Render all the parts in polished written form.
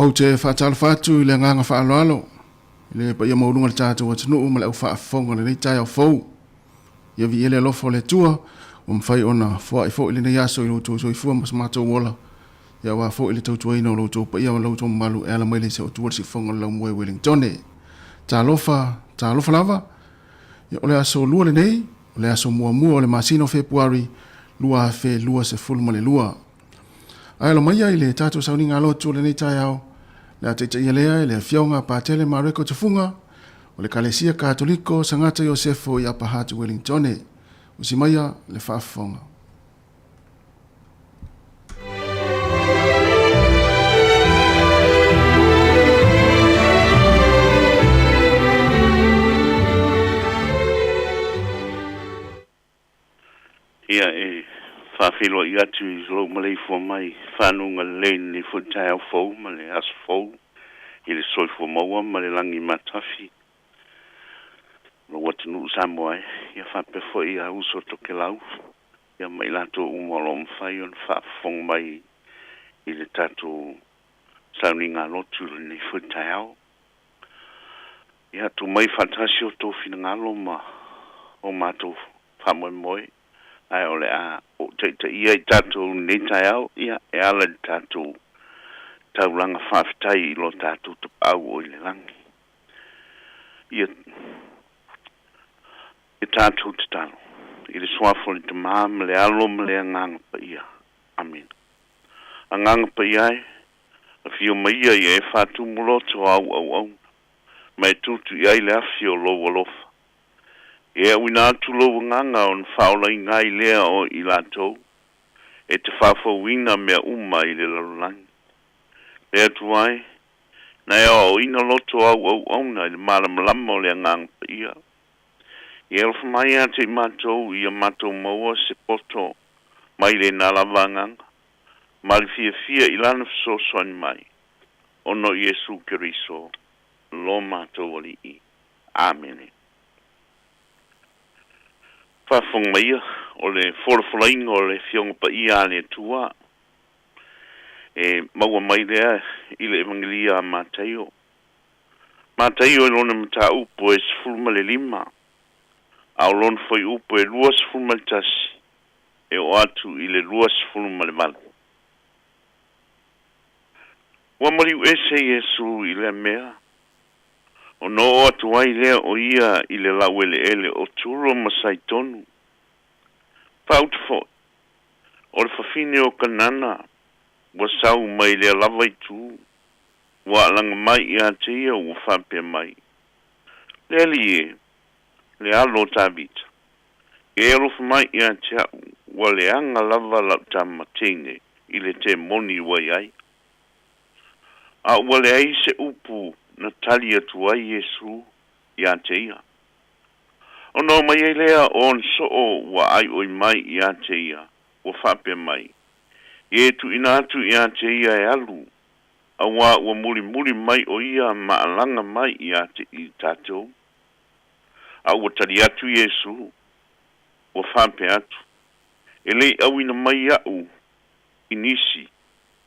Ou te faatalofa atu i le agaga faaaloalo i le paia maualuga o le tatou atunuu ma le au faafofoga i lenei taeao fou. Ia viia le alofa o le Atua ua mafai ona foai foi lenei aso i lo outou soifua ma so matou ola, ia aua foi le tautuaina o lo outou paia ma lo outou mamalu e ala mai le Seotua le Siufofoga o le Laumua i Wellingtone. Talofa, talofa lava. Ia, o le aso lua lenei, o le aso muamua o le masina o Fepuari 2022. Ae alo maia i le tatou sauniga lotu o lenei taeao, le a taitaia lea e le Afioga Patele Mareko Tufuga o le Ekalesia Katoliko Sagata Iosefo i Upper Hutt, Wellingtone. Usi maia le faafofoga. Ia, e faafeiloai atu i lou maleifua mai i fanuga lelei i lenei foi taeao fou ma le aso fou i le soifua maua ma le lagi matafi o lou atunuu Samoa e. Ia faapea foi ia uso Tokelau ia ma i latou uma o lo o mafai ona faafofoga mai i le tatou sauniga lotu i lenei foi taeao. Ia tuu mai faatasi o outou finagalo ma o matou faamoemoe, ae o le a ou taitaia i tatou i lenei taeao, ia, e ala i le tatou taulaga faafetai i lo tatou Tapaau o i le lagi. Ia, ia tatou tatalo i le suafa o le Tamā ma le Alo ma le Agaga Paia. Amene. Agaga Paia e, afio mai ia ia e faatumu loto o au auauna, ma e tutu i ai le afi o lou alofa. E auina atu lou agaga ona faaolaina ai lea o i latou, e te faafouina mea uma i le lalolagi. Le Atua e, na e aoaoina loto o au auauna i le malamalama o le Agaga Paia. Ia alofa mai ia te i matou ia matou maua se poto mai lena lava agaga, ma le fiafia i lana fesoasoani mai, ona o Iesu Keriso lo matou Alii. Amene. Faafofoga maia, o le folafolaina o le Afioga Paia a le Atua e maua mai lea i le Evagelia a Mataio. Mataio i lona mataupu e 15, a o lona fuaiupu e 21 e oo atu i le 28. Ua maliu ese Iesu i lea mea, ona oo atu ai lea o ia i le laueleele o Turo ma Saitonu. Faauta foi, o le fafine o Kanana ua sau mai lea lava itu, ua alaga mai ia te ia ua faapea mai, Le Alii e, le alo o Tavita, ia e alofa mai ia te a'u, ua leaga lava la'u tamateine i le temoni ua i ai. A ua leai se upu na tali atu ai Iesu iā te ia. Ona o mai ai lea o ona so'o ua a'ai'oi mai iā te ia, ua faapea mai, Ia e tu'uina atu iā te ia e alu, auā ua mulimuli mai o ia ma alaga mai iā te i tatou. A ua tali atu Iesu, ua faapea atu, E le i auina mai a'u i nisi,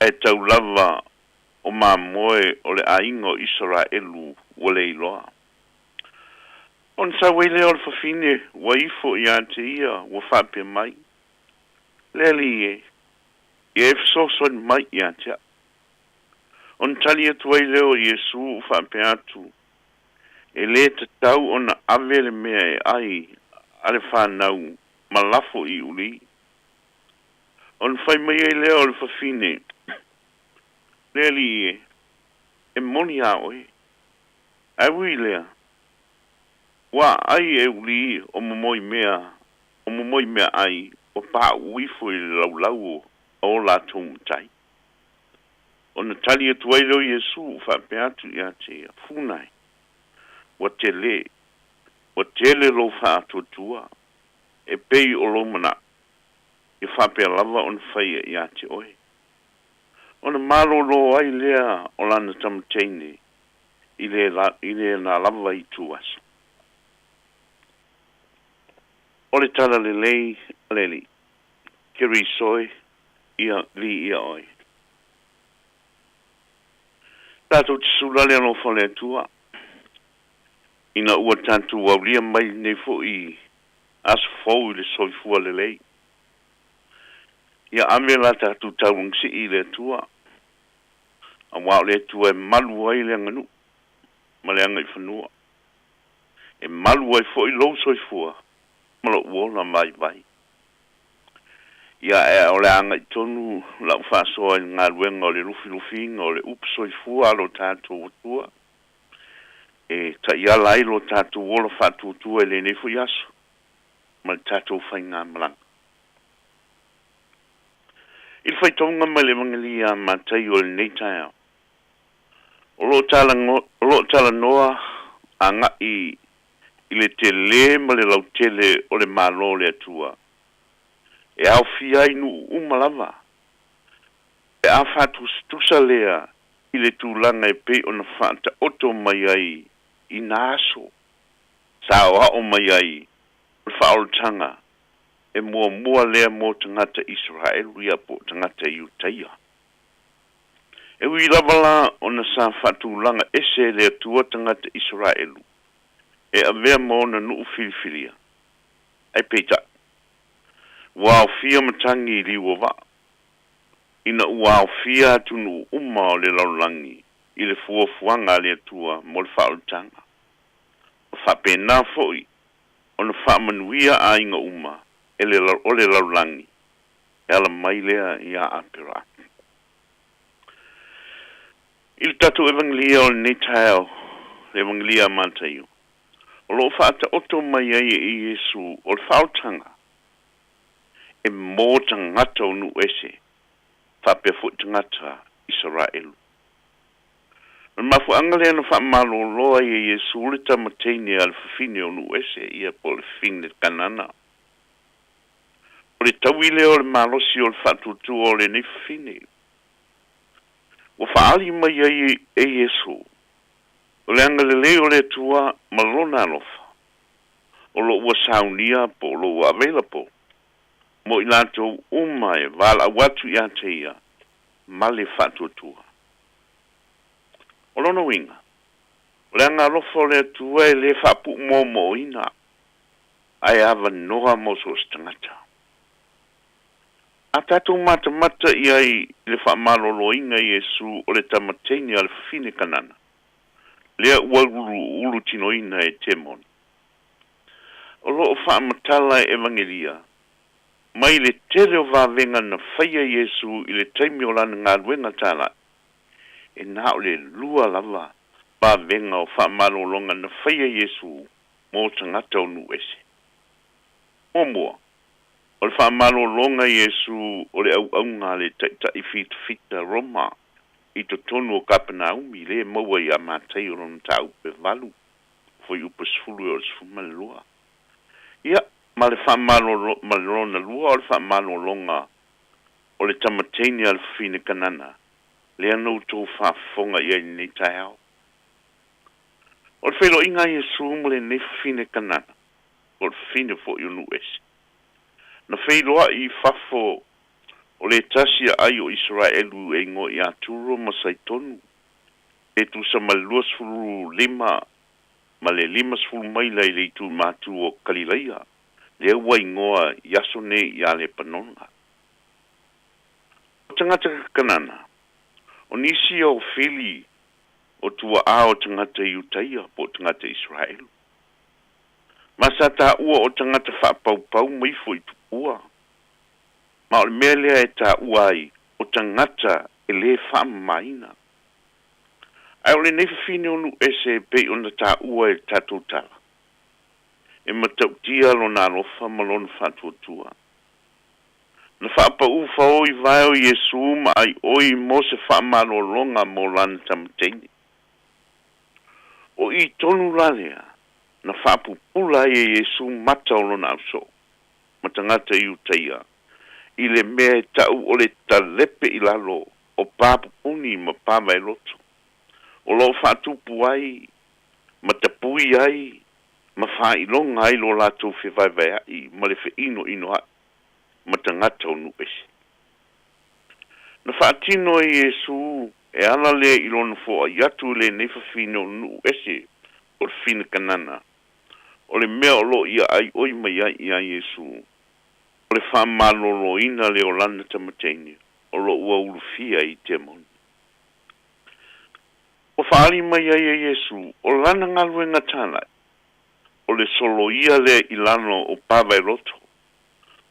ae tau lava o mamoe o le aiga o Isaraelu ua le iloa. Ona sau ai lea o le fafine ua ifo iā te ia ua faapea mai, Le Alii e, ia e fesoasoani mai iā te a'u. Ona tali atu ai lea o Iesu ua faapea atu, E lē tatau ona ave le mea e ai a le fanau ma lafo i ulī. Ona fai mai ai lea o le fafine, Le Alii e, e moni a oe. Ae ui i lea, ua aai e ulī o momoi mea, o momoi meaai ua pauu ifo i le laulau a o latou matai. Ona tali atu ai lea o Iesu ua faapea atu ia te ia, Funa e, ua telē, ua tele lou faatuatua, e pei o lou manaʻo, ia faapea lava ona faia ia te oe. Ona malōlō ai lea o lana tamateine i le i lena lava itu aso. O le tala lelei a le Alii. Keriso e, ia viia oe. Tatou te sula le alofa o le Atua, ina ua tatou aulia mai lenei fo'i aso fou i le soifua lelei. Ia ave la tatou taulagasii i le Atua, auā o le Atua e malu ai le aganuu ma le agaifanua, e malu ai fo'i lou soifua ma lo'u ola vaivai. Ia ae o le a aga'i tonu la'u faasoa i le galuega o le lufilufiina o le upu soifua a lo tatou Atua, e ta'iala ai lo tatou ola fa'atuatua i lenei fo'i aso ma le tatou faigamalaga. I le faitauga mai le Evagelia a Mataio i lenei taeao, o lo'o o lo'o talanoa aga'i i le telē ma le lautele o le Malo o le Atua, e aofia ai nu'u uma lava, pe a fa'atusatusa lea i le tulaga e pei ona fa'ata'oto mai ai i nā aso sa aoa'o mai ai o le fa'aolataga e muamua lea mo tagata Isaraelu ia po o tagata Iutaia. E ui lava la ona sa fa'atulaga ese e le Atua tagata Isaraelu e avea ma ona nu'u filifilia, ae peita'i, ua aofia matagi i liu o va'a, ina ua aofia atunu'u uma o le lalolagi i le fuafuaga a le Atua mo le fa'aolataga. Ua fa'apena fo'i ona fa'amanuia aiga uma e le o le lalolagi e ala mai lea iā Apera'amu. I le tatou Evagelia o lenei taeao, le Evagelia a Mataio, o lo'o fa'ata'oto mai ai e Iesu o le fa'aolataga e mo tagata o nu'u ese fa'apea fo'i tagata Isaraelu. O le mafua'aga lea na fa'amalōlō ai e Iesu le tamateine a le fafine o nu'u ese ia po o le fafine Kanana. O le taui lea o le malosi o le fa'atuatua o lenei fafine. Ua fa'aali mai ai e Iesu o le agalelei o le Atua ma lona alofa, o lo'o ua saunia po o lo'o ua available mo i latou uma e vala'au atu iā te ia ma le fa'atuatua. O lona uiga, o le agalofa o le Atua e lē fa'apu'umōmō'oina, ae avanoa mo so o se tagata. A tatou matamata i ai i le fa'amalōlōina e Iesu o le tamateine a le fafine Kanana, lea ua uluulutinoina e temoni, o lo'o fa'amatala e Evagelia mai le tele o vavega na faia e Iesu i le taimi o lana galuega tala'i, e na o le lua lava vavega o fa'amalōloga na faia e Iesu. mo tagata o nuu ese. Muamua, o le faamalologa Iesu o le auauga a le taʻitaʻi fitafita Roma i totonu o Kapenaumi lē maua iā Mataio lona mataupu e 8 fuaiupu 10 e oo i le 12. Ia, ma le faamalolo ma le lona lua o le faamalologa o le tamateine a le fafine Kanana lea na outou faafofoga i ai i lenei taeao. O le feiloaiga a Iesu ma lenei fafine Kanana, po o le fafine foi o nuu ese, na feiloai i fafo o le tasi aai o Isaraelu e igoa ia Turo ma Saitonu, pe tusa ma le 25 ma le 50 maila i le itu matu o Kalilaia, lea ua igoa i aso nei iā Lepanona. O tagata Kanana, o nisi o fili o tuaʻā o tagata Iutaia po o tagata Isaraelu. Ma sa taua o tagata faapaupau ma ifo i tupua. Ma o le mea lea e taua ai o tagata e lē faamamaina. Ae o lenei fafine o nuu ese e pei ona taua e le tatou tala, e matautia lona alofa ma lona faatuatua. Na faapaū faoi vae o Iesu ma aioi mo se faamalologa mo lana tamateine. O i tonu la lea na faapupula ai e Iesu mata o lona ausoo ma tagata Iutaia i le mea e tau o le talepe i lalo o papupuni ma pavaeloto o loo faatupu ai ma tapui ai ma faailoga ai lo latou fevaevaeaʻi ma le feʻinoʻinoaʻi ma tagata o nuu ese. Na faatino e Iesu e ala lea i lona foai atu i lenei fafine o nuu ese o le fafine Kanana, o le mea o loo ia aioi mai ai iā Iesu, o le faamaloloina lea o lana tamateine o loo ua ulufia i temoni. Ua faaali mai ai e Iesu o lana galuega talai, o le soloia lea i lalo o pavaeloto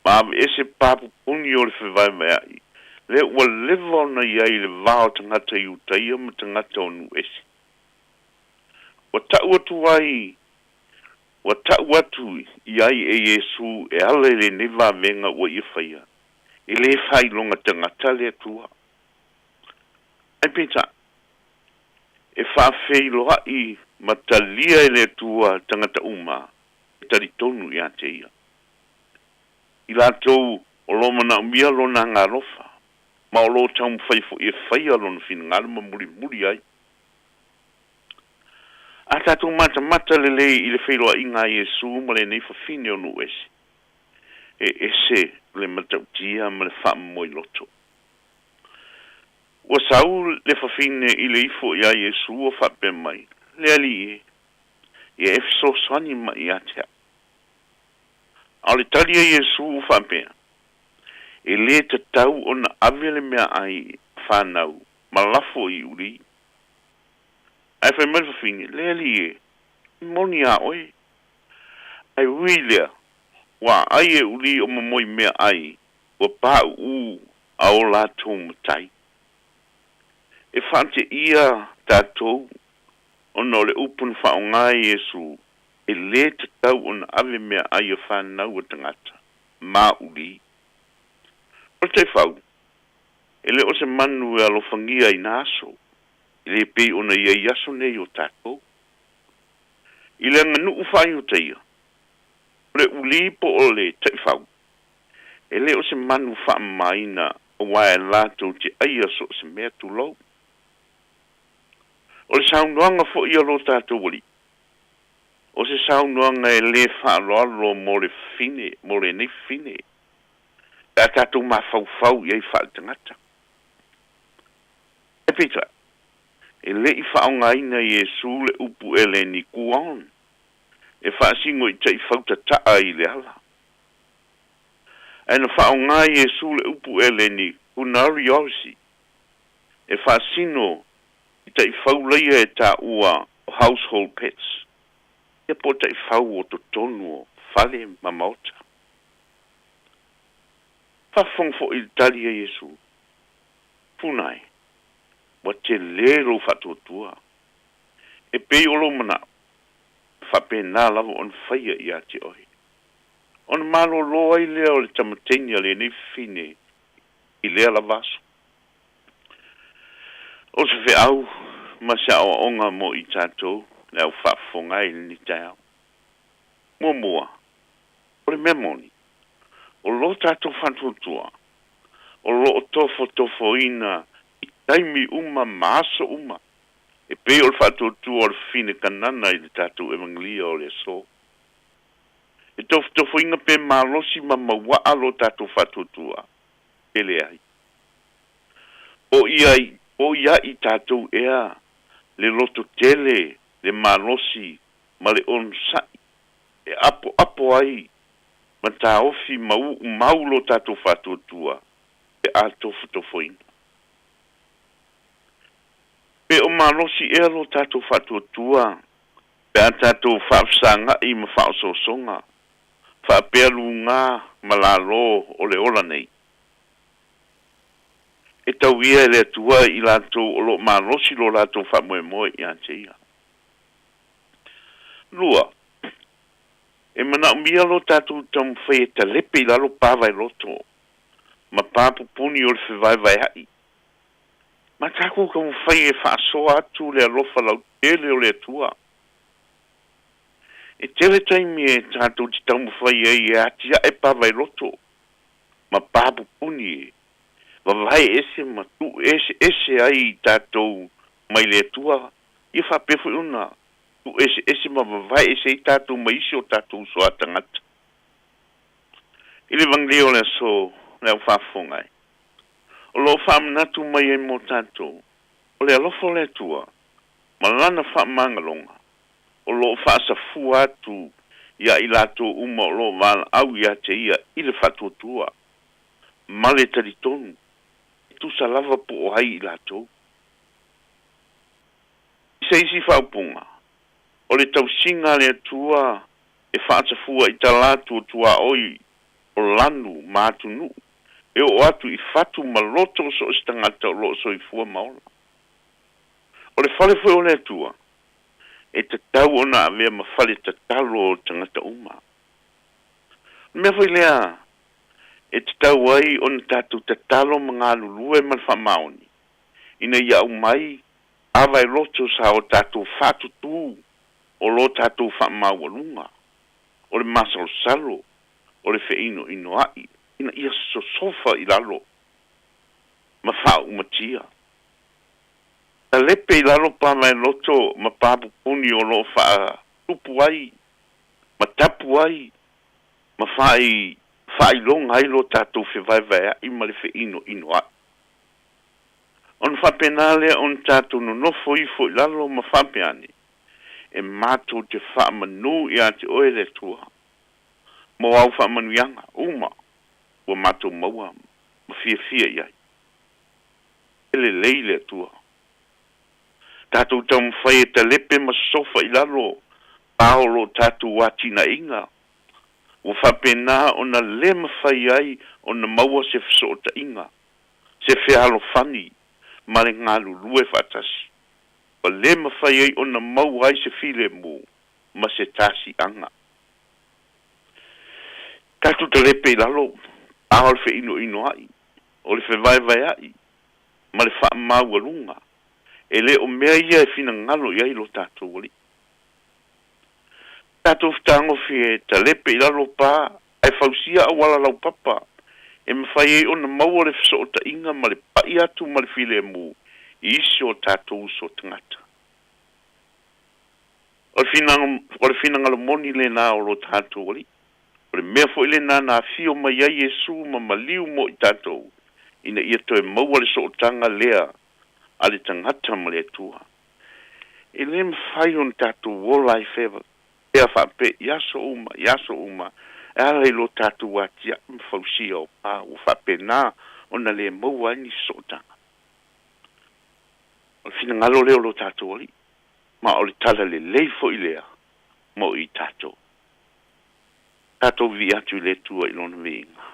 ma aveese papupuni o le fevaevaeaʻi lea ua leva ona i ai i le va o tagata Iutaia ma tagata o nuu ese. Ua taʻu atu ai ua taʻu atu i ai e Iesu e ala i lenei vavega ua ia faia, e lē faailoga tagata le Atua. Ae peitai, e faafeiloai ma talia e le Atua tagata uma e talitonu iā te ia. I latou o loo manaomia lona agaalofa ma o loo taumafai foi e faia lona finagalo ma mulimuli ai. A tatou matamata lelei i le feiloaiga a Iesu ma lenei fafine o nuu ese, e ese le matautia ma le faamomoiloto. Ua sau le fafine i le ifo iā Iesu o faapea mai, Le Alii e, ia e fesoasoani mai iā te au. A o le tali a Iesu ua faapea, E lē tatau ona ave le meaai a fanau ma lafo i ulī. Ae fai mai le fafine, Le Alii e, e moni iā oe. Ae ui i lea, ua aai e ulī o momoi meaai ua paʻuʻū a o latou matai. E faateia tatou ona o le upu na faaaoga e Iesu, e lē tatau ona ave meaai a fanau a tagata ma ulī. O le taifau, e le o se manu e alofagia i na aso, e lē pei ona i ai i aso nei o tatou. I le aganuu faaiutaia, o le ulī po o le taifau, e le o se manu faamamaina auā e latou te aia so o se mea tulou. O le saunoaga foi a lo tatou Alii, o se saunoaga e lē faaaloalo mo le fafine, mo lenei fafine, pe a tatou mafaufau i ai faaletagata. Ae peitai, e le i faaaogaina e Iesu le upu eleni kuon e faasino i taifau tataa i le ala. Ae na faaaoga e Iesu le upu eleni kunariosi e faasino i taifau laia e taua o household pets, ia po o taifau o totonu o fale ma maota. Faafofoga foi i le tali a Iesu, Puna e, ua telē lou faatuatua, e pei o lou manaʻo. faapena lava ona faia ia te oe. Ona malōlō ai lea o le tamateini a lenei fafine i lea lava aso. O se feau ma se aoaoga mo i tatou le au faafofoga ai i lenei taeao. Muamua, o le mea moni, o lo tatou faatuatua o lo o tofotofoina i taimi uma ma aso uma e pei o le faatuatua o le fafine Kanana i le tatou Evagelia o le aso. E tofotofoina pe malosi ma mauaa lo tatou faatuatua, pe leai. Po o ia i tatou ea le loto tele, le malosi ma le onosai e apoapo ai ma taofi ma uumau lo tatou faatuatua pe a tofotofoina. Pe o malosi ea lo tatou faatuatua pe a tatou faafesagai ma faaosoosoga faapea lugā ma lalō o le ola nei. E tau ia e le Atua i latou o lo o malosi lo latou faamoemoe ia te Ia. Lua, e manaomia lo tatou taumafai e talepe i lalo pa vaeloto ma pa pupuni o le fevaevaea'i ma tatou taumafai e faasoa atu le alofa lautele o le Atua. E tele taimi e tatou te taumafai ai e atiae pa vaeloto ma pa pupuni e vavae ese ma tuu eseese ai i tatou mai le Atua, ia faapea foi ona tuu eseese ma vavae ese ai tatou mai isi o tatou uso a tagata. I le Evagelio o le aso le au faafofoga ai, o lo o faamanatu mai ai mo tatou, o le alofa o le Atua ma Lana faamagaloga o lo o faasafua atu ia i latou uma o lo o valaau ia te Ia i le faatuatua ma le talitonu, e tusa lava po o ai i latou. I se isi faaupuga, o le tausiga a le Atua e faasafua i tala atu o tuaoi o lanu ma atunuu e oo atu i fatu ma loto o so o se tagata o lo o soifua ma ola. O le fale foi o le Atua, e tatau ona avea ma fale tatalo o tagata uma. O le mea foi lea e tatau ai ona tatou tatalo ma galulue ma le faamaoni, ina ia aumai pa vaeloto sa o tatou faatutū o lo tatou faamaualuga, o le masalosalo, o le feinoinoa'i, ina ia sosofa i lalo ma faaumatia. Talepe i lalo pa vaeloto ma pa pupuni o lo o faatupu ai, ma tapu ai, ma faailoga ai lo tatou fevaevaea'i ma le feinoinoa'i. Ona faapena lea ona tatou nonofo ifo i lalo ma faapea ane, e matou te faamanū ia te oe le Atua, mo au faamanuiaga uma ua matou maua ma fiafia i ai. E lelei le Atua. Tatou taumafai e talepe ma sosofa i lalo pa o lo tatou atinaeina, ua faapena ona le mafai ai ona maua se fesootaiga, se fealofani ma le galulue faatasi, ua le mafai ai ona maua ai se filemu ma se tasiaga. Tatou talepe i lalo pa o le feinoinoa'i, o le fevaevaea'i ma le faamaualuga, e le o mea ia e finagalo i ai lo tatou Alii. Tatou fetagofi e talepe i lalo pa ae fausia auala laupapa e mafai ai ona maua le fesootaiga ma le pai atu ma le filemu i isi o tatou uso tagata. O le finagalo moni lena o lo tatou Alii. O le mea foi lena na afio mai ai Iesu ma maliu mo i tatou, ina ia toe maua le sootaga lea a le tagata ma le Atua. E le mafai ona tatou ola ai pea faapea i aso uma, i aso uma, e ala i lo tatou atiae ma fausia o pa ua faapena ona le maua ai ni sootaga. O le finagalo lea o lo tatou Alii, ma o le tala lelei foi lea mo i tatou. Tatou vivii atu i le Atua i Lona viiga.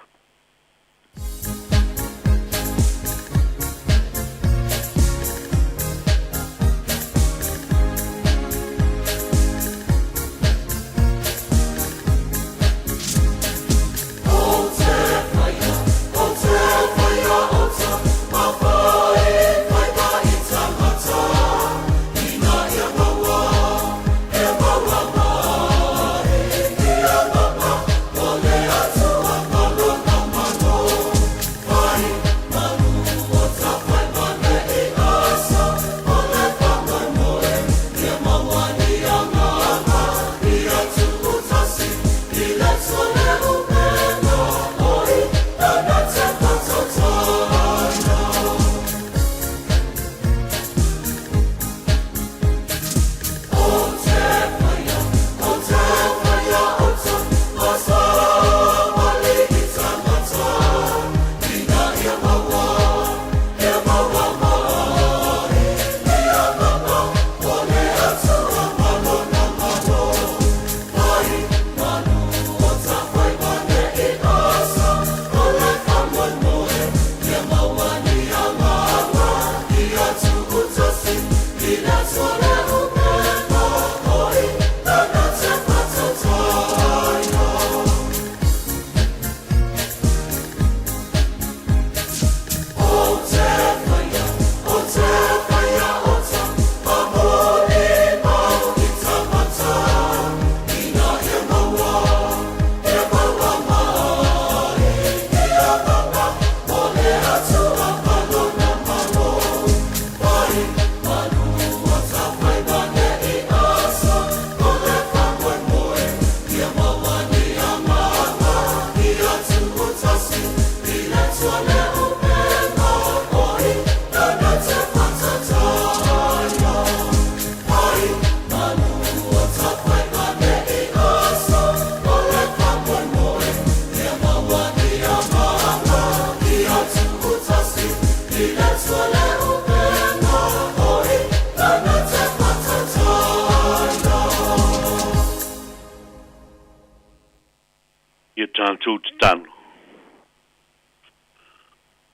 tatou tatalo.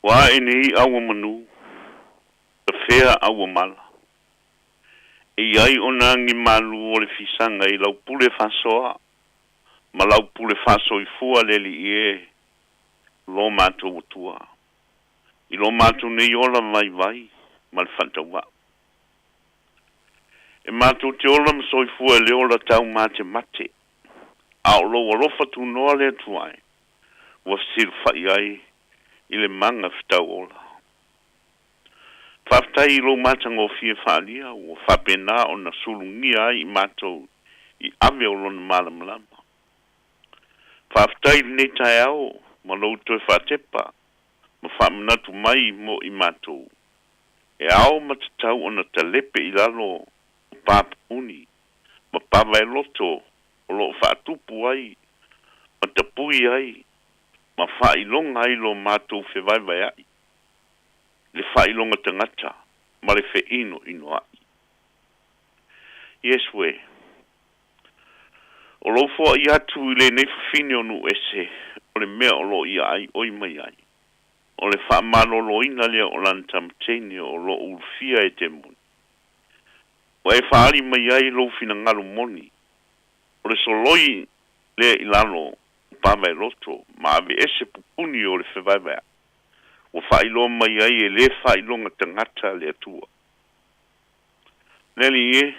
Ua ae nei i'a ua manu, tafea a ua mala. E i ai ona agi malu o le fisaga i lau pule faasoa ma lau pule faasoifua le Alii e, lo matou Atua, i lo matou nei ola vaivai ma le faatauvaa. E matou te ola ma soifua i le ola taumatemate, a o lou alofa tunoa le Atua e, ua fesilafai ai i le maga fetauola. Faafetai i lou matagofie faaalia ua faapena ona sulugia ai i matou i ave o lona malamalama. Faafetai i lenei taeao ma lou toe faatepa ma faamanatu mai mo i matou e ao ma tatau ona talepe i lalo o pa pupuni ma pavaeloto o lo o faatupu ai ma tapui ai ma faailoga ai lo matou fevaevaea'i, le faailoga tagata ma le feinoinoa'i. Iesu e, o lou foai atu i lenei fafine o Nuuese o le mea o lo o ia aioi mai ai, o le faamaloloina lea o lana tama teine o lo o ulufia e temoni. Ua e faaali mai ai lou finagalo moni, o le soloi lea i lalo o pavaeloto ma aveese pupuni o le fevaevaea'i, ua faailoa mai ai e le faailoga tagata le Atua. Le Alii e,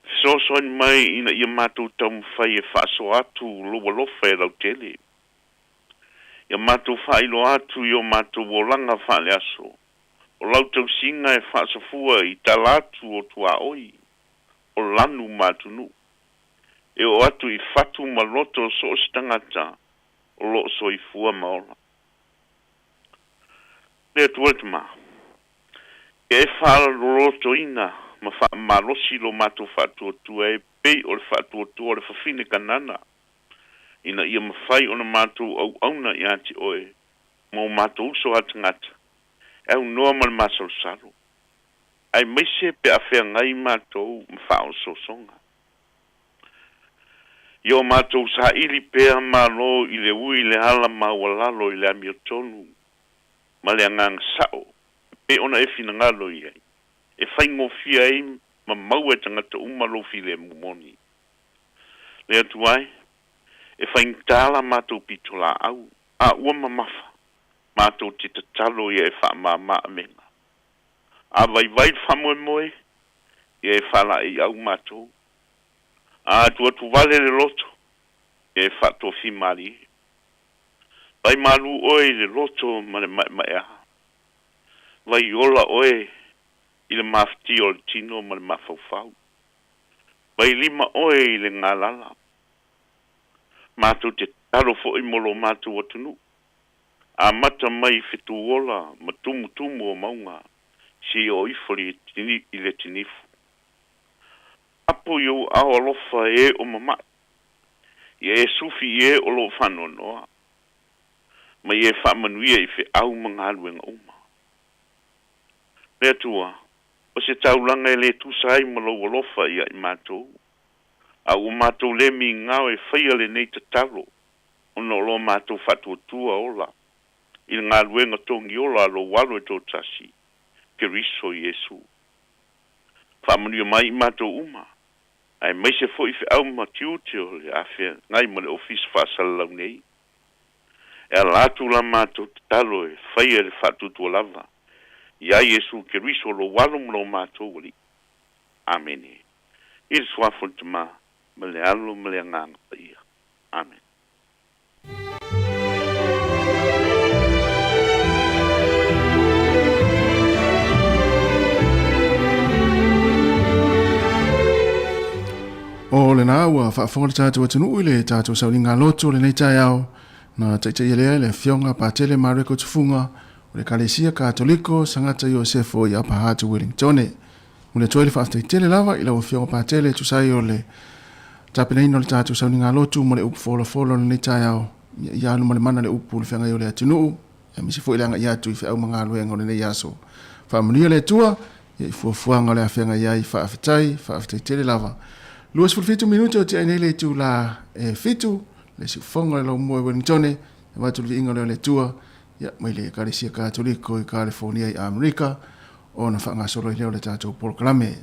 fesoasoani mai ina ia matou taumafai e faasoa atu lou alofa e lautele. Ia matou faailoa atu i o matou olaga faaleaso, o lau tausiga e faasafua i tala atu o tuaoi, o lanu ma atunuu, e oo atu i fatu ma loto o so o se tagata o lo o soifua ma ola. Le Atua le Tama, ia e faalolotoina ma faamalosi lo matou faatuatua e pei o le faatuatua o le fafine Kanana, ina ia mafai ona matou auauna ia te oe ma o matou uso a tagata e aunoa ma le masalosalo, aemaise pe a feagai matou ma faaosoosoga. Ia o matou saili pea malo i le ui le ala maualalo i le amiotonu ma le agaga sa'o e pei ona e finagalo i ai, e faigofie ai ma maua e tagata uma lou filemu moni. Le Atua e, e faigata la matou pitolaau, a ua mamafa, matou te tatalo ia e faamama avega. A vaivai le faamoemoe, ia e faalaeiau matou. A atuatuvale le loto, ia e faatofimalie. Vai malu oe i le loto ma le maemaea. Vai ola oe i le mafatia o le tino ma le mafaufau. Vai lima oe i le galala. Matou te tatalo foi mo lo matou atunuu. Amata mai i fetuola ma tumutumu o mauga seia oo ifo i le tinifu. Apo i ou aao alofa e o mama'i, ia e sufi i e o lo o faanoanoa, ma ia e faamanuia i feau ma galuega uma. Le Atua, o se taulaga e le tusa ai ma lou alofa ia i matou, a ua matou le migao e faia lenei tatalo ona o lo matou faatuatua ola i le galuega togiola a lou Alo e toatasi, Keriso Iesu. Faamanuia mai i matou uma, aemaise foi feau ma tiute o le a feagai ma le Ofisa Faasalalau nei. E ala atu la matou tatalo e faia i le faatuatua lava iā Iesu Keriso lou Alo ma lo matou Alii. Amene. I le Suafa o le Tama, ma le Alo ma le Agaga Paia. Amene. O lena ua faafofoga le tatou atunuu i le tatou sauliga loto lenei taeao na taitaia lea e le Afioga Patele Mareko Tufuga o le Ekalesia Katoliko Sagata Iosefo i Upper Hutt Wellingtone. Momoli atu ai le faafetai tele lava i lau Afioga Patele e tusa ai o le tapenaina o le tatou sauniga lotu ma le upu folafola o lenei taeao ia alu ma le mana le upu i le feagai o le atunuu aemaise foi le agai atu i feau ma galuega o lenei aso. Faamanuia le Atua ia i fuafuaga o le a feagai ai. Faafetai, faafetai tele lava. 27 minute o tiai nei le itula e 7. le siufofoga o le laumua i Wellingtone, e avatu le viiga lea o le Atua, ia, mai le Ekalesia Katoliko i Kalifornia i Amerika, ona faagasolo ai lea o le tatou polokalame.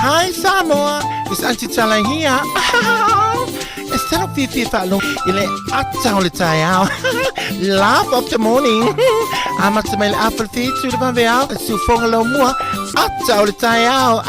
Hi Samoa, it's Auntie Tala here. E tino fiafia faalogo i le ata o le taeao. Laugh of the morning. Amata mai le afa le fitu le vaveao, e siufoga laumua, ata o le taeao.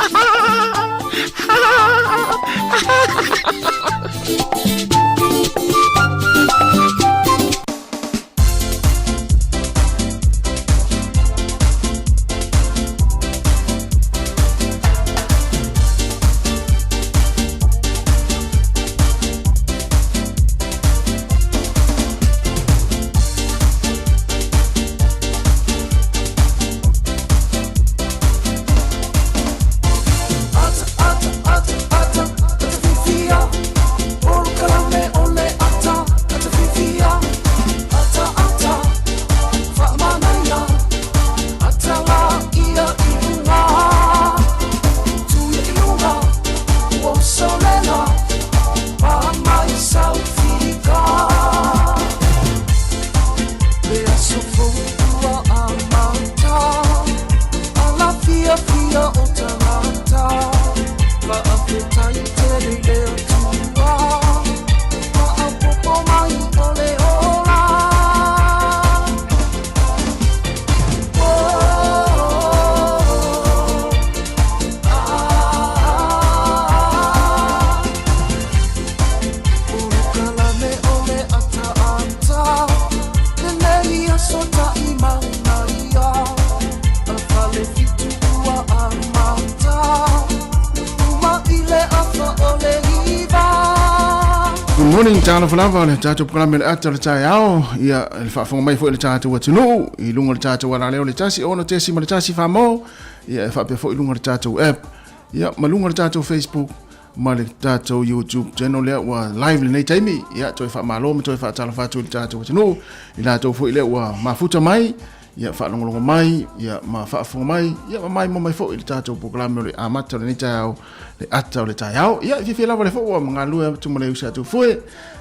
Good morning, talofa lava le tatou polokalame le ata o le taeao, ia le faafofoga mai foi le tatou atunuu i luga o le tatou alaleo le 1 6.1 famo, ia e faapea foi i luga o le tatou app, ia ma luga o le tatou Facebook ma le tatou YouTube channel lea ua live lenei taimi. Ia toe faamalo ma toe faatalofa atu i le tatou atunuu i latou foi lea ua mafuta mai, ia faalogologo mai, ia ma faafofoga mai, ia ma maimoa mai foi i le tatou polokalame o le amata o lenei taeao, le ata o le taeao. Ia fiafia lava le foi ua magalue atu ma le usi atu foe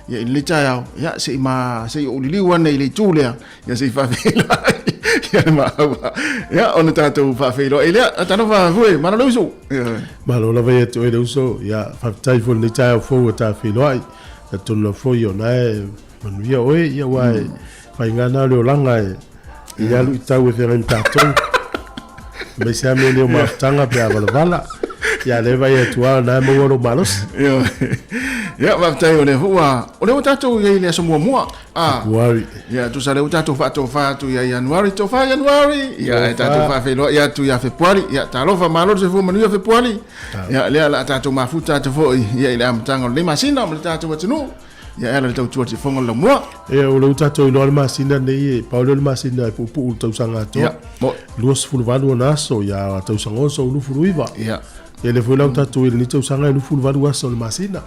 ia i lenei taeao, ia se i ma se i ou liliu ane i le itu lea, ia se i faafeiloai ia le maua, ia ona tatou faafeiloai lea. Talofa foe, malo le uso. Malo lava ia te oe le uso, ia faafetai foi i lenei taeao fou ua ta feiloai. Talitonu lava foi o na e manuia oe, ia aua e faiga lena o le olaga e i alu i tau e feagai ma tatou. Aemaise lava mea nei o mafutaga pe a valavala. Ia lea e vaai atu lava o lena e maua lou malosi. Ia, faafetai o lea foi ua o lea ua tatou i ai i le aso muamua. Ah. Ianuari. Ia, tusa lea ua tatou faatofa atu ia Ianuari, tofa Ianuari. Ia, ae tatou faafeiloai atu ia Fepuari. Ia, talofa, malo le soifua manuia Fepuari. Ia, lea o le a tatou mafuta atu foi ia i le amataga o lenei masina ma le tatou atunuu. Ia, e ala i le tautua tifoga o le laumua. Ia, o lea ua tatou iloa le masina lenei, e pau lea o le masina e puupuu i le tausaga atoa. Ia, mo. 28 ona aso, ia tausaga oso 29. Ia. Ia lea foi la ua tatou i lenei tausaga e 28 aso o le masina.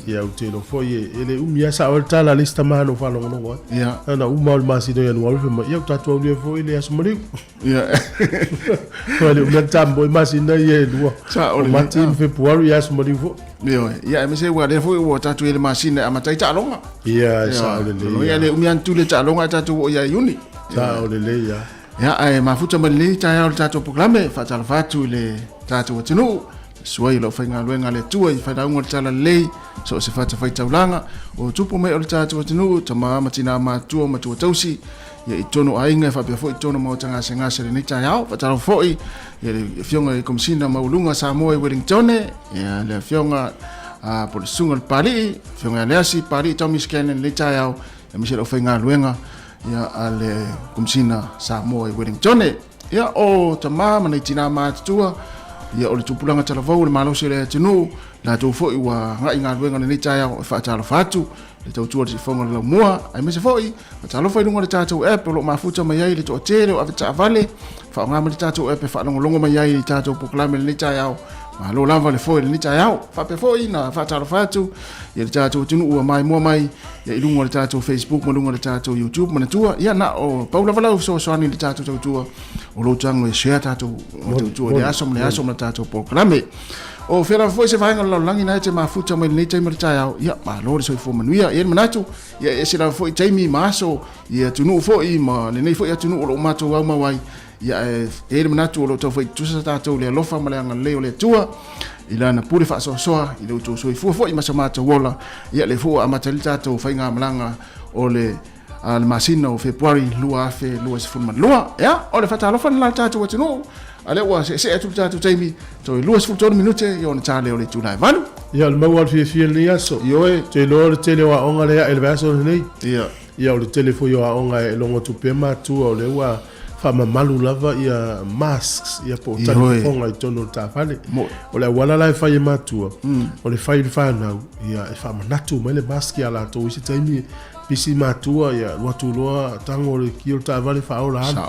Ia ou te iloa foi e le umi lava sao ai le tala a le isi tama na ou faalogologo ai. Ia. Na uma o le masina o Ianuari fai mai, ia ua tatou aulia foi le aso maliu. Ia. Ua le umi lava le tambo i masina ia e lua. Sao O lelei. Mati ma Fepuari ia aso maliu foi. Ioe. Ia aemaise ua lea foi ua tatou i le masina e amata ai taaloga. Ia, e sao lelei. Ia le umi lava ona tuli le taaloga ae tatou oo ia Iuni. Sao lelei lava. Ia, ae mafuta mai lenei taeao i le tatou polokalame, faatalofa atu i le tatou atunuu, suai o lau faigaluega a le Atua i failauga o le Talalelei, so o se fatafaitaulaga, o tupu mai o le tatou atunuu, tama ma tinā matutua, matua tausi, ia i totonu o aiga e faapea foi i totonu o maota gasegase i lenei taeao. Faatalofa foi i le Afioga i le Komesina Maualuga Samoa i Wellingtone, ia le Afioga po o le Susuga i le Papalii, Afioga ia Leasi Papalii Tommy Scanlan i lenei taeao, aemaise le aufaigaluega ia a le Komesina Samoa i Wellingtone. Ia o tama ma nai tinā matutua, ia o le tupulaga talavou o le malosi o le atunuu, latou foi ua agai galuega lenei taeao e faatalofa atu le tautua o le siifoga o le laumua, aemaise foi faatalofa i luga o le tatou app o lo o mafuta mai ai le toatele o avetaavale, faaaoga mai le tatou app e faalogologo mai ai i le tatou polokalame lenei taeao. Malo lava le foe i lenei taeao. Faapea foi na faatalofa atu ia le tatou atunuu ua maimoa mai ia i luga o le tatou Facebook ma luga o le tatou YouTube. Manatua, ia na o pau lava lau fesoasoani i le tatou tautua o lou tago e share tatou tautua i le aso ma le aso ma le tatou polokalame. O fea lava foi se vaega o le lalolagi na e te mafuta mai lenei taimi o le taeao, ia malo le soifua manuia. E i ai le manatu, ia e ese lava foi taimi ma aso i atunuu foi ma lenei foi atunuu o lo o matou aumau ai, ia ae e i ai le manatu o lo o taufai tutusa tatou i le alofa ma le agalelei o le Atua i lana pule faasoasoa i lo outou soifua foi ma so matou ola. Ia lea foi ua amata ai le tatou faigamalaga o le a le masina o Fepuari 2022. Ia, o le faatalofa lena i le tatou atunuu. A lea ua seesee atu le tatou taimi, toe 23 minute ia ona ta lea o le itula e 8. Ia, o le maua o le fiafia i lenei aso. Ioe. Ou te iloa o le tele o aoga lea ae i le vaiaso lenei. Ia. Ia, o le tele foi o aoga e logo atu pea matua o lea ua faamamalu lava ia masks ia po o talifofoga i totonu o le taafale. O le auala la e fai e matua, o le fai i le fanau, ia e faamanatu mai le mask ia latou i se taimi pisi matua ia alu atu loa tago le ki o le taavale faaola alu.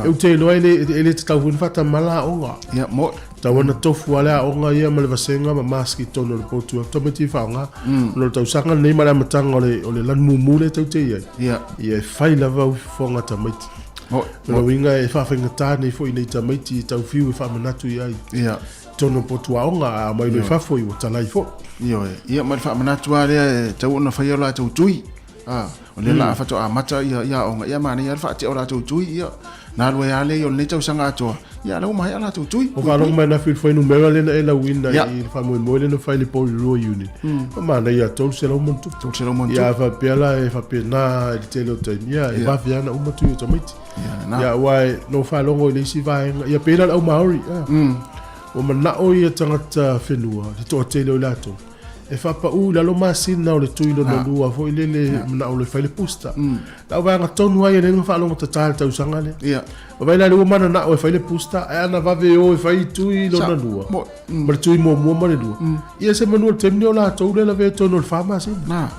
Ou te iloa e le tatau foi ona faatamala aoga. Ia, mo'i. Tatau ona tofu lava le aoga ia ma le vasega ma mask i totonu o le potu e tamaiti e faaaoga. Ona o le tausaga lenei ma le amataga o le lanumumu lea tatou te i ai, ia e fai lava uifofoga a tamaiti. Mo'i. O lona uiga e faafaigata nei foi nei tamaiti e tau fiu e faamanatu i ai i totonu o potu aoga, a aumai loa i fafo ua talai foi. Ioe. Ia ma le faamanatu lava lea e tatau ona fai a latou tui. A, o lea la a faatoa amata ia ia aoga, ia manaia lava le faatea o latou tui, ia na alu ai lava lea i o lenei tausaga atoa, ia la ua maea latou tui. Ua faalogo mai ananafi i le fuainumera lea na e lauina i le faamoemoe lea na fai i le Porirua Unit, ua manaia 300 ma ona tupu. 300 ma ona tupu. Ia a faapea la e faapena i le tele o taimi, ia e vave lava ona uma tui o tamaiti. Ia lena. Ia aua na ou faalogo i le isi vaega, ia pei la o le au Maori, ua manao ia tagata whenua, le toatele o i latou, e faapau i lalo masina o le tui lona lua foi lele manao loa e fai le booster. Lau vaega tonu ai e le faalogo tata le tausaga lea. Vaai la lea ua mananao e fai le booster, ae ana vave o e fai tui lona lua, ma le tui muamua ma le lua, ia se manu o le taimi lenei o latou lea lavea i totonu o le fa masina.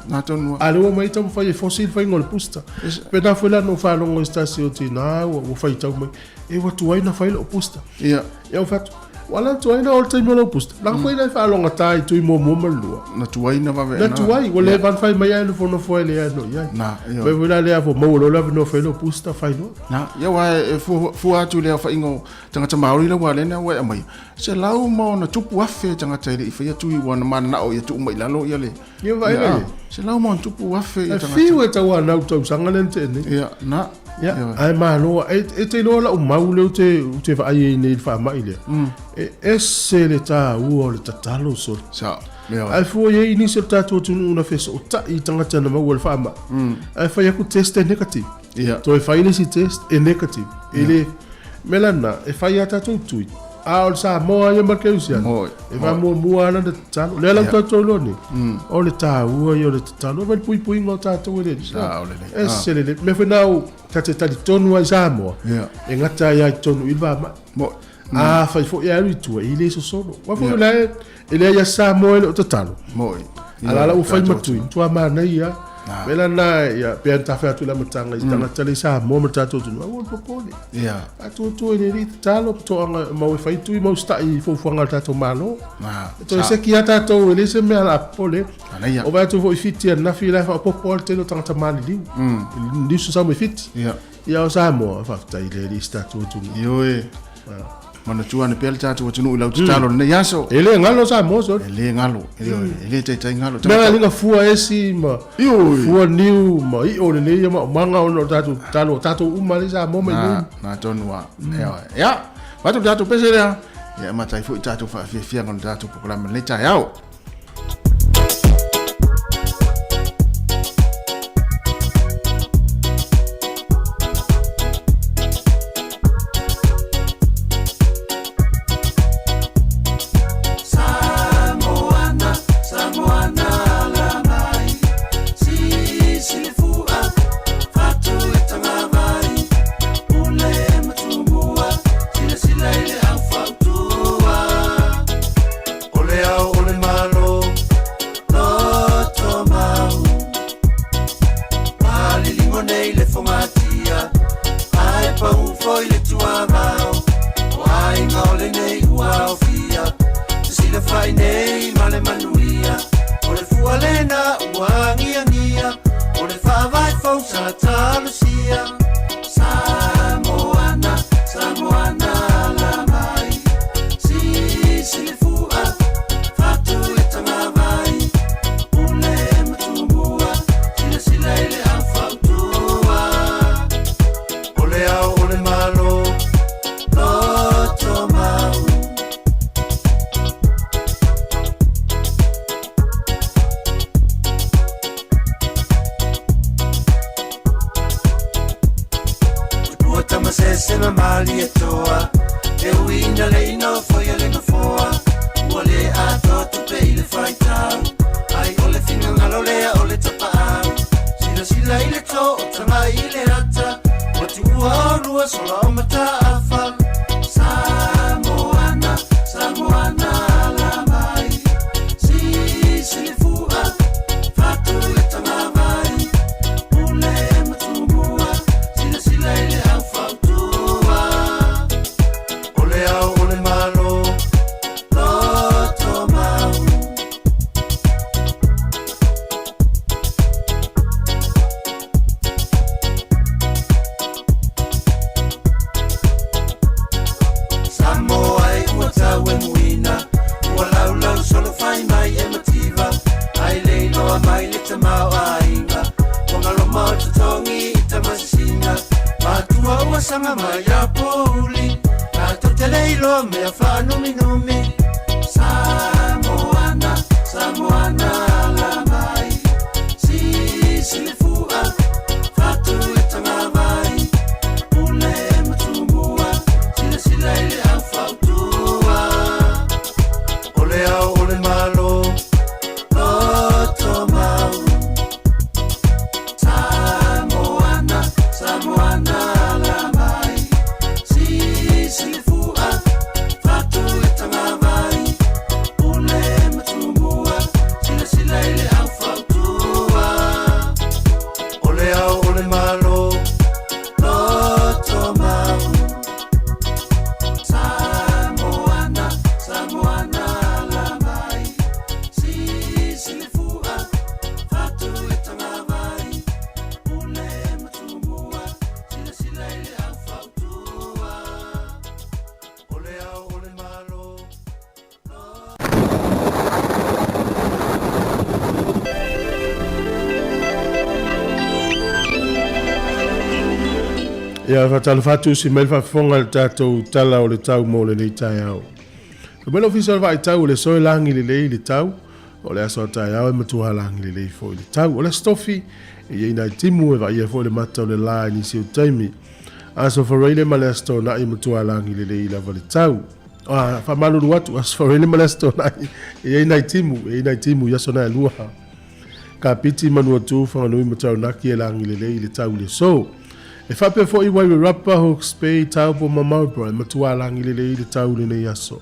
A lea ua omai taumafai e fosi le faiga o le booster. Pena foi la na ou faalogo i se tasi o tina ua faitau mai, E ua tuai na fai lou booster. Ia. Ia ou fai atu, ua la tuai na o le taimi o lau booster. Langa foi la e faalogata i tui muamua ma le lua. Na tuai na vave Na tuai, ua leva ona fai mai ae nofonofo ai lea no iai. Na, ia. Fai foi la lea fo maua loa le avanoa fai lou booster fai loa. Na, ia aua e fua atu i le aofaiga o tagata Maori la ua lea na ua e aumaia, 100,000+ tagata e le i faia tui ua na mananao ia tuu mai i lalo ia le Ia vaai la iai. 100,000+ ia tagata. E fiu e tauanau i le tausaga lea na tea nei. Ia, na. Ia, ae malo, e te iloa lau mau lea ou te vaai ai nei i le faamai lea, e ese le taua o le tatalo sole. Sao. Ae fua i ai nisi o le tatou atunuu na fesootai i tagata na maua i le faamai, ae fai atu test e negative. Ia. Toe fai le isi test e negative. E le mea la lena, e fai a tatou tui, a o le Samoa ia ma le Kerisiano, e faamuamua lava lana tatalo. O lea la ua tatou iloa nei, o le taua ia o le tatalo, e fai le puipuiga o tatou e le Alii. E ese lelei. O le mea foi lena ta te talitonu ai i Samoa, e gata ai lava i totonu i i le vamai. Afai foi e alu i tua, e le sosolo. Aua foi o la e leai lava se Samoa e le o tatalo. A la la ua fai ma tui, matua manaia lava. O le mea la lena, ia, pei ona ta fai atu i le amataga i tagata lea i Samoa ma le tatou atunuu, aua le popole. Faatuatua i le Alii tatalo, toaga mau e fai tui ma usitai i fuafuaga a le tatou Malo. E toe seki lava tatou, e leai se mea o le a popole ai. O vaai atu foi i Fiti ananafi, la e faaopoopo lava le tele o tagata maliliu. I news na sau mai Fiti. Ia o Samoa, faafetai i le Alii i si tatou atunuu. Ioe. Manatua ane pea le tatou atunuu i lau tatalo i lenei aso. E le galo Samoa sole. E le galo. Ioe, e le taitai galo. Mea aliga fua esi ma fua niu ma io lelei ia maumaga ona o tatou tatalo, o tatou uma lea i Samoa mai nei. Na tonu lava. Ioe. Ia, avatu le tatou pese lea. Ia amata ai foi tatou faafiafiaga o le tatou polokalame i lenei taeao. O le ao o le Malo. Ua sola o Mataafa Samoana, Samoana ala mai Sisilifua, fatu i le tagavai Pule ma Tumua, silasila i le au fautua O le ao o le Malo, loto mau. Samoa e ua tau e muina Ua laulau solo fai mai e mativa Ai le iloa mai le tamaoaiga Ua galoma o totogi i tamasisina Matua ua saga mai a pouli Tatou te le iloa mea faanuminumi Samoana, Samoana ala mai Sisilifua, fatu i le tagavai Pule ma Tumua, silasila i le au fautua O le ao o le Malo, loto mau Samoana, Samoana ala mai Sisilifua, fatu i le tagavai Pule ma Tumua, silasila i le au fautua O le ao o le Malo, loto mau Samoana, Samoana ala mai Sisilifua, fatu i le tagavai Pule ma Tumua, silasila i le au fautua O le ao o le Malo, Ia, faatalofa atu si mai le faafofoga i le tatou Tala o le Tau mo lenei taeao. Fai mai le Ofisa o le Vaaitau o le aso e lagi lelei le tau, o le aso a taeao e matua lagi lelei foi le tau. O le aso tofi, e i ai nai timu e vaaia foi le mata o le la i nisi o taimi. Aso Faraile ma le Aso Toonai e matua lagi lelei lava le tau. Ah, faamalulu atu, Aso Faraile ma le Aso Toonai, e i ai nai timu, e i ai nai timu i aso na e lua. Kapiti, Manuatu, Whanganui ma Taranaki e lagi lelei le tau i le aso. E faapea foi Wairarapa, Hawke's Bay, Taupo ma Marlborough e matua lagi lelei le tau i lenei aso.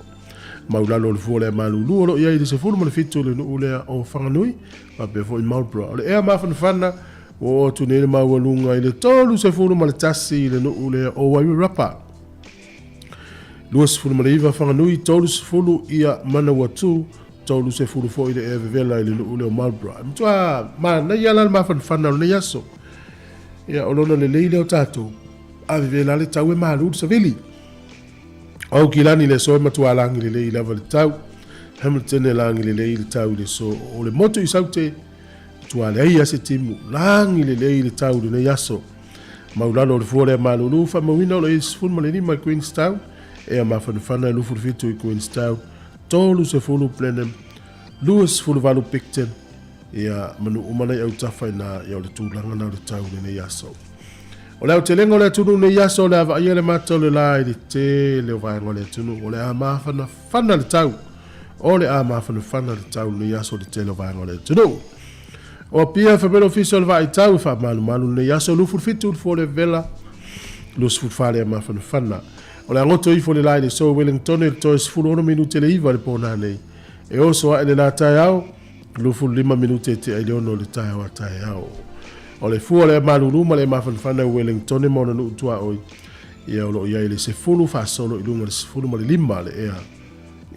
Maulalo o le fua o le malulu o lo o i ai i le 17 i le nuu lea o Whanganui, faapea foi Marlborough. O le ea mafanafana ua oo atu nei le maualuga i le 31 i le nuu lea o Wairarapa. 29 Whanganui, 30 ia Manawatu, 30 foi le ea vevela i le nuu lea o Marlborough. E matua manaia la le mafanafana o lenei aso. Ia, o lona lelei lea o tatou, a vevela le tau e malu le savili. O Aukilani le aso e matua lagi lelei lava le tau. Hamilton e lagi lelei le tau i le aso. O le motu i Saute, matua leai lava se timu, lagi lelei le tau i lenei aso. Maulalo o le fua lea malulu, faamauina o lo i 15 i Queenstown, ea mafanafana e 27 i Queenstown, 30 Blenheim, 28 Picton, ia manu uma nei autafa ina ia o le tulaga na o le tau i lenei aso. O le aotelega o le atunuu nei aso o le a vaaia le mata o le la i le tele o vaega o le atunuu. O le a mafanafana le tau. O le a mafanafana le tau lenei aso i le tele o vaega o le atunuu. O Apia fai mai le Ofisa o le Vaai Tau e faamalumalu lenei aso 27 le fua o le vela 24 le mafanafana. O le a goto ifo le la i le aso i Wellington i le toe 16 minute le 9 i le po nanei. E oso ae le la taeao 25 minute e tea i le 6 o le taeao a taeao. O le fua o le malulu ma le mafanafana i Wellington ma ona nuu tuaoi, ia o lo o i ai le 10 faasolo i luga o le 15 le ea.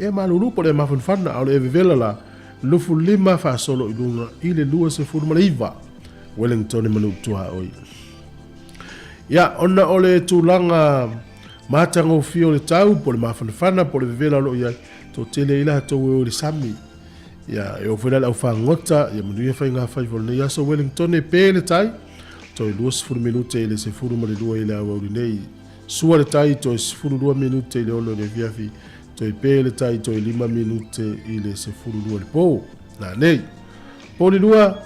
Ea malulu po o le mafanafana, a o le ea vevela la, 25 faasolo i luga i le 29 Wellington ma nuu tuaoi. Ia, ona o le tulaga matagofie o le tau, po o le mafanafana, po o le vevela o lo o i ai, toatele ai latou e o i le sami. Ia, e oo foi la le aufagota, ia manuia faigafaiva o lenei aso Wellington e pe le tai, toe 20 minute i le 12 i le aoauli nei. Sua le tai, toe 12 minute i le 6 i le afiafi, toe pe le tai, toe 5 minute i le 12 i le po. Nanei. Polilua,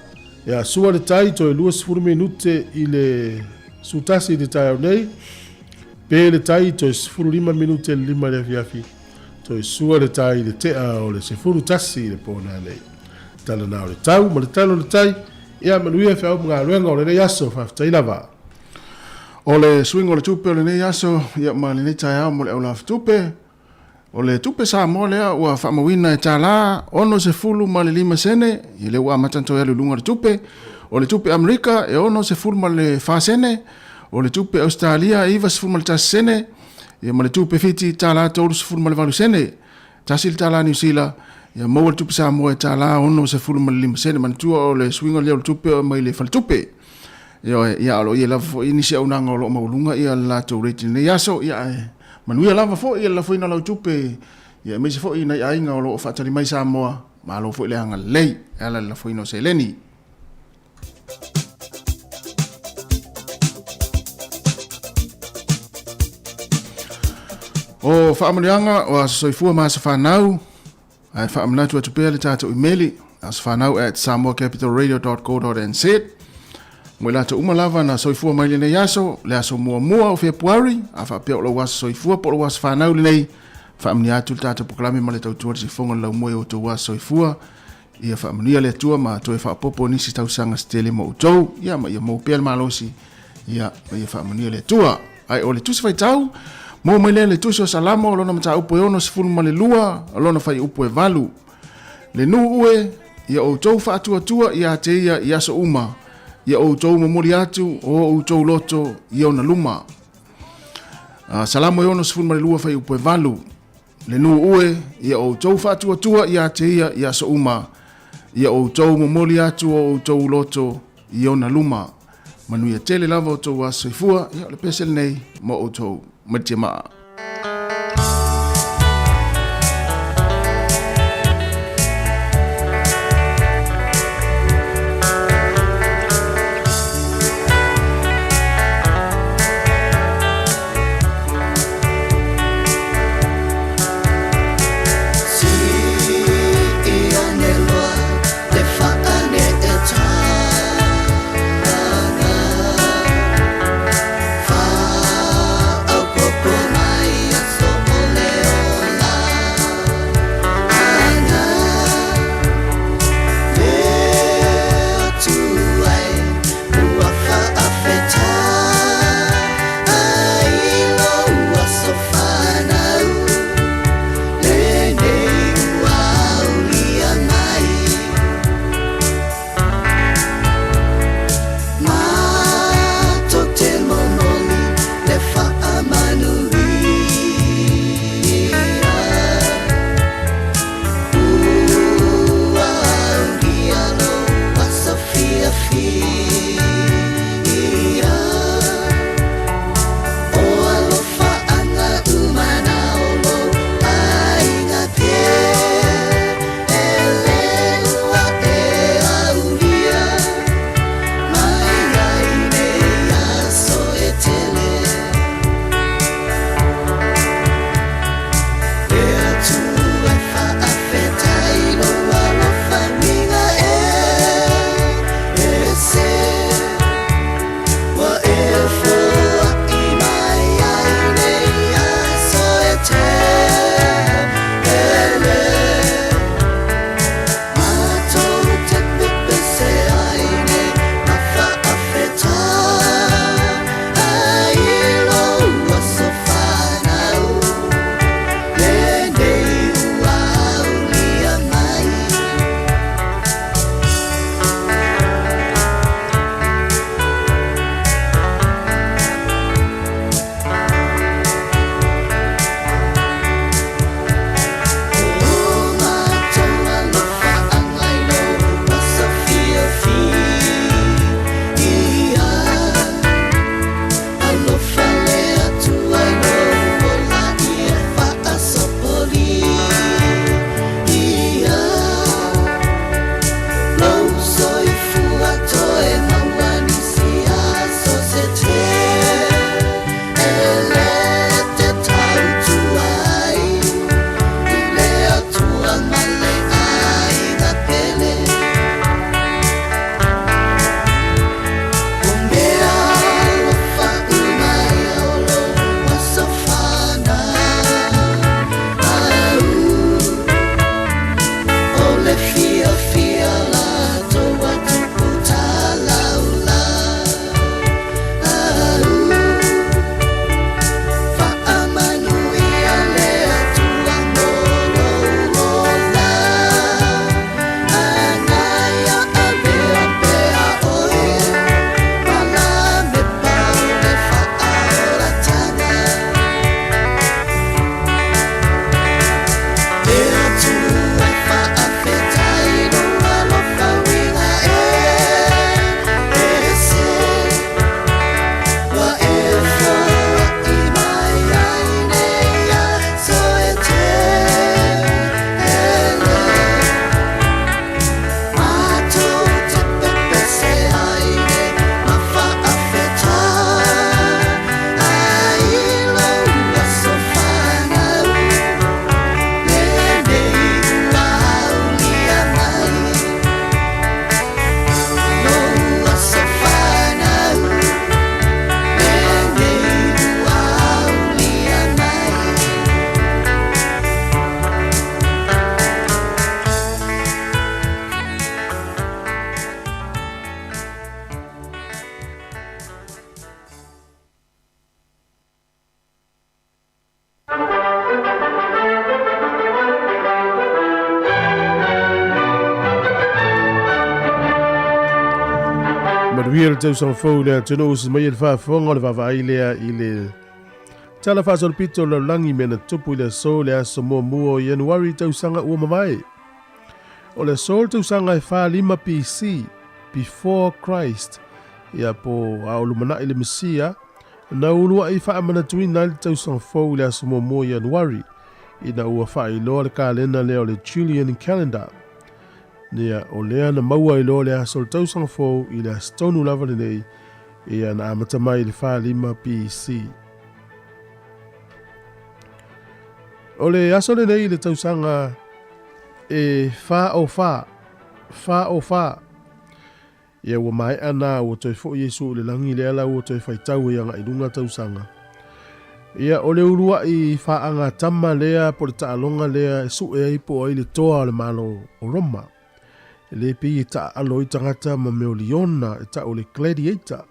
ia, sua le tai, toe 20 minute i le 11 i le taeao nei, pe le tai, toe 15 minute i le 5 i le afiafi, Toe sua le tai i le tea o le 11 i le po nanei. Tala na o le tau ma le tala o le tai, ia manuia feau ma galuega o lenei aso, faafetai lava. O le suiga o le tupe o lenei aso ia ma lenei taeao mo le aulafatupe, o le tupe Samoa lea ua faamauina e tala 65 sene, ia lea ua amata ona toe alu i luga le tupe. O le tupe Amerika e 64 sene, o le tupe Ausetalia e 91 sene, ia ma le tupe Fiti tala 38 sene. Tasi le tala Niu Sila, ia maua le tupe Samoa e tala 65 sene. Manatua o le suiga lea o le tupe mai le faletupe. Ioe, ia o lo o i ai lava foi nisi auaunaga o lo o maualuga ia le latou rate i lenei aso, ia ae manuia lava foi le lafoina o lau tupe, ia aemaise foi nai aiga o lo o faatali mai Samoa, malo foi le agalelei e ala i le lafoina o seleni. O faamanuiaga o aso soifua ma aso fanau, ae faamanatu atu pea le tatou imeli, asofanau@samoacapitalradio.co.nz. Mo i latou uma lava na soifua mai lenei aso, le aso muamua o Fepuari, a faapea o lou aso soifua po o lou aso fanau lenei, faamanuia atu le tatou polokalame ma le tautua le sifofoga o le laumua i o outou aso soifua. Ia faamanuia le Atua ma toe faaopoopo nisi tausaga se tele mo outou, ia ma ia maua pea le malosi, ia ma ia faamanuia le Atua. Ae o le tusi faitau, maua mai lea le tusi o Salamo, lona mataupu e 62, lona fuaiupu e 8. Le nuu e, ia outou faatuatua ia te ia i aso uma, ia outou momoli atu o outou loto i ona luma. Salamo e 62 fuaiupu e 8. Le nuu e, ia outou faatuatua ia te ia i aso uma, ia outou momoli atu o outou loto i ona luma. Manuia tele lava outou aso soifua, ia o le pese lenei mo outou. Mai le tiamaa. Manuia le tausaga fou i le atunuu se mai e le faafofoga o le vaavaai lea i le Tala Faasolopito o le Lalolagi mea na tupu i le aso le aso muamua o Ianuari tausaga ua mavae. O le aso le tausaga e 45 BC, Before Christ, ia po a o lumanai le Mesia, na uluai faamanatuina ai le tausaga fou i le aso muamua o Ianuari, ina ua faailoa le kalena lea o le Julian Calendar. Ia, o lea na maua ai loa le aso o le tausaga fou i le aso tonu lava lenei, ia na amata mai i le 45 BC. O le aso lenei i le tausaga e 404, 404, ia ua maea na ua toe foi Iesu i le lagi lea la ua toe faitau ai agai i luga tausaga. Ia o le uluai faagatama lea po o le taaloga lea e sue ai po o ai le toa o le Malo o Roma. E le pei e taaalo ai tagata ma mea o liona e tau o le gladiator.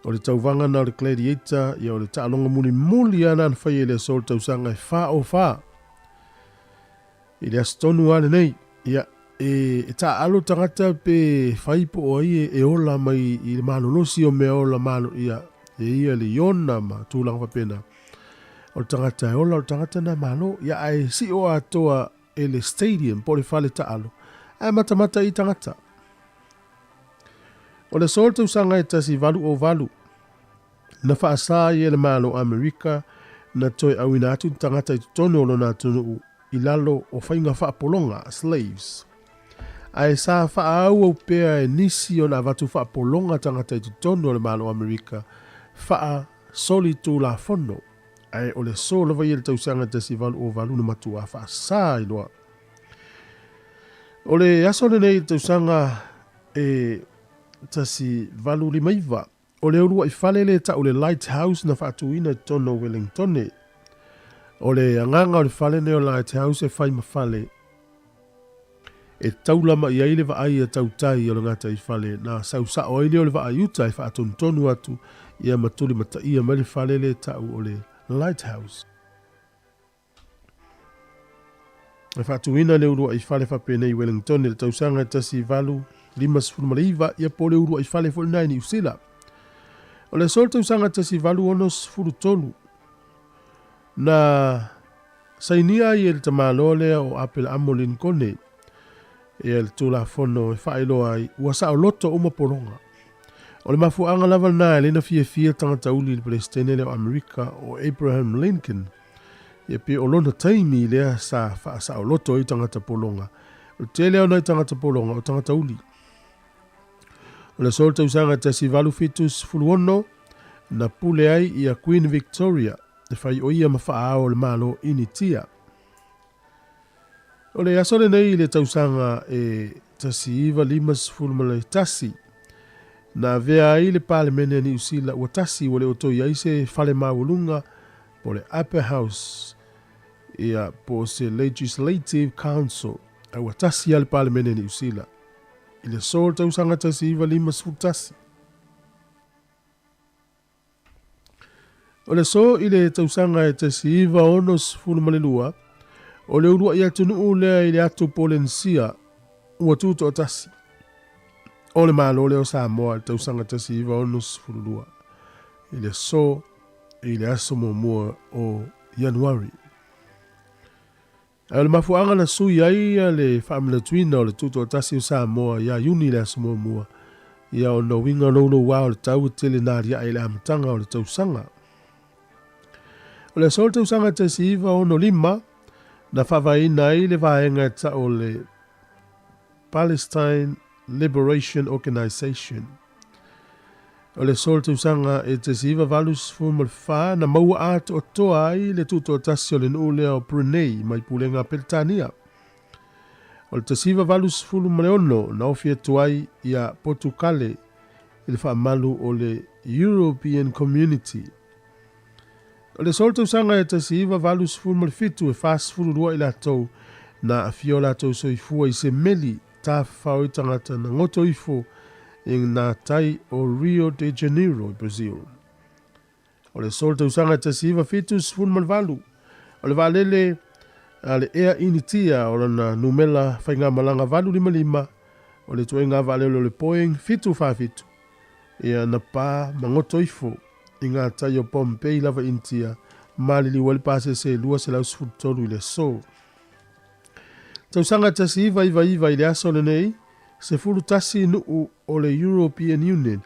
O le tauvaga na o le gladiator, ia o le taaloga mulimuli lava na na faia i le aso o le tausaga e 404. I le aso tonu lava lenei, ia, e, e taaalo tagata pe fai po o ai e, e ola mai i le malolosi o mea ola malo, ia, e ia le iona ma tulaga faapena. O le tagata e ola, o le tagata na malo, ia, ae sio atoa e le stadium po o le fale taalo, ae matamata i tagata. O le aso o le tausaga e 1808, na faasā ai e le Malo o Amerika na toe auina atu ni tagata i totonu o lona atunuu i lalo o faiga faapologa, slaves. Ae sa faaauau pea e nisi ona avatu faapologa tagata i totonu o le Malo o Amerika faa solitulafono, ae o le aso lava ia i le tausaga 1808 na matuā faasā ai loa. O le aso lenei i le tausaga e 1859, o le uluai fale lea e tau le Lighthouse na faatuina i totonu o Wellingtone. O le agaga o le fale lenei o Lighthouse e fai ma fale e taula mai ai le vaai a tautai o le gataifale na sau sao ai lea o le vaai uta e faatonutonu atu ia ma tulimataia mai le fale lea e tau o le Lighthouse. E faatuina le uluai fale faapenei i Wellington i le tausaga e 1859, ia po o le uluai fale foi lena i Niu Sila. O le aso o le tausaga 1863, na sainia ai e le tamaloa lea o Apelaamo Linkone ia le Tulafono e faailoa ai ua saoloto uma pologa. O le mafuaaga lava lena e le na fiafia tagata uli i le Peresetene lea o Amerika o Abraham Lincoln. Ia pei o lona taimi lea sa faasaoloto ai tagata pologa. O le tele o nai tagata pologa o tagata uli. O le aso o le tausaga 1876 na pule ai ia Queen Victoria e fai o ia ma faaao o le Malo Initia. O le aso lenei i le tausaga e 1951, na avea ai le Palemene a Niu Sila ua tasi ua le o toe i ai se fale maualuga po o le Upper House, ia, po o se Legislative Council, a ua tasi lava le Palemene a Niu Sila i le aso o le tausaga 1951. O le aso i le tausaga e 1962, o le uluai atunuu lea i le atu Polenisia ua tutoatasi. O le Malo lea o Samoa i le tausaga 1962, i le aso i le aso muamua o Ianuari. Ae o le mafuaaga na sui ai le faamanatuina o le Tutoatasi o Samoa ia Iuni le aso muamua, ia ona uiga loulouā o le tau e tele na aliae i le amataga o le tausaga. O le aso o le tausaga 1965, na faavaeina ai le vaega e tau o le Palestine Liberation Organization. O le aso o le tausaga e 1984 na maua atoatoa ai le tutoatasi o le nuu lea o Brunei mai pulega a Peretania. O le 1986 na ofi atu ai ia Potukale i le faamalu o le European Community. O le aso o le tausaga e 1987 e 42 i latou na aafia o latou soifua i se meli tafafao i tagata na goto ifo i ngā tai o Rio de Janeiro i Brazil. O le aso o le tausaga e 1978, o le vaalele a le Air Initia o lona numela faigamalaga 855 o le ituaiga vaalele o le Boeing 747. Ia na pa magoto ifo i gatai o Bombay lava Initia, maliliu ai le pasese e 213 i le aso. Tausaga 1999 i le aso lenei, 11 nuu o le European Union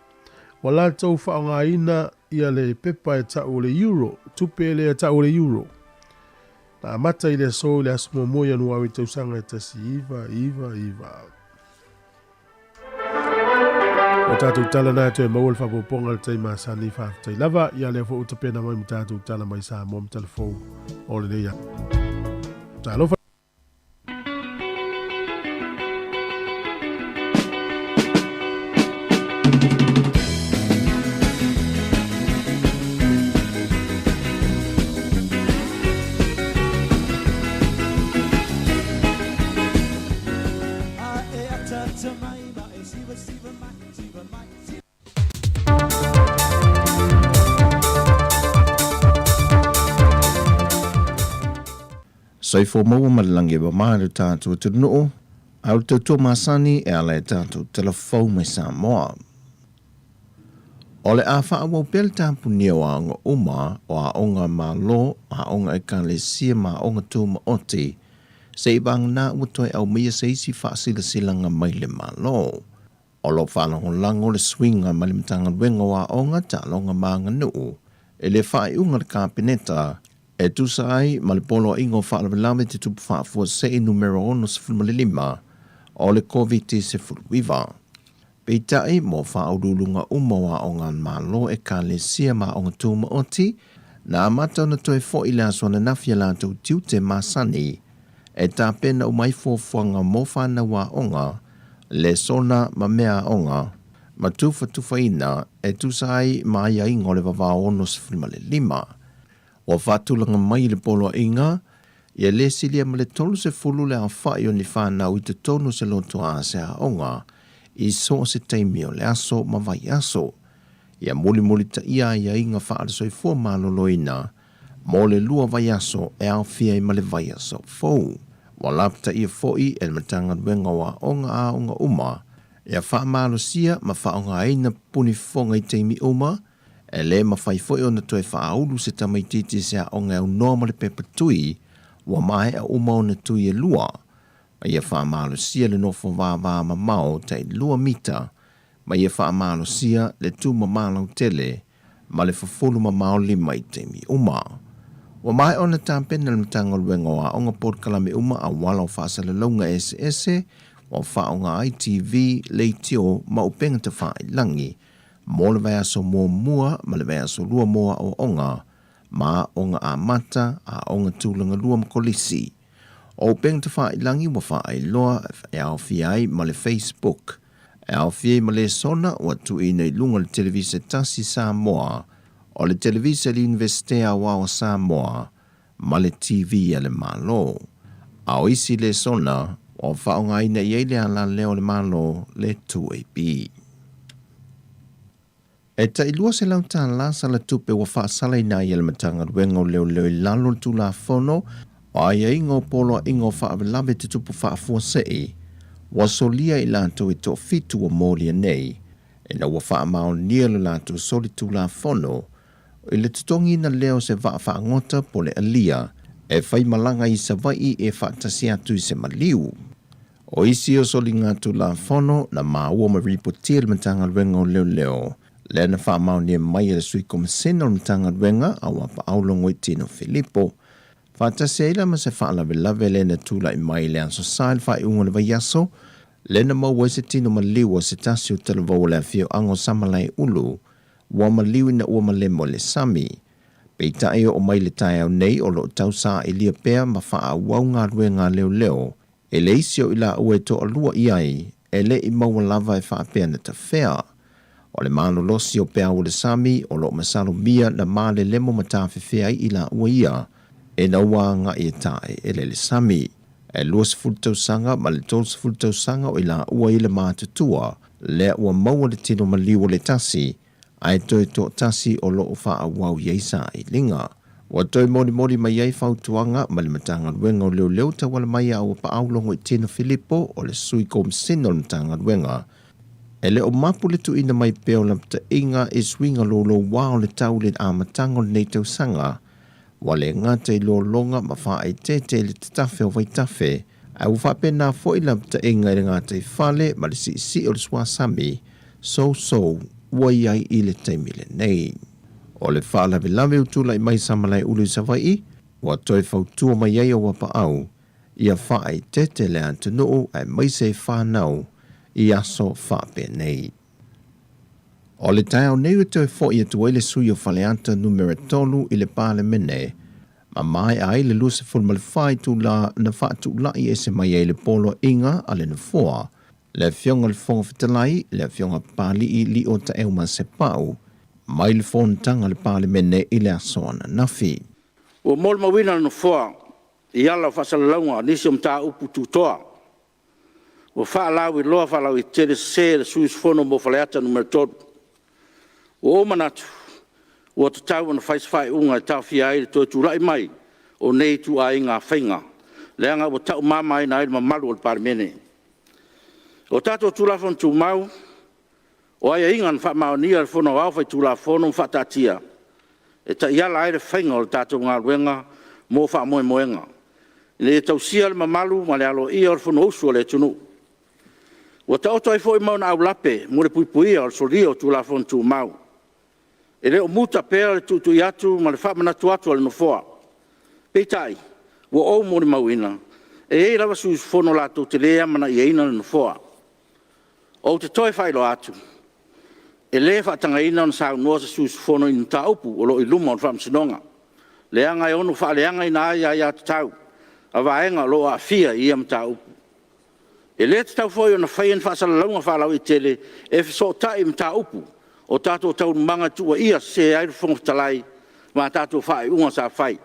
ua latou faaaogaina ia le pepa e tau o le euro, tupe lea e tau o le euro. Na amata i le aso i le aso muamua o Ianuari tausaga e 1999. O tatou tala na e toe maua le faaopoopoga i le taimi masani. Faafetai lava. Ia lea foi ua tapena mai ma tatou tala mai Samoa ma tala fou o lenei aso. Talofa. Soifua maua ma le lagi e mama i lo tatou atunuu, a o le tautua masani e ala i tatou tala fou mai Samoa. O le a faaauau pea le tapunia o aoga uma, o aoga a Malo, aoga Ekalesia ma aoga tumaoti, seivagana ua toe aumaia se isi faasilasilaga mai le Malo. O lo o faalagolago le suiga mai le Matagaluega o Aoga, Taaloga ma Aganuu i le faaiuga a le Kapeneta e tusa ai ma le Poloaiga o Faalavelave Tutupu Faafuasei Numera 65 o le Koviti-19. Peitai, mo faauluuluga uma o aoga a le Malo, Ekalesia ma aoga tumaoti, na amata ona toe foi le aso ananafi a latou tiute masani e tapena uma ai fuafuaga mo fanau aoga, lesona ma mea aoga, ma tufatufaina e tusa ai ma aiaiga o le vavao 65. Ua faatulaga mai i le poloaiga, ia le silia ma le 30 le aofai o ni fanau i totonu o se lotoa se aoga i so o se taimi o le aso ma vaiaso. Ia mulimulitaia aiaiga faale-soifua maloloina mo le lua vaiaso e aofia ai ma le vaiaso fou. Ua lapataia foi e le Matagaluega o Aoga aoga uma ia faamalosia ma faaaogaina punifofoga i taimi uma, E le mafai foi ona toe faaulu se tamaitiiti i se aoga e aunoa ma le pepa tui ua maea uma ona tui e lua, ma ia faamalosia le nofo vāvā mamao tai lua mita, ma ia faamalosia le tumama lautele ma le fufulu mamao lima i taimi uma. Ua maea ona tapena le Matagaluega o Aoga polokalame uma auala o faasalalauga eseese ua faaaoga ai TV, leitio ma upega tafailagi mo le vaiaso muamua ma le vaiaso lua mo aoaoga ma aoga amata, aoga tulaga lua ma kolisi. O upega tafailagi ua faailoa e aofia ai ma le Facebook, e aofia ai ma lesona ua tuuina i luga o le Televisa Tasi Samoa, o le Televisa i le Iunivesite Aoao o Samoa ma le TV a le Malo. A o isi lesona ua faaaogaina i ai le alaleo o le Malo le 2AP. E tai $200 tala sala tupe ua faasalaina ai e le Matagaluega o Leoleo i lalo o le Tulafono o Aiaiga o Poloaiga o Faalavelave Tutupu Faafuasei ua solia i latou e toafitu ua molia nei ina ua faamaonia lo latou solitulafono i le totogiina lea o se vaa faagota po o le alia e fai malaga i Savaii e faatasi atu i se maliu. O isi o soligatulafono na maua ma ripotia i le Matagaluega o Leoleo, lea na faamaonia mai e le Sui Komesina o le Matagaluega a Uapaau Logoitino Filipo, faatasi ai la ma se faalavelave lea na tulai mai i le Aso Sa i le faaiuga o le vaiaso, lea na maua ai se tino maliu o se tasi o talavou o le afioaga o Samalaeulu, ua maliu ina ua malemo i le sami. Peitai e oo mai i le taeao nei o lo o tau sailia pea ma faaauau galuega a leoleo e le isi o i laua e toalua i ai e le i maua lava e faapea na tafea. O le malolosi o peau o le sami o lo o masalomia na malelemo ma tafefea ai i laua ia ina ua agai e taeele le sami. E 20 tausaga ma le 30 tausaga o i laua i le matutua lea ua maua le tino maliu o le tasi, ae toe toatasi o lo o faaauau i ai sailiga. Ua toe molimoli mai ai fautuaga mai le Matagaluega o Leoleo tauala mai a Auapaau Logoitino Filipo o le Sui Komisina o le Matagaluega. E le o mapu le tuuina mai pea o lapataiga i suiga louloua o le tau i le amataga o lenei tausaga, ua le gata i lologa ma faaeteete i le tatafe o vaitafe, ae ua faapena foi lapataiga i le gataifale ma le siisii o le suasami sousou ua i ai i le taimi lenei. O le faalavelave ua tulai mai Samalaeulu i Savaii, ua toe fautua mai ai Auapaau ia faaeteete le atunuu aemaise fanau i aso faapenei. O le taeao nei ua toe foi atu ai le sui o Faleata Numera 3 i le Palemene ma maea ai le 24 itula na faatulai ese mai ai le poloaiga a le Nofoa, le Afioga i le Fofoga Fetalai, le Afioga Papalii Lio Taeuma Sepau, mai le fonotaga a le Palemene i le aso ananafi. Ua molimauina e le Nofoa i ala o faasalalauga nisi o mataupu tutoa ua faalauiloa faalauaitele sese e le sui usufono mo Faleata Nu.3. Ua ou manatu, ua tatau ona fai se faaiuga e taofia ai le toe tulai mai o nei ituaiga faiga, leaga ua taumamaina ai le mamalu o le Palemene. O tatou Tulafono Tumau, o aiaiga na faamaonia e le Fono Aoao Faitulafono ma faataatia, e taiala ai le faiga o le tatou galuega mo faamoemoega, ina ia tausia le mamalu ma le aloaia o le Fonousu a le atunuu. Ua taoto ai foi ma ona aulape mo le puipuia o le solia o Tulafono Tumau. E le o muta pea le tuitui atu ma le faamanatu atu a le Nofoa. Peitai, ua ou molimauina, e i ai lava sui usufono latou te le amanaiaina le Nofoa. Ou te toe faailoa atu, e le faatagaina ona saunoa se sui usufono i ni mataupu o lo o i luma o le Faamasinoga, leaga e ono faaleagaina ai aia tatau a vaega o lo o aafia i ia mataupu. E le tatau foi ona faia ni faasalalauga faalauaitele e fesootai i mataupu o tatou taualumaga e tuuaia sese ai le Fofoga Fetalai ma a tatou faaiuga sa fai.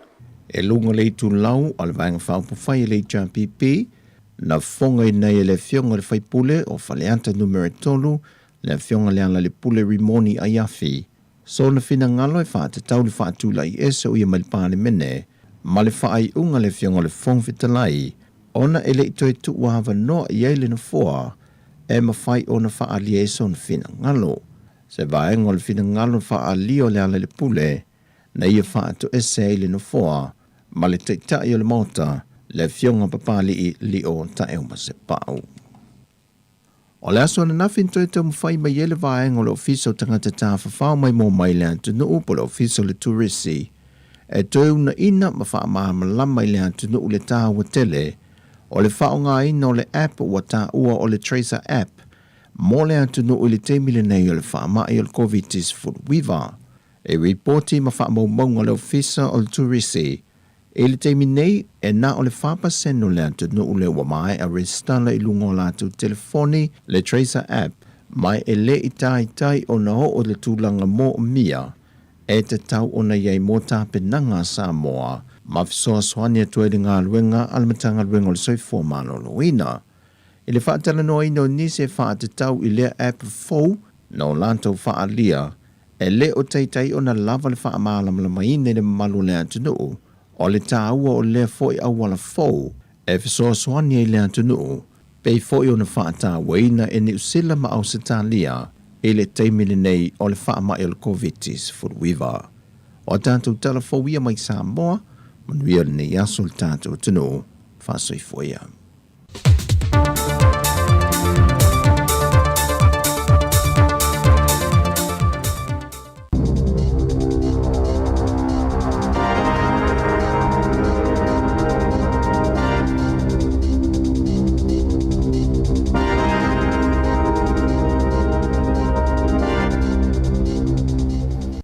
I luga o le itulau a le Vaega Faaupufai a le HRPP, na fofogaina ai e le Afioga i le sui usufono o Faleata Nu.3, le Afioga Lealailepule Rimoni Aiafi, sona finagalo e faatatau le faatulai ese o ia mai le Palemene ma le faaiuga a le Afioga i le Fofoga Fetalai ona e le i toe tuuavanoa i ai le Nofoa e mafai ona faaalia ai sona finagalo. Se vaega o le finagalo na faaalia o Lealailepule na ia faatoese ai le Nofoa ma le Taitai o le Maota, le Afioga Papalii Lio Taeumasepau. O le aso ananafi na toe taumafai mai ai le vaega o le Ofisa o Tagata Tafafao Maimoa Mai le Atunuu po o le Ofisa o le Turisi e toe uunaina ma faamalamalama i le atunuu le taua tele o le faaaogaina o le app ua taua o le Tracer App mo le atunuu i le taimi lenei o le faamai o le Koviti-19. E ripoti ma faamaumauga a le Ofisa o le Turisi I le taimi nei, e na o le 4% o le atunuu lea ua maea resitala i luga o latou telefoni le Tracer App, ma e le i taitai ona oo i le tulaga moomia e tatau ona i ai mo tapenaga a Samoa ma fesoasoani atu ai i le galuega a le Matagaluega o le Soifua Maloloina. I le faatalanoaina o nisi e faatatau i lea app fou na o latou faaalia, E le o taitai ona lava le faamalamalamaina i le mamalu o le atunuu o le taua o lea foi auala fou e fesoasoani ai i le atunuu, pei foi ona faatauaina e Niu Sila ma Ausetalia i le taimi lenei o le faamai o le Koviti-19. O a tatou tala fou ia mai Samoa, manuia lenei aso i le tatou atunuu. Faasoifua ia.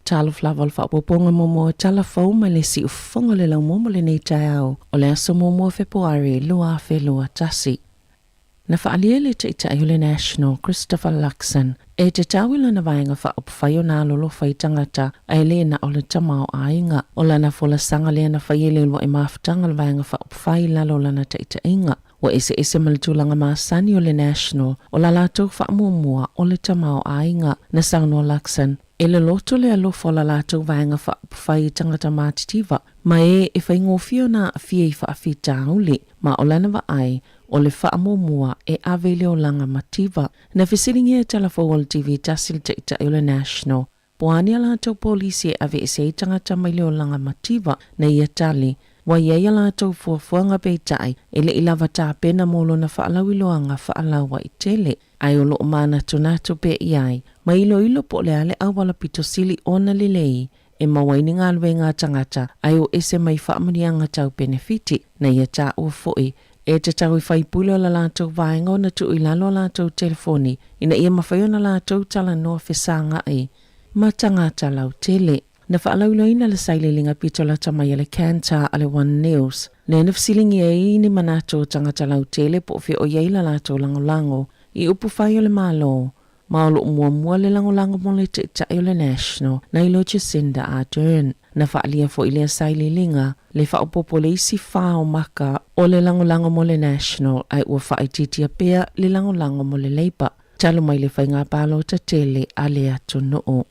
Talofa lava o le faaopoopoga muamua o tala fou mai le siufofoga o le laumua mo lenei taeao o le aso 1 o Fepuari 2021. Na faaalia le Taitai o le National, Christopher Luxon, e tatau i lana vaega faaupufai ona alolofa i tagata ae le na o le tamaoaiga. O lana folasaga lea na faia i le uluai mafutaga o le vaega faaupufai i lalo o lana taitaiga. Ua eseese ma le tulaga masani o le National, o la latou faamuamua o le tamaoaiga. Na saunoa Luxon, e loloto le alofa o la latou vaega faaupufai i tagata matitiva. ma e e faigofie ona aafia i faafitauli, ma o lana vaai, o le faamuamua e ave i le olaga mativa. Na fesiligia e Tala Fou o le TV tasi le Taitai o le National, po o a ni a latou polisi e aveese ai tagata mai le olaga mativa, na ia tali, ua i ai a latou fuafuaga peitai e le i lava tapena mo lona faalauiloaga faalauaitele, ae o lo o manatunatu pea i ai, ma iloilo po o le a le auala pito sili ona lelei e maua ai ni galuega a tagata ae o ese mai faamanuiaga tau penefiti. Na ia taua foi, e tatau i faipule o la latou vaega ona tuu i lalo a latou telefoni ina ia mafai ona latou talanoa fesaga'i ma tagata lautele. Na faalauiloaina le sailiiliga pito lata mai a le Kantar a le One News, lea na fesiligia ai ni manatu o tagata lautele po o fea o i ai la latou lagolago i upufai o le Malo ma o lo o muamua le lagolago mo le Taitai o le National nai lo Jacinda Ardern. Na faaalia foi lea sailiiliga le faaopoopo o le isi fa o maka o le lagolago mo le National ae ua faaitiitia pea le lagolago mo le Labour talu mai le faiga palota tele a le atunuu.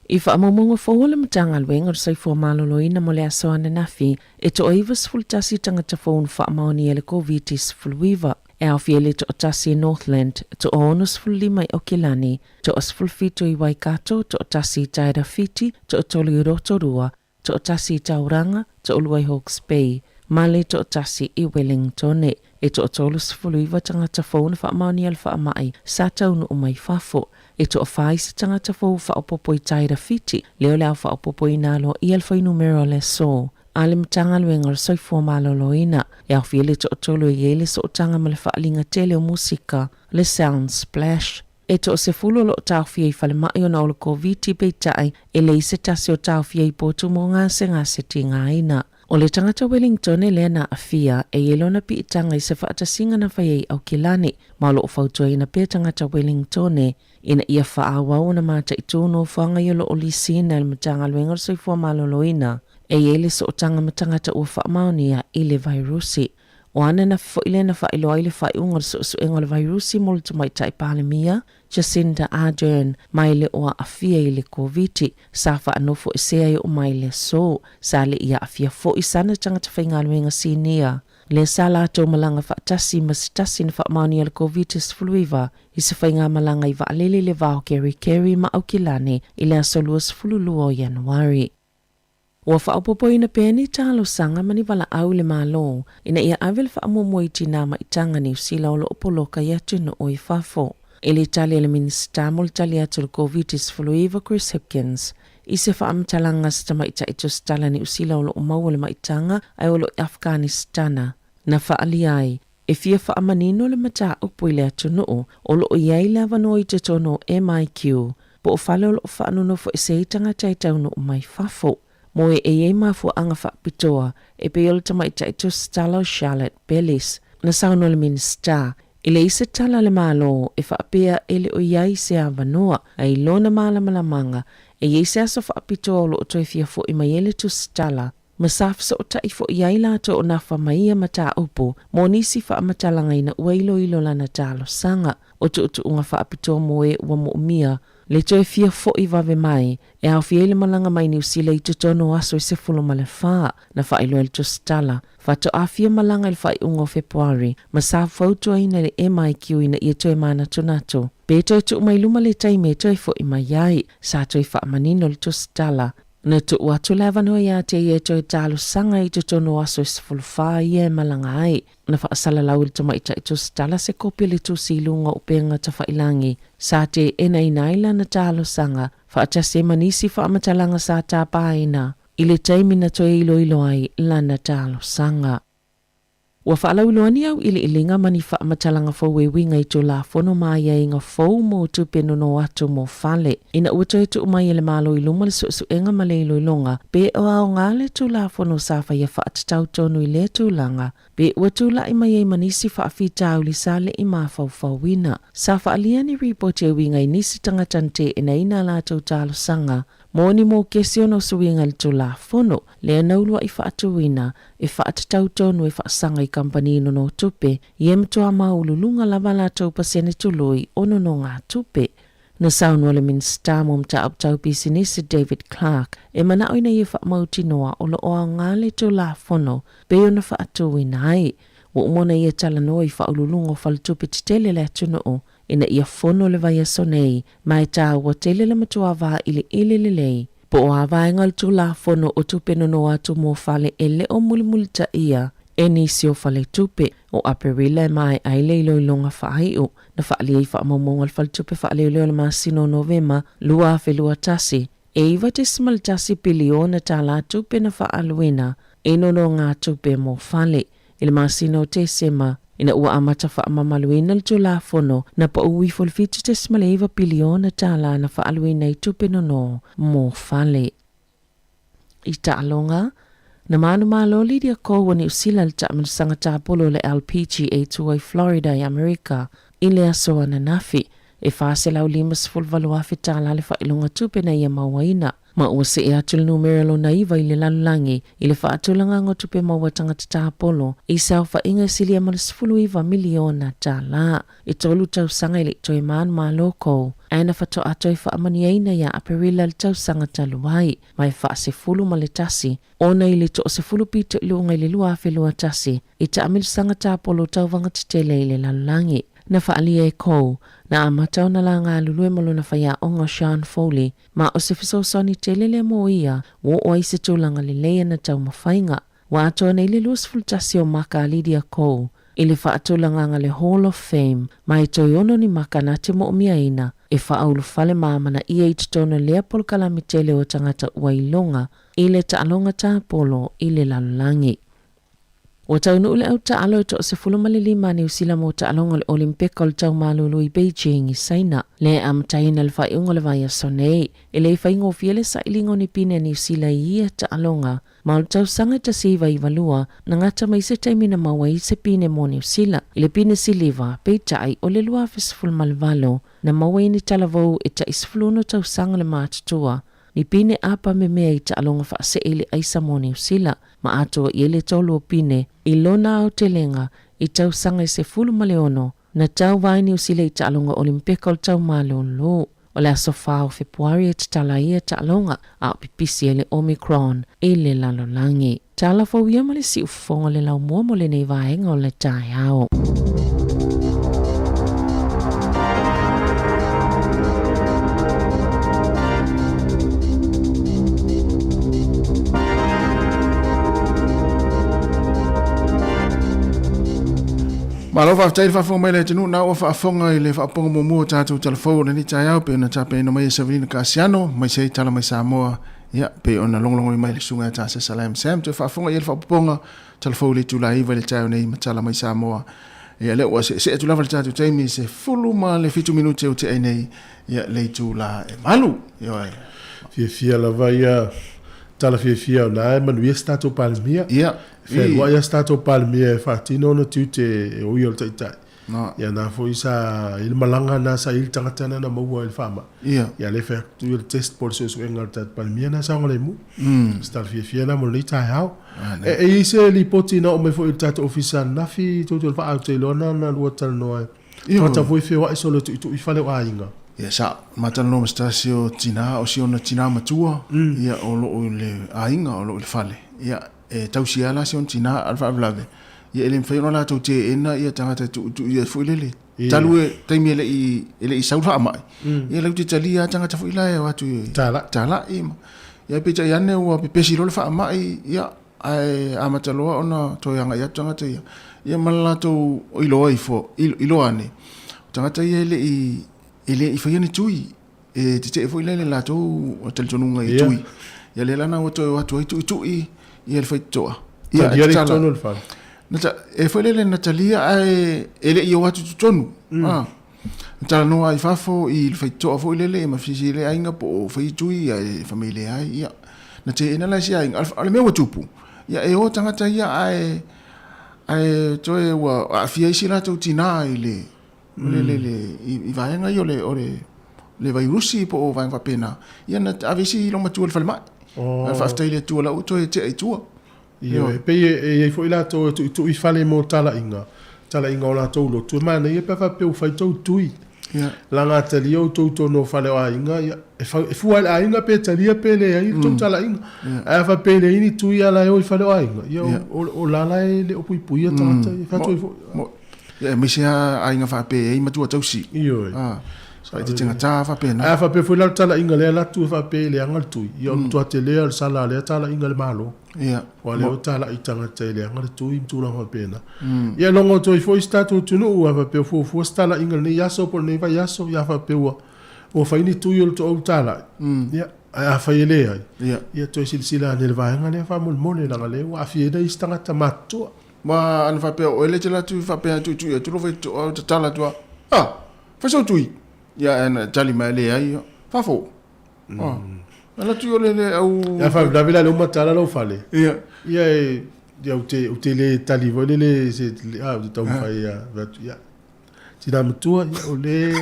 I faamaumauga fou a le Matagaluega o le Soifua Maloloina mo le aso ananafi, e toa-91 tagata fou na faamaonia i le Koviti-19. E aofia i le toatasi i Northland, toa-65 i Aukilani, toa-17 i Waikato, toatasi i Tairāwhiti, toatolu i Rotorua, toatasi i Tauranga, toalua i Hawke's Bay, ma le toatasi i Wellingtone. E toa-39 tagata fou na faamaonia le faamai sa taunuu mai fafo. E toawhā isi tagata fou faaopoopo i Tairāwhiti, lea o le a faaopoopoina aloaia le fuainumera o le aso a le Matagaluega o le Soifua Maloloina. E aofia le toatolu e i ai le sootaga ma le faaaliga tele o musika, le Sound Splash. E toasefulu o lo o taofia i falemai ona o le Koviti peitai e leai se tasi o taofia i potu mo gasegase tigaina. O le tagata Wellingtone lea na aafia e i ai lona piitaga i se faatasiga na fai ai i Aukilani, ma o lo o fautuaina pea tagata Wellingtone ina ia faaauau ona mataitū nofoaga ia o lo o lisiina e le Matagaluega o le Soifua Maloloina e i ai le sootaga ma tagata ua faamaonia i le vairusi. O ananafi foi lea na faailoa ai le faaiuga o le suesuega o le vairusi mo le Tamaitai Palemia, Jacinda Ardern, ma e le o aafia i le Koviti, sa faanofoesea e oo mai le aso. Sa le i aafia foi sana tagata faigaluega sinia, lea sa latou malaga faatasi ma se tasi na faamaonia le Koviti-19 i se faigamalaga i vaalele i le va o Kerikeri ma Aukilani i le aso 22 o Ianuari. Ua faaopoopoina pea ni talosaga ma ni valaau i le Malo ina ia ave le faamuamua i tinā maitaga Niu Sila o lo o poloka i atunuu i fafo. I le tali a le Minisita mo le tali atu i le Koviti-19 Chris Hipkins i se faamatalaga a se tamaitai tusitala Niu Sila o lo o maua le maitaga ae o lo o i Afghanistan na faaalia ai E fia faamanino le mataupu i le atunuu o lo o i ai le avanoa i totonu o MIQ po o fale o lo o faanonofoese ai tagata e taunuu mai fafo. Mo e e i ai mafuaaga faapitoa e pei o le tamaitai tusitala o Charlotte Bellis. Na saunoa le Minisita, e leai se tala a le Malo e faapea e le o i ai se avanoa, a i lona malamalamaga e i ai se aso faapitoa o lo o toe fia foi mai ai le tusitala Ma sa fesootai foi ai latou o nafa ma ia mataupu mo nisi faamatalaga ina ua iloilo lana talosaga. O tuutuuga faapitoa mo e ua moomia le toe fia foi vave mai e aofia ai le malaga mai Niu Sila i totonu o aso e 14, na faailoa e le tusitala. Faatoa fia malaga i le faaiuga o Fepuari ma sa fautuaina e le MIQ ina ia toe manatunatu pe toe tuu mai luma le taimi e toe foi mai ai. Sa toe faamanino le tusitala Na tuu atu le avanoa iā te ia e toe talosaga i totonu o aso e 14 ia e malaga ai. Na faasalalau e le tamaitai tusitala se kopi o le tusi i luga o upega tafailangi sa teenaina ai lana talosaga faatasi ai ma nisi faamatalaga sa tapaina i le taimi na toe iloilo ai lana talosaga. Ua faalauiloa ni auiliiliga ma ni faamatalaga fou e uiga i Tulafono ma aiaiga fou mo tupe nono atu mo fale. Ina ua toe tuu mai e le Malo i luma le suesuega ma le iloiloga, pe o aoga le Tulafono sa faia faatatau tonu i lea tulaga, pe ua tulai mai ai ma nisi faafitauli sa le i mafaufauina. Sa faaalia ni ripoti e uiga i nisi tagata na teenaina a latou talosaga mo ni mokesi ona o suiga i le Tulafono lea na uluai faatuina e faatatau tonu e faasaga i kamupani nonotupe, ia e matua maualuluga lava a latou pasene tului o nonogatupe. Na saunoa le Minisita mo Mataupu Tau Pisinisi David Clark e mana'o ina ia faamautinoa o lo o aoga le Tulafono pei ona faatuina ai. Ua uma ona ia talanoa i faauluuluga o faletupe tetele a le atunuu ina ia fono le vaiaso nei ma e tāua tele le matua vailiili lelei po o a vaega o le Tulafono o Tupe Nono Atu mo Fale e le o mulimulitaia e nisi o faletupe. O Aperila e maea ai le iloiloga faaiu na faaalia i faamaumauga a le Faletupe Faaleoleo i le masina o Novema 2021, e $9.1 piliona tālā tupe na faaaluina i nonogatupe mo fale i le masina o Tesema ina ua amata faamamaluina le Tulafono na pau ifo le $7.9 piliona tālā na faaaluina i tupe nono mo fale. I taaloga, na manumalo Lydia Ko o Niu Sila i le taamilosaga tapolo o le LPGA Tour i Florida i Amerika i le aso ananafi. E $458,000 tālā le faailoga tupe na ia mauaina, ma ua see atu le numera lona iva i le lalolagi i le faatulagaga o tupe maua tagata tapolo i se aofaiga e silia ma le $19 miliona tālā. E tolu tausaga e le i toe manumalo Ko, ae na faatoa toe faamanuiaina iā Aperila i le tausaga talu ai, ma e faasefulu ma le tasi ona i le toasefulu pito i luga i le 2021 i taamilosaga tapolo tauvaga tetele i le lalolagi. Na faaalia e Ko, na amata ona la galulue ma lona faiaoga o Sean Foley, ma o se fesoasoani tele lea mo ia ua oo ai se tulaga lelei ana taumafaiga. Ua atoa nei le 21 o maka a Lydia Ko i le faatulagaga le Hall of Fame ma e toe ono ni maka na te moomiaina e faaulufale ma amanaia i totonu o lea polokalame tele o tagata ua iloga i le taaloga tapolo i le lalolagi. Ua taunuu le au taalo e 15 a Niu Sila mo taaloga o le Olimpeka o le Tau Malulu i Beijing i Saina, lea e amataina i le faaiuga o le vaiaso nei. E le faigofie le sailiga o ni pine a Niu Sila i ia taaloga Ma o le tausaga e 1992, na gata mai se taimi na maua ai se pine mo Niu Sila i le pine siliva, peitai, o le 2018, na maua ai ni talavou e tai 16 tausaga le matutua, ni pine apa memea i taaloga faasee i le aisa mo Niu Sila, ma atoa i ai le tolu o pine i lona aotelega i tausaga e 16 Na tau ai Niu Sila i taaloga Olimpeka o le tau malolo. O le aso 4 o Fepuari e tatala ai ia taaloga, a o pipisi ai le Omicron i le lalolagi. Tala fou ia ma le siufofoga o le laumua mo lenei vaega o le taeao. Malo faafetai le faafofoga mai le atunuu na ua faafofoga i le faapopoga muamua o tatou talafou o lenei taeao pei ona tapenaina mai e Savelina Kasiano mai se tala mai Samoa ia pei ona logologo mai le susuga ia Tasesa Lam Sam toe faafofoga i le faapopoga talafou i le itula 9 i le taeao nei ma tala mai Samoa ia lea ua seesee atu lava le tatou taimi se 17 minute o tea nei ia le itula e 8 ioe. Fiafia lava ia tala fiafia o na e manuia se tatou Palemia. Ia. E fealuai lava se tatou Palemia e faatino ona tiute e o ia o le Taitai. Ia na foi sa i le malaga na sa i le tagata na na maua i le faamai. Ia. Ia le fai atu ia le test po o le suesuega a le tatou Palemia na saogalemu. Se tala fiafia na mo lenei taeao. E i ai se lipoti na oo mai foi i le tatou Ofisa ananafi tou te vaai ou te iloa na na lua talanoa ai. Tagata foi feoai solo e tuitui fale o aiga. Ia sa ma talanoa ma se tasi o tina o si ona tina matua ia o loo i le aiga o loo i le fale. Ia e tausi lava la si ona tina a o le faalavelave ia e le mafai ona latou teena ia tagata e tuutuu ia foi lele talu e taimi e le i e le i sau le faamai ia latou te talia lava tagata foi la e o atu e talai ma ia peitai ane ua pepesi loa le faamai ia ae amata loa ona toe agai atu tagata ia ia ma le latou iloa ifo iloa ane o tagata ia e le i e le i faia ni tui E tetee foi la i le latou talitonuga i tui. Ia lea la na ua toe o atu ai tuitui ia le faitotoa. Ia e tatala. Tonu le fale. Na e foi lele na talia ae e le i o atu totonu. Ah. Na talanoa ai fafo i le faitotoa foi lele ma fesili le aiga po o fai tui ia e fai mai leai. Ia na teena la e si aiga. O le mea ua tupu, ia e o tagata ia ae ae toe ua aafia ai si latou tina i le le, le, le, i, i vaega ia o le, o le, le vairusi po o vaega faapena, ia na ave isi loomatua i le falemai. Oh. Ae faafetai i le Atua la ua toe tea i tua. Ioe, e pei e i ai foi latou e tuitui fale mo talaiga, talaiga o latou lotu. E manaia pe a faapea ua fai tou tui. Leaga a talia outou i totonu o fale o aiga, ia, e fau, e fua i le aiga pe talia pe leai le tou talaiga. Ae a faapea e leai ni tui a la e o i fale o aiga, ia, o, o la la e le o puipuia tagata ia. E fai atu ai foi. Mo, ia, aemaise lava aiga faapea e i ai matua tausi. Ioe. Ah, faaetetegata faapena. Ae a faapea foi la le talaiga lea e alu atu e faapea e leaga le tui, ia o le matua tele lava o le sala a lea talaiga i le Malo. Ia. Aua o lea ua talai tagata e leaga le tui ma tulaga faapena. Ia logo atu ai foi si tatou atunuu, a faapea ua fuafua se talaiga i lenei aso po o lenei vaiaso, ia a faapea ua ua fai ni tui o le toau talai, ia, ae afai e leai, ia toe silasila ane i le vaega lea faamolemole, leaga o lea ua aafia ai nai isi tagata matutua. Ma ana faapea o oe lea e te alu atu faapea e tuitui atu lou faitotoa, tatala atu lava, Ah, fai sou tui. Ia, ae ana tali mai, Leai, fafo. Ah, alu atu i o le le au. Ia faalavelave la lea ua matala lou fale. Ia. Ia e ia ou te ou te le tali foi lele se a ou te taumafai ia fai atu ia. Tina matua ia o le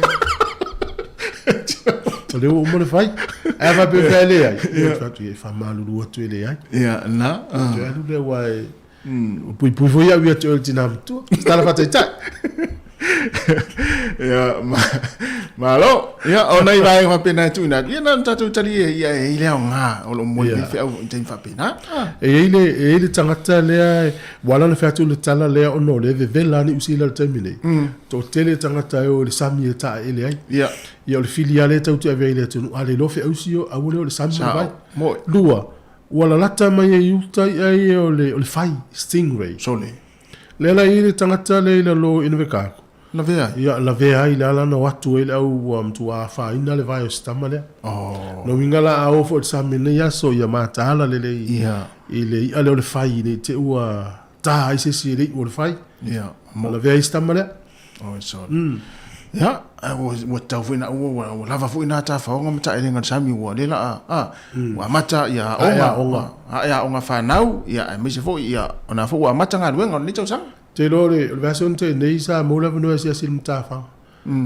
o le ua uma ona fai. Ae a faapea e leai, ia ou te fai atu ia e faamalulu atu e leai. Ia na. Toe alu lea aua e Ua puipui foi au ia te oe le tina matua. Se tala faataitai. Ia, ma, malo. Ia, o nai vaega faapena e tuuina atu. Ia, na ona tatou talie, ia, e i ai le aoga o lo o moe mai feau i taimi faapena. E i ai le, e i ai le tagata lea, ua ala ona fai atu le tala lea ona o lea e vevela lava Niu Sila i le taimi nei. Toatele tagata e o i le sami e taeele ai. Ia. Ia, o le fili lava lea e tatou te ave ai i le atunuu, a le iloa feausi, aua le o i le sami ma le vai. Moe. Lua, Ua lalata mai ai uta i'a ia o le, o le fai, stingray. Sole. Lea la e i ai le tagata lea i lalo i Invercargill. Lavea ai? Ia, lavea ai, lea la na o atu ai le au ua matua afaina le vae o si tama lea. Oh. Lona uiga la a o foi i le sami i lenei aso, ia mataala lelei Ia. i le i'a lea o le fai ne i te i ua ta ai se isi e le iu o le fai. Ia. Ua lavea ai si tama lea. Oi sole. Ia, ua, ua tatau foi na, ua, ua, ua lava foi na tafaoga ma taelega o le sami, ua lea la a, a, ua amata ia aoga, aoga. Ae aoga fanau, ia, aemaise foi, ia, o na foi ua amata galuega o lenei tausaga. Ou te iloa o le, o le vaiaso na tea nei sa maua le avanoa e asiasi i le matafaga.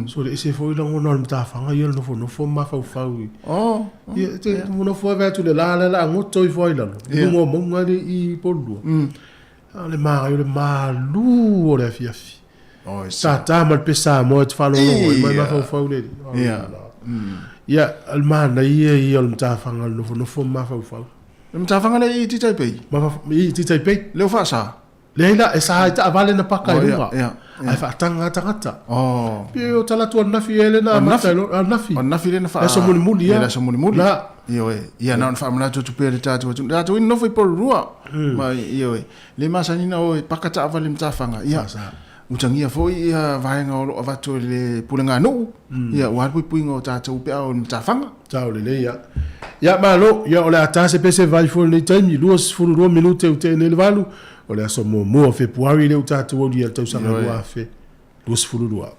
So le ese foi lagona o le matafaga ia o le nofonofo ma mafaufau i. Oh, Ia, e te nofonofo lava vae atu i le la lea o le a goto ifo ai i lalo, i luga o mauga lea i Polulua. A o le manaia o le malu o le afiafi. Tata ma le pese Samoa e te faalogologo ai mai mafaufau le alii. Ia, o le manaia ia o le matafaga o le nofonofo ma mafaufau. Le matafaga lea i Titaipei? I Titaipei. Lea ua faasa? Leai la, e sa ai taavale na paka i luga. Ae faataga lava tagata. Pei o talaatu ananafi ea lea na amata ai loa, ananafi. O ananafi lea na faa... Le aso mulimuli lava. Le aso mulimuli. La. Ioe. Ia na ona faamanatu atu pea i le tatou atunuu. Tatou i nonofo i Porirua. Ma ioe. Le masani na o e paka taavale i matafaga. Ia. Utagia foi ia vaega o lo o avatu e le pulega nuu. Ia aua le puipuiga o tatou pe a o i matafaga. Sao lelei ia. Ia malo, ia o le a ta se pese vai foi i lenei taimi, 22 minute ua tea nei le valu, o le aso muamua o Fepuari lea ua tatou aulia i le tausaga 2022.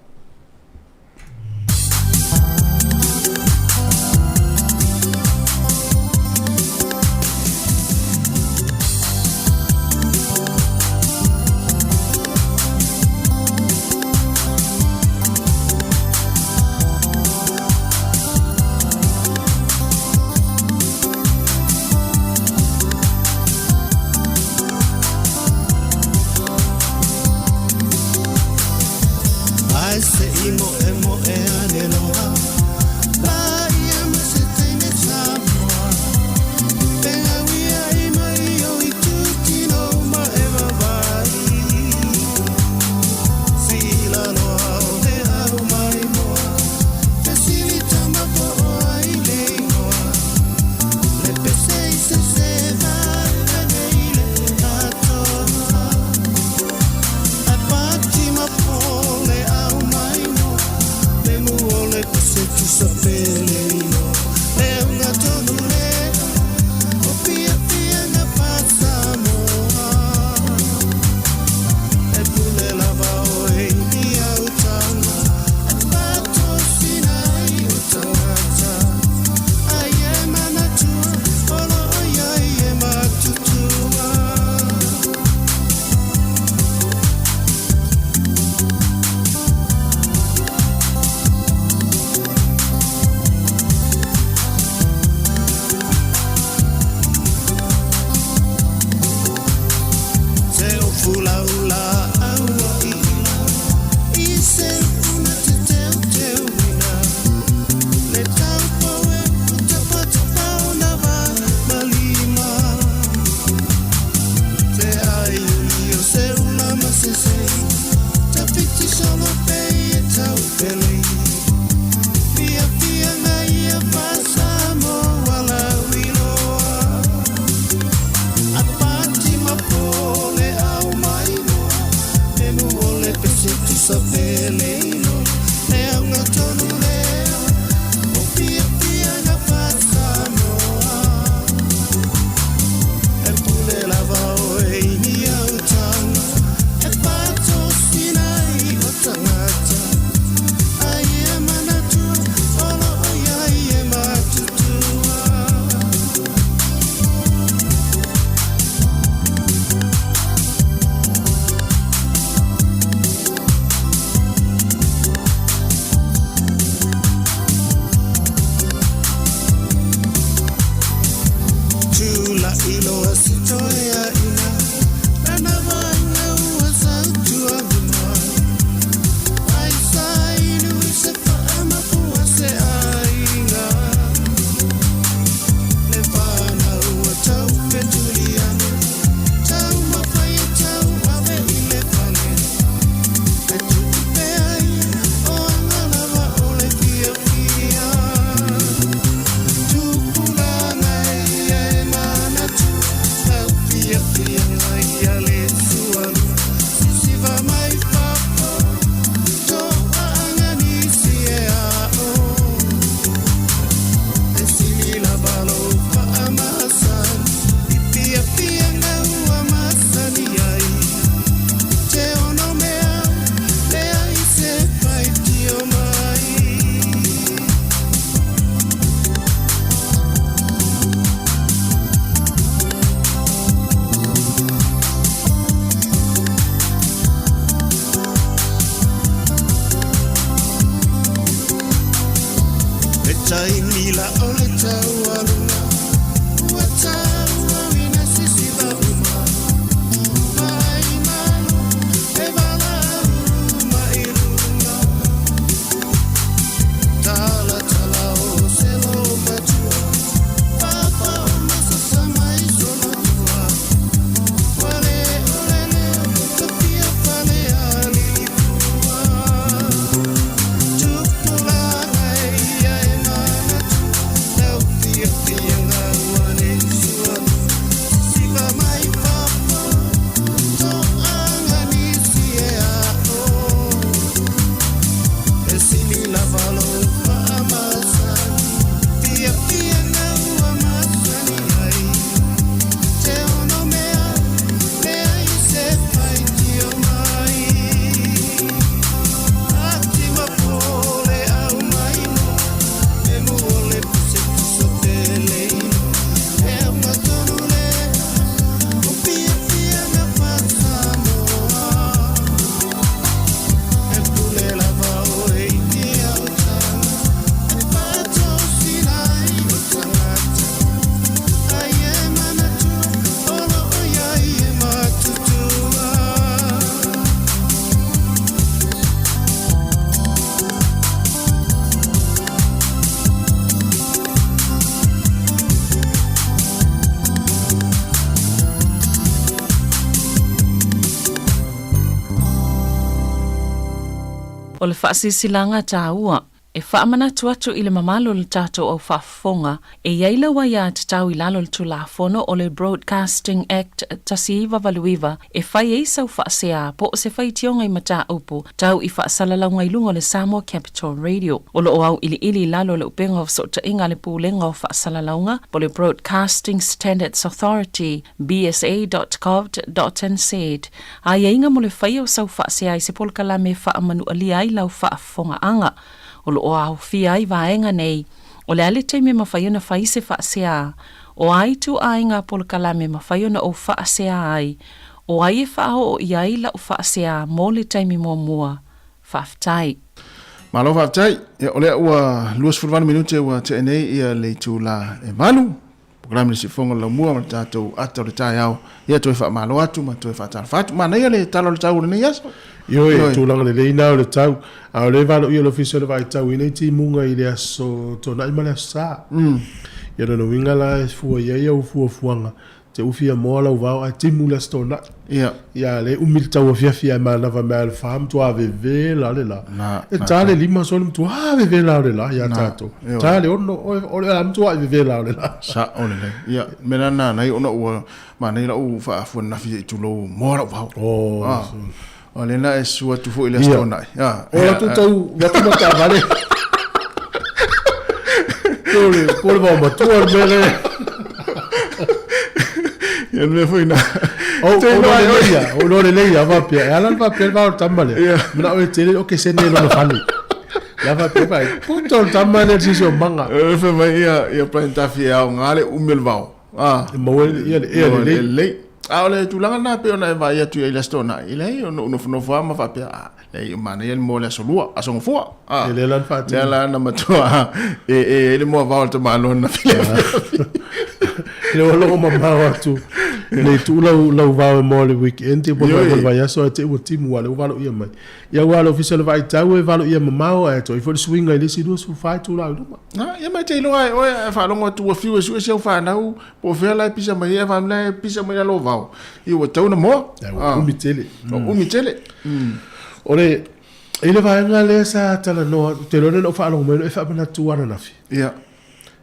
Ae se i moemoe ane loa Laia ma se teine Samoa Pegauiai mai o itutino ma e vavai Sila loa o le au mai moa Fesili tama po o ai le igoa Le pese i se se vave nei le atoa Ae pati ma po le au mai moa Le mu o le pese tusa pe le igoa Le unga tonu lea O fiafiaga faa-Samoa E pule lava oe i au taga E faatosina ai o tagata Ai e manatua o lo o iai e matutua. O le faasilasilaga taua e faamanatu atu i le mamalu o le tatou au faafofoga e i ai lau aiatatau i lalo o le Tulafono o le Broadcasting Act 1989 e fai ai sau faasea po o se faitioga i mataupu tau i faasalalauga i luga o le Samoa Capital Radio. O lo o auiliili i lalo o le Upega o Fesootaiga a le Pulega o Faasalalauga po o le Broadcasting Standards Authority, bsa.govt.nz, aiaiga mo le faia o sau faasea i se polokalame e faamanualia ai lau faafofogaaga. O lo o aofia ai vaega nei, o le a le taimi e mafai ona fai se faasea, o a ituaiga polokalame e mafai ona ou faasea ai, o ai e faaoo i ai lau faasea mo le taimi muamua. Faafetai. Malo faafetai. Ia, o lea ua 28 minute ua tea nei ia le itula e 8. Polokalame le Siufofoga o le Laumua ma le tatou ata o le taeao. Ia toe faamalo atu ma toe faatalofa atu. Manaia le tala o le tau o lenei aso. Ioe, tulaga lelei na o le tau. A o lea e valoia le Ofisa o le Vaai Tau i nei timuga i le aso Toonai ma le aso Sa. Ia lona uiga la e fua i ai au fuafuaga Te ufi a moa lau vao ae timu le aso Toonai. Ia. Ia le umi le tau afiafi ae manava mai le fa matua vevela le la. Na. E ta le lima soli matua vevela le la ia tatou. Ta le ono o le a matua vevela le la. Sa o le lei. Ia me na nai ona ua manai lau faafuanafi i tulou moa lau vao. Oh. Ah. O lea na e susu atu foi i le Aso Toonai. Ah, o atu tau watu ma taavale. Po le po le vaomatua le mea lea. Ia le mea foi na. O o lelei ia, o lo lelei ia faapea. E ala le faapea le vao o le tama lea. Manao e tele o ke sene i lona fale. La faapea fai, puta o le tama lea le siosiomaga. E fai mai ia ia Brian Tafi e aoga le umi o le vao. Ah. E maua ia le ea lelei. Lelei. A o le tulaga lena pei ona e vaai atu i ai i le Aso Toonai, e leai, ona ou nofonofo lava ma faapea, a, leai, e manaia le moa o le Aso Lua, Aso Gafua. A, lea la na faatino. Lea la na matua e, e, e le moa vao o le tamaloa na afiafi. Le ua logo mamao atu nei tuu lau, lau vao e moa le weekend, po o le vaiaso ae te ua timu a le ua valoia mai. Ia aua le ofisa o le vaaitau e valoia mamao ae toe foi le suiga i le isi 24 itula i luma. Na, ia ma e te iloa e oe a faalogo atu ua fiu e sue si au fanau, po o fea la e pisa mai ai, a la e pisa mai lalo o vao, ia ua tatau ona moa. Ia, ua umi tele. Ua umi tele. O le, i le vaega lea sa talanoa, ou te iloa na ou faalogo mai, na e faamanatu ananafi. Ia.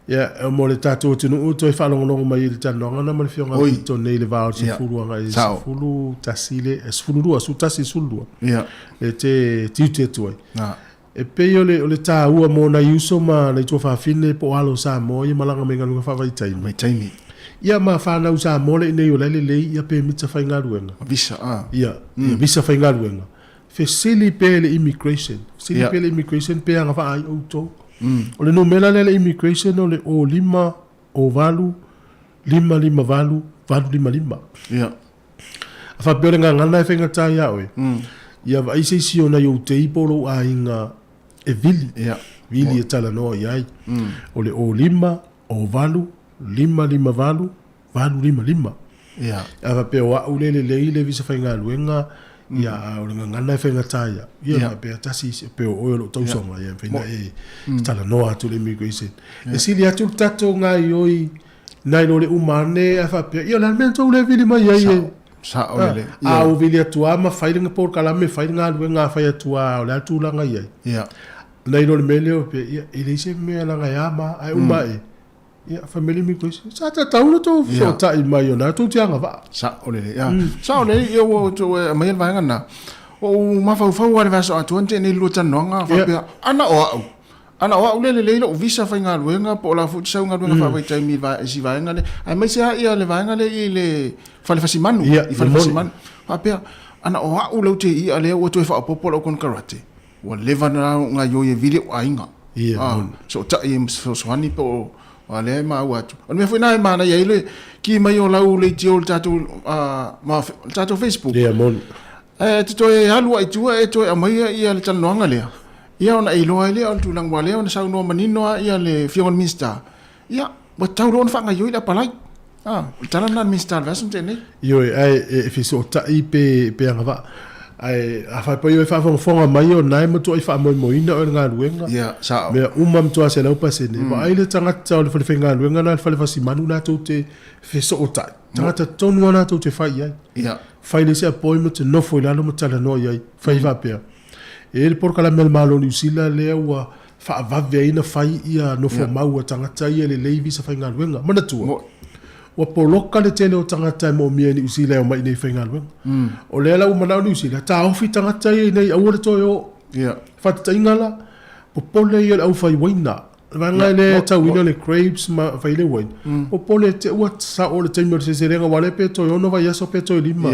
Ia, mo le tatou atunuu toe faalogologo mai i le talanoaga lena ma le Afioga ia Pito nei i le va o le 10 agai i le 11 le, 12, 11 12. Ia. E te tiute atu ai. E pei o le, o le taua mo nai uso ma nai tuafafine po o alo o Samoa ia malaga mai galuega faavaitaimi. Vaitaimi. Ia ma fanau Samoa le inei o la e lelei ia pemita faigaluega. Visa, a. Ia, ia visa faigaluega. Fesili pea i le immigration. Fesili pea i le immigration pe agavaa ai outou. O le numera lea a le immigration o le 05 08 558 855. Ia. A faapea o le gagana e faigata ia oe, ia vaai se isi o nai ou tei po o lou aiga e vili, vili e talanoa i ai. O le 05 08 558 855. Ia. A faapea o au le lelei le visa faigaluega, ia, a o le gagana e faigata ia, ia, faapea tasi isi, pei o oe o lou tausoga, ia, mafai ona e talanoa atu i le immigration. E sili atu le tatou gaoioi nai lo le uma ane ae faapea, ia o le a le mea na tou le vili mai ai e? Sao lelei. A ua vili atu lava ma fai le polokalame, fai le galuega a fai atu lava o le a le tulaga i ai. Ia. Nai lo le mea lea faapea, ia, e leai se mea leaga e a ma, ae uma ae, ia, fai mai le immigration, sa tatau ona tou fesootai mai o lena tou te agavaa. Sao lelei, ia. Sao lelei, ia ua outou aumaia le vaega lena. Ua ou mafaufau lava i le vaiaso atoa na tea nei i le lua talanoaga, faapea, ana o au, Ana o au lea lelei lou visa faigaluega po o la foi te sau galuega faavaitaimi i si vaega lea, aemaise lava ia le vaega lea i le fale fasimanu, i fale fasimanu. Faapea, ana o au lau te i'a lea ua toe faaopoopo lau konekarate, ua leva na gaioi e vili ou aiga. Sootai e fesoasoani po o a lea e maua atu. O le mea foi lena e manaia ai le ki mai o lau leitio i le tatou, ma le tatou Facebook. Ae te toe alu lava i tua e toe aumaia ia le talanoaga lea. Ia ona e iloa ai lea o le tulaga aua o lea na saunoa manino lava ia le Afioga i le Minisita, ia, ua tatau loa ona faagaoioi le apalai. A, o le tala lena a le Minisita i le vaiaso na tea nei. Ioe, ae e fesootai pe, pe agavaa. Ae a faapea e faafogafoga mai o lena e matuai faamoemoeina oe i le galuega. Ia, sao. Mea uma matua 100%. Vaai le tagata o le fale faigaluega lena, le fale fasimanu latou te fesootai. Tagata tonu lava latou te fai i ai. Ia. Fai le isi appointment, nofo i lalo ma talanoa i ai. Fai faapea. E i ai le polokalame a le Malo o Niu Sila lea ua faavave ai ona fai ia nofomau a tagata ia e lelei visa faigaluega. Manatua, ua poloka le tele o tagata e moomia e Niu Sila e omai i inei e faigaluega. O lea la ua manao Niu Sila, taofi tagata ia i inei aua le toe o. Faataitaiga la, popole ia o le aufai uaina, le vaega lea e tauina le grapes ma fai le uaina, popole te ua sao le taimi o le seleselega aua lea pe toe ono vaiaso pe toe lima.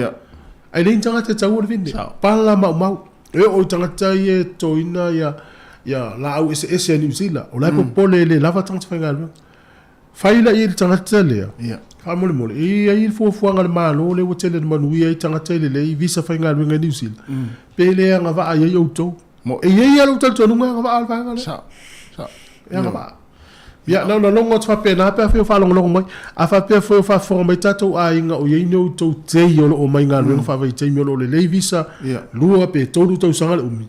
Ae leai ni tagata e taua le vine. Pala maumau. E oo i tagata ia e totoina ia, ia laau eseese a Niu Sila. O la e popole e le lava tagata faigaluega. Fai la i ai le tagata lea. Faamolemole, e i ai le fuafuaga a le Malo lea ua tele ina manuia ai tagata e lelei visa faigaluega i Niu Sila, pe le agavaa i ai outou. E i ai lava lou talitonuga e agavaa le vaega lea. E agavaa. Ia, na ona logo atu faapena pe afai o faalogologo mai. A faapea foi o faafofoga mai tatou aiga o i ai ni outou tei o lo o omai i galuega faavaitaimi o lo o lelei visa, 2 pe 3 tausaga le umi,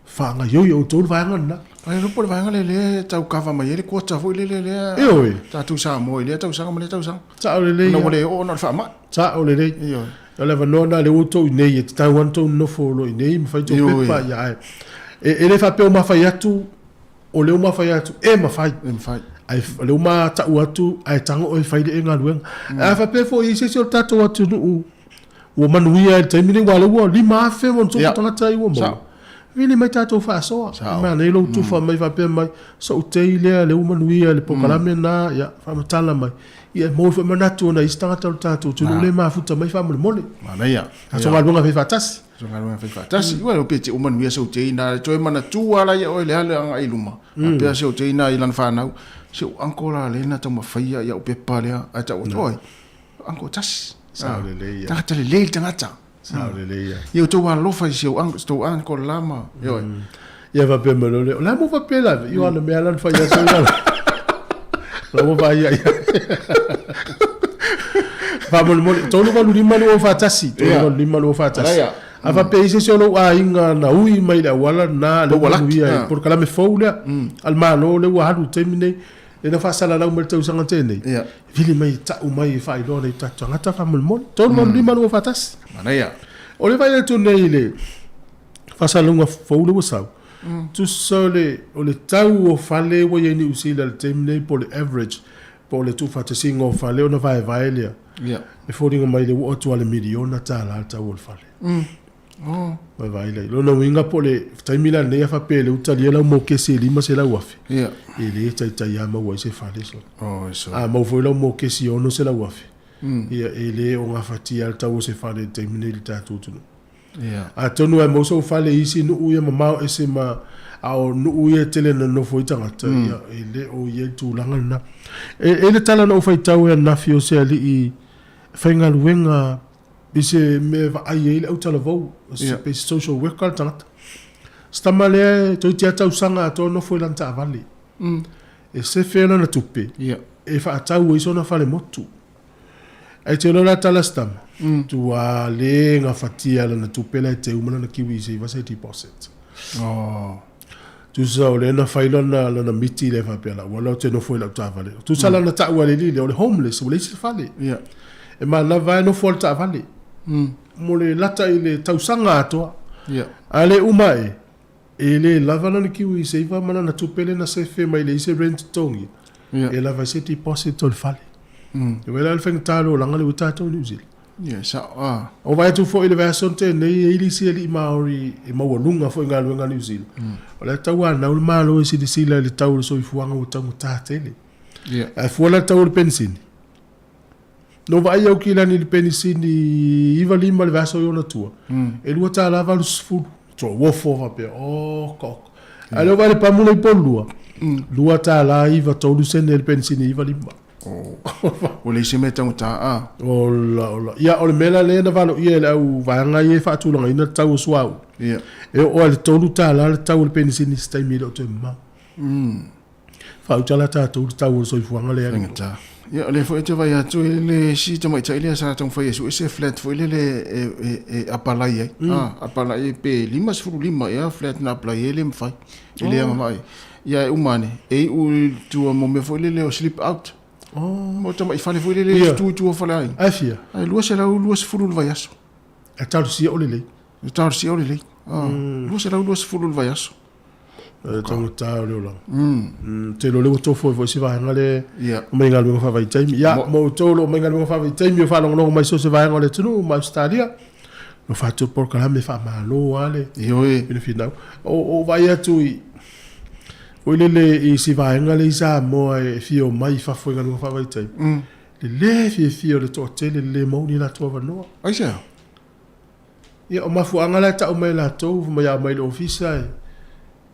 faagaoioi e outou le vaega lena. Ae iloa po o le vaega lea lea e tau kava mai ai le quota foi lele lea Ioe. tatou Samoa i lea tausaga ma lea tausaga. Sao lelei Ona ua le oo ona o le faamai. Sao lelei. Ioe. O le avanoa lena lea ua outou i inei e tatau lava ona outou nonofo loa i inei ma fai tou pepa ia ae e le faapea ua mafai atu O lea ua mafai atu e mafai. E mafai. Ae o lea ua ma tau atu ae tago oe e fai le galuega. A faapea foi i ai se isi o le tatou atunuu. Ua manuia ai i le taimi lenei, aua o lea ua 5,000 ma ona tupu tagata ia ua maua. Vili mai tatou faasoa. Manaia lou tufa mai faapea mai, sou tei lea, lea ua manuia i le polokalame lena, ia, faamatala mai. Ia e maua foi manatu o nai isi tagata o le tatou atunuu lea e mafuta mai faamolemole. Manaia. Tatou galuega fai faatasi. Tatou galuega fai faatasi. Ua pe te ua manuia sou tei na toe manatua la ia oe le alu agai i luma. Faapea sou tei na i lana fanau, si ou uncle la lea na taumafaia i au pepa lea, ae tau atu, oi, uncle tasi. Sao lelei ia. Tagata lelei le tagata. Sao lelei ia. Ia outou alolofa i si ou uncle, si tou uncle la ma, ioe. Ia faapea mai loa lea, o le a mo faapea la, io ana mea la na fai aso ia la. La ua vaai ia. Faamolemole, 385 241, 385 241. A faapea i se isi o lou aiga na ui mai i le auala lena, lea ua manuia ai, polokalame fou lea a le Malo lea ua alu i le taimi nei, lea na faasalalau mai i le tausaga na tea nei, vili mai e tau mai e faailoa nai o tatou tagata faamolemole. 385 241. Manaia. O le vaai atu nei i le faasalalauga fou lea ua sau, tusa o le, o le tau o fale ua i ai i Niu Sila i le taimi nei po o le average, po o le tuufaatasiga o fale ona vaevae lea, e foliga mai le ua oo atu lava i le miliona tala le tau o le fale. Oh. Vaevae lea. Lona uiga po o le taimi la lenei a faapea lea ua talia lau mokesi e 500,000, e le taitai lava maua ai se fale soo. Oh, so. A maua foi lau mokesi e 600,000, ia e le o gafatia le tau o se fale i le taimi lenei i le tatou atunuu. Atonu e maua sou fale i isi nuu ia mamao ese ma, a o nuu ia e tele ina nonofo ai tagata, ia, e le o i ai le tulaga lena. E i ai le tala na ou faitau ai ananafi o se alii faigaluega i se mea e vaai ai le autalavou, pe se social worker le tagata. Se tama lea e toeitiiti lava tausaga atoa nofo i lana taavale. E sefe lana tupe e faatau ai sona falemotu. Ae te iloa la tala se tama, tua le gafatia lana tupe la e teu ma lana kiwi i se iva se deposit. Oh. Tusa o lea na fai lana, lana miti lea faapea lau ala ou te nofo i lau taavale. Tusa lana tau a le alii lea o le homeless, ua leai se fale. Yeah. E manava e nofo lava i le taavale. Mo le lata i le tausaga atoa. Yeah. A le uma e, e le lava lana kiwi saver ma lana tupe lea na sefe mai le isi rent totogi. Yeah. E lava ai se deposit o le fale. E vaai la le faigata o le olaga lea ua i tatou i New Zealand. Yeah, sao, ah. O vaai atu foi i le vaiaso na tea nei, e i ai le isi alii Māori e maualuga foi i galuega a New Zealand. O la e tauanau le Malo e silasila i le tau o le soifuaga ua taugata tele. Yeah. Ae fua la le tau o le penisini. Na ou vaai au kilani i le penisini 95 le vaiaso i ona tua, e $2.80. Toa uofo faapea, oka oka. Ae lea ua vaai i le pamu lea i Polua, $2.93 le penisini 95. Ua leai se mea e taugata a. Ola, ola. Ia, o le mea la lea na valoia e le au vaega ia e faatulagaina le tau o suauu. Ia. E oo lava i le $3 le tau o le penisini i se taimi e le o toe mamao. Faauta la tatou le tau o le soifuaga lea. Faigata. Ia, o lea foi ou te vaai atu i le isi tamaitai lea sa taumafai e sue se flat foi lele e, e, e apalai ai. Ah, apalai pe 55 ea flat na apply ai e le mafai. E le agavaa ai. Ia e uma ane, e iu i tua mo mea foi lele o sleep out. Oh. Mo tamai fale foi lele e tu i tua o faleaiga. Ae fia? Ae 220 i le vaiaso. E talosia o lelei. E talosia o lelei. Ah, 220 i le vaiaso. E taugata o le olaga. Te iloa o lea ua tofu ai foi si vaega lea Ia. mai galuega faavaitaimi. Ia, mo outou o lo o mai galuega faavaitaimi o faalogologo mai so o se vaega o le atunuu ma Ausetalia, lo faatu polokalame faamalo lava le Ioe. finafinau. O ou vaai atu i foi lele i si vaega lea i Samoa e fia omai i fafo i galuega faavaitaimi. Le le fiafia o le toatele le le maua ni latou avanoa. Aisea? Ia, o mafuaaga la e tau mai e latou, fai mai a omai i le ofisa e,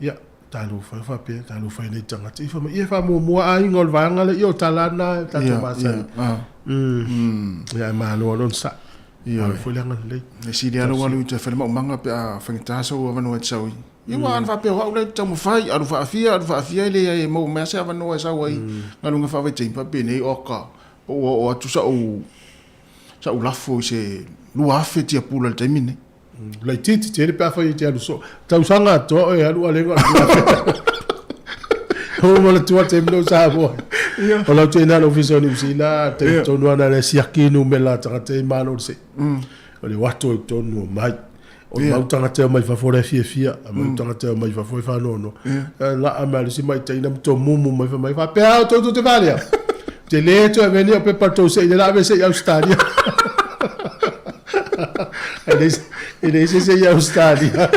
ia, talofa e faapea, talofa e nei tagata. Ia fai mai, ia e faamuamua aiga o le vaega lea, ia o tala lava na e tatou masani. Ia, ae malo lava le onosai. Malo foi le agalelei. E sili lava lou alu i toe fai le maumaga pe a faigata sou avanoa e te sau ai. Ia aua ana faapea o au lea ou te taumafai, alu faafia, alu faafia e leai e maua mai lava se avanoa e sau ai galuega faavaitaimi, faapenei, oka, po ua oo atu sau Sa ou lafo i se 2,000 tiapula i le taimi lenei. Laitiiti tele pe afai e te alu soo. Tausaga atoa oe e alu alega o le 2,000. Ou manatua le taimi lea o Samoa. O lau teina le ofisa o Niu Sila, taimi tonu lava na siaki numera a tagata ia i Malo i le see. O le o atu ai i totonu o mai. O le mau tagata e omai fafo la e fiafia, a mau tagata e omai fafo e faanoanoa. Laa mai le isi maitaina ma tomumu mai fai mai, faapea outou tou te valea. Ou te le toe avea ni au pepa tou se i le la ave se i Ausetalia. E leai se isi e i Ausetalia.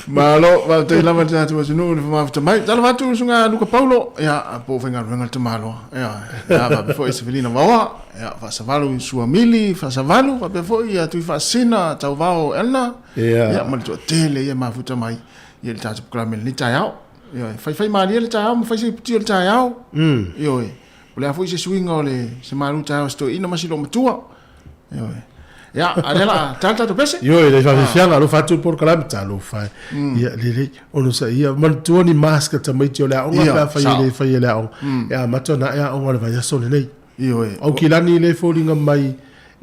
Malo, faafetai lava i le tatou atunuu i le mafuta mai. Talofa atu i le susuga Luka Paulo, ia, po o faigaluega le tamaloa. Ia, ia faapea foi Sefelina Vaoa, ia, Faasavalu i Suamili, Faasavalu, faapea foi ia Tuifaasisina, Tauvao Elna, ia, ma le toatele ia mafuta mai i le tatou polokalame i lenei taeao. Ioe, faifai malie le taeao ma fai se iputi o le taeao. Ioe, o le a foi se suiga o le se malu taeao a si toeaina ma si loomatua. Ioe. Ia, a lea la tala tatou pese. Ioe, le faafiafiaga alofa atu le polokalame talofa e. Ia, lelei, onosaia, manatua ni mask a tamaiti o le aoga pe afai e le faia i le aoga. E amata ona ae aoga o le vaiaso lenei. Ioe. Aukilani lea e foliga mai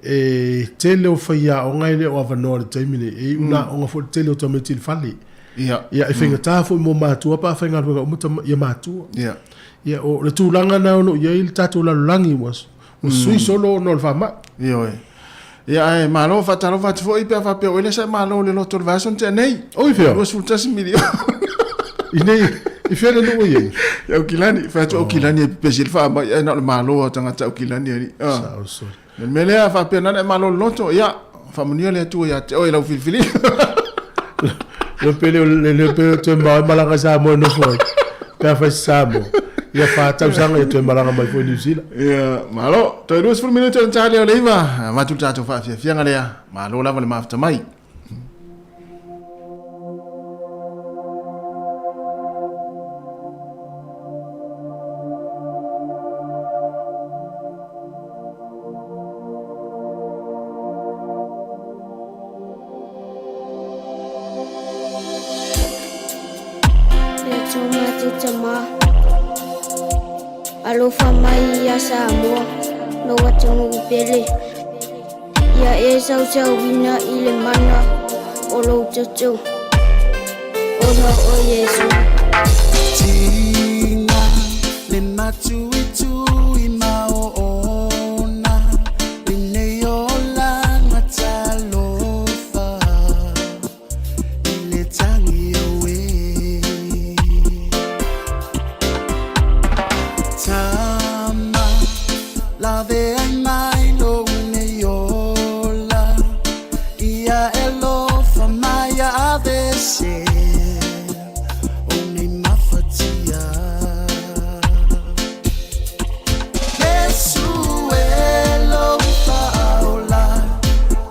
e tele o faiaoga e le o avanoa i le taimi nei, e iu na aoga foi le tele o tamaiti i le fale. Ia. Ia, e faigata foi mo matua pe a faigaluega uma tama, ia matua. Ia. Ia, o le tulaga na o lo o i ai le tatou lalolagi ua, ua sui solo ona o le faamai. Ioe. Ia, ae malo, faatalofa atu foi pe a faapea o oe lea sa e malo i le loto o le vaiaso na tea nei. Oi fea? 21 miliona. I nei, i fea le nuu e i ai? I Aukilani, fai atu Aukilani e pepesi ai le faamai, ae na o le malo lava o tagata Aukilani alii. Ah. Sao soli. O le mea lea, faapea nana e malo le loto, ia, faamanuia le Atua ia te oe i lau filifiliga. Le pele o le le pele toe mau e malaga i Samoa e nofo ai. Pe afai se Samoa. Ia whā tausaga ia toe malaga mai foi i New Zealand. Ia, malo. Toe 20 minute o le ta lea o le 9. Avatu le tatou faafiafiaga lea. Malo lava le mafuta mai. Le Atua matou Tama, alofa mai ia Samoa, lou atunuu pele. Ia e sausauina i le mana o lou toto, ona o Iesu. Tiga le matuitui ma oona lenei olaga talofa i le tagi oe. Tama lave ai mai lou nei ola ia e lofa mai ia avese o nei mafatia. Iesu e lou faaola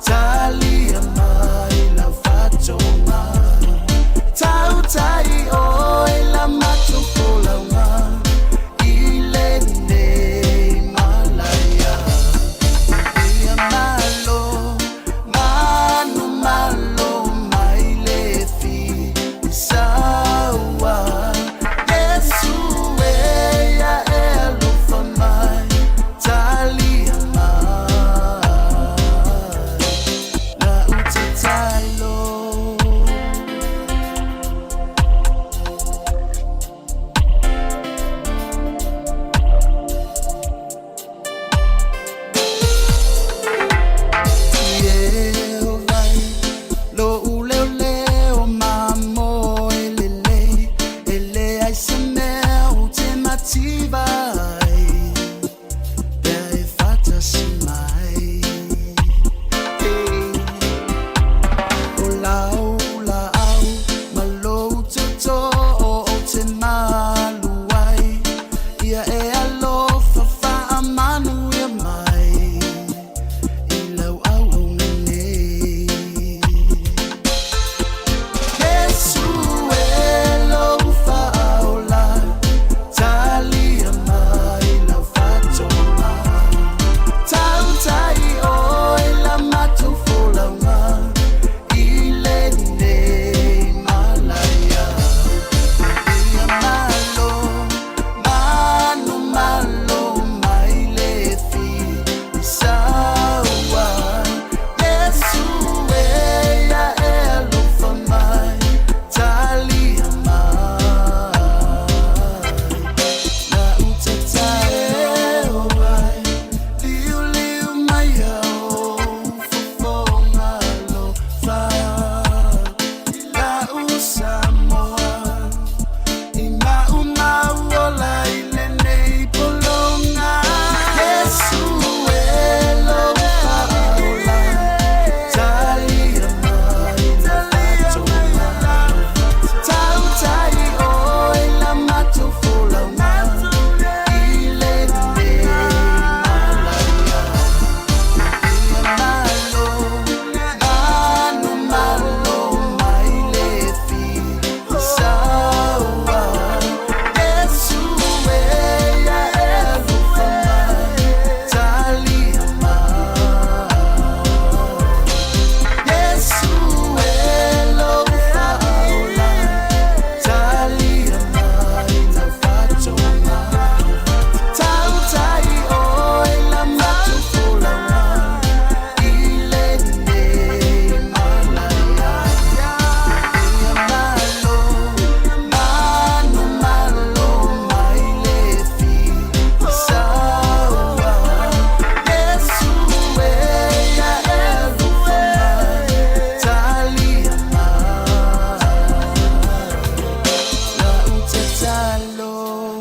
talia mai lau faatoga tautai oe la matou folauga i lenei malaia. Ia malo manu malo mai le fi.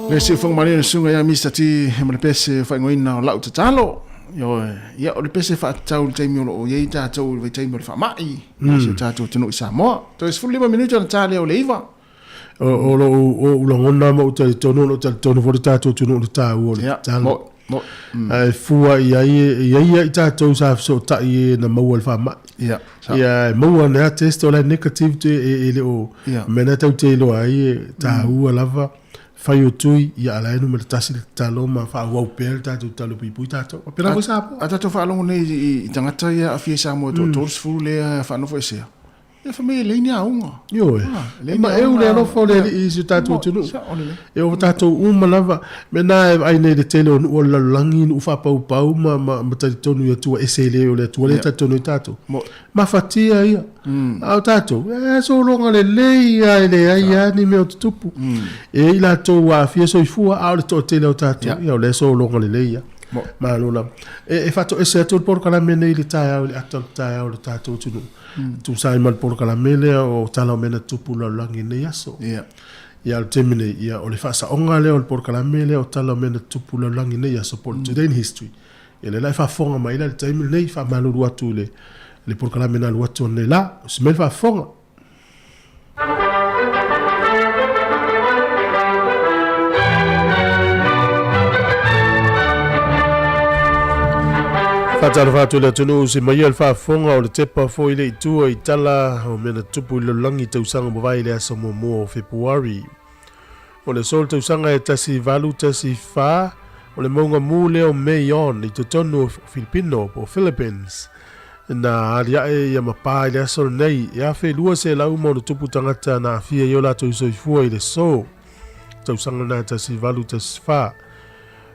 Le siufoga malie le susuga ia Mister T ma le pese faaigoaina o lau tatalo. Ioe, ia o le pese faatatau i le taimi o lo o i ai tatou i le vaitaimi o le faamai, mm. si o tatou atunuu i Samoa. Toe 15 minute ona ta lea o le 9. O, o lou o lagona ma ou talitonu, o lou talitonu foi le tatou atunuu i le taua o le tatalo. Mo, mo, mm. Ae fua i ai, e i ai ia i tatou sa fesootai e na maua i le faamai. Ia, sa. Ia, e maua ane lava test o la e negative te, e, e le o, Ia. mea na tatou te iloa ai e taua lava fai o tui, ia a la e numera tasi le tatalo ma faaauau pea le tatou tatalo puipui tatou. Faapena foi Samoa. A tatou faalogo nei i, i tagata ia aafia i Samoa e toa 30 lea faanofoesea, Ia fai mai e leai ni aoga. Ioe. E maeu le alofa o le Alii i si o tatou atunuu. E oo tatou uma lava. Mea na e vaai nei i le tele o nuu o le lalolagi, nuu faapaupau ma, ma, ma talitonu i Atua ese le o le Atua lea e talitonu ai tatou. Mafatia ia. A o tatou, e sologa lelei lava e leai lava ni mea o tutupu. E i ai latou ua aafia soifua, a o le toatele o tatou, ia o lea e sologa lelei lava. Malo lava. E, e faatoese atu le polokalame nei i le taeao i le ata o le taeao o le tatou atunuu. Tusa ai ma le polokalame lea o Tala o Mea na Tutupu i le Lalolagi i lenei aso. Ia. Ia, o le taimi nei, ia, o le faasaoga lea o le polokalame lea o Tala o Mea na Tutupu i le Lalolagi i lenei aso, po o le Today in History. Ia, lea la e faafofoga mai la i le taimi lenei, faamalulu atu i le, le polokalame na alu atu ananei la. Osi mai le faafofoga. Faatalofa atu i le atunuu se maia le faafofoga o le tepa foi le i tua i tala o mea na tutupu i le lalolagi i tausaga mavae i le aso muamua o Fepuari. O le aso o le tausaga e 1814, o le mauga mu lea o Mayon i totonu o Filipino po o Philippines na aliae ia ma pa i le aso lenei e 1200+ tagata na aafia i o latou soifua i le aso tausaga lena e 1814.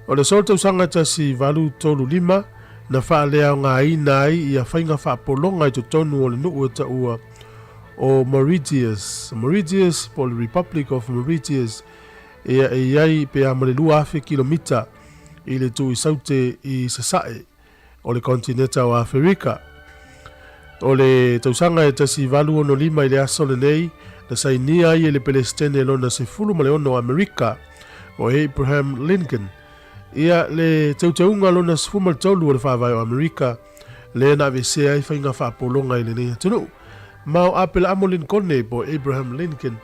O le aso o le tausaga 1835 na faaleaogaina ai ia faiga faapologa i totonu o le nuu e taua o Mauritius, Mauritius po o le Republic of Mauritius, ia e i ai pe a ma le 2,000 kilomita i le itu i saute i sasae o le konetineta o Aferika. O le tausaga e 1865 i le aso lenei na sainia ai e le Pelesitene lona 16 o Amerika, o Abraham Lincoln, ia le teuteuga lona 13 o le Faavae o Amerika, lea na aveesea ai faiga faapologa i lenei atunuu. Ma o Apelaamo Linkone po o Abraham Lincoln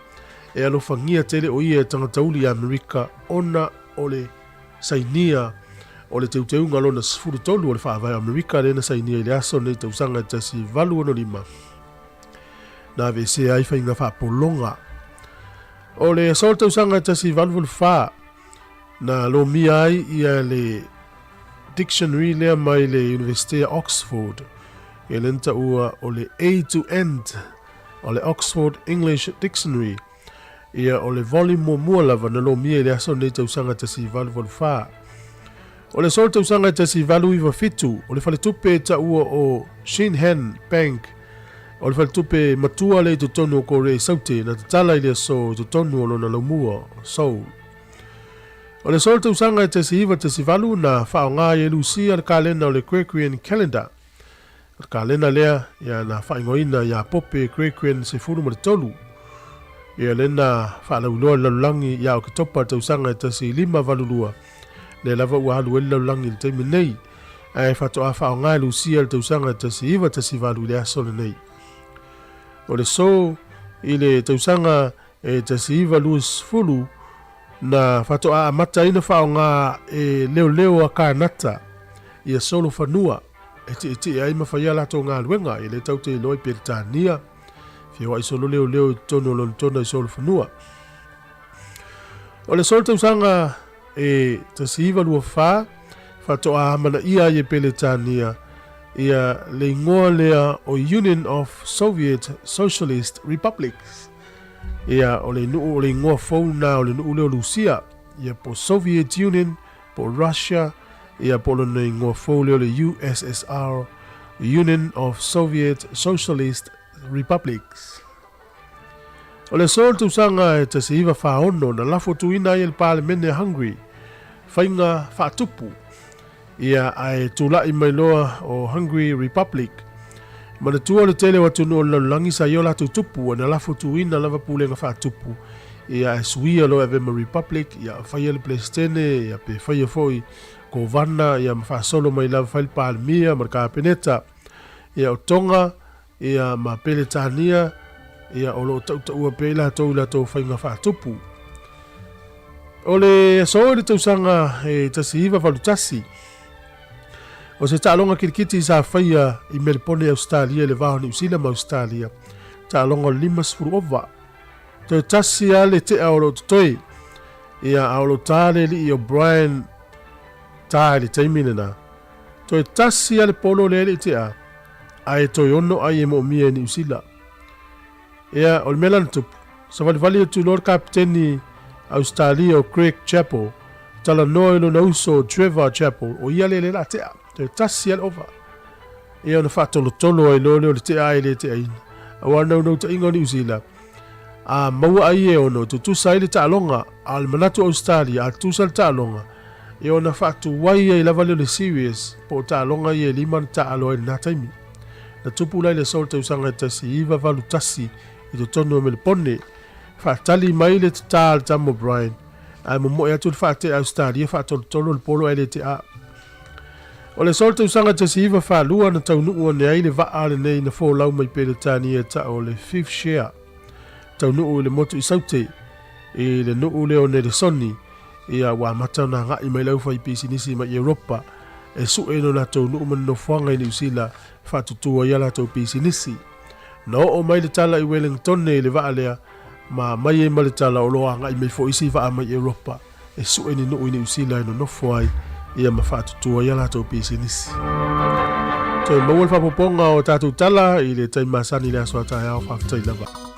e alofagia tele o ia e tagata uli i Amerika ona o le sainia o le teuteuga lona 13 o le Faavae o Amerika lea na sainia i le aso lenei tausaga e 1865 na aveesea ai faiga faapologa. O le aso o le tausaga e 1884 na lomia ai ia le dictionary lea mai le Universite o Oxford, ia lea na taua o le A to End o le Oxford English Dictionary. Ia, o le volume muamua lava na lomia i le aso lenei tausaga 1884. O le aso o le tausaga 1897, o le faletupe e taua o Shinhan Bank, o le faletupe matua lea i totonu o Korea i Saute, na tatala i le aso i totonu o lona laumua, Seoul. O le aso o le tausaga 1918, na faaaoga ai e Lusia le kalena o le Gregorian Calendar. O le kalena lea ia na faaigoaina ia Pope Gregorian 13. Ia lea na faalauiloa i le lalolagi ia Oketopa i le tausaga e 1582. Lea lava ua alu ai le lalolagi i le taimi nei, ae faatoa faaaoga e Lusia i le tausaga e 1918 i le aso lenei. O le aso i le tausaga e 1920 na faatoa amata ai ona faaaoga e leoleo a Kānata ia solofanua e tietie ai ma fai a latou galuega e le tatou te iloa i Peretania, feoai solo leoleo i totonu o Lonetona i solofanua. O le aso tausaga e 1924 faatoa amanaia ai e Peretania ia le igoa lea o Union of Soviet Socialist Republics. Ia, o le nuu, o le igoa fou lena o le nuu lea o Lusia, ia po Soviet Union, po Russia, ia po o lona igoa fou lea o le USSR, Union of Soviet Socialist Republics. O le aso o le tausaga e 1946 na lafo tuuina ai e le Palemene a Hungary faiga faatupu, ia ae tulai mai loa o Hungary Republic. Manatua o le tele o atunuu o le lalolagi sa i o latou tupu na lafo tuuina lava pulega faatupu Ia ae suia loa e avea ma Republic, ia faia le Peresetene, ia pe faia foi Kovana, ia ma faasolo mai lava fai le Palemia ma le Kapeneta. Ia o Tonga, ia ma Peretania, ia o lo o tautaua pea i latou i latou faiga faatupu. O le aso i le tausaga e 1981, o se taaloga kilikiti sa faia i Melepone, Ausetalia i le va o Niu Sila ma Ausetalia, taaloga o le 50 ova. Toe tasi lava le tea o lo o totoe, ia a o lo o ta le alii o Brian Ta i le taimi lena. Toe tasi lava le polo lea e le i tea, ae toe ono ai e moomia e Niu Sila. Ia, o le mea la na tupu, savalivali atu loa le kapiteni Ausetalia o Greg Chappell, talanoa i lona uso o Trevor Chappell, o ia lea lea la tea, toe tasi lava le ova. Ia ona faatolotolo ai loa lea o le tea ae le teaina. Aua o le naunautaiga o Niu Sila, a maua ai e ono, e tutusa ai le taaloga, a o le manatu o Ausetalia, a tutusa le taaloga, ia ona faatuai ai lava lea o le series, po o taaloga ia e lima na taaalo ai i lena taimi. Na tupu la i le aso o le tausaga e 1981 i totonu o Melepone. Faatali mai le tatā a le tama o Brian, ae momoe atu le faatea Ausetalia faatolotolo le polo ae le tea. O le aso o le tausaga 1942 na taunuu ane ai le vaa lenei na folau mai Peretania e tau o le Fifth Share. Taunuu i le motu i Saute, i le nuu lea o Nelesoni, ia ua amata ona agai mai le aufaipisinisi mai Europa e sue lo latou nuu ma le nofoaga i Niu Sila e faatutu ai a latou pisinisi. Na oo mai le tala i Welengtone i le vaa lea, ma aumai ai ma le tala o lo o agai mai foi isi vaa mai Europa e sue ni nuu i Niu Sila e nonofo ai ia ma faatutu ai a latou pisinisi. Toe maua le faaopoopoga o tatou tala i le taimi masani i le aso a taeao. Faafetai lava.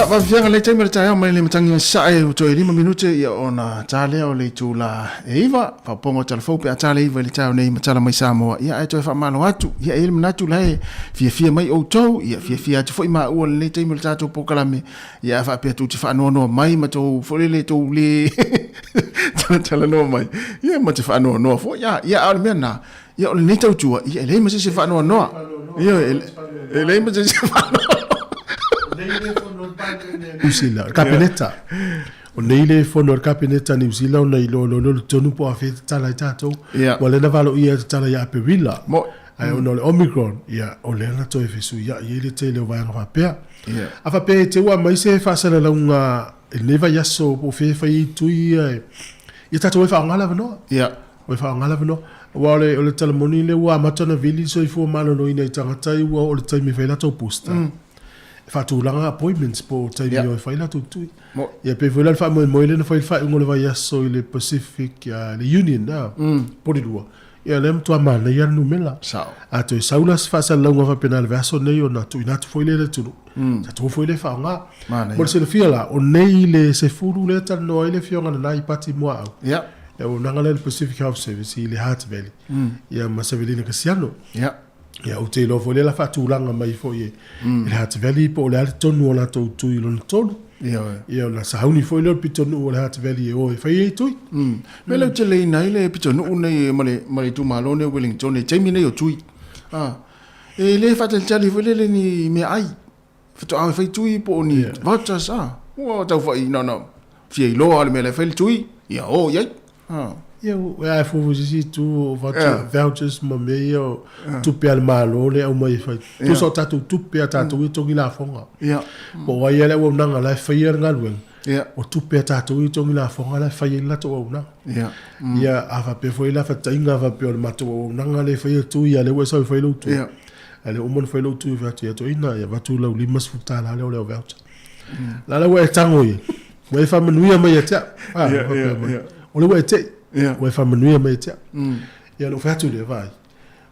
Ia, faafiafiaga lenei taimi o le taeao mai le matagi ai sae ua toe 5 minute ia ona ta lea o le itula e 9, faaopoopoga o tala fou pe a ta le 9 i le taeao nei ma tala mai Samoa. Ia ae toe faamalo atu. Ia e i ai le manatu la e fiafia mai outou, ia fiafia atu foi maua i lenei taimi o le tatou polokalame. Ia a faapea tou te faanoanoa mai ma tou foi lele tou le talatalanoa mai, ia ma te faanoanoa foi. Ia, ia a o le mea lena, ia o lenei tautua, ia e leai ma se isi e faanoanoa. Ia e leai ma se isi e faanoanoa. Niu Sila, le Kapeneta. O nei le fono a le Kapeneta a Niu Sila ona iloa loa lea o le tonu po o afea e tatala ai tatou. Aua o lea na valoia e tatala ia Aperila. Ae ona o le Omicron, ia, o lea na toe fesuiai ai le tele o vaega faapea. A faapea e te ua aumai se faasalalauga i lenei vaiaso po o fea e fai ai tui ia, ia tatou o e faaaoga le avanoa. O e faaaoga le avanoa. Aua o le, o le tala moni lea ua amata ona vili le soifua maloloina i tagata ia ua oo i le taimi e fai ai latou booster. E faatulaga appointments po o taimi e o e fai latou tui. Ia pei foi la le faamoemoe lea na fai i le faaiuga o le vaiaso i le Pacific, le Union, Porirua. Ia lea matua manaia le numera. Sao. A toe sau la se faasalalauga faapena i le vaiaso nei ona tuuina atu foi lea i le atunuu. Tatou foi lea e faaaoga. Manaia. Mo le silafia la, o nei le 10 lea e talanoa ai le Afioga Nanai i Pati Muaau. Ia. Le auaunaga lea a le Pacific Health Service i le Hutt Valley. Ia ma Savelina Kasiano. Ia. Ia ou te iloa foi lea la faatulaga mai foi e le Hutt Valley po o le a le tonu o latou tui lona tolu. Ioe. Ia ona sauni foi lea o le pitonuu o le Hutt Valley e o e fai ai tui. Mea lea ou te leina ai le pitonuu nei ma le ma le itumalo nei o Wellington i le taimi nei o tui. A, e le faatalitali foi lele ni meaai. Faatoa e fai tui po o ni vouchers a. Ua tau fai na ona fia iloa lava le mea la e fai le tui, ia o i ai. A. Ia, e fuafua i se isi itu o vouchers ma mea ia o tupe a le Malo lea e aumai e fai. Tusa o tatou tupe a tatou ia e togi lafoga. Po o ai lava le auaunaga la e faia le galuega, o tupe a tatou ia e togi lafoga la e fai ai le latou auaunaga. Ia, a faapea foi la faataiga faapea o le matou auaunaga lea e faia tui, a o lea ua e sau e fai lou tui. A o lea ua uma ona fai lou tui, fai atu ia toeaina, ia avatu lau $50 lea o le voucher. La la ua e tago i ai. Ua e faamanuia mai ia te au. Ah, faapea mai. O lea ua e tei. Ua e faamanuia mai ia te au. Ia, ona ou fai atu lea, vaai,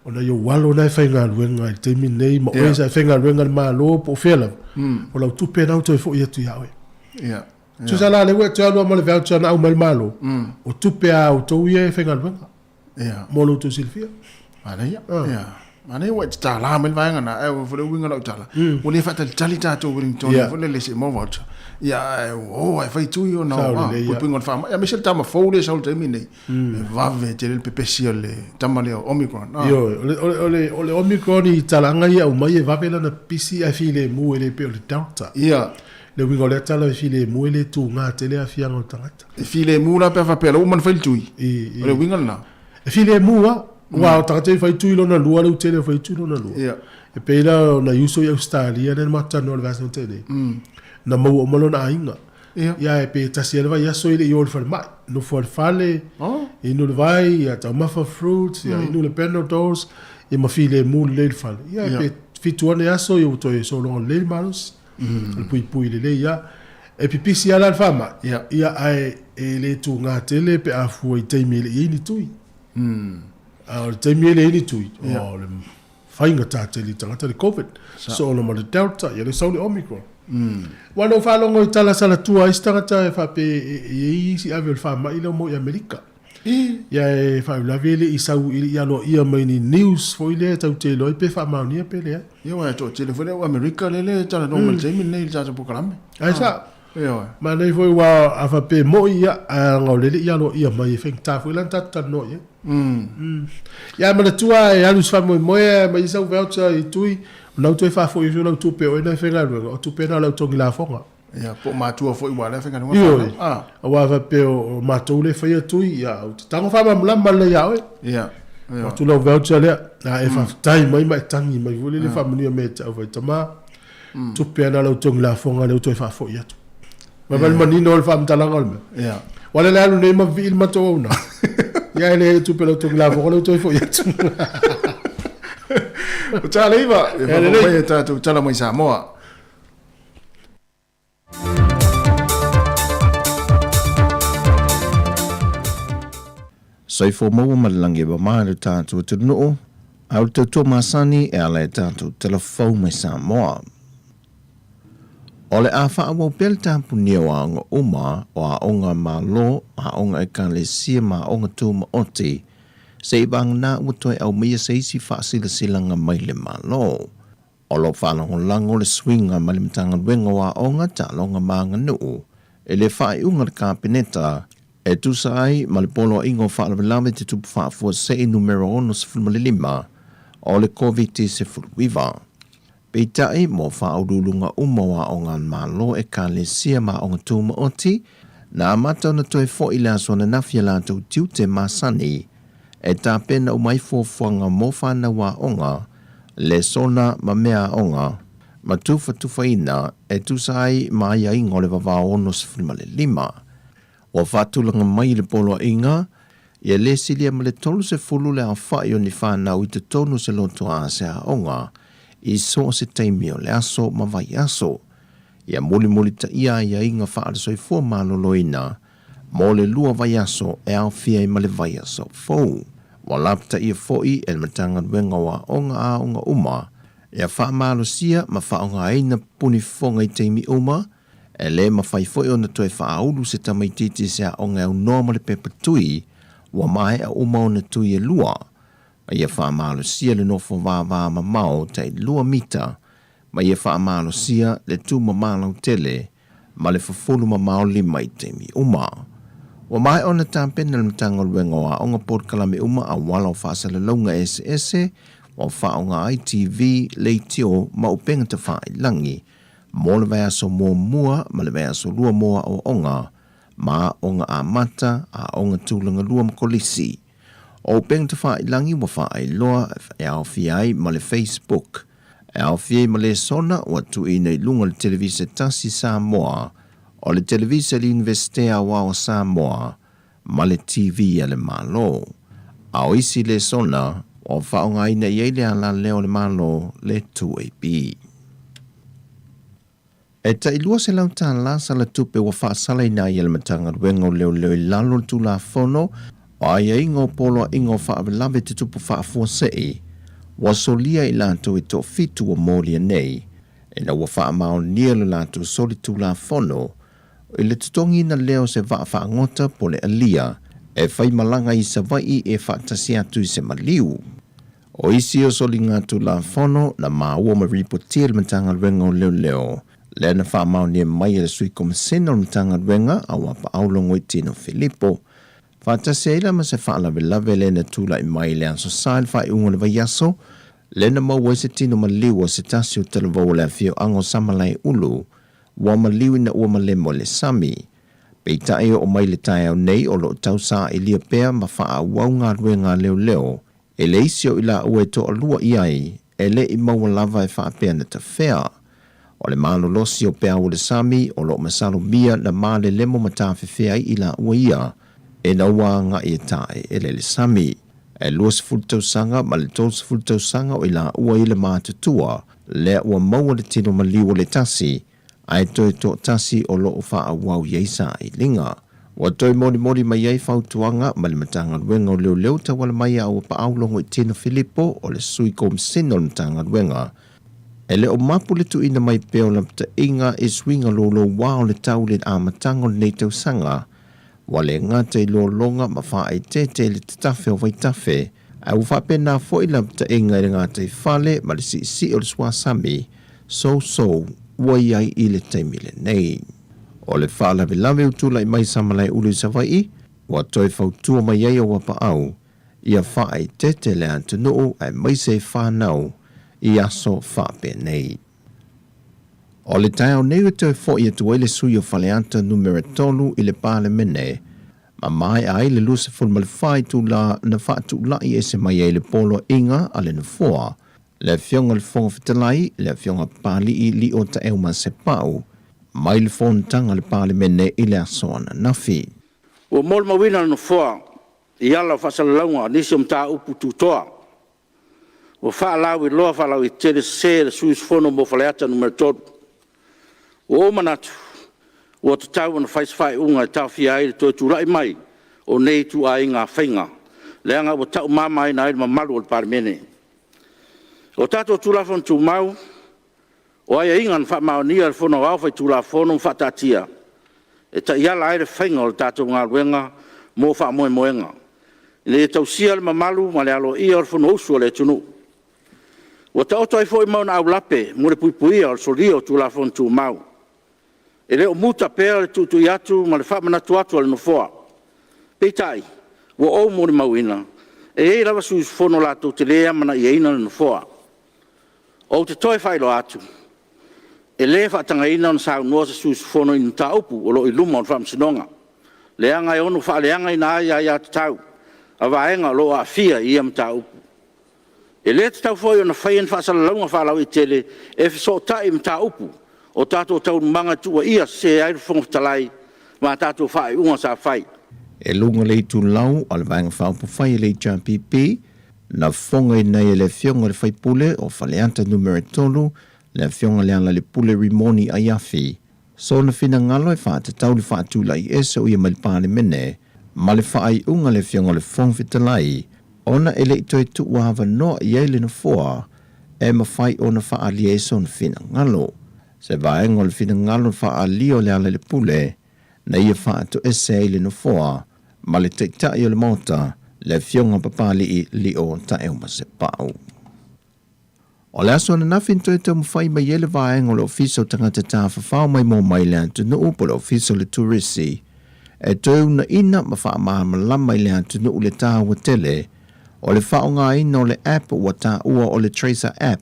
o nai ou alo na e faigaluega i le taimi lenei, ma oe sa e faigaluega i le Malo po o fea lava, o lau tupe lena ua toe foi atu ia oe. Tusa la, o lea ua e toe alu lava ma le voucher na aumai e le Malo, o tupe a outou ia e faigaluega. Ia. Mo lo outou silafia. Manaia. Ah. Ia. Manaia ua e tatala mai le vaega na, ae foi le uiga o lau tala. Ua le faatalitali tatou Wellington yeah. foi lele se i maua voucher. Ia, ae o, ae fai tui ona o, ah, puipuiga o le faamai. Aemaise le tama fou lea e sau i le taimi nei. E vave tele le pepesi o le tama lea o Omicron. Ah. Ioe, o le, o le, o le, o le Omicron i talaaga ia aumai e vave lana pisi ae filemu e le pei o le Delta. Ia. Le uiga o lea tala e filemu e le tuga tele aafiaga o le tagata. E filemu la pe a faapea la ua uma ona fai le tui. O le uiga lena. E filemu lava. Aua o tagata e fai tui lona lua, le utele e fai tui lona lua. E pei la o nai uso i Ausetalia lea na matou talanoa i le vaiaso na tea nei, na maua uma lona aiga. Ia ae pe tasi lava le vaiaso e le i o i le falemai. Nofo lava i le fale, inu le vai, ia taumafa fruits, ia inu le Panadols, ia ma filemu lelei i le fale. Ia pe 7 ane aso ia ua toe sologa lelei le malosi. O le puipui lelei lava. E pipisi lava la le faamai, ia ae e le tuga tele pe a fua i taimi e le i ai ni tui. A o le taimi e le i ai ni tui, o le faigata tele i tagata le Covid. Soona ma le Delta, ia le sau le Omicron. Aua na ou faalogo i tala salatua a isi tagata e faapea e i ai isi ave o le faamai lea ua maua i Amerika. Ia e faalavelave e le i sau, e le i aloaia mai ni news foi lea tatou te iloa ai pe faamaonia pe leai. Ia aua e toatele foi le au Amerika lele e talanoa mai i le taimi lenei i le tatou polokalame. Ae sao. Ioe. Manaia foi aua a faapea e moi, ia, ae leaga o lea e le i aloaia mai e faigata foi la ona tatou talanoa i ai. Ia ae manatua e alu i se faamoemoe ae aumai ai sau voucher i tui, ona ua toe faafoi atu lau tupe o oe na e faigaluega, o tupe na o le au togi lafoga. Ia, po o matua foi aua o lea e faigaluega fanau. Ioe, aua a faapea o matou lea e faia tui, ia, ou te tago faamalamalama lelei ia oe. Ia, ioe. Avatu lau voucher lea, a e faafetai mai ma e tagi mai foi lele faamanuia mai ia te au fai tama, tupe ana lau togi lafoga lea ua toe faafoi atu. Vaai le manino o le faamatalaga o le mea. Ia. Aua o lea alu nei ma vivii le matou auaunaga. Ia e leai tupe lau togi lafoga lea ua toe foi atu. O Taleiva, e faafofoga mai e tatou tala mai Samoa. Soifua maua ma le lagi e mama i lo tatou atunuu, a o le tautua masani e ala i tatou tala fou mai Samoa. O le a faaauau pea le tapunia o aoga uma, o aoga a Malo, aoga Ekalesia ma aoga tumaoti, seivagana ua toe aumaia se isi faasilasilaga mai le Malo. O lo o faalagolago le suiga mai le Matagaluega o Aoga, Taaloga ma Aganuu i le faaiuga a le Kapeneta e tusa ai ma le Poloaiga o Faalavelave Tutupu Faafuasei Numera 65 o le Koviti-19. Peitai, mo faauluuluga uma o aoga a le Malo, Ekalesia ma aoga tumaoti, na amata ona toe foi i le aso ananafi a latou tiute masani e tapena uma ai fuafuaga mo fanau aoga, lesona ma mea aoga, ma tufatufaina e tusa ai ma aiaiga o le vavao 65. Ua faatulaga mai i le poloaiga, ia le silia ma le 30 le aofai o ni fanau i totonu o se lotoa a se aoga i so o se taimi o le aso ma vaiaso. Ia mulimulitaia aiaiga faale-soifua maloloina mo le lua vaiaso e aofia ai ma le vaiaso fou. Ua lapataia foi e le Matagaluega o Aoga aoga uma ia faamalosia ma faaaogaina punifofoga i taimi uma, E le mafai foi ona toe faaulu se tamaitiiti i se aoga e aunoa ma le pepa tui ua maea uma ona tui e lua, ma ia faamalosia le nofo vavamamao tai lua mita, ma ia faamalosia le tumama lautele ma le fufulu mamao lima i taimi uma. Ua maea ona tapena e le Matagaluega o Aoga polokalame uma auala o faasalalauga eseese ua faaaoga ai TV, leitio ma upega tafailagi mo le vaiaso muamua ma le vaiaso lua mo aoaoga ma aoga amata, aoga tulaga lua ma kolisi. O upega tafailagi ua faailoa e aofia ai ma le Facebook, e aofia ai ma lesona ua tuuina i luga o le Televisa Tasi Samoa, o le Televisa i le Iunivesite Aoao o Samoa ma le TV a le Malo. A o isi lesona ua faaaogaina i ai le alaleo o le Malo, le 2AB. E tai $200 tala sala tupe ua faasalaina ai e le Matagaluega o Leoleo i lalo o le Tulafono o Aiaiga o Poloaiga o Faalavelave Tutupu Faafuasei ua solia i latou e toafitu ua molia nei ina ua faamaonia lo latou solitulafono i le totogiina lea o se vaa faagota po o le alia e faimalaga i Savaii e faatasi atu i se maliu. O isi o soligatulafono na maua ma ripotia e le Matagaluega o Leoleo, lea na faamaonia mai e le Sui Komasena o le Matagaluega a Uapaau Logoitino Filipo, faatasi ai la ma se faalavelave lea na tulai mai i le Aso Sa i le faaiuga o le vaiaso, lea na maua ai se tino maliu o se tasi o talavou o le afioaga o Samalaeulu, ua maliu ina ua malemo i le sami. Peitai e oo mai i le taeao nei o lo o tau sailia pea ma faaauau galuega a leoleo E leai se o i laua e toalua i ai, e le i maua lava e faapea na tafea. O le malolosi o peau o le sami o lo o masalomia na malelemo ma tafefea ai i laua ia, ina ua agai e taeele le sami. E 20 tausaga ma le 30 tausaga o i laua i le matutua, lea ua maua le tino maliu o le tasi, ae toe toatasi o lo o faaauau i ai sailiga. Ua toe molimoli mai ai fautuaga mai le Matagaluega o Leoleo tauala mai a Auapaau Logoitino Filipo o le Sui Komisena o le Matagaluega. E le o mapu le tuuina mai pea o lapataiga i suiga louloua o le tau i le amataga o lenei tausaga, ua le gata i lologa ma faaeteete i le tatafe o vaitafe, ae ua faapena foi lapataiga i le gataifale ma le siisii o le suasami sousou ua i ai i le taimi lenei. O le faalavelave ua tulai mai Samalaeulu i Savaii, ua toe fautua mai ai Auapaau ia faaeteete le atunuu aemaise i fanau i aso faapenei. O le taeao nei ua toe foi atu ai le sui o Faleata Numera 3 i le Palemene ma maea ai le 24 itula na faatulai ese mai ai le poloaiga a le Nofoa, le Afioga i le Fofoga Fetalai, le Afioga Papalii Lio Taeuma Sepau, mai le fonotaga a le Palemene i le aso ananafi. Ua molimauina le Nofoa i ala o faasalalauga nisi o mataupu tutoa ua faalauiloa faalauaitele sese e le sui usufono mo Faleata Nu.3. Ua ou manatu, ua tatau ona fai se faaiuga e taofia ai le toe tulai mai o nei ituaiga faiga, leaga ua taumamaina ai le mamalu o le Palemene. O tatou Tulafono Tumau, O aiaiga na faamaonia e le Fono Aoao Faitulafono ma faataatia, e taiala ai le faiga o le tatou galuega mo faamoemoega, ina ia tausia le mamalu ma le aloaia o le Fonousu a le atunuu. Ua taoto ai foi ma ona aulape mo le puipuia o le solia o Tulafono Tumau. E le o muta pea le tuitui atu ma le faamanatu atu a le Nofoa. Peitai, ua ou molimauina, e i ai lava sui usufono latou te le amanaiaina le Nofoa. Ou te toe faailoa atu, e le faatagaina ona saunoa se sui usufono i ni mataupu o lo o i luma o le Faamasinoga, leaga e ono faaleagaina ai aia tatau a vaega o lo o aafia i ia mataupu. E le tatau foi ona faia ni faasalalauga faalauaitele e fesootai i mataupu o tatou taualumaga e tuuaia sese ai le Fofoga Fetalai ma a tatou faaiuga sa fai. I luga o le itulau a le Vaega Faaupufai a le HRPP, na fofogaina ai e le Afioga i le Sui Usufono o Faleata Nu.3, le Afioga Lealailepule Rimoni Aiafi, sona finagalo e faatatau le faatulai ese o ia mai le Palemene ma le faaiuga a le Afioga i le Fofoga Fetalai ona e le i toe tuuavanoa i ai le Nofoa e mafai ona faaalia ai sona finagalo. Se vaega o le finagalo na faaalia o Lealailepule na ia faatoese ai le Nofoa ma le Taitai o le Maota, le Afioga Papalii Lio Taeumasepau. O le aso ananafi na toe taumafai mai ai le vaega o le Ofisa o Tagata Tafafao Maimoa Mai le Atunuu po o le Ofisa o le Turisi e toe uunaina ma faamalamalama i le atunuu le taua tele o le faaaogaina o le app ua taua o le Tracer App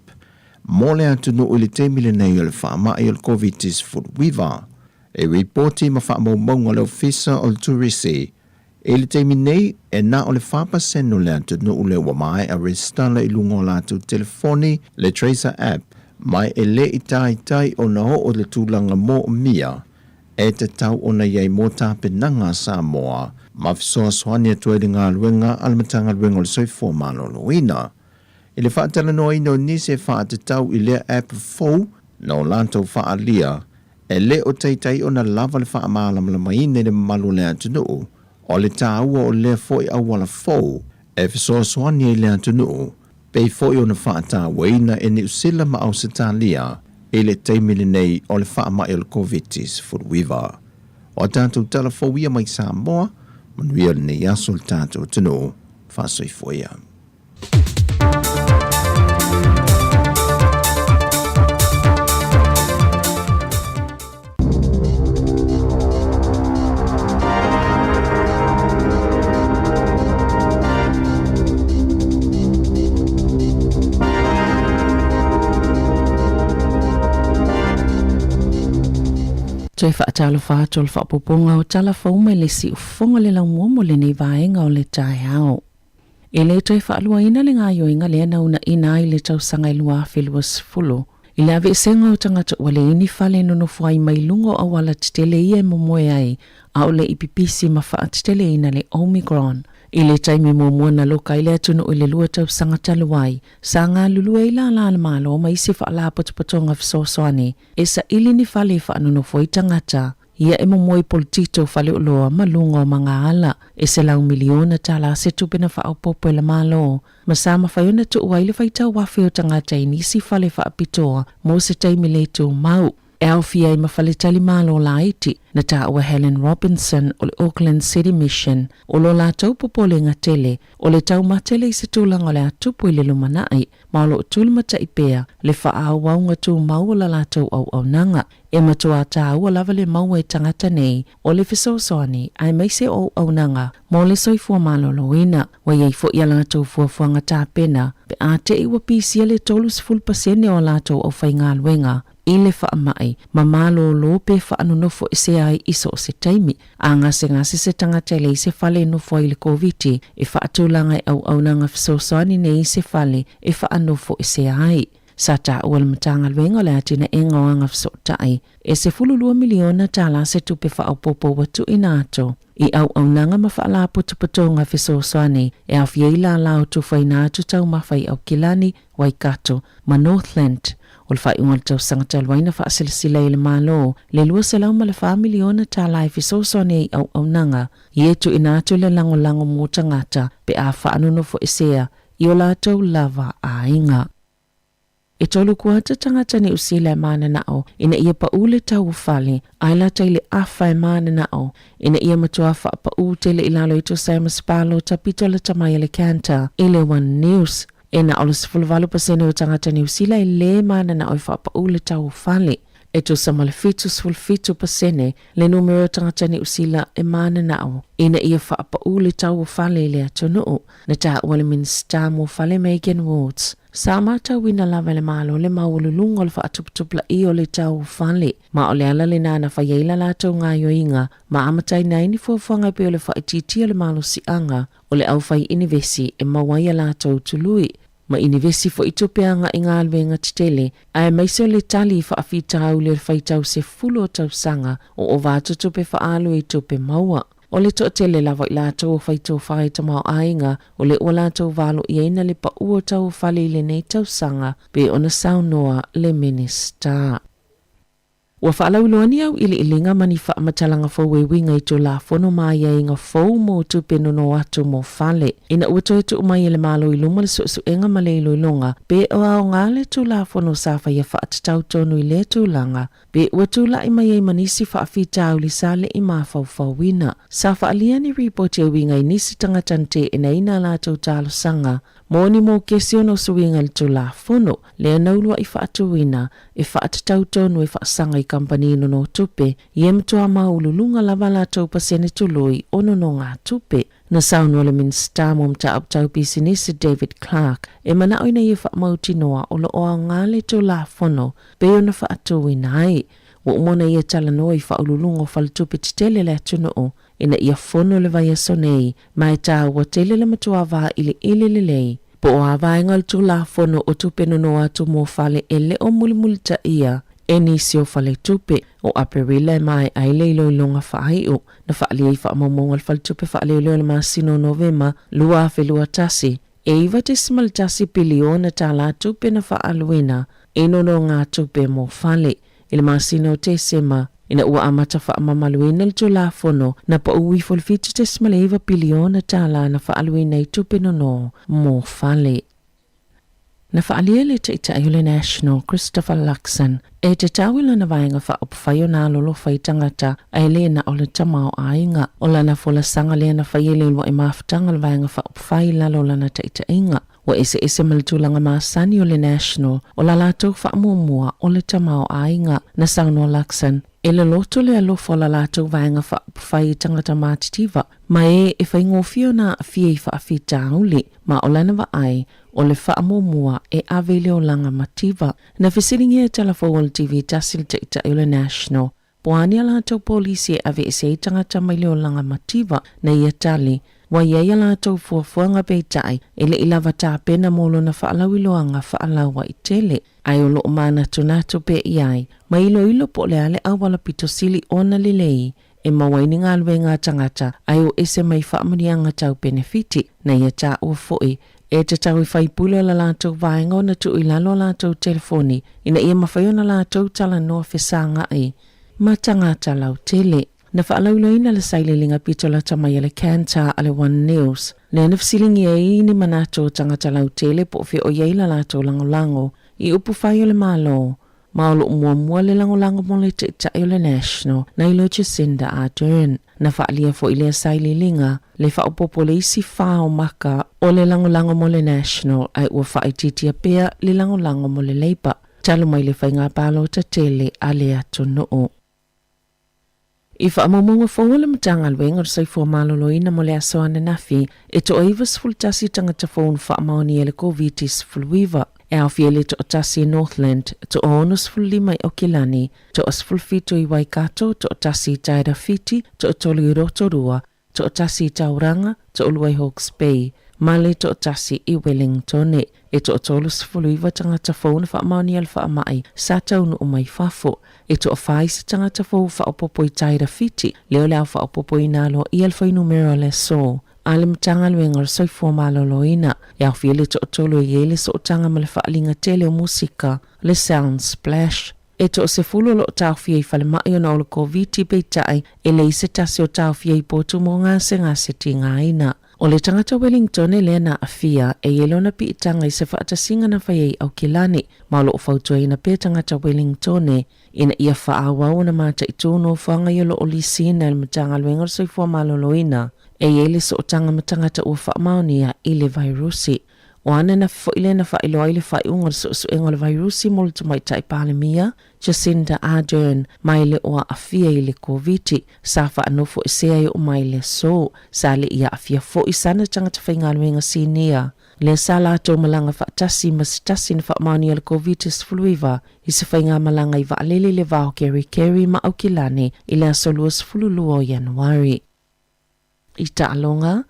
mo le atunuu i le taimi lenei o le faamai o le Koviti-19. E ripoti ma faamaumauga a le Ofisa o le Turisi I le taimi nei, e na o le 4% o le atunuu lea ua maea resitala i luga o latou telefoni le Tracer App, ma e le i taitai ona oo i le tulaga moomia e tatau ona i ai mo tapenaga a Samoa ma fesoasoani atu ai i le galuega a le Matagaluega o le Soifua Maloloina. I le faatalanoaina o nisi e faatatau i lea app fou na o latou faaalia, E le o taitai ona lava le faamalamalamaina i le mamalu o le atunuu o le taua o lea foi auala fou e fesoasoani ai i le atunuu, pei foi ona faatauaina e Niu Sila ma Ausetalia i le taimi lenei o le faamai o le Koviti-19. O a tatou tala fou ia mai Samoa, manuia lenei aso le tatou atunuu. Faasoifua ia. Toe faatalofa atu o le faaopoopoga o tala fou mai le siufofoga le laumua mo lenei vaega o le taeao. E le toe faaluaina le gaoioiga lea na uunaina ai le tausaga e 2020 i le aveesega o tagata ua leai ni fale e nonofo ai mai luga o auala tetele ia e momoe ai a o le i pipisi ma faateteleina le Omicron. I le taimi muamua na loka ai le atunuu i le lua tausaga talu ai, sa galulue ai lala a le Malo ma isi faalapotopotoga fesoasoani e saili ni fale e faanonofo ai tagata. Ia e momoe polotito faleoloa ma luga o magaala e $100 miliona se tupe na faaopoopo e le Malo, ma sa mafai ona tuu ai le faitau afe o tagata i nisi fale faapitoa mo se taimi le tumau, e aofia ai ma faletalimalo laiti, na taua Helen Robinson o le Auckland City Mission, o lo latou popolega tele o le taumatele i se tulaga o le a tupu i le lumanai, ma o lo o tulimatai pea le faaauauga tumau o la latou auaunaga. E matuā tāua lava le maua e tagata nei o le fesoasoani aemaise o auaunaga mo le soifua maloloina. Ua i ai foi a latou fuafuaga tapena pe a te i ua pisia le 30% o a latou aufaigaluega i le faamai ma malōlō pe faanonofo ese ai i so o se taimi. A gasegase se tagata e leai se fale e nofo ai i le Koviti, e faatulaga e auaunaga fesoasoani nei se fale e faanofo ese ai. Sa taua le Matagaluega o le Atinaega o Agafesootai e $12 miliona se tupe faaopoopo ua tuuina atu i auaunaga ma faalapotopotoga fesoasoani e aofia ai lala o tufaina atu taumafa i Aukilani, Waikato ma Northland. O le faaiuga o le tausaga talu ai na faasilasila ai e le Malo le $204 miliona e fesoasoani ai i auaunaga ia e tuuina atu le lagolago mo tagata pe a faanonofoesea i o latou lava aiga. E tolu kuata tagata Niu Sila e mananao ina ia paʻu le tau o fale, ae lata i le afa e mananao ina ia matua faapaʻu tele i lalo e tusa ai ma se palota pito lata mai a le Kantar i le One News. E na o le 18% o tagata Niu Sila e lē mananao e faapaʻu le tau o fale. E tusa ma le 77% le numera o tagata Niu Sila e mananao ina ia faapaʻu le tau o fale i le atunuu, na taua le Minisita mo Fale Megan Wards. Sa matauina lava e le Malo le maualuluga o le faatuputupulaia o le tau o fale, ma o le ala lena na fai ai la latou gaoioiga ma amataina ai ni fuafuaga e pei o le faaitiitia o le malosiaga o le aufai inivesi e maua ai a latou tului ma inivesi foi tupe agai galuega tetele, aemaise o le tali i faafitauli o le faitau sefulu o tausaga o ova atu tupe faaalu i tupe maua. O le toatele lava o i latou o fai tofa i tamaoaiga, o lea ua latou valoiaina le paʻu o tau o fale i lenei tausaga, pei ona saunoa le Minisita. Ua faalauiloa ni auiliiliga ma ni faamatalaga fou e uiga i Tulafono ma aiaiga fou mo tupe nono atu mo fale. Ina ua toe tuu mai e le Malo i luma le suesuega ma le iloiloga, pe o aoga le Tulafono sa faia faatatau tonu i lea tulaga, Pe ua tulai mai ai ma nisi faafitauli sa le i mafaufauina. Sa faaalia ni ripoti e uiga i nisi tagata na teenaina a latou talosaga mo ni mokesi ona o suiga i le Tulafono lea na uluai faatuina e faatatau tonu e faasaga i kamupani nonotupe ia matua maualuluga lava a latou pasene tului o nonogatupe. Na saunoa le Minisita mo Mataupu Tau Pisinisi David Clark e manao ina ia faamautinoa o lo o aoga le Tulafono pei ona faatuina ai. Ua uma ona ia talanoa i faauluuluga o faletupe tetele le atunuu ina ia fono le vaiaso nei ma e taua tele le matua vailiili lelei po o a vaega o le Tulafono o Tupe Nono Atu mo Fale e le o mulimulitaia e nisi o faletupe. O Aperila e maea ai le iloiloga faaiu na faaalia i faamaumauga a le Faletupe Faaleoleo i le masina o Novema 2021, e $9.1 piliona tala tupe na faaaluina i nonogatupe mo fale. I le masina o Tesema, ina ua amata faamamaluina le Tulafono, na pau ifo le $7.9 piliona tala na faaaluina i tupe nono mo fale. Na faaalia le Taitai o le National, Christopher Luxon, e tatau i lana vaega faaupufai ona alolofa i tagata ae le na o le tamaoaiga. O lana folasaga lea na faia i le uluai mafutaga o le vaega faaupufai i lalo o lana taitaiga. Ua eseese ma le tulaga masani o le National, o la latou faamuamua o le tamaoaiga. Na saunoa Luxon, e loloto le alofa o la latou vaega faaupufai i tagata matitiva ma e e faigofie ona aafia i faafitauli, ma o lana vaai, o le faamuamua e ave i le olaga mativa. Na fesiligia e Tala Fou o le TV tasi le Taitai o le National, po o a ni a latou polisi e aveese ai tagata mai le olaga mativa, na ia tali, ua i ai a latou fuafuaga peitai e le i lava tapena mo lona faalauiloaga faalauaitele, ae o lo o manatunatu pea i ai, ma iloilo po o le a le auala pito sili ona lelei e maua ai ni galuega a tagata ae o ese mai faamanuiaga tau penefiti. Na ia taua foi, e tatau i faipule o la latou vaega ona tuu i lalo a latou telefoni ina ia mafai ona latou talanoa fesagai ma tagata lautele. Na faalauiloaina le sailiiliga pito lata mai a le Kantar a le One News, lea na fesiligia ai ni manatu o tagata lautele po o fea o i ai la latou lagolago i upufai o le Malo Ma o loo muamua le lagolago mo le Taitai o le National, nai lo Jacinda Ardern. Na faaalia foi lea sailiiliga, le faaopoopo le isi fa o maka o le lagolago mo le National ae ua faaitiitia pea le lagolago mo le Labour talu mai le faiga palota tele a le atunuu. I faamaumauga fou a le Matagaluega o le Soifua Maloloina mo le aso ananafi, e toa-91 tagata fou na faamaonia i le Koviti-19. E aofia i le toatasi i Northland, toa-65 i Aukilani, toa-17 i Waikato, toatasi i Tairāwhiti, toatolu i Rotorua, toatasi i Tauranga, toalua i Hawke's Bay, ma le toatasi i Wellingtone. E toa-39 tagata fou na faamaonia le faamai sa taunuu mai fafo. E toawhā isi tagata fou faaopoopo i Tairāwhiti, lea o le a faaopoopoina aloaia le fuainumera o le aso a le Matagaluega o le Soifua Maloloina. E aofia le toatolu e i ai le sootaga ma le faaaliga tele o musika, le Sound Splash. E toasefulu o lo o taofia i falemai ona o le Koviti peitai e leai se tasi o taofia i potu mo gasegase tigaina. O le tagata Wellingtone lea na aafia e i ai lona piitaga i se faatasiga na fai ai i Aukilani, ma o lo o fautuaina pea tagata Wellingtone ina ia faaauau ona mataitū nofoaga ia o lo o lisiina e le Matagaluega o le Soifua Maloloina e i ai le sootaga ma tagata ua faamaonia i le vairusi. O ananafi foi lea na faailoa ai le faaiuga o le suesuega o le vairusi mo le Tamaitai Palemia, Jacinda Ardern, mai le o aafia i le Koviti, sa faanofoesea e oo mai le aso. Sa le i aafia foi sana tagata faigaluega sinia, lea sa latou malaga faatasi ma se tasi na faamaonia le Koviti-19 i se faigamalaga i vaalele i le va o Kerikeri ma Aukilani i le aso 22 o Ianuari. I taaloga,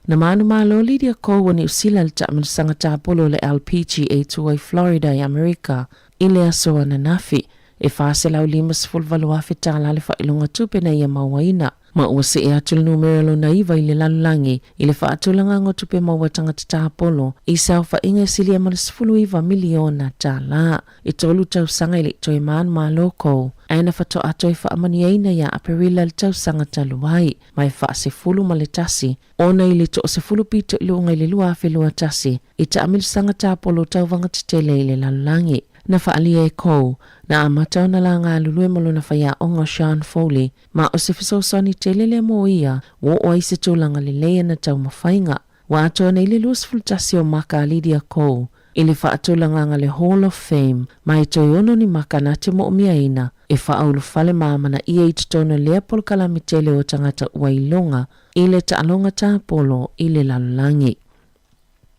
na manumalo Lydia Ko o Niu Sila i le taamilosaga tapolo o le LPGA Tour i Florida i Amerika i le aso ananafi. E $458,000 tala le faailoga tupe na ia mauaina, ma ua see atu le numera lona iva i le lalolagi i le faatulagaga o tupe maua tagata tapolo i se aofaiga e silia ma le $19 miliona tala. E tolu tausaga e le i toe manumalo Ko, ae na faatoa toe faamanuiaina ia Aperila i le tausaga talu ai. Ma e faasefulu ma le tasi ona i le toasefulu pito i luga i le 2021 i taamilosaga tapolo tauvaga tetele i le lalolagi. Na faaalia e Cole, na amata ona la galulue ma lona faiaoga o Sean Foley, ma o se fesoasoani tele lea mo ia ua oo ai se tulaga lelei ana taumafaiga. Ua atoa nei le 21 o maka a Lydia Ko i le faatulagaga le Hall of Fame ma e toe ono ni maka na te moomiaina e faaulufale ma amanaia i totonu o lea polokalame tele o tagata ua iloga i le taaloga tapolo i le lalolagi.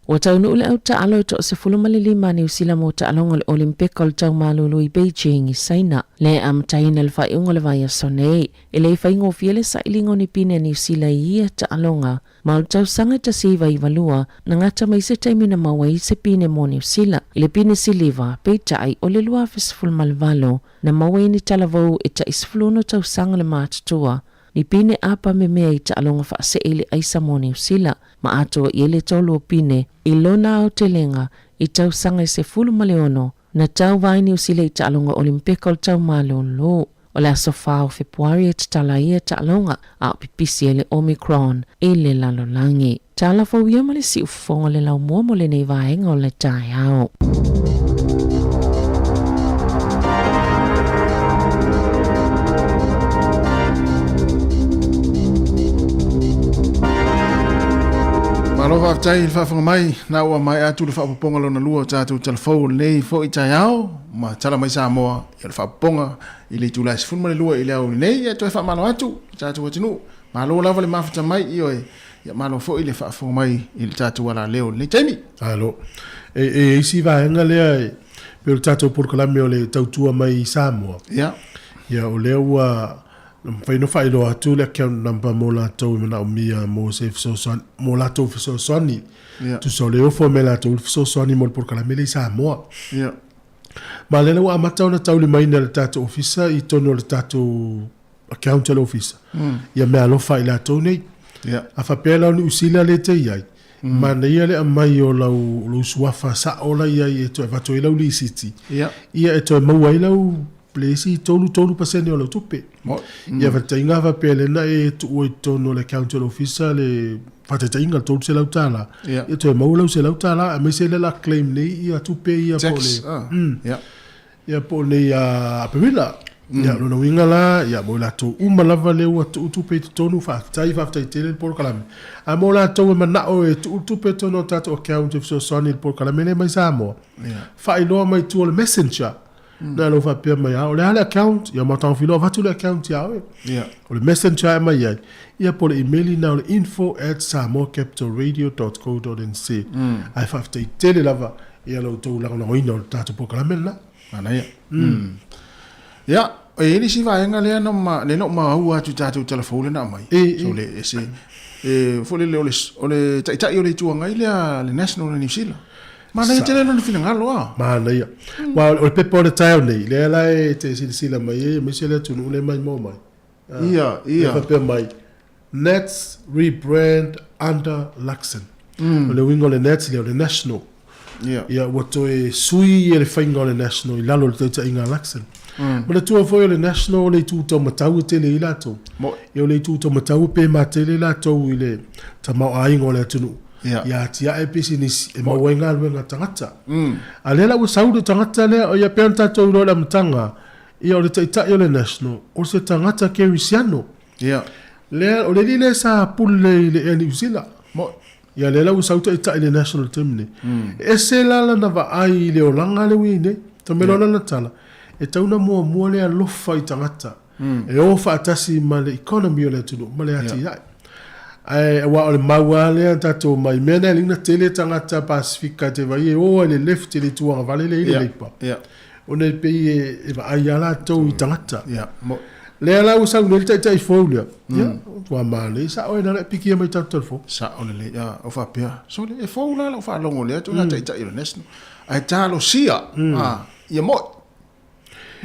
Ua taunuu le au taalo e 15 a Niu Sila mo taaloga o le Olimpeka o le Tau Malulu i Beijing i Saina, lea e amataina i le faaiuga o le vaiaso nei. E le faigofie le sailiga o ni pine a Niu Sila i ia taaloga, Ma o le tausaga 1992, na gata mai se taimi na maua ai se pine mo Niu Sila i le pine siliva, peitai, o le 2018, na maua ai ni talavou e tai 16 tausaga le matutua, ni pine apa memea i taaloga faasee i le aisa mo Niu Sila, ma atoa i ai le tolu o pine i lona aotelega i tausaga e 16 Na tau ai Niu Sila i taaloga Olimpeka o le tau malolo. O le aso 4 o Fepuari e tatala ai ia taaloga, a o pipisi ai le Omicron i le lalolagi. Tala fou ia ma le siufofoga o le laumua mo lenei vaega o le taeao. Malo faafetai i le faafofoga mai. Na ua maea atu le faaopoopoga lona lua o tatou talafou o lenei foi taeao ma tala mai Samoa i le faaopoopoga i le itula e 12 i le aoauli nei. Ia toe faamalo atu i le tatou atunuu. Malo lava le mafuta mai, ioe, ia malo foi le faafofoga mai i le tatou alaleo i lenei taimi. Malo. E i ai si vaega lea e pei o le tatou polokalame o le tautua mai i Samoa. Ia. Ia o lea ua Na mafai ona faailoa atu le account number mo latou e manaomia mo se fesoasoani, mo latou fesoasoani. Yeah. Tusa o le ofo mai latou le fesoasoani mo le polokalame lea i Samoa. Yeah. Ma lea ua amata ona taulimaina e le tatou ofisa i totonu o le tatou account a le ofisa. Ia meaalofa i latou nei. Yeah. A faapea la o Niu Sila lea e te i ai, manaia le aumai o lau, lou suafa sao la i ai e toe avatu ai lau lisiti. Yeah. Ia e toe maua ai lau le isi 33% o lau tupe. Ia faataitaiga a faapea lea na e tuua i totonu o le account o le ofisa le faataitaiga le $300, ia toe maua lau $100 aemaise lea la claim nei ia tupe ia po o le ia po o nei Aperila. Ia lona uiga la ia mo i latou uma lava lea ua tuu tupe i totonu faafetai faafetai tele le polokalame. Ae mo latou e manao e tuu tupe i totonu o tatou account e fesoasoani i le polokalame lea mai Samoa, faailoa mai tua o le messenger. Na lou faapea mai, a o le a le account? Ia ma taofilo avatu le account ia oe. Yeah. O le messenger e mai ai, ia po o le email ina o le info@samoacapitalradio.co.nz. Ae faafetai tele lava ia lo outou lagolagoina o le tatou polokalame lena. Manaia. Ia, e i ai le isi vaega lea na ma, lea na ou maua atu i tatou tala fou lea na aumai. E, So le, e se, e, foi lele o le, o le taitai o le Itu Agai lea, le National a Niu Sila. Manaia tele lona finagalo a. Manaia. Aua o le pepa o le taeao nei, lea la e te silasila mai ai, aemaise le atunuu lea e maimoa mai. Ia, ia. E faapea mai, Nats rebrand under Luxon. O le uiga o le Nats lea, o le National. Ia. Ia, ua toe sui ia le faiga o le National i lalo o le taitaiga a Luxon. Manatua foi o le National o le itu taumatau e tele ai latou. Ia o le itu taumatau e pema tele latou i le tamaoaiga o le atunuu. Ia atiae pisinisi e maua ai galuega a tagata. A lea la ua sau le tagata lea, ia pei ona tatou iloa i le amataga, ia o le taitai o le National, o se tagata kerisiano. Lea, o le alii lea sa pule i le Air Niu Sila. Ia lea la ua sau taitai le National i le taimi nei. E ese la lana vaai i le olaga lea ua i ai nei. Tau mai loa lana tala, e tatau ona muamua le alofa i tagata e o faatasi ma le economy o le atunuu ma le atinae. Ae aua o le mau lava lea tatou mai mea na e alii ona tele tagata Pasefika e te vaai e o lava i le left i le itu agavale lea e i ai le Labour. Ona e pei e vaai lava latou i tagata. Lea la ua sau nei le taitai fou lea, ia, ua manaia, sao e na le pikia mai tatou telefoni. Sao lelei, a, o faapea, sole, e fou la lau faalogo lea atu la taitai o le National, ae talosia, a, ia mo'i.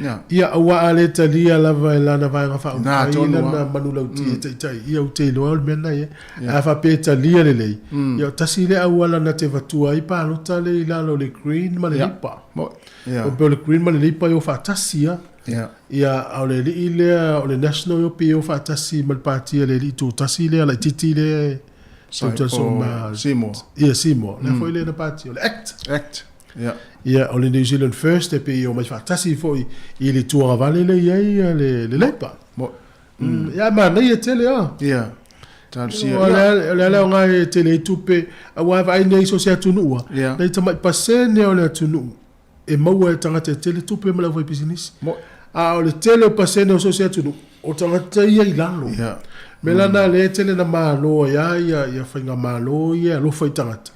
Ia. Ia, aua a le talia lava e lana Vaega Faaupufai lana manulauti e taitai, ia ou te iloa o le mea lena e i ai. Ae a faapea e talia lelei, ia o tasi lea auala na te vatua ai palota lea i lalo o le Green ma le Labour. O pei o le Green ma le Labour e o faatasi lava. Ia, a o le alii lea o le National e o pei e o faatasi ma le pati a le alii tutasi lea laitiiti lea e tautua soo ma Seymour. Ia, Seymour. Lea foi lea na pati o le Act. Act. Ia. Ia, o le New Zealand First e pei e omai faatasi foi i le tuagavale lea e i ai le Labour. Ia, ae manaia tele lava. Ia. Talosia. O le a le aoga e tele ai tupe, aua e vaai nei i so o se atunuu lava, nai tamai pasene o le atunuu e maua e tagata e tele tupe ma le aufaipisinisi. A o le tele o pasene o so o se atunuu, o tagata ia i lalo. Mea la lena lea e tele na malo ai lava ia faigamalo ia e alofa i tagata.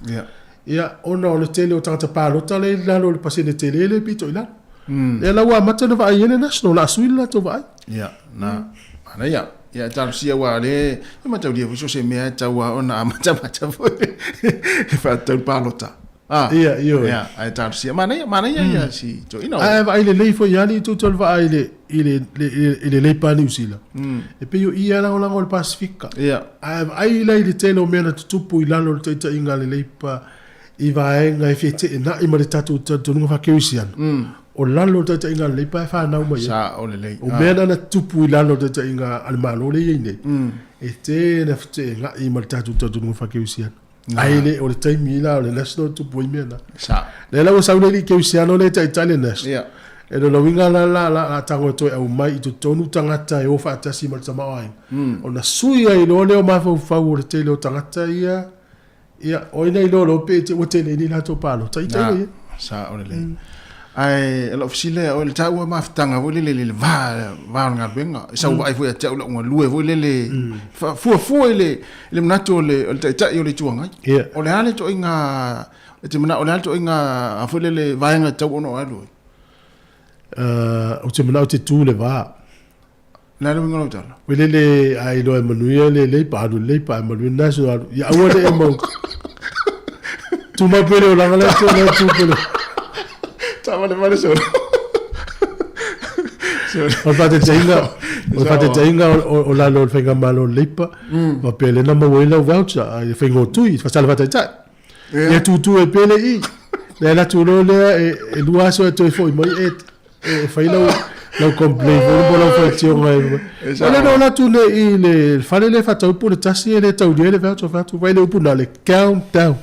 Ia, ona o le tele o tagata palota lea i lalo o le pasene tele lea e pito i lalo. Lea la ua amata ona vaai ai le National, o le a sui le latou vaai. Ia, na, manaia. Ia, e talosia aua o lea e mataulia foi so o se mea e tatau lava ona amatamata foi e faatatau le palota. Ah, Ia, ioe. Ia, ae talosia. Manaia, manaia ia si toeaina. Ae vaai lelei foi lava alii tutu o le vaai i le, i le, le, i le Leipa a Niu Sila. E pei o i e lagolago i le Pasefika. Ia. Ae vaai la i le tele o mea na tutupu i lalo o le taitaiga a le Leipa i vaega e feteenai ma le tatou talitonuga faa-kerisiano, o lalo o le taitaiga a le Leipa e fanau mai ai. Sao lelei. O mea na na tutupu i lalo o le taitaiga a le Malo lea e i ai nei, e tele na feteenai ma le tatou talitonuga faa-kerisiano. Ae le o le taimi la o le National e tupu ai mea na. Sao. Lea la ua sau le alii kerisiano lea e taitai le National. Ia. E lona uiga la la la a tago e toe aumai i totonu tagata e o faatasi ma le tamaoaiga. Ona sui ai loa lea o mafaufau o le tele o tagata ia, ia, o ai na iloa loa pe ua tele ai ni latou palota i taimi ia. Sao lelei. Ae o lau fesili lea, o le taua mafutaga foi lele i le va, va o le galuega. E sau vaai foi ia te au lau galue foi lele, fuafua i le, i le manatu o le, o le Taitai o le Itu Agai. Yeah. O le a le ituaiga, e te manao, o le a le ituaiga a foi lele vaega e tatau ona o alu ai? Ou te manao te tu le va. O le a le uiga o lau tala? Foi lele a iloa e manuia le Leipa, alu i le Leipa, ae manuia le National, alu. Ia aua ne i e mau. Tumau pea le olaga lea, tu lea, tu pea le. Taavalevale solo. O le faataitaiga, o le faataitaiga o lalo o le faigamalo o le Leipa, faapea lea na maua ai lau voucher, i le faiga o tui, sala faataitai. Ia tutu ai pea le i. Le alu atu loa lea, e lua aso e toe foi mai, e e fai lau lau complaint foi po lau faitioga e o le no atu le i le fale le faatau upu le tasi e le taulia le voucher fatu vai le upu na le countdown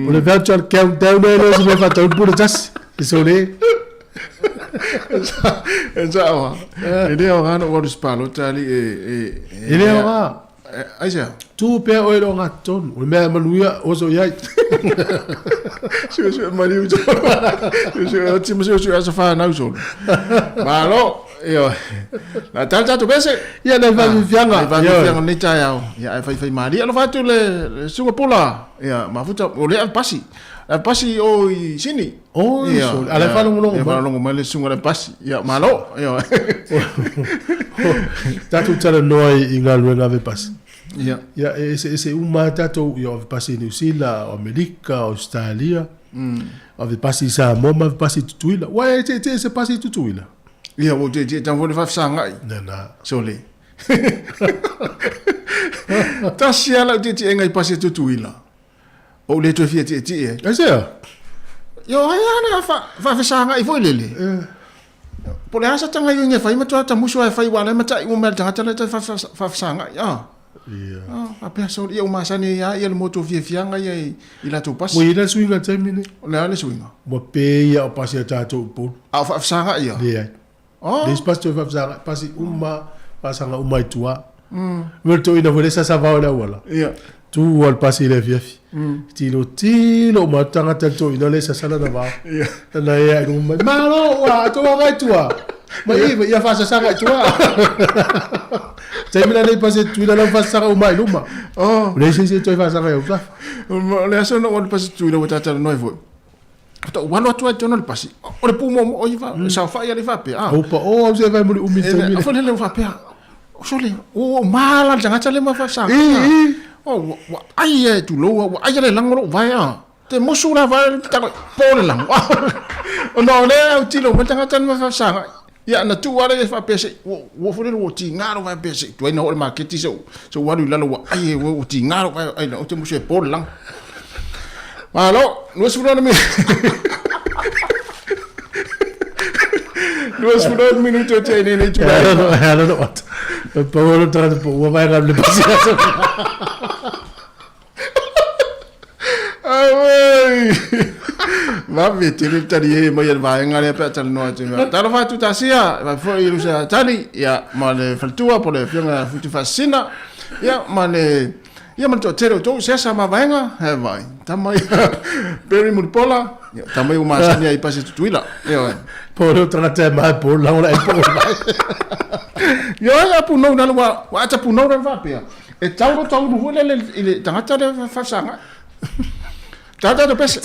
o le voucher le countdown e le se mea faatau upu le tasi e sole E sao E le aoga ona ou alu i se palota alii e E le aoga Aisea? Tu pea oe i le ogatotonu, o le mea e manuia, oso i ai. Suesue maliu solo. Suesue oti ma suesue aso whanau solo. Malo. Ioe. Na tala tatou pese. Ia, nei whafifianga. Nei whafifianga nei taeao. Ia, ai whaiwhai maari. Alofa atu le, le sunga pula. Ia, mafuta, o le pasi. Le pasi o i Sini. Oh, Ia, sorry. Ala whalongolongo Ia, mai. whalongolongo mai le sunga le pasi. Ia, malo. Ia. Tatou talanoa i, i galuega ave pasi. Ia. Ia, e eseese uma lava tatou, ia, o ave pasi i Niu Sila, o Amerika, o Australia, ave pasi i Samoa ma ave pasi i Tutuila. Uae e tietie se pasi i Tutuila? Ia, ua tietie tau foi le faafesagai. Nana. Sole. Tasi lava lau tietiega i pasi a Tutuila. Ou le toe fia tietie ai. Aisea? Ia, ai lava na faafesagai foi lele. Po o le a sa tagaioiga e fai ma toa tamusu ae fai aua o la e matai uma mai le tagata la e faafesagai a. Ia. Ah, faapea sole, ia ua masani ai lava le motu o fiafiaga ia i latou pasi. Ua i ai la le suiga i le taimi lenei? O le a le suiga? Ua pe ia o pasi a tatou i Upolu. A o faafesagai ia? Leai. Oh. Leai se pasi toe faafesagai, pasi uma, faasaga uma i tua. Mo le toeaina foi lea sa savao i le auala. Ia. Tu lava le pasi i le afiafi. Tilotilo uma atu tagata i le toeaina lea e sasa lana vao. Ia. Lana ea i luga mai, Malo, ua tou agai i tua. Mai i, ia faasasaga i tua. Taimi la nei pasi e Tutuila la ua faasasaga uma i luma. Oh. Leai se isi e toe faasaga i autafa. O le aso na ou alu pasi Tutuila ua ta talanoa ai foi. Faatoa ou alu atu lava i totonu o le pasi, o le pumoomoo ia, saofai alii faapea. Ua pao au se vae muli umi i le taimi lea. Foi lele faapea, sole, ua ou mala le tagata lea ma faafesagai. Oh, ua ai e tulou, ua ai le lago lou vae a. Te musu la vae tago po le lago. Ona o lea autilo mai le tagata ma faafesagai. Ia na tuu lava lea faapea se ua foi lele ua tiga lou vae faapea se i tuai na oo i le maketi se ou alu i lalo ua ai ua tiga lou vae ai ou te musu e po le lago. Malo, 26 minute o te ai nei nei tulaga. E ala no ata. Pau alo tagata po ua vae le pasi aso. Auē! Vave tele le tali e mai a le vaega lea pe a talanoa atu. Talofa atu Tasia, e faapea foi i Lusa Tali, ia, ma le faletua po o le afioga ia Futu Faasisina, ia, ma le, ia, ma le toatele o outou, Seasa ma Vaega, he vai, tama ia, Barry Mulipola, ia, tama ia ua masani ai i pasi Tutuila, ioe. Po leo tagata e mae po lagola e po mai. Ioe, a punou nalo, ua, ua ata punou lalo faapea. E tau lo taulu foi lele i le tagata lea e faafesagai. Tata to pese.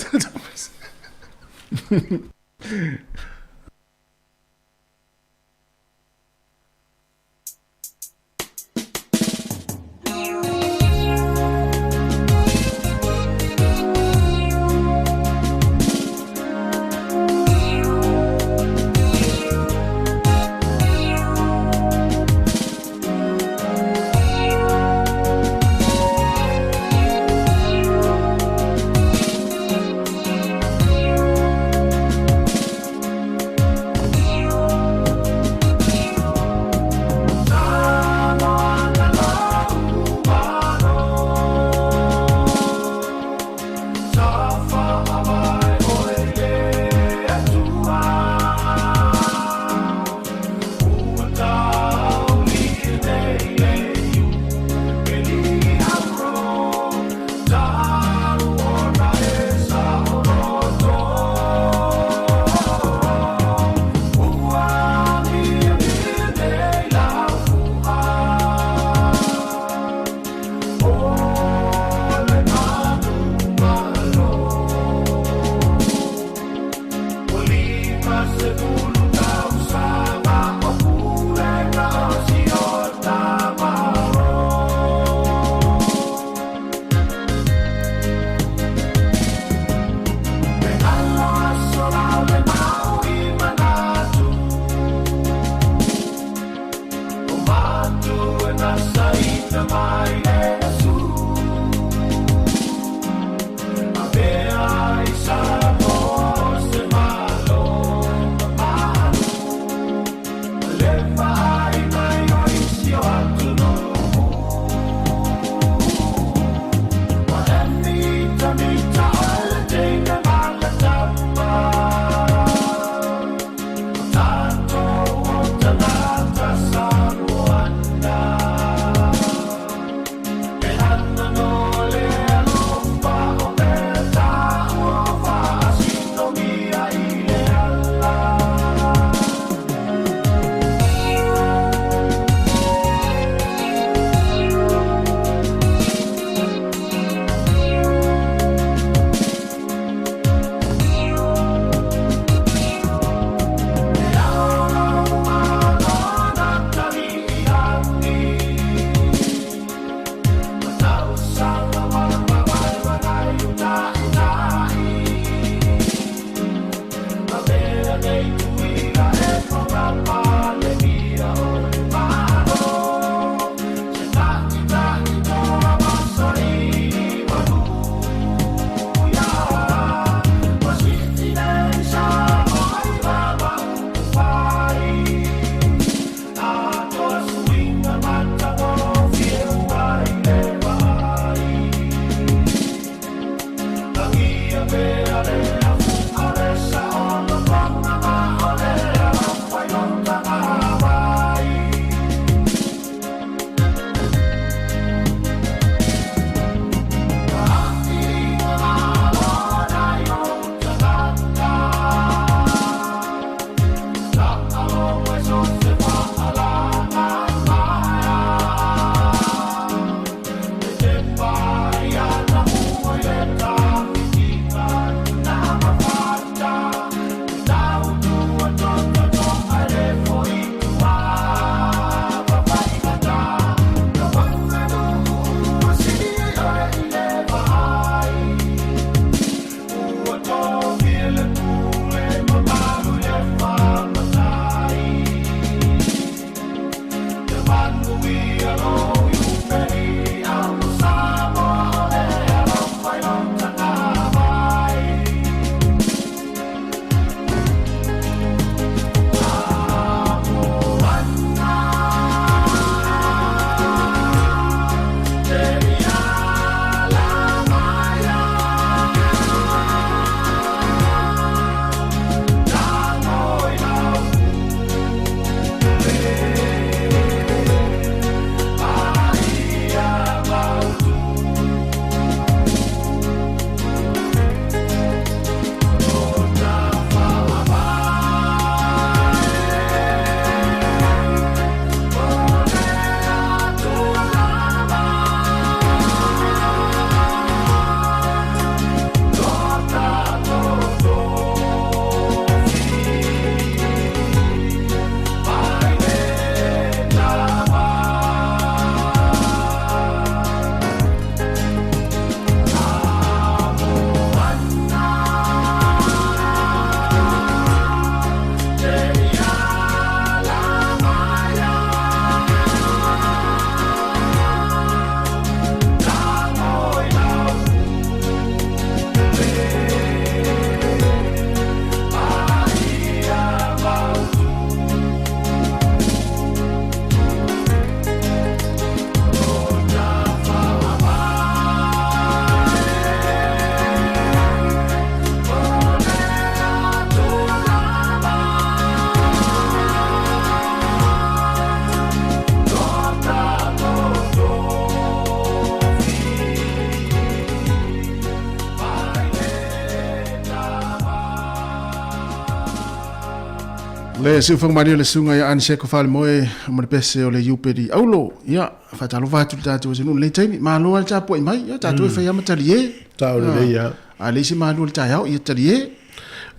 Le siufaga malie o le susuga ia Aniseko Falemoe ma le pese o le Iupeli Aulo. Ia, faatalofa atu i le tatou atunuu i lenei taimi. Malo lava le tapuai mai. Ia, tatou e fai lava ma talie. Sao lelei lava. A leai se malu o le taeao, ia talie.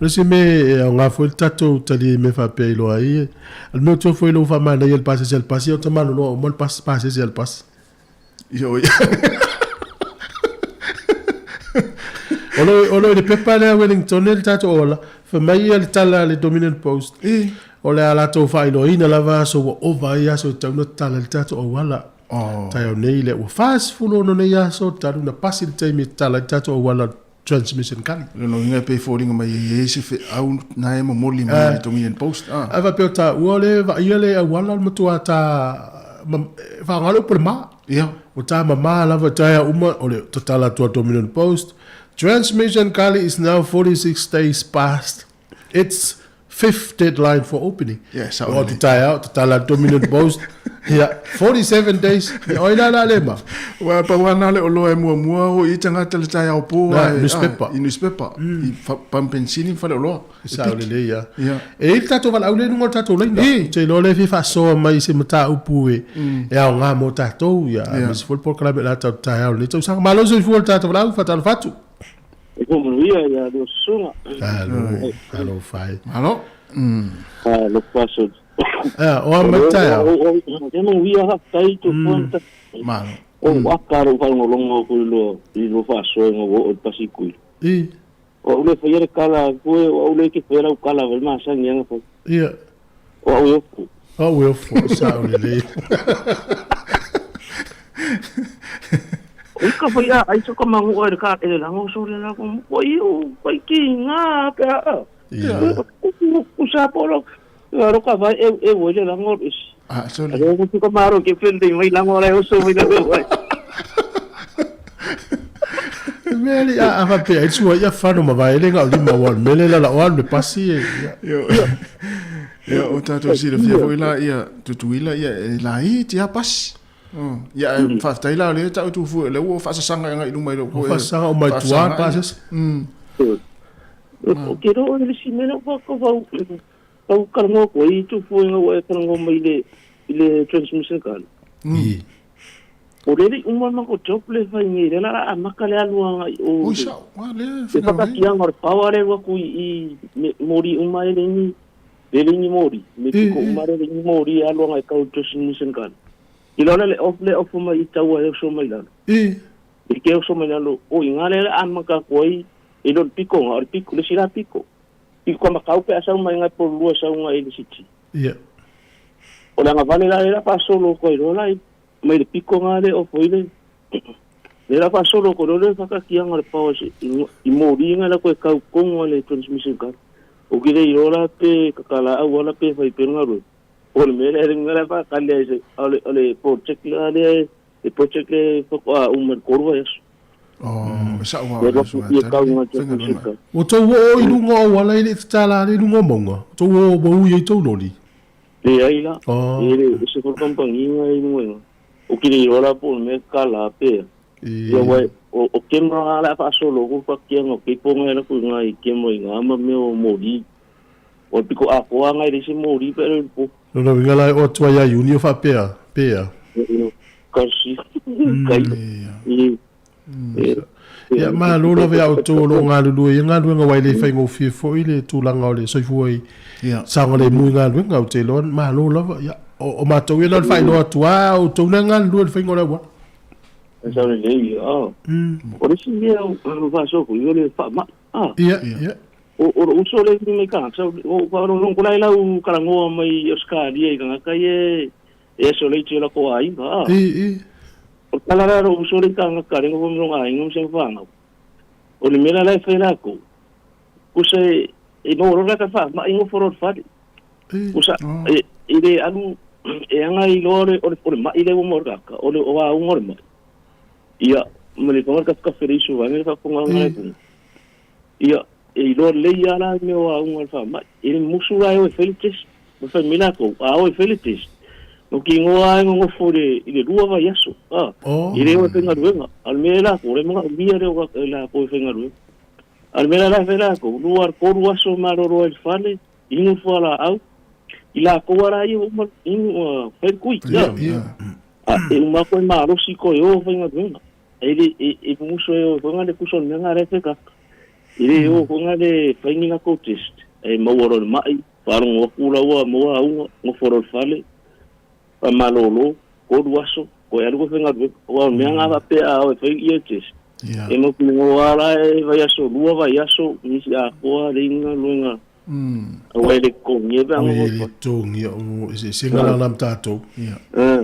O le isi mea e aoga foi le tatou talie i mea faapea iloa ai, o le mea tua foi lou faamanaia i le pasese a le pasi, o ta maloloa uma le pasese a le pasi. Ia, oi. O lo i le pepa lea Wellington le tatou auala, fai mai ia le tala a le Dominion Post, o le a latou faailoaina lava aso ua ova ai aso e tatau ona tatala ai le tatou auala. Taeao nei lea ua 46 nei aso talu ona pasi le taimi e tatala ai le tatou auala Transmission Gully. O lona uiga e pei e foliga mai e i ai se feau na e momoli mai e le Dominion Post. Ae faapea o taua o lea e vaaia le auala o le matua ta faaaoga le upu o le ma. Ia. Ua ta mama lava i taeao uma o le tatala atu a Dominion Post, Transmission Gully is now 46 days past its Fifth deadline for opening. Yeah, sao O atu taeao, tatala le Dominion Post. Ia, 47 days. Ia, oi la la le ma. Ua pau lava na o le oloa e muamua o i tagata le taeao po Na, newspaper. I newspaper. I pamu penisini ma faleoloa. E sao lelei lava. Ia. E i ai le tatou valaau lea i luga o le tatou laina. Ou te iloa o lea e fia faasoa mai i se mataupu e aoga mo tatou, ia, aemaise foi le polokalame o le a tatou taeao i lenei tausaga. Malo le soifua i le tatou valaau, faatalofa atu. E po manuia ia lua susuga. Alo, alo fai. Malo. Alo paso. Ah, o a mai taeao. E manuia faafetai tu fonta. Malo. O aka ro whalongolongo ko lo i lo faasoega ua oo i le pasikuila. I. O au le faia le kala koe, o au le ke faia lau kala vai masani aga fai. Ia. O au e ofu. O au e ofu, sao lelei. O ka fai a ai so ka mangu o le ka ele lango so le la ko ko i o kai ki nga pe a. Ia. Ku sa polo ro ka vai e e wo le lango is. Ah, so le. Ro ku ka maro ke fende mai lango le o so mai le vai. Mea li a a faapea ai sua ia fano ma vaelega o lima ua o le mea lea la o alu le pasi e ia. Ia o tatou silafia foi la ia Tutuila ia e laiti lava pasi. Ia ae faafetai la o lea e tau atu fua o lea ua faasasaga agai i luma i lou Ua faasasaga uma i tua le pasese. O ke roa le isi mea lea ua fau tau talanoa atu ai i tufuega ua e talanoa mai i le transmission card. O lea e le i uma le matou job lea e fai nei, lea o le a amata le alu agai i o i le whakatianga o le power lea e alu atu i moli uma e le ni, le le ni moli, me piko uma le le ni moli e alu agai tau transmission card. I loa lea le off lea off mai i taua e oso mai lalo. I ke oso mai lalo, o i ngā lea le amata atu ai i lo le piko nga, o le piko, le isi la piko. Piko ka makau pe a sau mai ngai polu lua sau ngai i le siti. O le agavale la lea faasolo ko i loa la mai le piko nga le off i le le la faasolo ko loa le whakatianga o le power se i moli nga la koe kau kongo le transmission card. O ki le i loa la pe kakala au ala pe whai pe nga rue. O le mea lea le la whakale ai se o le project la le le project le whakoa uma le korua yaso. Oh, sa ua o le sua tali. Ua tou oo i luga o auala e le i tatala ale i luga o mauga? Ua tou oo ua ui ai tou loli? Leai la, e le ese foi le kamupani nga i luga i ina. O ki le iloa la po o le mea kala pea. Ia aua o camera nga la a faasolo ku whakianga o kepo nga e laku i nga i camera i nga ma mea o moli. O le piko akoa nga i le isi moli pe le po. Lona uiga la e oa atu ai ia Iuni o faapea, pea. Kasi, kai. Ia, malo lava ia outou o lo o galulue i ia galuega aua e le faigofie foi le tulaga o le soifua i saogalemu i galuega, ou te iloa malo lava. Ia, o matou ia na o le faailoa atu lava, a o outou na e galulue i le faiga o le auala. Sa lelei, a. O le isi mea o faasoa foi, o le faamai, a. Ia, ia. O lou uso lea i mai tagata, o faalogologo la i lau talanoa mai Ausetalia i tagata ia e isolate i o latou aiga, a. O le tala la a lou uso lea i tagata lea e nofo ma lona aiga ma si ana fanau, o le mea la la e fai latou, kusa e maua loa le tagata faamai nofo loa i le fale. Kusa e le alu e aga ai loa o le mai lea ua maua e le tagata, o le auga o le mai. Ia, ma le fanga le kafekafe le iso vaega le faafofoga le puga. Ia, e iloa lelei lava la mea o auga o le faamai. E le musu la e o e fai le test. Ma fai mai latou, a o e fai le test, no ki ingoa lava e nonofo i le lua vaiaso, a, e le o e faigaluega. A o le mea e latou, o le manaomia lea o latou e faigaluega. A o le mea la la e fai latou, lua tolu aso malolo ai i le fale, inu fualaau, I lakou lava la ia ua uma inu ua fai le kui. Ia. A e uma atu ai malosi koe o faigaluega. E le e e mumusu ai o foi le kusa o le mea lena lea e fai kaka. E le o foi le fai ni lakou test. E maua loa i le mai, faalogo atu la ua maua auga, nofo loa i le fale, faamalolo, tolu aso, toe alu koe faigaluega. Aua o le mea lena faapea a o e fai ia test, e mautinoa lava la e vaiaso lua vaiaso nisi atoa leai ni galuega aua e le totogia pe a nofo i le fale. E le totogia, o eseesega la na ma tatou. Ia, ia,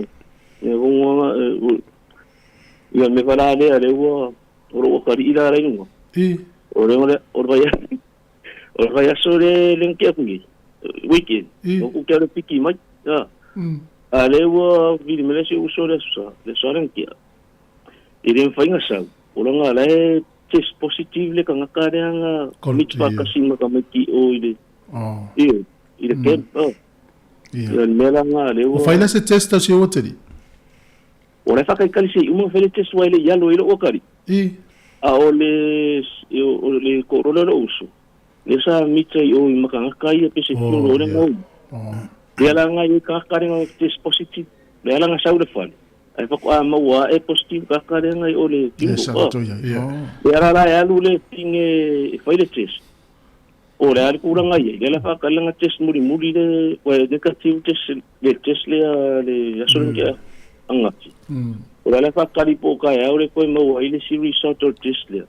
Ia me fa la lea le ua o lo atalii la la i luga. I. O le o le vai o le vaiaso le le ke aku nei. Weekend. I. O ku ke le piki mai. Ya. A le ua vili mele se uso le sa le sa le kia. I le mawhai nga sau. O la nga le test positive le kangaka le nga mit pa kasi ma ka mai ki o i le. Oh. I i le camp. Oh. Ia. Ia le mea la nga le O ua. whai la se test au si o teri. O la e faakaikali se i uma fai le test ua e le i alo ai lou akali. I. A o le o le koʻolole o lou uso, lea sa mita i o i Makagaka ia pe se tino loa le yeah. gaui. Lea la nga i kaka le nga test positive. Lea la nga sau le fale. Ai faatoa maua ae positive kaka le nga i o le Le tino. sa Oh. ratou i ai. Yeah. Oh. Lea la la e alu le tinge e fai le test. O le a le tulaga i ai, lea la faakali lana test mulimuli le, ua e negative test, le test lea le aso le tea angafi. O le a la faakali po o kaeao le koe maua ai le isi result o le test lea,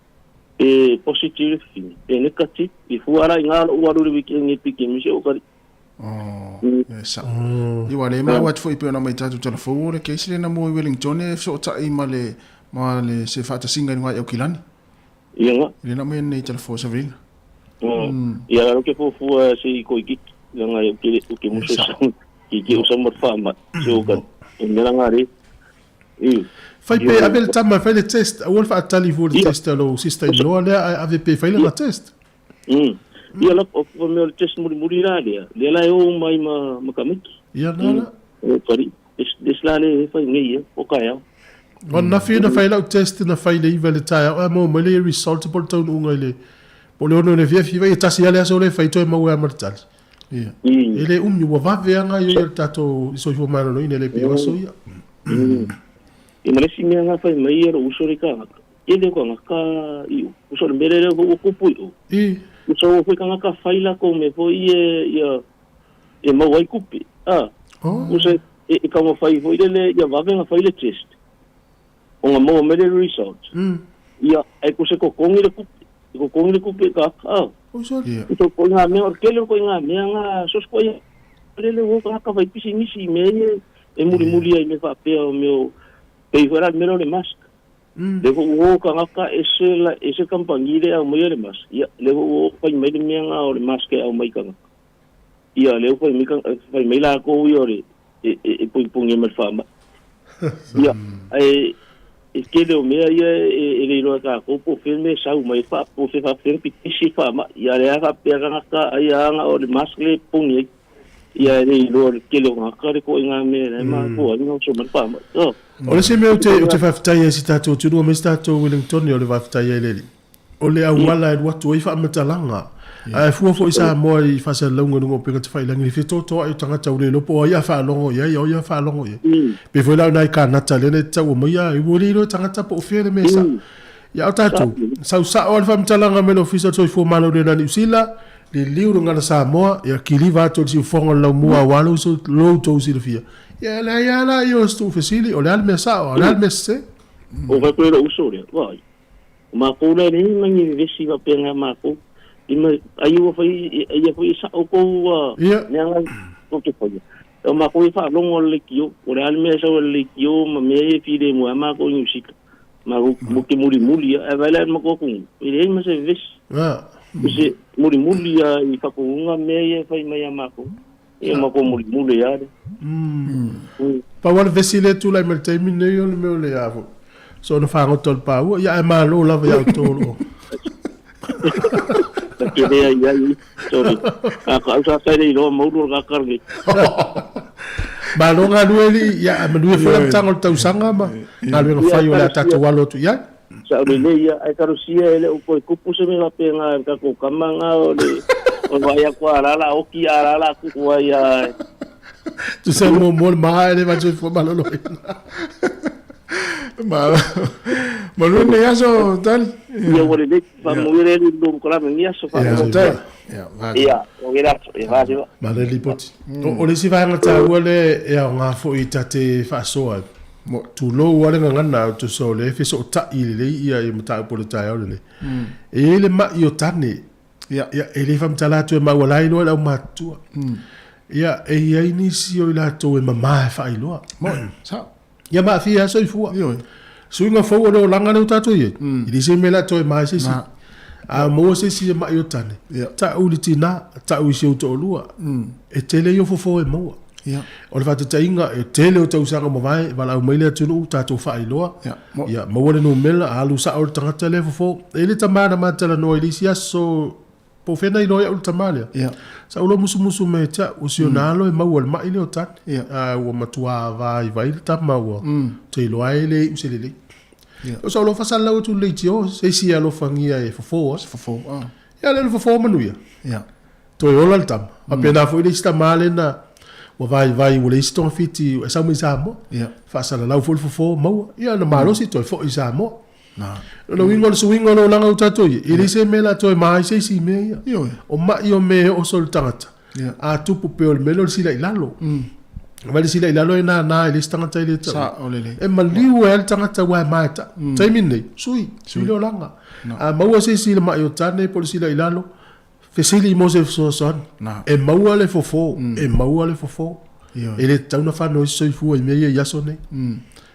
pe positive le fifine, pe negative, i fua la i ngā lou alu i le weekend e piki mai si ou kali. Oh, e sao. Ia ua le maua atu foi e pei ona mai tatou tala fou o le case lea na mua i Wellington e fesootai ma le ma le se faatasiga i luga i Aukilani. Ia nga. E le na mai nei tala fou Savelina. Ia lalo ke fuafua se i koikiki, langa e uke uke muso E sao. sa ki ki usa mo fa ma se o ka e mea langa re. I. Fai pe ave le tama e fai le test, aua le faatali fua le Ia. test a lou sister in law lea ae ave pe fai lana test. Ia la o o mea o le test mulimuli la lea, lea la e o uma ai ma ma tamaiti. Ia na la. O kari, des des la le e fai nei ia, o kaeao. O ananafi na fai lau test na fai le 9 i le taeao ae maua mai le result po o le taunuuga i le po o le 6 i le afiafi vai e tasi lava le aso lea e fai toe maua ai ma le tali. Ia. E le umi ua vave lava gaoioi a le tatou i soifua maloloina e le pei o aso ia. Ia ma le isi mea na fai mai ia lou uso le tagata, tele o tagata i o, uso o le mea lea ua kupu i o. I. Uso ua foi tagata fai latou mea foi ia ia e maua ai tupe, a. Oh. Uso e e taumafai foi lele ia vave ona fai le test, ona maua mai le result. Ia, ae tusa e totogi le tupe, e totogi le tupe i tagata, a. Oi sorry. Ia. Uso ko ngā mea, o le tele o ko ngā mea ngā, so ko ia lele ua tagata fai pisinisi i mea ia e mulimuli ai mea faapea o mea o, pei foi la le mea lea o le mask. Lea foi ua o tagata ese la, ese kamupani lea e aumaia le mask, ia, lea foi ua o fai mai le mea lena o le mask e aumai i tagata. Ia, lea ua fai mai, fai mai lakou ia o le, e, e, e pugipugi mai le faamai. Ia, ae e tele o mea ia e, e le iloa e tatou po o fea le mea e sau mai, fa, po o fea faapefea ona pitisi le faamai. Ia, lea faapea tagata ai aga o le mask lea e pogi ai. Ia, e le iloa le tele o tagata le toaiga mea la e mafua ai ona oso mai le faamai. Oh. O le isi mea ou te, ou te faafetai ai i si tatou atunuu aemaise tatou Wellington o le faafetai ai le Alii. O le auala e alu atu ai faamatalaga. Ae fua foi Samoa i faasalalauga i luga o upega tafailagi i le fetotoai o tagata ua le iloa po o ai a faalogo i ai, o ai a faalogo i ai. Pei foi la o nai Kanata lea na te taua mai, a ua le iloa e tagata po o fea le mea sao. Ia o tatou, sau sao lava le faamatalaga mai le Ofisa o le Soifua Maloloina o Niu Sila, liliu le gala Samoa, ia kiliva atu e le siufofoga o le laumua aua lou tou silafia. Ia e leai lava la ia o se tuufesili, o le a le mea sao, a o le a le mea sese? O ka koe lou uso lea, vaai. O makou la e leai ma ni vevesi faapea na makou. I ma, ai ua fai, ai ia foi e sao kou a, mea nga tou te faia. O makou e faalogo i le leitio, o le a le mea e sau ai le leitio ma mea ia e filemu ai makou i Niu Sila. Makou mo te mulimuli ia, ae vaai la i le matou atunuu, e leai ma se vevesi. O se mulimuli ia i faataunuuga mea ia e fai mai ia makou. Ia matou mulimuli ia le. Pau lava le vesi lea e tulai mai i le taimi lenei o le mea o le a foi. Soona fagota o le paua, ia ae malo lava ia outou o lo o. Ta te lea i ai, sorry. A ka au sa tai le iloa maulu o le kakara nei. Malo galue alii, ia ae manuia foi le amataga o le tausaga ma galuega fai o le a tatou alo atu i ai. Sao lelei ia, ae talosia e le o toe tupu se mea faapena i le tatou tama na o le o le vaai atu a la la oki a la la tupu ai a Tusa muamua le ma e le faasoifua maloloina. Malo. Manuia lenei aso, Tali. Ia ua lelei. Faamanuia le Alii i le lua polokalame i lenei aso. Faafetai. Ia, ua i ai le aso. Ia faasima. Malo le lipoti. O le isi vaega taua lea e aoga foi ta te faasoa ai, tulou lava le gagana, tusa o lea e fesootai lelei ia mataupu o le taeao lenei. E i ai le mai o tane Ia, e le faamatala atu e maua la iloa i le aumatutua. Ia, e i ai nisi o i latou e mama e faailoa. Moni, sao. Ia ma aafia lava soifua. Ioe. Suiga fou o le olaga lea ua tatou i ai, e leai se mea o le a toe ma ai se isi. A maua se isi e mai o tane, tau i le tina, tau i si ou toalua, e tele ia o fofo e maua. Ia. O le faataitaiga, e tele o tausaga ua mavae, valaau mai le atunuu, tatou faailoa, Ia, mo. ia, maua le numera, alu sao le tagata lea e fofo. E i ai le tama na ma talanoa i le isi aso, po o fea na iloa ai au i le tama lea. Ia. Sa ou iloa musumusu mai ia te au, o si ona alo e maua i le mai lea o tane. Ia. A ua matua vaivai le tama ua te iloa ai e le iu se lelei. Ia. Sa ou iloa faasalalau atu i le leitio, se isi e alofagia e fofo ai. Fofo, ah. Ia, lea na fofo manuia. Ia. Toe ola le tama. Faapena foi le isi tama lea na ua vaivai ua leai se togafiti e sau mai Samoa. Ia. Faasalalau foi le fofo maua. Ia na malosi toe foi i Samoa. Na. O le uiga o le suiga o le olaga ua tatou i ai, e leai se mea o le a toe ma ai se isi i mea ia. Ioe. O mai o mea e oo solo i le tagata. Ia. A tupu pei o le mea lea o le sila i lalo. Vaai le sila i lalo e nānā e le isi tagata e le tau. Sao lelei. E maliu ai lava le tagata aua e ma e tau. Taimi lenei, sui, sui le olaga. A maua se isi i le mai o tane po o le sila i lalo, Fesili mo se fesoasoani. E maua le fofo, e maua le fofo. E le tatau ona whanau se soifua i mea ia i aso nei.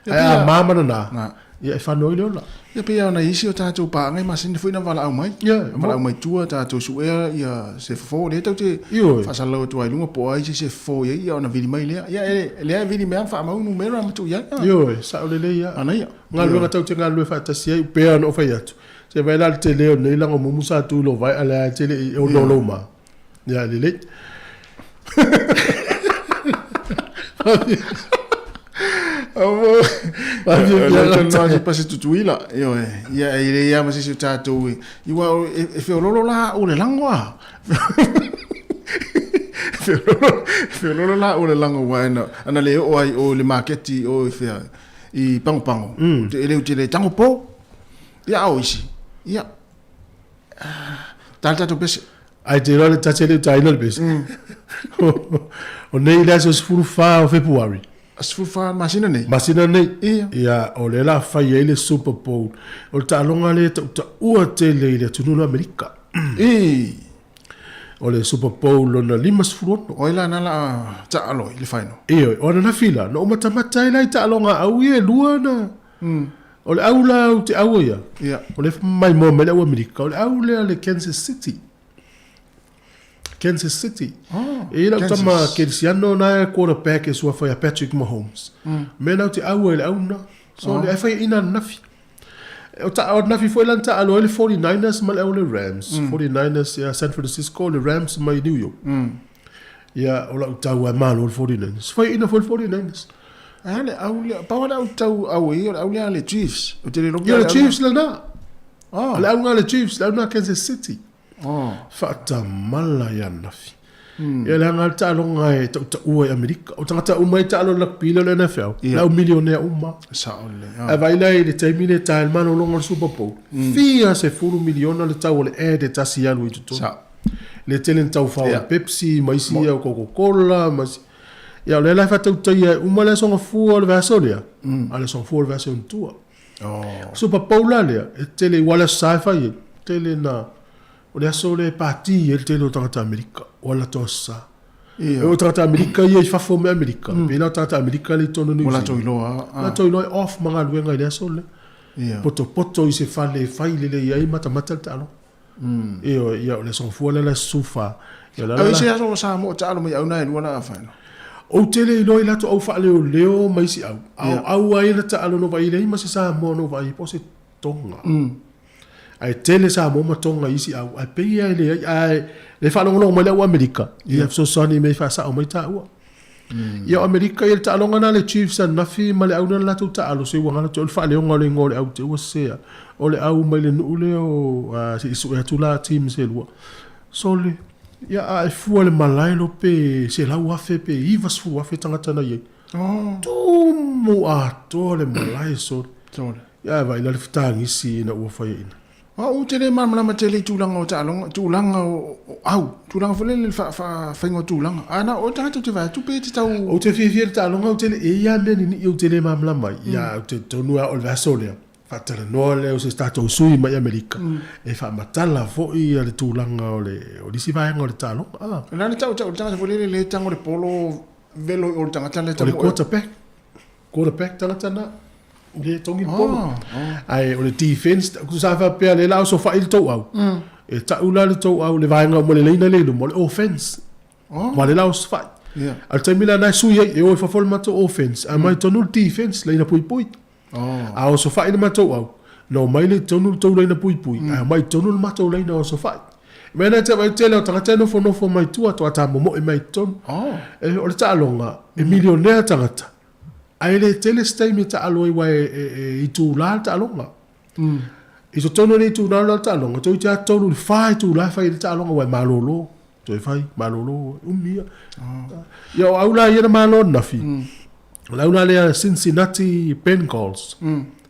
Ae a mā mana nā, ia e whanau ai le ola. Ia pei ona isi o tātou pāanga i masani foi na valaau mai. Valaau mai tua tātou suea ia se fofo lea tou te faasalalau atu ai i luga po o ai se isi e fofo i ai ia ona vili mai lea. Ia e lea e vili mai lava ma faamau numera ma tuu i ai. Ioe, sao lelei lava. Manaia. Galuega tou te galulue faatasi ai, pei ona ou fai atu. Se vaai la le tele o nei lago mumu sa tu lo vai ale ai tele i o no lo ma. Ya lelei. Amo. Pasi Tutuila, ioe. Ia e le ia ma se isi o tatou i aua e feololo la au le lago a. Feololo, feololo la au le lago aua ana ana le oo ai o le maketi o i fea i Pagopago. E le te le tago po. Ia a o isi, ia, ta le tatou pese. Ai te iloa le ta te le utaina le pese. O nei le aso 14 o Fepuari. 14 masina nei? Masina nei. Ia. Ia, o lea la fai ai le Super Bowl. O le taaloga lea e tautaua tele i le atunuu o Amerika. I. O le Super Bowl lona 56. O ai la na la taalo i le final? Ioe, o ananafi la, na ou matamata ai la i taaloga a au ia e lua na. O le au la ou te aua ia, o lea e maimoa mai le au Amerika, o le au lea le Kansas City. Kansas City. Oh, e i ai lau Kansas. tama Kerisiano na e quarterback e suafa ia Patrick Mahomes. Mea na ou te aua i le au na. So, oh. Ai fai ina ananafi. O ta o ananafi foi la na taalo ai le 49ers ma le au le Rams. 49ers ia San Francisco, le Rams mai New York. Ia, o lau tau e malo le 49ers. Fai ina foi le 49ers. A le au lea, pau le au tau au e, o le au lea le Chiefs. O te le Ia, le Chiefs lena. Oh. Le au ngā le Chiefs, le au ngā Kansas City. Oh. Faatamala ia ananafi. Ia leaga le taaloga e tautaua i Amerika. O tagata uma e taalo i le rugby lea o le NFL, Ia. le au milionea uma. Sao lelei. Ae vaai la i le taimi lea e tae ai le malologa o le Super Bowl, fia sefulu miliona le tau o le ad e tasi e alu i totonu. Sao. Le tele na taufao Ia. e Pepsi ma isi ia o Coca-Cola ma isi. Ia o lea la e faatautaia e uma le aso gafua o le vaiaso lea, a le aso gafua o le vaiaso i ona tua. Oh. Super Bowl la lea, e tele aua le Aso Sa e fai ai, tele na o le aso lea e pati ai le tele o tagata Amerika, o a latou Aso Sa. Ia. E o tagata Amerika ia i fafo mai Amerika, mm. pei la o tagata Amerika lea i totonu o New Ua Zealand. latou iloa. Ah. Latou iloa e off ma galuega i le aso lea. Ia. Potopoto i se fale e fai lelei ai matamata le taaloga. Ioe, ia o le aso gafua lea le aso 14. Ia o le ala Au la. se aso o Samoa taalo mai au na e lua la final. Ou te le iloa i latou au faaleoleo ma isi au, a o au lava ia na taalo na ou vaai leai ma se Samoa na ou vaai po o se Tonga. Ae tele Samoa ma Tonga i isi au, ae pei lava e leai, ae le faalogologo mai le au Amerika, ia fesoasoani mai faasao mai taua. Ia o Amerika ia le taaloga lena le Chiefs ananafi ma le au lena na latou taalo se ua galo te o le faaleoga o le igoa o le au te ua sese a o le au mai le nuu lea o se i sue atu la teams e lua sole. Ia, a e fua i le malae lo pe 100,000 pe 90,000 tagata na i ai. Tumu atoa le malae sole. Sole. Ia, ae vaai la le fetagisi ina ua faiaina. Au ou te le malamalama tele i tulaga o taaloga, tulaga o au, tulaga foi lele i le faiga o tulaga. A na o oe le tagata ou te vaai atu pe te tau. Ou te fiafia i le taaloga, ou te le, e i ai lava mea ninii ou te le malamalama ai. Ia, ou te talitonu lava o le vaiaso lea, faatalanoa lea o se tatou sui mai Amerika, e faamatala foi le tulaga o le isi vaega o le taaloga. O le a le tautau o le tagata foi lele lea e tago le polo velo i o le tagata lea e O le quarterback. Quarterback tagata na. Le togi le polo. Ae o le defense, sa faapea lea la osofai le tou au. E tau la le tou au le vaega uma le laina lea i luma o le offense. Aua lea la osofai. A o le taimi la na e sui ai, e o i fafo le matou offense, ae omai i totonu le defense, laina puipui. A osofai le matou au, na omai lea i totonu le tou laina puipui, ae omai i totonu le matou laina osofai. O le mea lena e te vaai tele o tagata e nofonofo mai tua, toa tamomoe mai i totonu. O le taaloga, e milionea tagata, Ae le tele se taimi e taalo ai aua e itula le taaloga. I totonu o le itula lena o le taaloga, toeitiiti lava 3 i le 4 itula e fai ai le taaloga aua e malolo, toe fai, malolo, e umi ia. Ia o au la ia na malo ananafi, o le au la lea Cincinnati Bengals,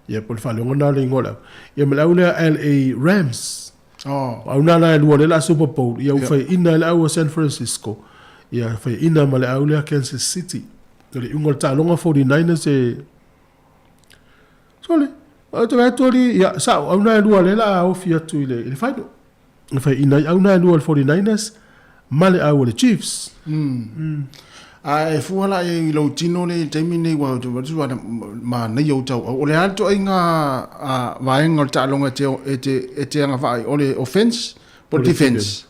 ia po o le faaleoga lena o le igoa o le au, ia ma le au lea LA Rams. O au na la e lua lea o le a Super Bowl, ia ua faiaina e le au a San Francisco, ia faiaina ma le au lea Kansas City. O le iuga o le taaloga 49ers e Sole, o te vaai atu alii, ia, sao, au na e lua lea o le a ofi atu i le, i le final. E faiaina ai au na e lua le 49ers ma le au a le Chiefs. A e fua la i ai i lou tino lea i le taimi lenei aua ou te vaai atu manaia ou tauau. O le a le ituaiga vaega o le taaloga e te, e te, e te agavaa ai, o le offense po o le defense?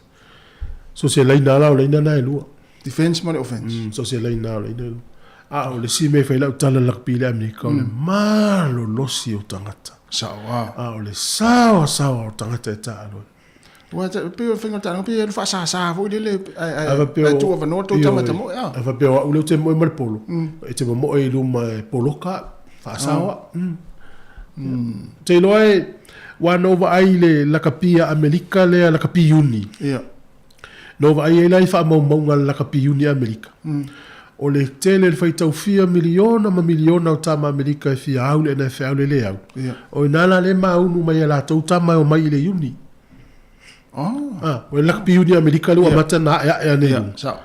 So se laina la o laina na e lua. Defense ma le offense. So se laina o laina e lua. A o le isi mea e fai lau tala lakapi i le Amerika, o le malolosi o tagata. Sao a. A o le saoasaoa o tagata e taalo ai. Aua e pei o le faiga o le taaloga, pei e alu faasasa foi lele, ae tuu avanoa le tou tama e ta moe a. A faapea o au lea ou te moe ma le polo, e te momoe i luma e poloka au, faasaoa au. Ou te iloa e, aua na ou vaai i le lakapi a Amerika lea, lakapi iuni. Na ou vaai ai la i faamaumauga a le lakapi iuni a Amerika. O le tele, le faitau fia miliona ma miliona o tama Amerika e fia au le NFL e le au. O i ina la lea e maunu mai e latou tama e omai i le iuni. Ah, o le lakapi iuni a Amerika lea ua amata ona aeae ane i luga.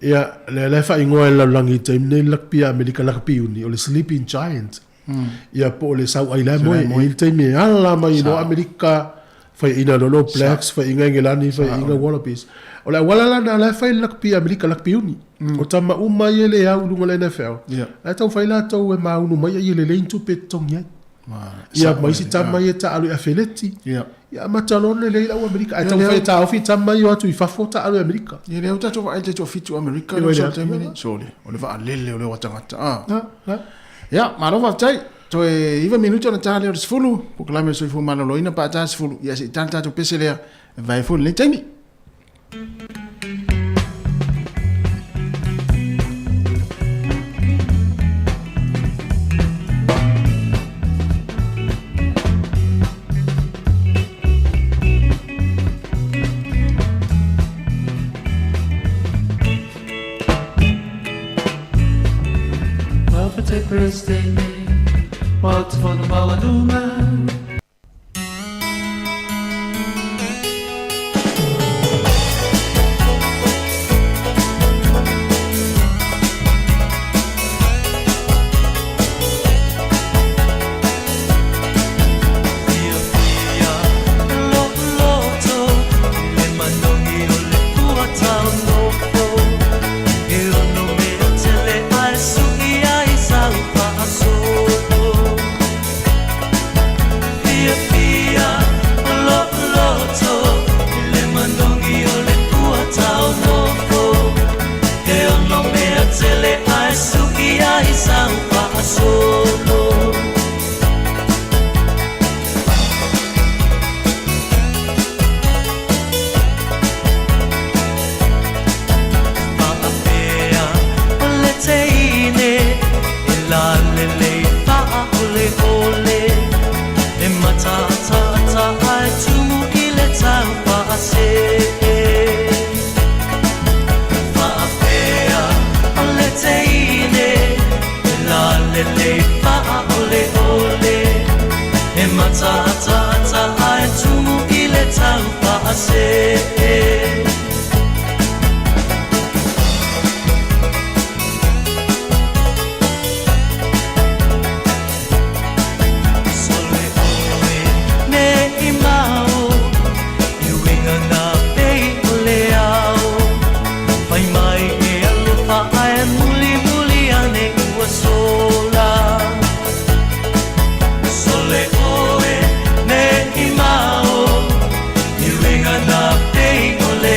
Ia, lea la e faaigoa e le lalolagi i le taimi nei le lakapi a Amerika, lakapi iuni, o le Sleeping Giant. Ia po o le sauai la e moe, e i ai le taimi e ala mai loa Amerika, faiaina loa le All Blacks, faiaina Engelani, faiaina Wallabies. O le auala la lena la e fai le lakapi a Amerika, lakapi iuni. O tama uma ia e le au i luga o le NFL, la e taumafai latou e maunu mai a ia lelei ni tupe e totogi ai. Ia ma isi tama ia e taaalo i afeleti. Ia amata loa ona lelei le au Amerika. Ae taumafai e taofi tama ia o atu i fafo taaalo i Amerika. Ia lea ua tatou vaai i le taitoafitu o Amerika lea ua sau i le taimi lenei. Sole, o le vaalele o le o a tagata. Ia, malo faafetai. Toe 9 minute ona ta lea o le 10, polokalame o le soifua maloloina pe a ta le 10, ia se i ta le tatou pese lea e vae foi lenei taimi. mataataata ae tumu i le taufaasee. Sole oe ne i mao, i uiga na pei o le ao. Fai mai e alofa ae mulimuli ane ua sola. Sole oe ne i mao, i uiga na pei o le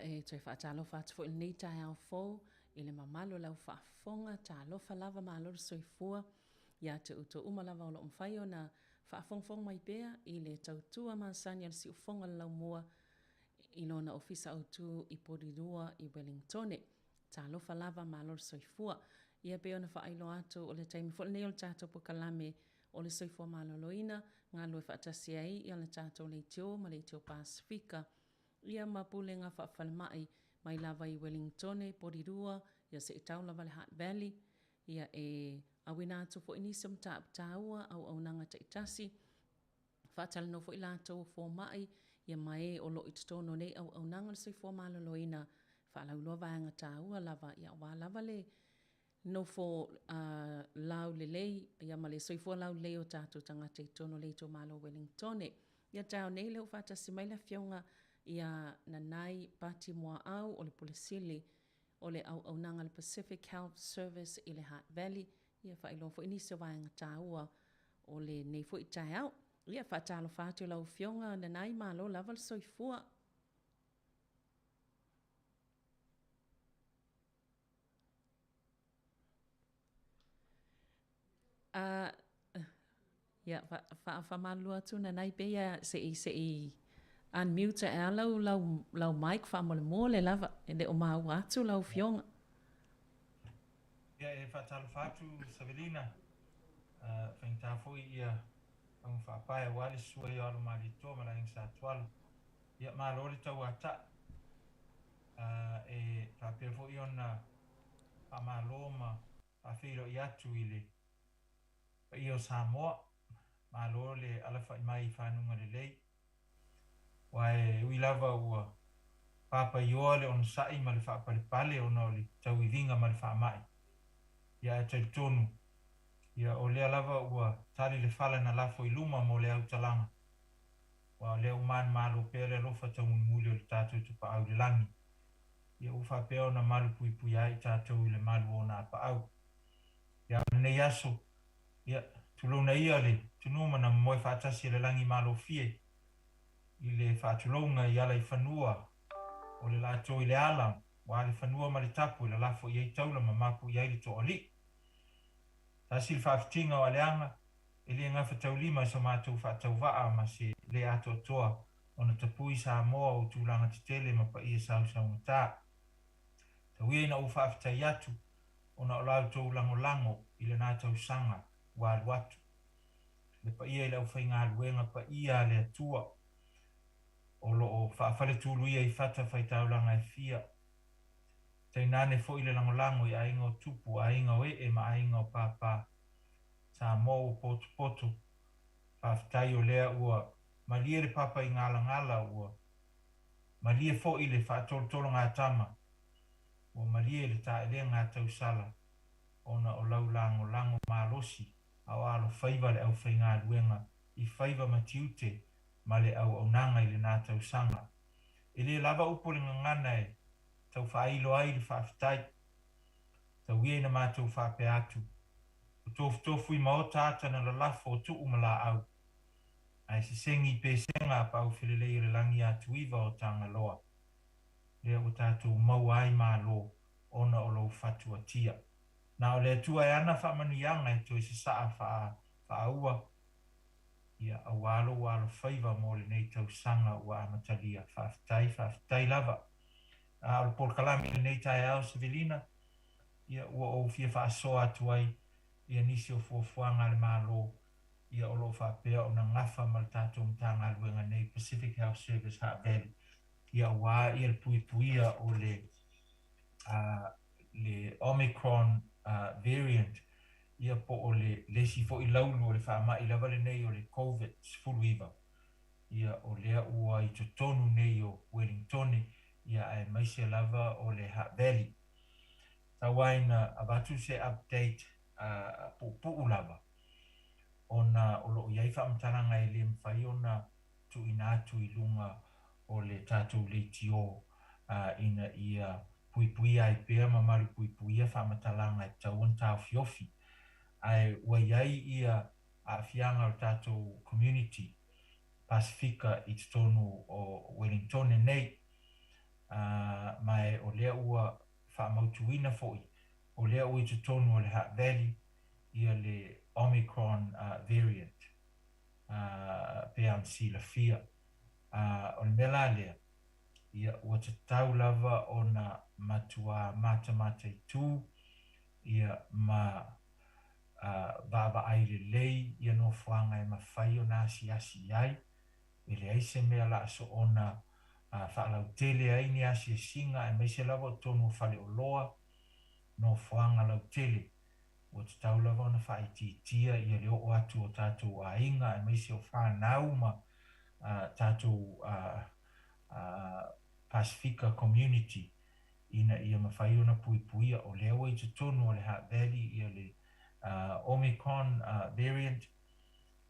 Ia, e toe faatalofa atu foi i lenei taeao fou i le mamalu o lau faafofoga, talofa lava malo le soifua ia te outou uma lava o lo o mafai ona faafogafoga mai pea i le tautua masani a le siufofoga o le Laumua i lona ofisa autu i Porirua i Wellingtone. Talofa lava malo le soifua. Ia pei ona faailoa atu o le taimi foi lenei o le tatou polokalame o le soifua maloloina, galulue faatasi ai ia le tatou leitio ma leitio Pasefika ia ma pulega faafalemai mai lava i Wellingtone, Porirua, ia seia tau lava le Hutt Valley, ia e auina atu foi nisi o mataupu taua, auaunaga taitasi, Faatalanoa foi latou o fomai ia ma e o lo o i totonu o nei auaunaga o le soifua maloloina, faalauiloa vaega taua lava ia aua lava le nofo laulelei ia ma le soifua laulelei o tatou tagata i totonu o le itumalo o Wellingtone. Ia taeao nei lea ua faatasi mai le Afioga ia Nanai Pati Muaau o le Pule Sili o le auaunaga a le Pacific Health Service i le Hutt Valley, ia faailoa foi nisi o vaega taua o lenei foi taeao. Ia, faatalofa atu i lau Afioga Nanai, malo lava le soifua. A, ia, faamalulu atu Nanai, pei lava se i, se i unmute ae lava lau, lau, lau mic faamolemole lava, e le o maua atu lau Afioga. Ia, e faatalofa atu Savelina, faigata foi ia faiga faapae aua le susu ai o Alo Malietoa ma le Aiga Sa Tuala. Ia, malo le tauata'i. E faapea foi ona faamalo ma faafeiloai atu i le paia o Samoa, malo le alafa'i mai i fanuga lelei. Aua e ui lava ua papaioa le onosai ma le faapalepale ona o le tauiviga ma le faamai, ia ae talitonu, ia o lea lava ua tali le fala na lafo i luma mo le autalaga, aua o lea ua manumalo pea le alofa taumulimuli o le tatou Tapaau i le lagi, ia ua faapea ona malupuipuia ai i tatou i le malu o ona apaau. Ia a o lenei aso, Ia, tulouna ia le tunuu ma na momoe faatasi e le lagi malofie i le faatulouga i ala i fanua o le latou i le ala, ua le fanua ma le tapu e lalafo i ai taula ma mapu i ai le toalii. Tasi le faafitiga o Aleaga, e le gafataulima i so matou faatauvaa ma se le atoatoa ona tapui Samoa o tulaga tetele ma paia sausaugata. Tau ia ina ou faafetai atu ona o la outou lagolago i lena tausaga ua alu atu. Le paia i le aufaigaluega paia a le Atua o lo o faafaletuluia i fata faitaulaga e fia, tainane foi le lagolago i aiga o tupu, aiga o ee ma aiga o pāpā. Samoa ua potopoto, faafetai o lea ua malie le papa i galagala, ua malie foi le faatolotologatama Ua malie le taelega a tausala ona o lau lagolago malosi a o alofaiva le aufaigaluega i faiva ma tiute ma le auaunaga i lena tausaga. E le lava upu o le gagana e tau faailo ai le faafetai. Tau ia ina matou faapea atu, Ua tofutofu i maota ata na lalafo o tuu ma laau, ae sesegi i pesega a paaufelelei o le lagi atuiva o Tagaloa. lea ua tatou maua ai malo ona o lou fatuatia. Na o le Atua e ana faamanuiaga e toe sasaa faa faaua, ia, aua lou alofaiva mo lenei tausaga ua amatalia. Faafetai, faafetai lava. A o le polokalame i lenei taeao, Sevelina, ia, ua ou fia faasoa atu ai ia nisi o fuafuaga a le Malo, ia, o lo o faapea ona gafa ma le tatou Matagaluega nei, Pacific Health Service Hutt Valley. Ia aua ia le puipuia o le le Omicron variant ia po o le le isi foi laulu o le faamai lava lenei o le Covid 19 ia o lea ua i totonu nei o Wellingtone ia aemaise lava o le Hutt Valley. Tau lava ina avatu se update puupuu lava ona o lo o i ai faamatalaga e le mafai ona tuuina atu i luga o le tatou leitio ina ia puipuia ai pea ma malupuipuia faamatalaga e tatau ona taofiofi. Ae ua i ai ia aafiaga o le tatou community Pasefika i totonu o Wellingtone nei. Ma o lea ua faamautuina foi, o lea ua i totonu o le Hutt Valley ia le Omicron variant, pei ona silafia. O le mea la lea, ia ua tatau lava ona matuā matamataitū ia ma vaavaai lelei ia nofoaga e mafai ona asiasi i ai. E leai se mea o le a soona faalautele ai ni asiasiga aemaise lava o totonu o faleoloa, nofoaga lautele. Ua tatau lava ona faaitiitia ia le oo atu o tatou aiga aemaise o fanau ma tatou Pasifika community ina ia mafai ona puipuia. O lea ua i totonu o le Hutt Valley ia le Omicron variant,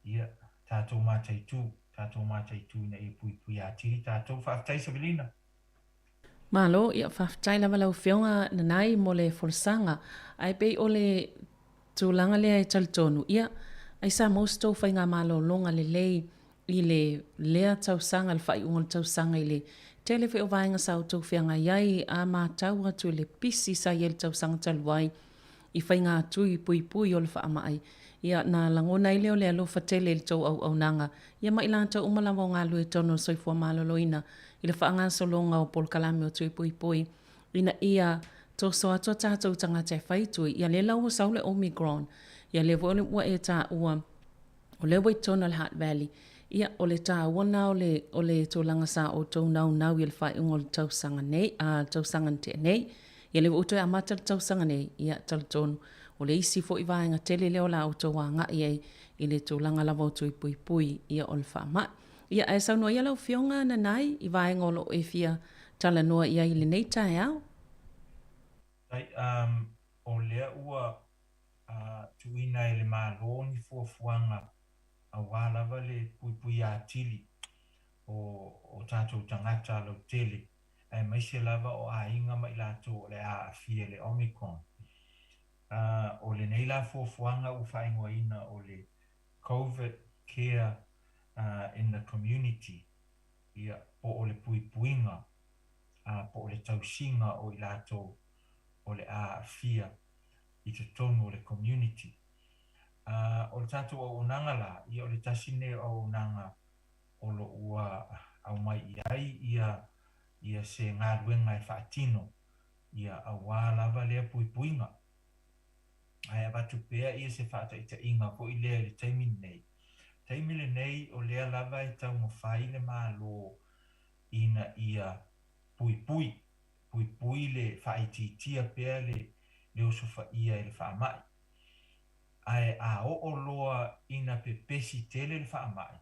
ia tatou mataitu, tatou mataitu ina ia puipuia atili tatou. Faafetai Savelina. Malo, ia faafetai lava lau Afioga Nanai mo le folasaga. Ae pei o le tulaga lea e talitonu, ia, aisa maua se tou faigamalologa lelei i le lea tausaga, le faaiuga o le tausaga i le tele foi o vaega sa outou feagai ai, a matau atu i le pisi sa i ai i le tausaga talu ai i faiga tui puipui o le faamai, ia na lagona ai lea o le alofa tele i le tou auaunaga, ia ma i latou uma lava o galulue i totonu o le soifua maloloina i le faagasologa o polokalame o tui puipui ina ia toso atu a tatou tagata e fai tui, ia lea la ua sau le Omicron, ia lea foi ua e taua O lea ua i totonu o le Hutt Valley. Ia, o le taua lena o le, o le tulaga sa outou naunau i le faaiuga o le tausaga nei, a, le tausaga na tea nei. Ia, lea foi ua toe amata le tausaga nei, ia, talitonu, o le isi foi vaega tele lea o le a outou agai ai i le tulaga lava o tui puipui, ia, o le faamai. Ia, ae saunoa ia lau Afioga Nanai i vaega o lo o e fia talanoa i ai i lenei taeao. Faafetai. O lea ua tuuina e le Malo ni fuafuaga aua lava le puipuia atili o tatou tagata lautele, aemaise lava o aiga ma i latou o le a aafia i le Omicron. O lenei la fuafuaga ua faaigoaina o le Covid Care in the Community, ia, po o le puipuiga po o le tausiga o i latou o le a aafia i totonu o le community. A, o le tatou auaunaga la, ia o le tasi lenei o auaunaga o lo o ua aumai i ai ia ia se galuega e faatino, ia aua lava lea puipuiga. Ae avatu pea ia se faataitaiga foi lea i le taimi lenei. Taimi lenei o lea lava e taumafai le Malo ina ia puipui puipui le faaitiitia pea le le osofaia i le faamai. Ae a oo loa ina pepesi tele le faamai,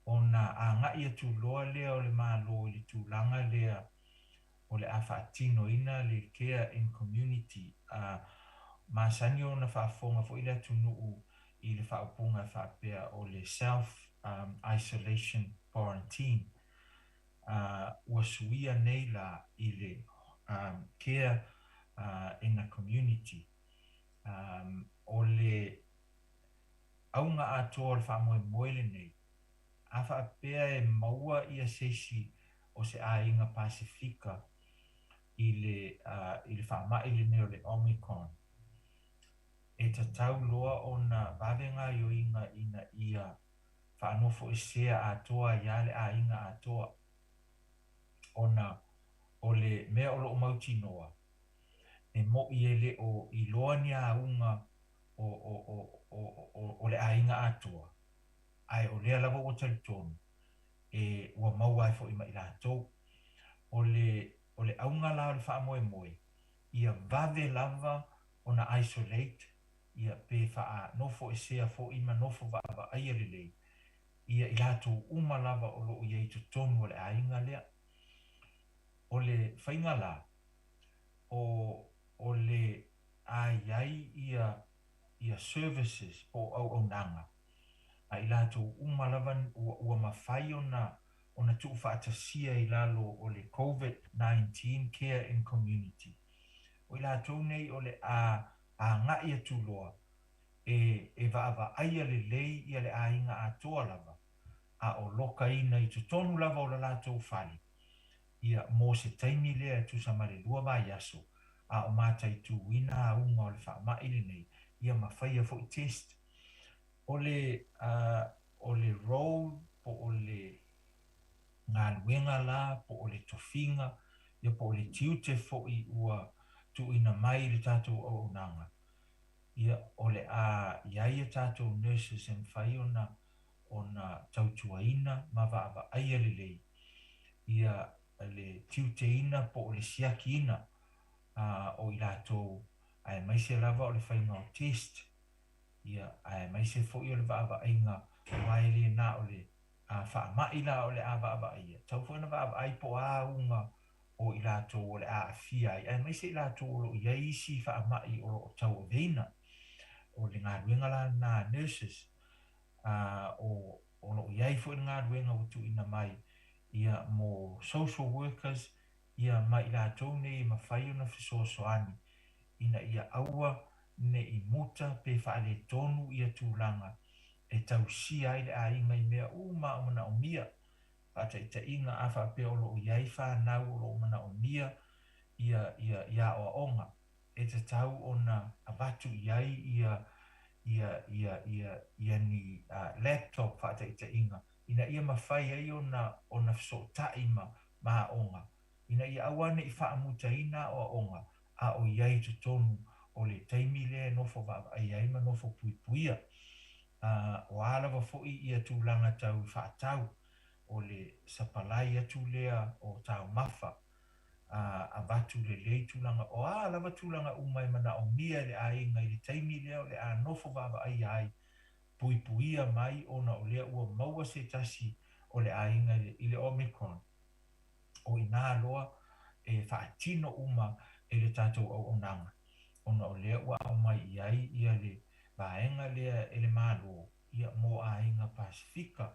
ona agai atu loa lea o le Malo i le tulaga lea o le a faatinoina le care in community. A masani ona faafofoga foi le atunuu i le faaupuga e faapea o le self isolation quarantine. ua suia nei la i le care in the community. O le auga atoa o le faamoemoe lenei, a faapea e maua ia se isi o se aiga Pasefika i le i le faamai lenei o le Omicron, e tatau loa ona vave gaioiga ina ia faanofoesea atoa ai lava le aiga atoa, ona o le mea o lo o mautinoa, e moʻi e le o iloa ni auga o, o, o, o, o, o le aiga atoa, ae o lea lava ua talitonu, e, ua maua ai foi ma i latou. O le, o le auga la o le faamoemoe, ia vave lava ona isolate ia pe faanofoesea foi ma nofo vaavaaia lelei ia i latou uma lava o lo o i ai i totonu o le aiga lea. O le faiga la, o, o le a i ai ia, ia services po o auaunaga a i latou uma lava ua, ua mafai ona, ona tuufaatasia i lalo o le Covid 19 Care in Community. O i latou nei o le a agai atu loa e e vaavaaia lelei ia le aiga atoa lava, a o lokaina i totonu lava o le latou fale. Ia, mo se taimi lea e tusa ma le lua vaiaso, a o mataituina auga o le faamai lenei, ia ma faia foi test. O le, o le role po o le galuega la po o le tofiga, ia po o le tiute foi ua tuuina mai i le tatou auaunaga, ia, o le a i ai a tatou nurses e mafai ona ona tautuaina ma vaavaaia lelei ia le tiuteina po o le siakiina o i latou aemaise lava o le faiga o test, ia, aemaise foi o le vaavaaiga aua e le na o le faamai la o le a vaavaaia, tatau foi ona vaavaai po o a auga o i latou o le a aafia ai, aemaise i latou o lo o i ai isi faamai o lo o tauaveina. O le galuega la lena a nurses, a o o lo o i ai foi le galuega ua tuuina mai ia mo social workers ia ma i latou nei e mafai ona fesoasoani ina ia aua ne i muta pe faaletonu ia tulaga e tausia ai le aiga i mea uma o manaomia. Faataitaiga, a faapea o lo o i ai fanau o lo o manaomia ia ia ia aoaoga, e tatau ona avatu i ai ia ia ia ia ia ni laptop faataitaiga ina ia mafai ai ona ona fesootai ma ma aoga ina ia aua ne i faamutaina aoaoga a o i ai i totonu o le taimi lea e nofo vaavaai ai ma nofo puipuia. A o a lava foi ia tulaga tau i faatau o le sapalai atu lea o taumafa, a avatu lelei tulaga, o a lava tulaga uma e manaomia e le aiga i le taimi lea o le a nofo vaavaaia ai, puipuia mai ona o lea ua maua se tasi o le aiga i le Omicron. O inā loa e faatino uma e le tatou auaunaga, ona o lea ua aumai i ai ia le vaega lea e le Malo ia mo aiga Pasefika.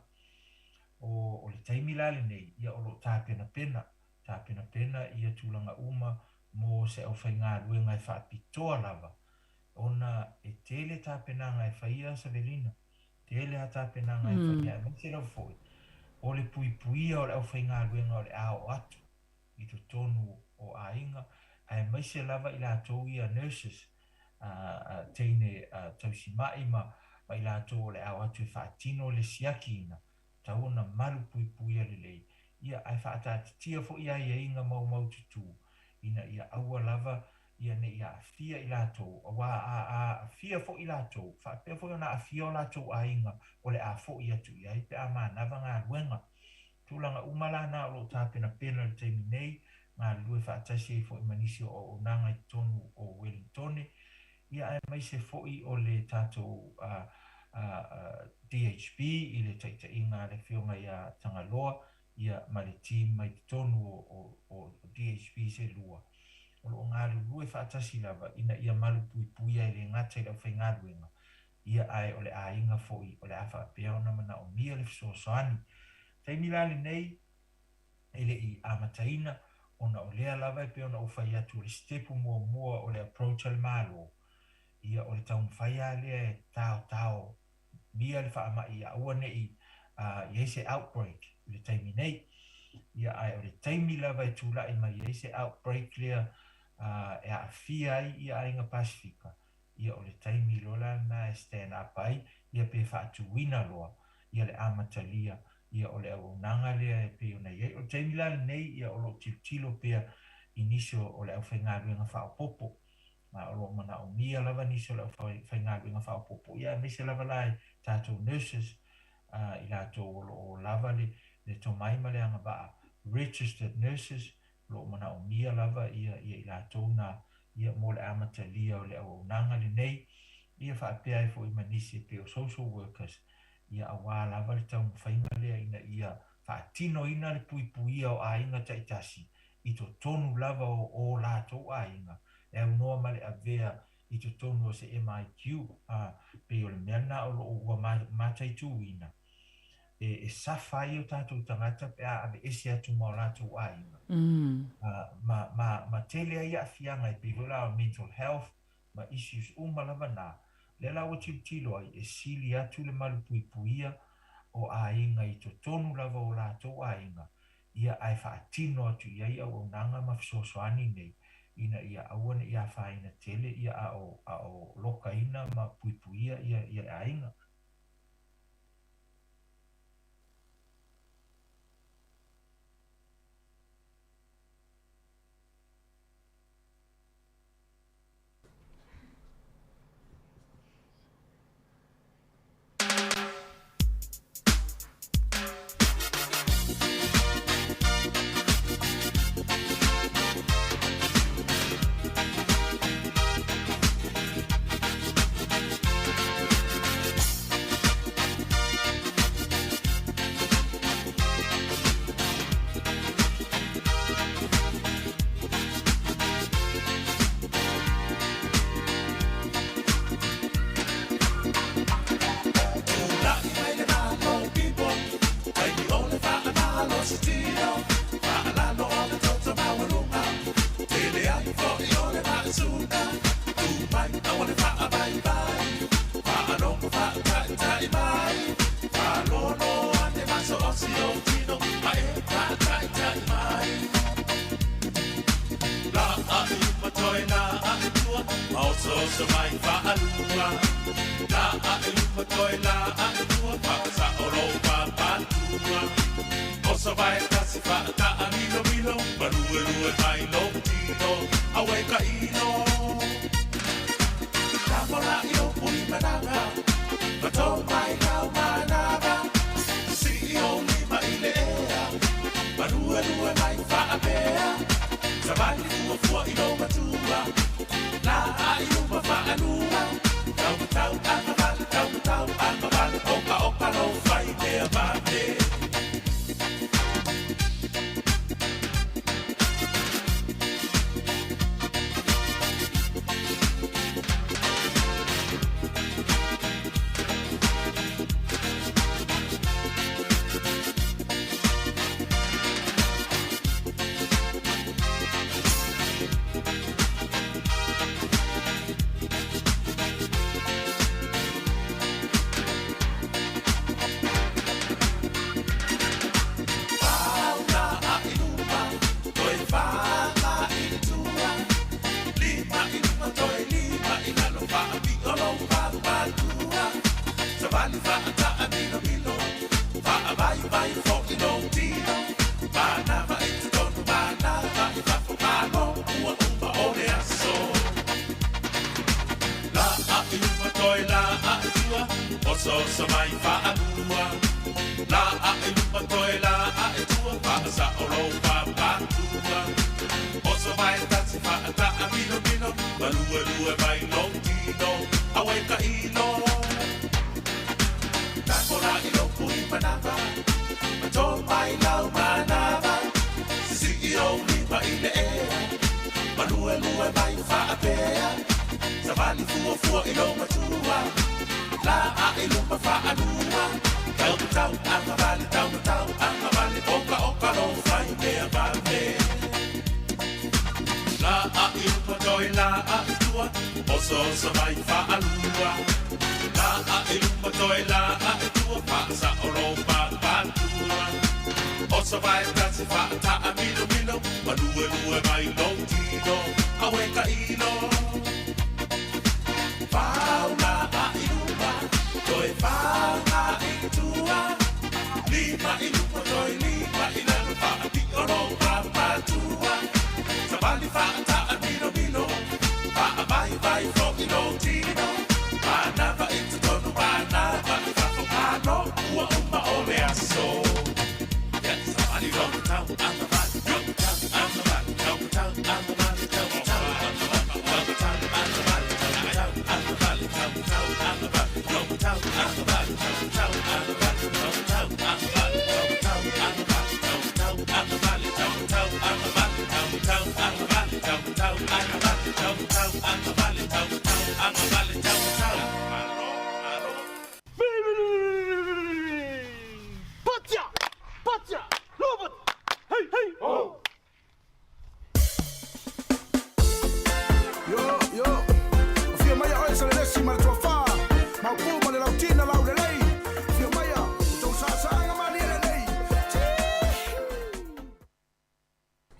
O, o le taimi la lenei, ia o lo o tapenapena, tapenapena ia tulaga uma mo se aufaigaluega e faapitoa lava, ona e tele tapenaga e faia Savelina, tele lava tapenaga e faia, aemaise lava foi o le puipuia o le aufaigaluega o le a oo atu i totonu o aiga, aemaise lava i latou ia nurses, teine tausimai ma ma i latou o le a o atu e faatino le siakiina, tatau ona malupuipuia lelei, ia ae faataatitia foi aiaiga maumaututu ina ia aua lava ia ne i aafia i latou, aua a aafia foi i latou, faapea foi ona aafia o latou aiga o le a foi atu i ai pe a manava galuega. Tulaga uma la na o lo o tapenapena i le taimi nei, galulue faatasi ai foi ma nisi o auaunaga i totonu o Wellingtone, ia aemaise foi o le tatou DHB i le taitaiga a le Afioga ia Tagaloa ia ma le team mai totonu o DHB se lua, o lo o galulue faatasi lava ina ia malupuipuia e le gata i le aufaigaluega, ia ae o le aiga foi o le a faapea ona manaomia le fesoasoani. Taimi la lenei e le i amataina ona o lea lava e pei ona ou fai atu o le sitepu muamua o le approach a le Malo, ia o le taumafai lava lea e taotao mia le faamai ia aua ne i i ai se outbreak i le taimi nei. Ia ae o le taimi lava e tulai mai ai se outbreak lea e aafia ai ia aiga Pasifika, ia o le taimi loa la lena e stand up ai ia pe faatuina loa ia le amatalia ia o le auaunaga lea e pei ona i ai. O le taimi la lenei ia o lo o tilotilo pea i nisi o le aufaigaluega faaopoopo, ma o lo o manaomia lava nisi o le aufaigaluega faaopoopo, ia aemaise lava la i tatou nurses, i latou o lo o lava le tomai ma le agavaa registered nurses, o lo o manaomia lava ia ia i latou na ia mo le amatalia o le auaunaga lenei, ia faapea ai foi ma nisi e pei o social workers, ia aua lava le taumafaiga lea ina ia faatinoina le puipuia o aiga taitasi i totonu lava o o latou aiga e aunoa ma le avea i totonu o se MIQ, a pei o le mea lena o lo o ua mataituina e safa ai o tatou tagata pe a aveese atu ma o latou aiga. Ma tele ai aafiaga e pei foi la o mental health ma issues uma lava na. Lea la ua tilotilo ai e sili atu le malupuipuia o aiga i totonu lava o latou aiga. ia ae faatino atu i ai auaunaga ma fesoasoani nei ina ia aua ne i afaina tele ia a o a o lokaina ma puipuia ia ia le aiga.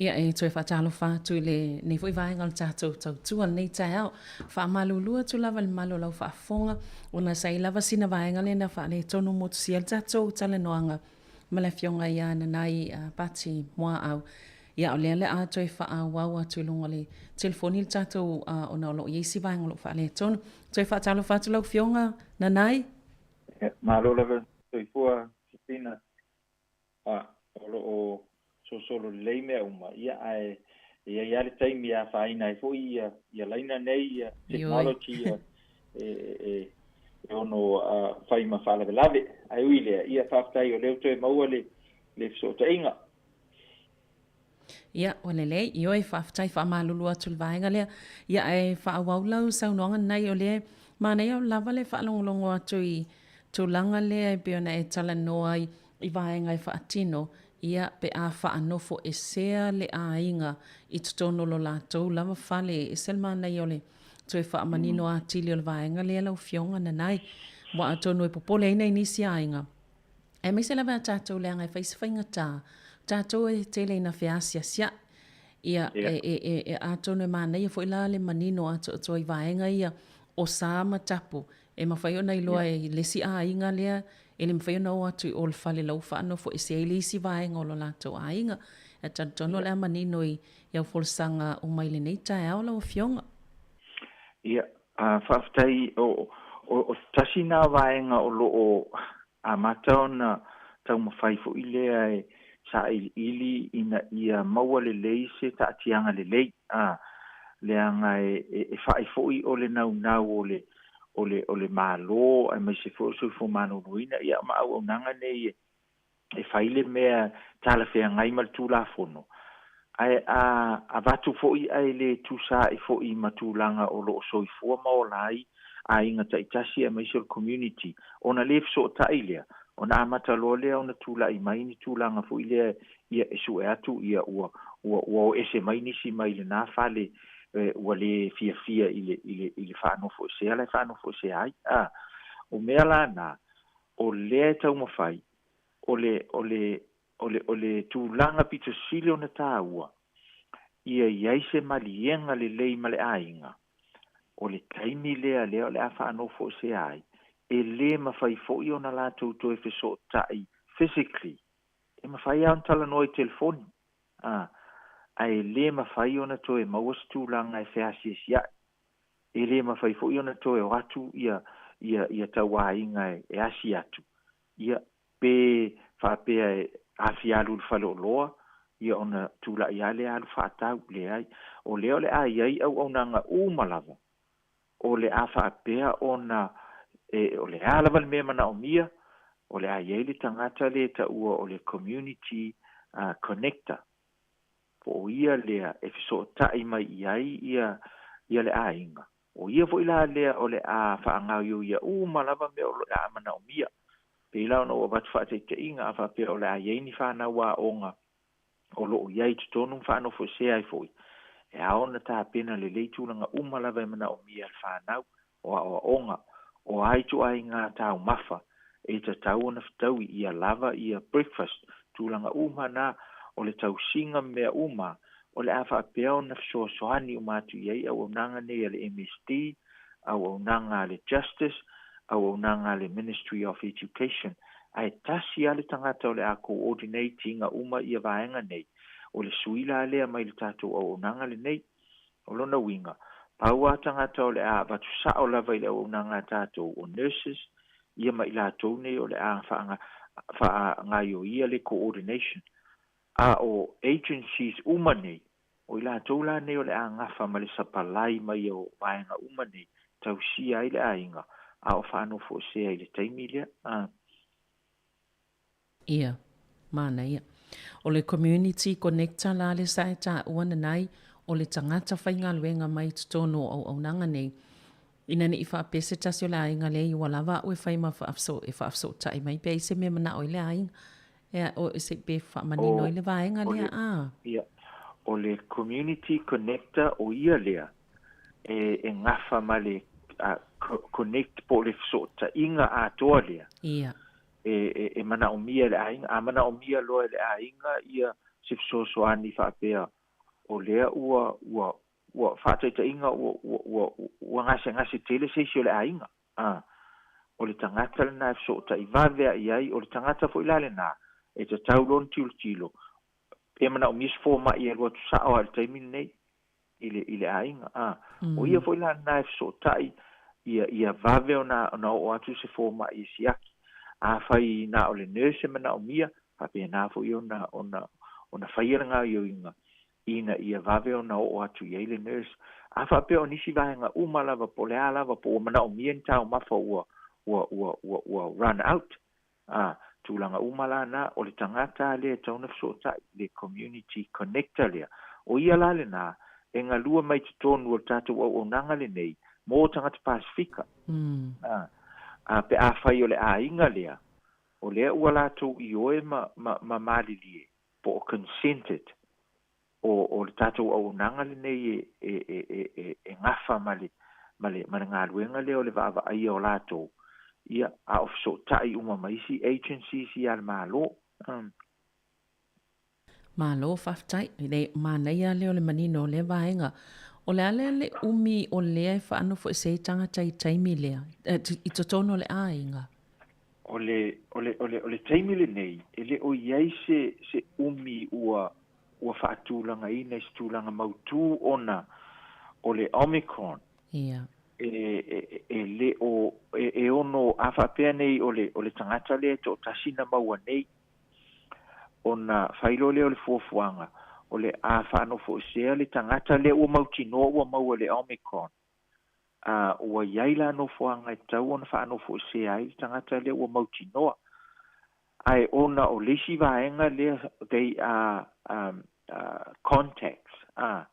Ia, e toe faatalofa atu i lenei foi vaega o le tatou tautua i lenei taeao. Faamalulu atu lava i le mamalu o lau faafofoga, ona sa i ai lava sina vaega lea na faaletonu motusia ai le tatou talanoaga ma le Afioga ia Nanai Pati Muaau. Ia, o lea o le a toe faaauau atu i luga o le telefoni le tatou, ona o lo o i ai si vaega o lo o faaletonu. Toe faatalofa atu lau Afioga Nanai. Malo lava soifua Christina. A, o lo o solosolo lelei mea uma, ia, ae e i ai lava le taimi e afaina ai foi ia, ia laina nei, ia technology ia, e, e, e ono fai ma faalavelave. Ae ui i lea, ia faafetai o lea ua toe maua le, le fesootaiga. Ia, ua lelei. Ioe, faafetai faamalulu atu i le vaega lea. Ia, ae faaauau lau saunoaga lenei, o lea manaia lava le faalogologo atu i tulaga lea e pei ona e talanoa ai i vaega e faatino, ia, pe a faanofoesea le aiga i totonu o lo latou lava fale. E ese le manaia o le toe faamanino atili o le vaega lea lau Afioga Nanai. Aua atonu e popole ai nai nisi aiga, aemaise lava ia tatou leaga e fai se faigata, o tatou e tele ina feasiasiai. Ia, e, e, e, e, atonu e manaia foi la le manino atoatoa i vaega ia o sa ma tapu, e mafai ona iloa e le isi aiga lea E le mafai ona o atu i o le fale la ua faanofoesea ai le isi vaega o lo latou aiga. E talitonu o le a manino i au folasaga uma i lenei taeao lau Afioga. Ia, faafetai, o, o, o tasi na vaega o lo o amata ona taumafai foi lea e sailiili ina ia maua lelei se taatiaga lelei, a, leaga e, e, e fa'i foi o le naunau o le, o le, o le Malo aemaise foi o le soifua maloloina, ia ma auaunaga nei e, e fai le mea talafeagai ma le Tulafono, ae a avatu foi ae le tusa ai foi ma tulaga o lo o soifua ma ola ai aiga taitasi aemaise o le community, ona le fesootai lea, ona amata loa lea ona tulai mai ni tulaga foi lea ia e sue atu ia ua, ua, ua o ese mai nisi mai lena fale ua le fiafia i le, i le, i le faanofoesea la e faanofoesea ai. A, o mea la na, o lea e taumafai, o le, o le, o le, o le tulaga pito sili ona tāua, ia i ai se maliega lelei ma le aiga, o le taimi lea lea o le a faanofoesea ai, e le mafai foi ona latou toe fesootai physically, e mafai lava ona talanoa i telefoni, a, ae le mafai ona toe maua se tulaga e feasiasia'i. E le mafai foi ona toe o atu ia, ia, ia tauaiga e, e asi atu, ia, pe faapea e afi alu i le faleoloa, ia ona tulai lava lea alu faatau. Leai. O lea o le a i ai auaunaga uma lava o le a faapea ona e, o le a lava le mea e manaomia, o le a i ai le tagata lea e taua o le community connector, po o ia lea e fesootai mai i ai ia, ia le aiga. O ia foi la lea o le a faagaoioia uma lava mea o le a manaomia. Pei la ona ou avatu faataitaiga, a faapea o le a i ai ni fanau aoga o lo o i ai i totonu ma faanofoesea ai foi, e ao ona tapena lelei tulaga uma lava e manaomia e le fanau, o aoaoga, o a ituaiga taumafa e tatau ona fetaui ia lava ia breakfast, tulaga uma na, o le tausiga ma mea uma, o le a faapea ona fesoasoani uma atu i ai auaunaga nei a le MSD, auaunaga a le Justice, auaunaga a le Ministry of Education, ae tasi lava le tagata o le a coordinate ina uma ia vaega nei, o le sui la lea mai le tatou auaunaga lenei. O lona uiga, pau lava tagata o le a avatu sao lava i le auaunaga a tatou, o nurses, ia ma i latou nei o le a faagaioia le coordination. A o agencies uma nei, O i latou la nei o le a gafa ma le sapalai mai o vaega uma nei, tausia ai le aiga, a o faanofoesea i le taimi lea, a. Ia, manaia. O le community connector la le sa e taua nanai, o le tagata faigaluega mai i totonu o auaunaga nei, ina ne i faapea se tasi o le aiga lea ua lava au e fai ma e faafesootai mai pe ai se mea manao ai le aiga. Ea, o se pe faamanino ai le vaega lea, a. Ia, o le community connector o ia lea e, e gafa ma le connect po o le fesootaiga atoa lea. Ia. E, e, e manaomia e le aiga, a manaomia loa e le aiga ia se fesoasoani faapea o lea ua ua ua faataitaiga ua ua ua ua gasegase tele se isi o le aiga, a o le tagata lenā e fesootai vave a i ai, o le tagata foi la lenā e tatau loa ona tilotilo pe manaomia se fomai e alu atu sao lava i le taimi lenei i le i le aiga, a o ia foi la lenā e fesootai ia ia vave ona ona oo atu se fomai e siaki. Afai na o le nurse e manaomia, faapena foi ona ona ona faia le gaoioiga ina ia vave ona oo atu i ai le nurse. A faapea o nisi vaega uma lava po o le a lava po ua manaomia ni taumafa ua ua ua ua ua run out, a, tulaga uma la na, o le tagata lea e tatau ona fesootai, le community connector lea. O ia la lenā e galue mai totonu o le tatou auaunaga lenei mo tagata Pasefika. A, a pe afai o le aiga lea, o lea ua latou ioe ma ma ma malilie po o consented, o o le tatou auaunaga lenei e e e e e e gafa ma le ma le ma le galuega lea o le vaavaaia o latou, ia, a o fesootai uma ma isi agencies ia a le Malo. Umm. Malo faafetai. E le manaia lea o le manino o lea vaega. O le a lea le umi o lea e faanofoesea ai tagata i taimi lea, i totonu o le aiga? O le, o le, o le, o le taimi lenei, e le o i ai se, se umi ua, ua faatulagaina i se tulaga mautū ona o le Omicron. Ia. E, e, e le o, e, e ono, a faapea nei o le, o le tagata lea e toatasi na maua nei, ona fai loa lea o le fuafuaga, o le a faanofoesea le tagata lea ua mautinoa ua maua i le Omicron, a ua i ai la nofoaga e tatau ona faanofoesea ai le tagata lea ua mautinoa. Ae ona o le isi vaega lea, they are um, uh, contacts, a,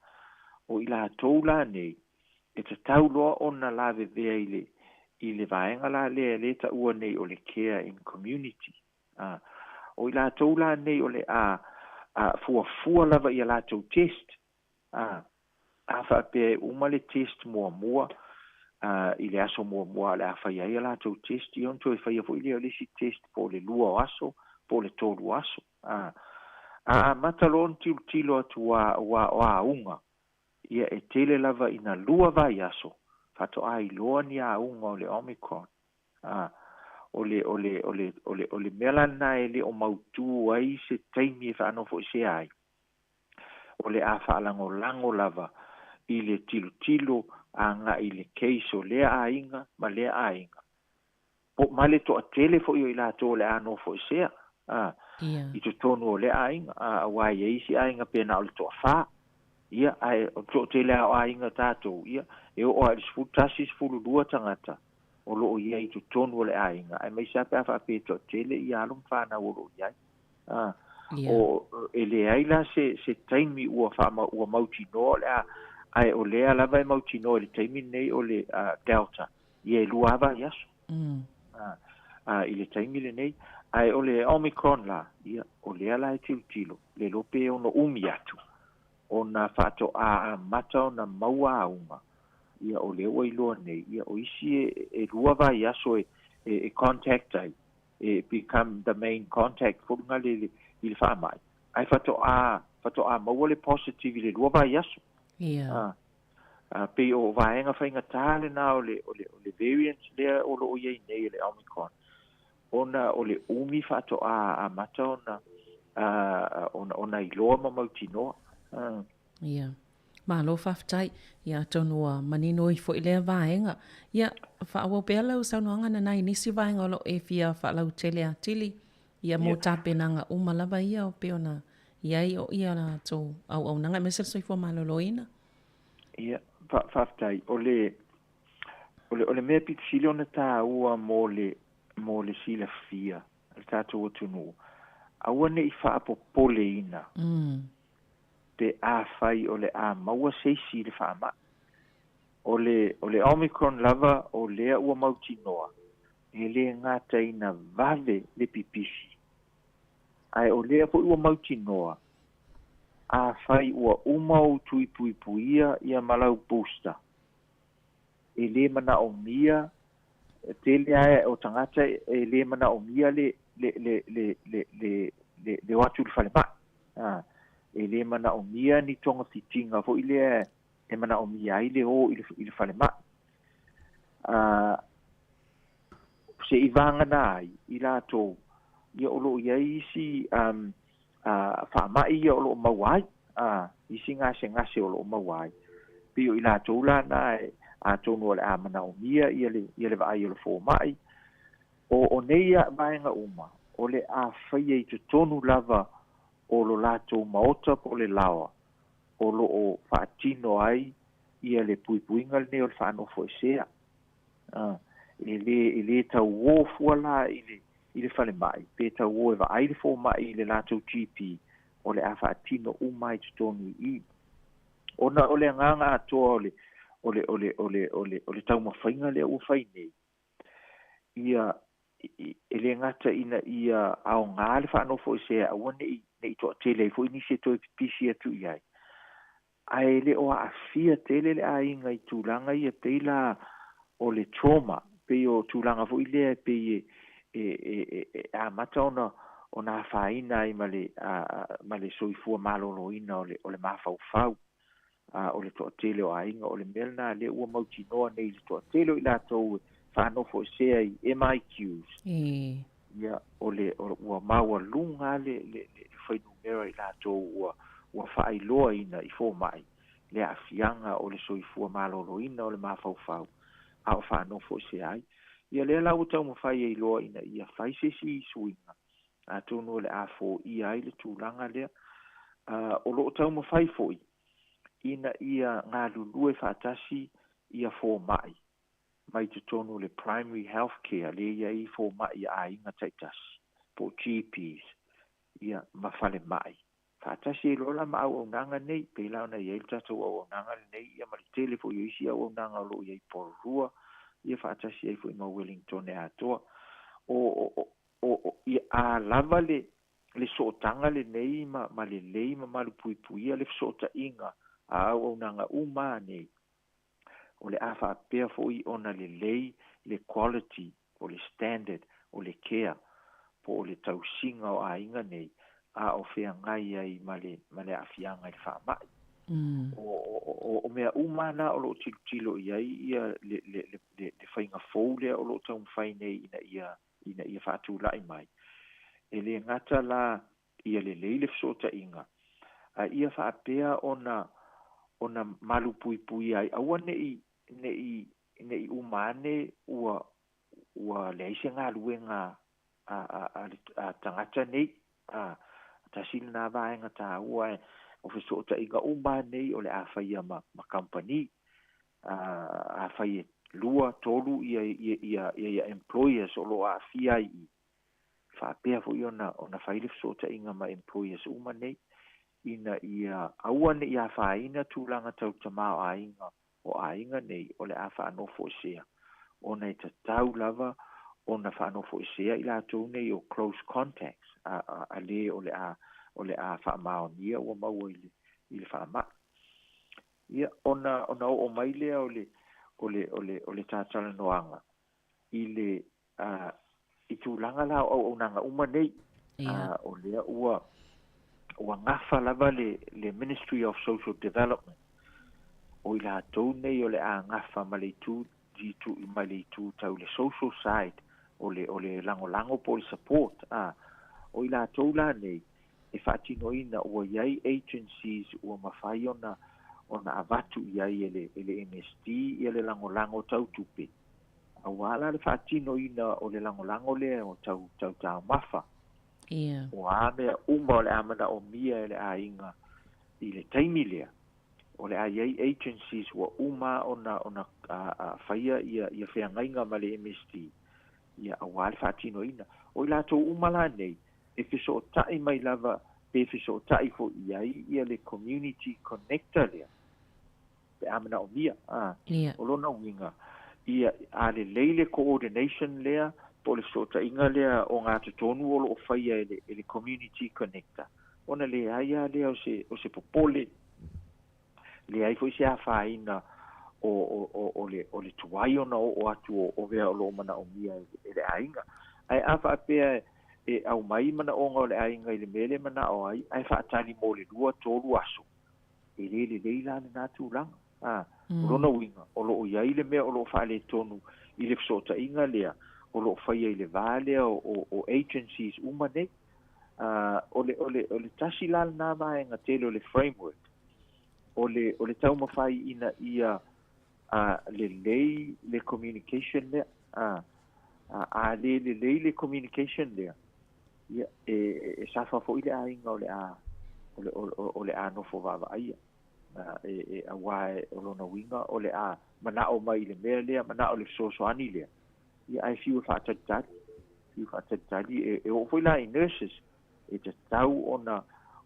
o i latou la nei, e tatau loa ona lavevea i le, i le vaega la lea lea e taua nei o le care in community. A, o i latou la nei o le a, a fuafua lava i a latou test, a, a faapea e uma le test muamua, a, i le aso muamua o le a fai ai a latou test, ia ona toe faia foi lea o le isi test po o le lua o aso, po o le tolu o aso. A, a amata loa ona tilotilo atu a, aua o auga, ia e tele lava ina lua vaiaso faatoa iloa ni auga o le Omicron. A, o le, o le, o le, o le, o le mea la lenā e le o mautū ai se taimi e faanofoesea ai, o le a faalagolago lava i le tilotilo agai i le case o lea aiga ma lea aiga, po ma le toatele foi o i latou o le a nofoesea, a, i totonu o lea aiga, a, aua e i ai isi aiga pe na o le toafā, ia, ae o le toatele lava o aiga tatou, ia, e oo lava i le 11, 12 tagata o lo o i ai i totonu o le aiga, aemaise lava pe a faapea e toatele ia alo ma fanau o lo o i ai. A, o, e leai la se, se taimi ua faama, ua mautinoa o le a, ae o lea lava e mautinoa i le taimi lenei o le uh, Delta, ia e lua lava vaiaso. Mm. A, a, i le taimi lenei, ae o le Omicron la, ia, o lea la e tilotilo, le iloa pe ono umi atu, ona faatoa amata ona maua auga, ia o lea ua iloa nei, ia o isi e, e lua vaiaso e, e, e contact ai, e become the main contact foi lena le, le, i le faamai, ae faatoa, faatoa maua le positive i le lua vaiaso. Ia. A, a, pei o vaega faigata lenā o le, o le, o le variant lea o lo o i ai nei o le Omicron, ona o le umi faatoa amata ona, a, ona, ona iloa ma mautinoa. A. Ia. Malo faafetai. Ia atonu ua manino ai foi lea vaega. Ia, faaauau pea lau saunoaga Nana i nisi vaega o lo o e fia faalautele atili, ia mo tapenaga uma lava ia pei ona i ai o ia latou auaunaga aemaise le soifua maloloina. Ia, faafetai. O le, o le, o le mea pito sili ona tāua mo le, mo le silafia a le tatou atunuu, aua ne i faapopoleina. Pe afai o le a maua se isi i le faamai. O le, o le Omicron lava o lea ua mautinoa, e le gata ina vave le pipisi, ae o lea foi ua mautinoa, afai ua uma ou tui puipuia ia ma lau booster, e le manaomia, tele lava o tagata e le manaomia le, le, le, le, le, le, le, le o atu i le falemai. A, E lē manaʻomia ni togafitiga foi lea e manaʻomia ai le ō i le, i le falemai. Seʻi vagana ai i latou, ia o loo iai isi um, faamaʻi ia o loo maua ai, isi gasegase o loo maua ai. Pei o i latou la na e atonu o le a manaʻomia ia le, ia le vaai o le fomaʻi. O, o nei vaega uma, o le a faia i totonu lava o lo latou maota po o le laoa o loo faatino ai ia le puipuiga lenei o le faanofoesea. E lē e lē tauō fua la i le i le falemai pe tauō e vaai le fomai i le latou GP o le a faatino uma ai totonu i i. Ona o le agaga atoa o le o le o le o le o le o le taumafaiga lea ua fai nei, ia e lē gata ina ia aogā le faanofoesea aua neʻi neʻi toatele ai foi nisi e toe pipisi atu i ai, ae le o aafia tele le aiga i tulaga ia pei la o le trauma, pei o tulaga foi lea e pei e e e e amata ona ona afaina ai ma le ma le soifua maloloina o le o le mafaufau o le toatele o aiga. O le mea lena lea ua mautinoa nei i le toatele o i latou e faanofoesea i MIQs. Ia, o le, o, ua maualuga le, le, le fuainumera i latou ua, ua faailoaina i fomai le aafiaga o le soifua maloloina o le mafaufau a o faanofoesea ai. Ia lea la ua taumafai e iloa ina ia fai se isi suiga, atonu o le a foia ai le tulaga lea. O loo taumafai foi ina ia galulue faatasi ia fomai mai totonu o le primary health care lea e i ai fomai a aiga taitasi po o GPs ia ma falemai. Faatasi ai loa la ma auaunaga nei, pei la ona i ai le tatou auaunaga lenei ia ma le tele foi o isi auaunaga o loo i ai i Porirua, ia faatasi ai foi ma Wellington atoa. O, o, o, o, ia, a lava le, le sootaga lenei ma, ma lelei ma malupuipuia le fesootaiga a auaunaga uma nei, o le a faapea foi ona lelei le quality po o le standard o le care po o le tausiga o aiga nei a o feagai ai ma le ma le aafiaga i le faamai. O, o, o mea uma na o loo tilotilo i ai ia le, le, le, le, le faiga fou lea o loo taumafai nei ina ia ina ia faatulai mai. E lē gata la ia lelei le fesootaiga, a ia faapea ona ona malupuipuia ai aua neʻi neʻi neʻi uma ane ua ua leai se galuega a a a le a tagata nei. A tasi lenā vaega tāua e o fesootaiga uma nei o le a faia ma ma kamupani. A afai e lua, tolu ia ia ia ia employers o loo aafia ai i faapea foi ona ona fai le fesootaiga ma employers uma nei ina ia aua neʻi afaina tulaga tau tamaoaiga o aiga nei o le a faanofoesea, ona e tatau lava ona faanofoesea i latou nei o close contacts a, a, a lē o le a o le a faamaonia ua maua i le i le faamai. Ia ona ona oo mai lea o le o le o le o le tatalanoaga i le i tulaga la o auaunaga uma nei, o lea ua ua gafa lava le le Ministry of Social Development, o i latou nei o le a gafa ma le itu itu mai le itu tau le social side o le o le lagolago po o le support a o i latou la nei e faatinoina ua i ai agencies ua mafai ona ona avatu i ai e le e le MSD ia le lagolago tau tupe Auā la le faatinoina o le lagolago lea o tau tau taumafa. Ia. O a mea uma o le a manaʻomia e le aiga i le taimi lea, o le a i ai agencies ua uma ona ona faia ia ia feagaiga ma le MSD, ia auā le faatinoina. O i latou uma la nei, e fesootai mai lava pe fesootai foi i ai ia le community connector lea, pe a manaomia. A, o lona uiga, ia, a lelei le coordination lea po o le fesootaiga lea ogatotonu o loo faia e le, e le community connector, ona leai lava lea o se, o se popole, leai foi se afaina o, o, o, o, le, o le tuai ona oo atu o, o mea o loo manaomia e, e le aiga. Ae a faapea e aumai manaoga o le aiga i le mea lea e manao ai, ae faatali mo le lua, tolu aso, e le lelei la lena tulaga. A, o lona uiga, o lo o i ai le mea o lo o faaletonu i le fesootaiga lea o lo o faia i le va lea o, o, o agencies uma nei. A, o le, o le, o le tasi la lena vaega tele o le framework, o le, o le taumafai ina ia a, lelei le communication lea. A, a, a le lelei le communication lea, ia, e, e safa foi le aiga o le a, o le, o, o le a nofo vaavaaia. E, e, auā o lona uiga o le a manao mai i le mea lea, manao i le fesoasoani lea, ia ae fiu e faatalitali, fiu e faatalitali, e, e oo foi la i nurses, e tatau ona,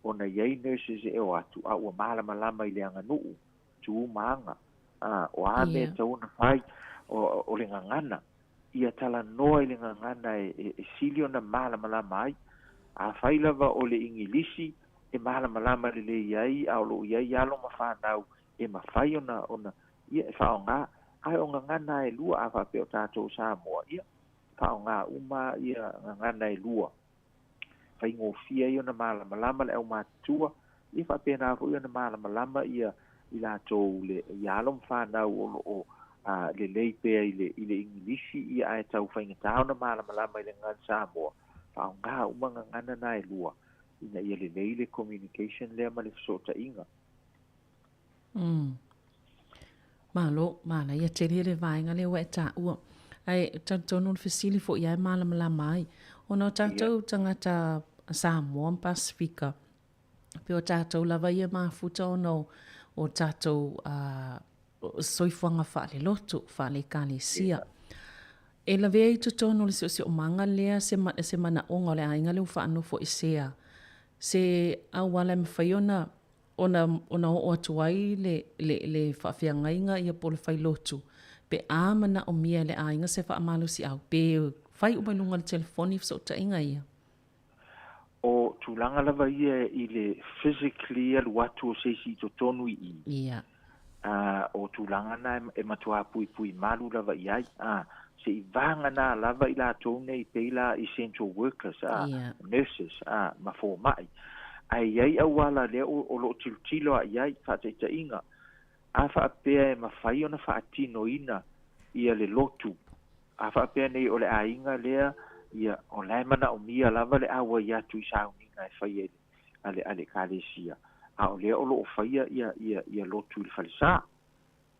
ona i ai nurses e o atu, a ua malamalama i le aganuu, tu ma aga, a, o a mea e tatau ona fai, o, o le gagana, ia talanoa i le gagana e, e, e sili ona malamalama ai. Afai lava o le Igilisi e malamalama lelei ai a o lo o i ai alo ma fanau e mafai ona, ona, ia, e faaaoga. Ae o gagana e lua, a faapea o tatou o Samoa, ia, faaaoga uma ia gagana e lua. Faigofie ai ona malamalama le aumatutua, ia faapena foi ona malamalama ia i latou le, ia alo ma fanau o lo o a, lelei pea i le, i le Igilisi, ia ae tau faigata ona malamalama i le gagana Samoa, faaaoga uma gagana na e lua ina ia lelei le communication lea ma le fesootaiga. Mm. Malo, manaia tele le vaega lea ua e taua. Ae talitonu le fesili foi ia e malamalama ai. Ona o tatou yeah. tagata Samoa ma Pasifika, pe o tatou lava ia mafuta ona o, o tatou uh, soifuaga faalelotu, faale-ekalesia. Yeah. E lavea i totonu o le siosiomaga lea se, se manaoga o le aiga lea ua faanofoesea, se auala e mafai ona ona, ona oo atu ai le, le, le faafeagaiga ia po o le failotu, pe a manaomia e le aiga se faamalosiau, pe fai uma i luga o le telefoni fesootaiga ia. O tulaga lava ia i le physically alu atu o se isi i totonu i i. Ia. Ā, o tulaga na e matuā puipui malu lava i ai, ā, se i vāgana lava i latou nei pei la essential workers, ā, nurses, ā, ma fomai. Ae i ai auala lea o, o lo o tilotilo a i ai, faataitaiga, a faapea e mafai ona faatinoina ia le lotu, a faapea nei o le aiga lea, ia, o la e manaomia lava le auai atu i sauniga e faia i le a le, a le Ekalesia, a o lea o lo o faia ia, ia, ia lotu i le falesa.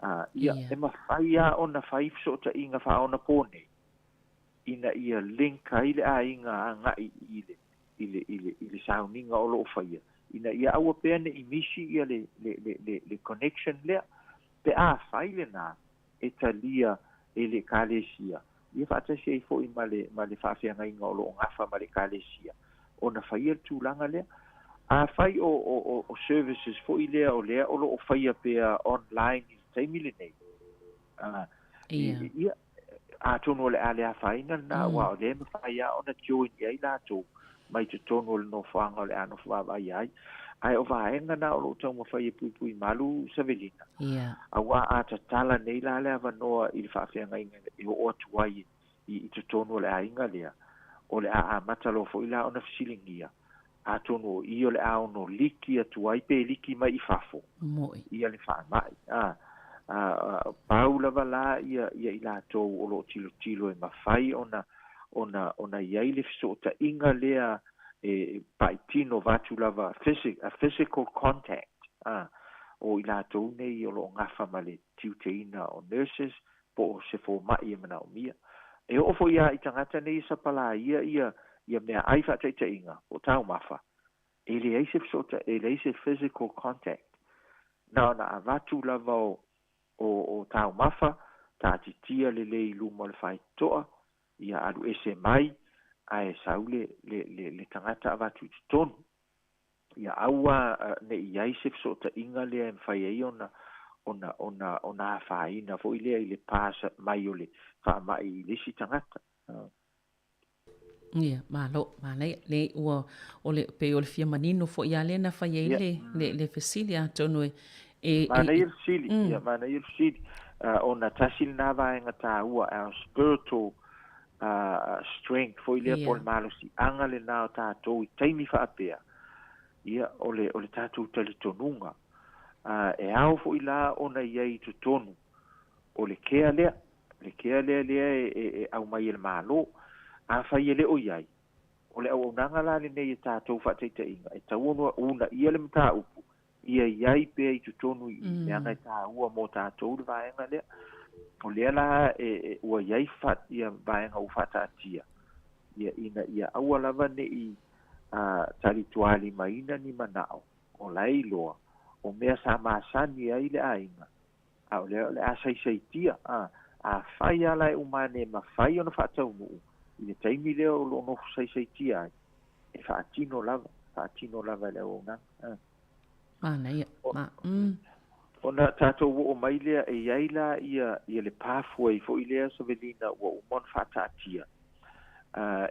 A, ia, e mafai lava ona fai fesootaiga faaonapō nei, ina ia link ai le aiga agai i le, i le, i le, i le sauniga o lo o faia, ina ia aua pea ne i misi ia le, le, le, le, le connection lea. Pe a fai lena, e talia e le Ekalesia, ia faatasi ai foi ma le, ma le faafeagaiga o lo o gafa ma le Ekalesia, ona faia le tulaga lea. Afai o, o, o, o services foi lea o lea o lo o faia pea online i le taimi lenei, a, ia, ia atonu o le a le afaina lena, aua o lea e mafai lava ona join i ai latou mai totonu o le nofoaga o le a nofo vaavaaia ai. Ae o vaega na o lo o taumafai e puipui malu Savelina, auā a tatala nei la le avanoa i le faafeagaiga e oo atu ai i, i totonu o le aiga lea, o le a amata loa foi la ona fesiligia, atonu o i o le a ono liki atu ai pe liki mai i fafo ia le faamai. A, a, a, pau lava la ia, ia i latou o lo o tilotilo e mafai ona, ona, ona i ai le fesootaiga lea e paitino vaeatu lava, a physical contact, a, o i latou nei o lo o gafa ma le tiuteina o nurses po o se fomai e manaomia. E oo foi lava i tagata nei e sapalaia ia, ia meaai faataitaiga po o taumafa, e leai se fesoota, e leai se physical contact. Na ona avatu lava o, o, o taumafa, taatitia lelei i luma o le faitotoa, ia alu ese mai, ae sau le, le, le, le tagata avatu i totonu. Ia aua ne i ai se fesootaiga lea e mafai ai ona, ona, ona, ona afaina foi lea i le pass mai o le faamai i le isi tagata. Ia, malo, manaia. Leai, ua, o le, pei o le fia manino foi lava lea na fai ai le, le, le fesili, atonu e, e, e. Manaia le fesili, ia, manaia le fesili. Ona tasi lena vaega taua, our spiritual. strength foi lea po o le malosiaga lena o tatou i taimi faapea, ia, o le, o le tatou talitonuga. E ao foi la ona i ai i totonu o le care lea, le care lea lea e, e, e aumai e le Malo. Afai e le o i ai, o le auaunaga la lenei e tatou faataitaiga, e tatau ona uunaia le mataupu ia i ai pea i totonu i i, leaga e taua mo tatou le vaega lea. O lea la e, e, ua i ai fa, ia vaega ua faataatia, ia, ina ia aua lava ne i talitualimaina ni manao o la e iloa, o mea sa masani ai le aiga, a o lea o le a saisaitia, a, afai lava la e uma ane e mafai ona faataunuu i le taimi lea o lo o nofo saisaitia ai, e faatino lava, faatino lava e le auaunaga. A. Manaia. Ma, mm. Ona tatou oo mai lea, e i ai la ia, ia le pathway foi lea, Savelina, ua uma ona faataatia,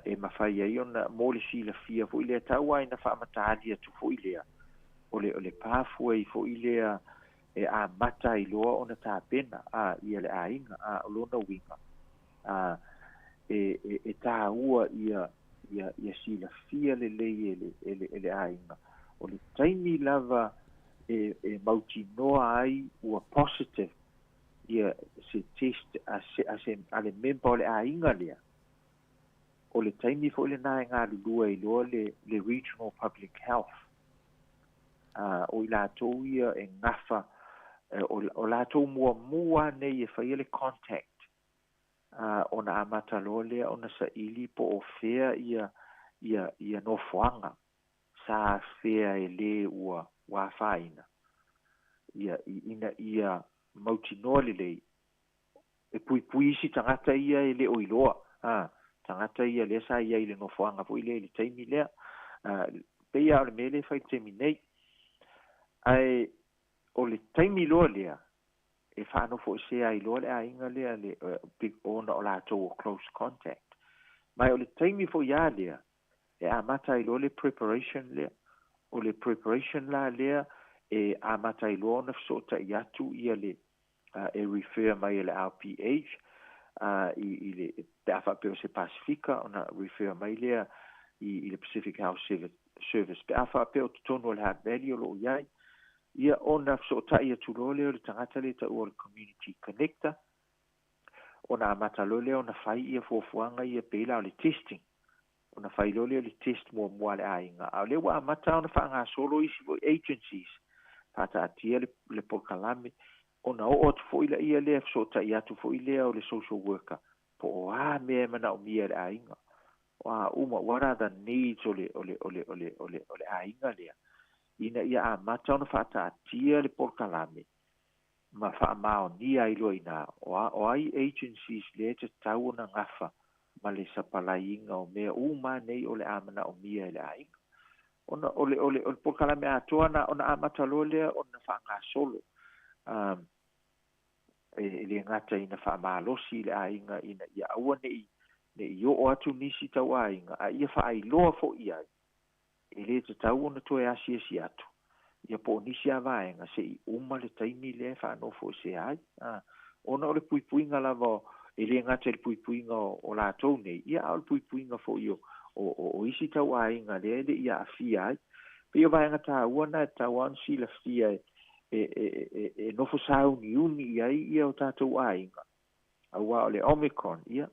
e mafai ai ona, mo le silafia foi lea, tau lava ina faamataali atu foi lea, o le, o le pathway foi lea e amata ai loa ona tapena, a, ia le aiga, a, o lona uiga, a, e, e, e taua ia, ia, ia silafia lelei e le, e le, e le aiga, o le taimi lava e, e mautinoa ai ua positive ia se test a se, a se, a le member o le aiga lea, o le taimi foi lena e galulue ai loa le, le Regional Public Health. A, o i latou ia e gafa, o, o latou muamua nei e faia le contact, a, ona amata loa lea ona saili po o fea ia, ia, ia nofoaga sa afea e lē ua, ua afaina, ia, ina ia mautinoa lelei e puipui isi tagata ia e le o iloa, a, tagata ia lea sa i ai i le nofoaga foi lea i le taimi lea. A, pei lava o le mea lea e fai i le taimi nei. Ae o le taimi loa lea e faanofoesea ai loa le aiga lea le, ona o latou o close contact. Ma o le taimi foi lava lea e amata ai loa le preparation lea. O le preparation la lea e amata ai loa ona fesootai atu ia le, e refer mai e le RPH i, i le, pe a faapea o se Pasifika ona refer mai lea i, i le Pacific Health Service. Pe a faapea o totonu o le Hutt Valley o lo o i ai, ia ona fesootai atu loa lea o le tagata lea e taua o le Community Connector, ona amata loa lea ona fai ia fuafuaga ia pei la o le testing. Ona fai loa lea o le test muamua a le aiga. A o lea ua amata ona faagasolo isi foi agencies, faataatia le, le polokalame, ona oo atu foi laia lea, fesootai atu foi lea o le social worker, po o a mea e manaomia e le aiga. O a uma, what are the needs o le, o le, o le, o le, o le, o le aiga lea, ina ia amata ona faataatia le polokalame, ma faamaonia ai loa i ina, o a, o ai agencies lea e tatau ona gafa ma le sapalaiina o mea uma nei o le a manaomia e le aiga. Ona o le, o le, o le polokalame atoa na, ona amata loa lea ona faagasolo, um, e, e le gata ina faamalosi i le aiga ina ia aua ne i, ne i oo atu nisi tau aiga, a ia faailoa foi i ai E le tatau ona toe asiasi atu, ia po o nisi a vaega se i uma le taimi lea e faanofoesea ai, a, ona o le puipuiga lava o, e le gata i le puipuiga o, o latou nei, ia a o le puipuiga foi o, o, o, o isi tau aiga lea e le i aafia ai. Pei o vaega taua na e tatau lava ona silafia e, e, e, e, e nofo sauniuni i ai ia o tatou aiga, Aua o le Omicron, ia,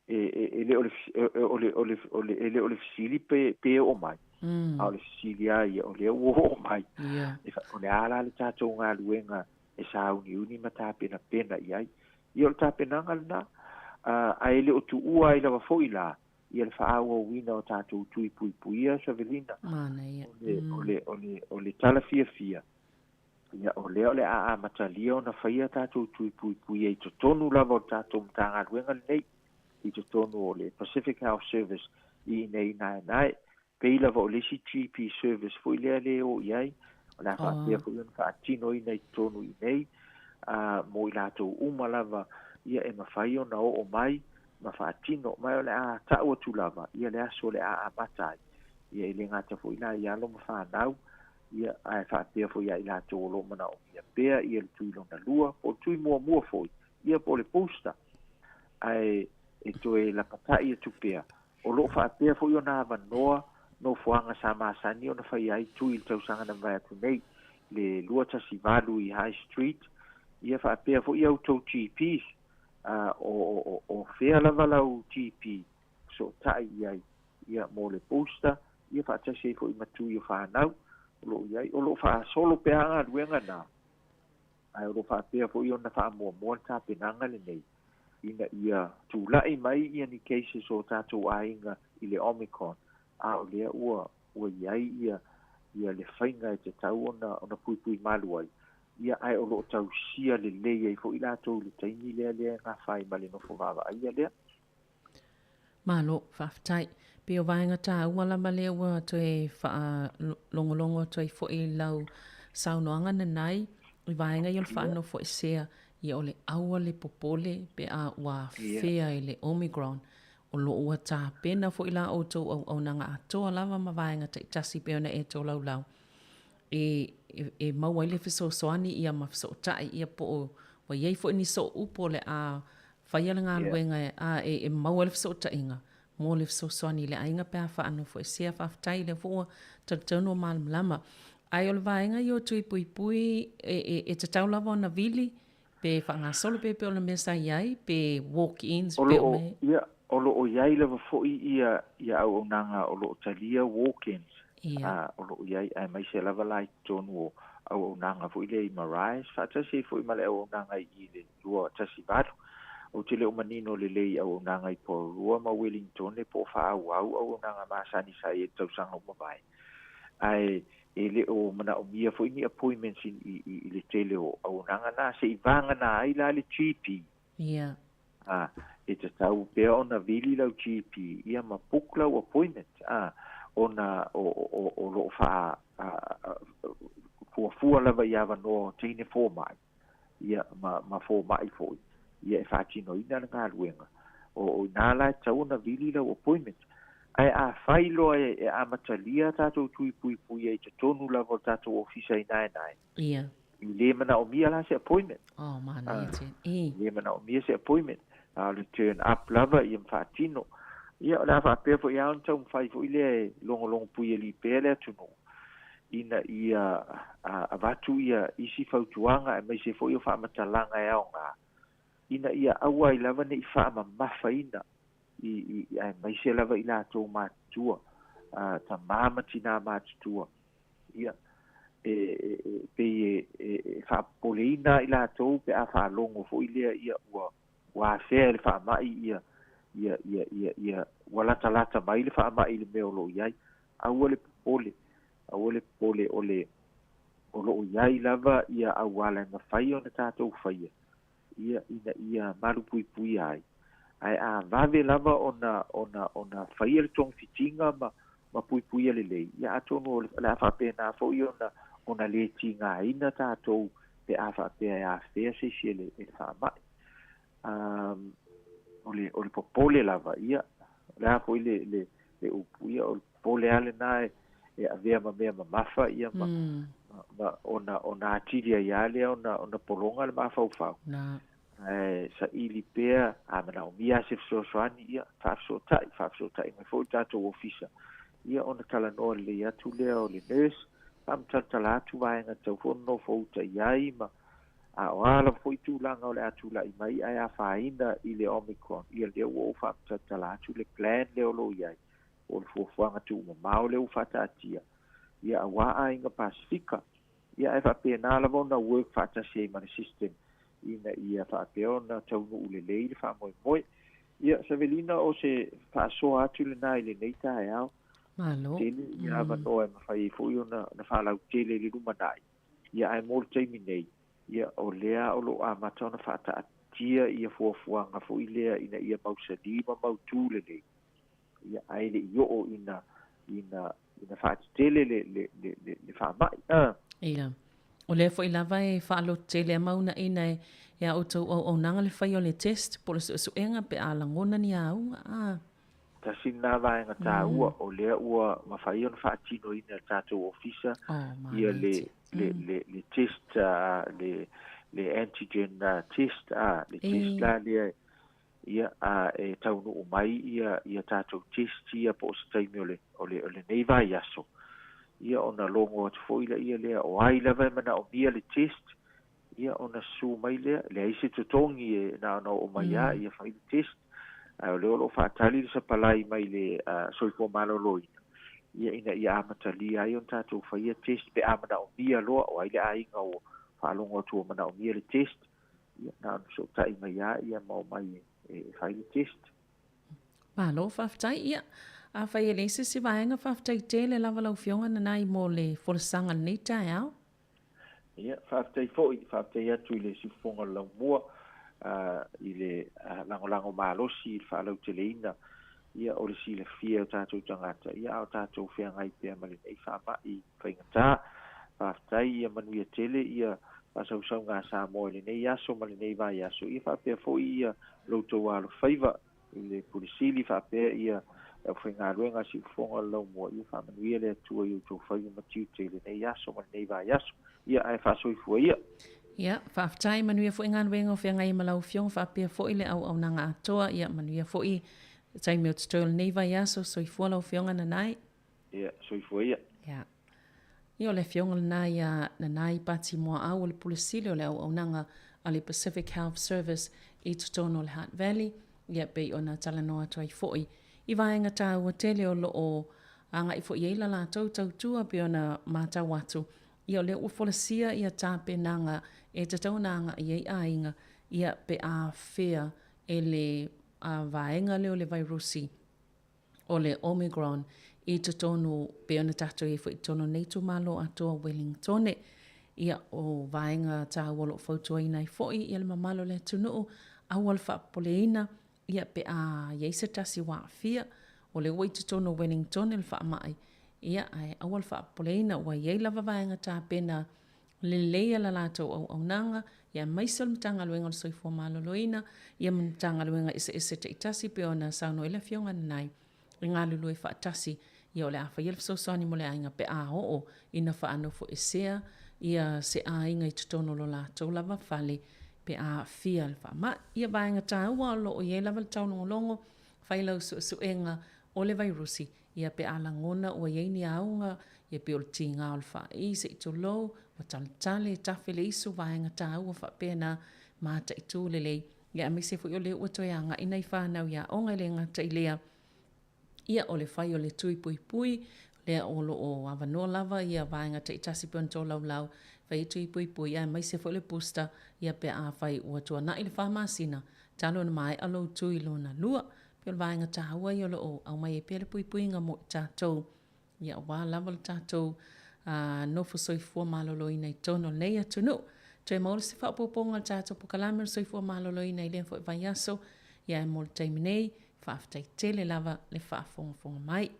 e, e, e le o le, o le, o le, o le, e le o le fesili pe, pe oo mai, a o le fesili lava ia, o lea ua oo mai. E fa, o le a la le tatou galuega e sauniuni ma tapenapena i ai. Ia, o le tapenaga lena, ae le o tuua ai lava foi la, ia le faaauauina o tatou tui puipuia, Savelina. Manaia. O le, o le, o le, o le tala fiafia, Ia, o lea o le a amatalia ona faia tatou tui puipuia i totonu lava o le tatou Matagaluega lenei, i totonu o le Pacific Health Service i inei i Naenae. Pei lava o le isi GP service foi lea le o i ai, o le a faapea foi ona faatinoina i totonu i inei, a, mo i latou uma lava, ia, e mafai ona oo mai ma faatino. Ma o le a tau atu lava, ia, le aso o le a amata ai. Ia, e le gata foi la i alo ma fanau, ia, ae faapea foi ia i latou o lo o manaomia pea ia le tui lona lua, po o le tui muamua foi, ia po o le booster. Ae e toe lapata'i atu pea. O lo'o fa'apea fo'i ona avanoa nofoaga sa masani ona faia ai tui i le tausaga na mavae atu nei, le 218 i High Street, ia fa'apea fo'i a outou GPs, a o, o, o fea lava lau GP fesoota'i i ai, ia mo le booster, ia fa'atasi ai fo'i ma tui o fanau o lo'o i ai. O lo'o fa'asolo pea galuega na, ae o lo o faapea foi ona faamuamua le tapenaga lenei ina ia tula'i mai ia ni cases o tatou aiga i le Omicron, a o lea ua ua i ai ia ia le faiga e tatau ona ona puipui malu ai, ia ae o lo o tausia lelei ai foi latou i le taimi lea lea e gafa ai ma le nofo vaavaaia lea. Malo, faafetai. Pei o vaega taua lava lea ua toe faalogologo atu ai foi i lau saunoaga nanai i vaega ia o le faanofoesea, ia o le aua le popole pe a ua afea i le Omicron. O lo o ua tapena foi la outou auaunaga atoa lava ma vaega taitasi pei ona e tolaulau e, e, e maua ai le fesoasoani ia ma fesootai ia po o ua i ai foi ni sooupu o le a Faia le galuega a e maua ai le fesootaiga mo le fesoasoani i le aiga pe a faanofoesea. Faafetai, lea foi ua talitonu ua malamalama. Ae o le vaega ia o tui puipui e tatau lava ona vili pe faagasolo pe pei o le mea sa i ai pe walk-ins pe o mea. Ia, o lo o i ai lava foi ia ia auaunaga o lo o talia walk-ins. Ia. O lo o i ai, aemaise lava la i totonu o auaunaga foi lea i Marias, faatasi ai foi ma le auaunaga i i le 218. Ou te le o manino lelei i auaunaga i Porirua ma Welingtone po o faaauau auaunaga masani sa i ai i le tausaga ua mavae. Ae e le o manaomia foi ni appointments i, i, i le tele o auaunaga na, se i vagana ai la le GP. Ia. A, e tatau pea ona vili lau GP ia ma book lau appointment, a, ona o, o, o lo o faa, a, a, fuafua lava i avanoa o teine fomai. ia, ma, ma fomai foi, ia e faatinoina le galuega. O, o inā la e tatau ona vili lau appointment. Ae afai loa e, e amatalia tatou tui puipuia i totonu lava o le tatou ofisa inaenae, Ia. e lē manaomia la se appointment. Oh, manaia tele. E. E lē manaomia se appointment. A o le turn up lava ia ma faatino. Ia, o le a faapea foi lava ona taumafai foi lea e logologo puialii pea le atunuu, ina ia avatu ia isi fautuaga aemaise foi o faamatalaga e aoga ina ia aua ai lava ne i faamamafaina i, i, aemaise lava i latou matutua, tamā ma tinā matutua, ia, e, e, e pei e, e, e faapopoleina i latou pe a faalogo foi lea ia ua ua afea e le faamai ia ia ia ia ia ua latalata mai le faamai i le mea o lo o i ai. Aua le popole, aua le popole o le o lo o i ai lava ia auala e mafai ona tatou faia ia ina ia malupuipuia ai. Ae a vave lava ona ona ona faia le togafitiga ma ma puipuia lelei, ia atonu o le a faapena foi ona ona lē tigaina tatou pe a faapea e afea se isi e le e le faamai. Um, o le o le popole lava ia, o le a foi le le le upu ia, o le popole lava lena e e avea ma mea mamafa ia ma, mm. ma, ma ona ona atili ai lava lea ona ona pologa le mafaufau. Na. Ae saili pea, a manaomia se fesoasoani, ia, faafesootai, faafesootai mai foi le tatou ofisa, ia ona talanoa lelei atu lea o le nurse, faamatalatala atu vaega tatau foi ona nofouta i ai ma a o a lava foi tulaga o le a tula'i mai ae afaina i le Omicron, ia lea ua ou faamatalatala atu le plan lea o lo o i ai, po o le fuafuaga tuumamao lea ua faataatia, ia auā aiga Pasefika. Ia ae faapena lava ona work faatasi ai ma le system ina ia faapea ona taunuu lelei le faamoemoe. Ia, Savelina, o se faasoa atu lena i lenei taeao. Malo. Tele ia avanoa e mafai ai foi ona, ona faalautele i le lumanai. Ia, ae mo le taimi nei, ia, o lea o lo o amata ona faataatia ia fuafuaga foi lea ina ia mausali ma mautū lelei. Ia, ae le i oo ina, ina, ina faatetele le, le, le, le, le faamai. A. Ia. O lea foi lava e faalototele a ma uunaina e, e a outou auaunaga le faia o le test po o le suesuega pe a lagona ni auga. A. Tasi lena vaega taua, o lea ua mafai ona faatinoina e le tatou ofisa ia le, le, le, le test, le, le antigen test, a, le test la lea. Ia, a e taunuu mai ia ia tatou test ia po o se taimi o le o le o lenei vaiaso, ia ona logo atu foi laia lea o ai lava e manaomia le test, ia ona susu mai lea, leai se totogi e na ona oo mai lava ia fai le test. Ae o lea o lo o faatali le sapalai mai le Soifua Maloloina, ia ina ia amatalia ai ona tatou faia test pe a manaomia loa, o ai le aiga ua faalogo atu ua manaomia le test, Ia, na ona fesootai mai lava ia ma omai e fai le test. Malo faafetai. Ia, afai e leai se isi vaega, faafetai tele lava lau Afioga Nanai mo le folasaga i lenei taeao. Ia, faafetai foi, faafetai atu i le siufofoga o le laumua i le lagolago malosi i le faalauteleina ia o le silafia e o tatou tagata, ia a o tatou feagai pea ma lenei faamai faigata. Faafetai, ia manuia tele ia faasausauga a Samoa i lenei aso ma lenei vaiaso, ia faapea foi ia lo outou alofaiva i le Pule Sili faapea ia le aufaigaluega a Siufofoga o le Laumua, ia faamanuia le Atua i outou faiva ma tiute i lenei aso ma lenei vaiaso. Ia ae faasoifua ia. Ia, faafetai, manuia foi galuega o feagai ma lau Afioga faapea foi le auaunaga atoa, ia manuia foi taimi o totoe o lenei vaiaso, soifua lau Afioga Nanai. Ia, soifua ia. Ia. Ia o le afioga lena ia Nanai Pati Muaau o le Pule Sili o le auaunaga a le Pacific Health Service i totonu o le Hutt Valley, ia pei ona talanoa atu ai foi i vaega taua tele o lo o agai foi i ai la latou tautua pei ona matau atu, ia o lea ua folasia ia tapenaga e tatau ona agai i ai aiga, ia pe a fea e le vaega lea o le vairusi o le Omicron i totonu pei ona tatou i ai foi i totonu o lenei itumalo atoa o Wellingtone. Ia, o vaega taua o lo o fautuaina ai foi ia le mamalu o le atunuu, aua le faapopoleina, ia pe a i ai se tasi ua aafia, o lea ua i totonu o Wellingtone le faamai, ia ae aua le faapopoleina, ua i ai lava vaega tapena lelei a la latou auaunaga, ia aemaise o le Matagaluega o le Soifua Maloloina, ia ma Matagaluega eseese taitasi pei ona saunoa ai le Afioga Nanai e galulue faatasi, ia o le a faia le fesoasoani mo le aiga pe a oo ina faanofoesea ia se aiga i totonu o lo latou lava fale pe a aafia le faamai. Ia vaega taua o lo o i ai lava le taulogologo, fai lau suesuega o le vairusi Ia pe a lagona ua i ai ni auga, ia pei o le tiga o le faai, se i tulou, ua taletale, tafe le isu, vaega taua faapena, mataitu lelei, ia aemaise foi o lea ua toe agai nai fanau i aoga e le gata i lea, ia o le fai o le tui puipui, lea o lo o avanoa lava ia vaega taitasi pei ona tolaulau, fai ai tui puipui, aemaise foi le booster, ia pe afai ua tuanai le fa masina, talu ona maea lou tui lona lua. Pei o le vaega taua ia o lo o aumai ai pea le puipuiga mo i tatou, ia aua lava le tatou nofo soifua maloloina i totonu o lenei atunuu. Toe maua se faaopoopoga o le tatou polokalame o le soifua maloloina i lea foi vaiaso, ia ae mo le taimi nei, faafetai tele lava le faafogafoga mai.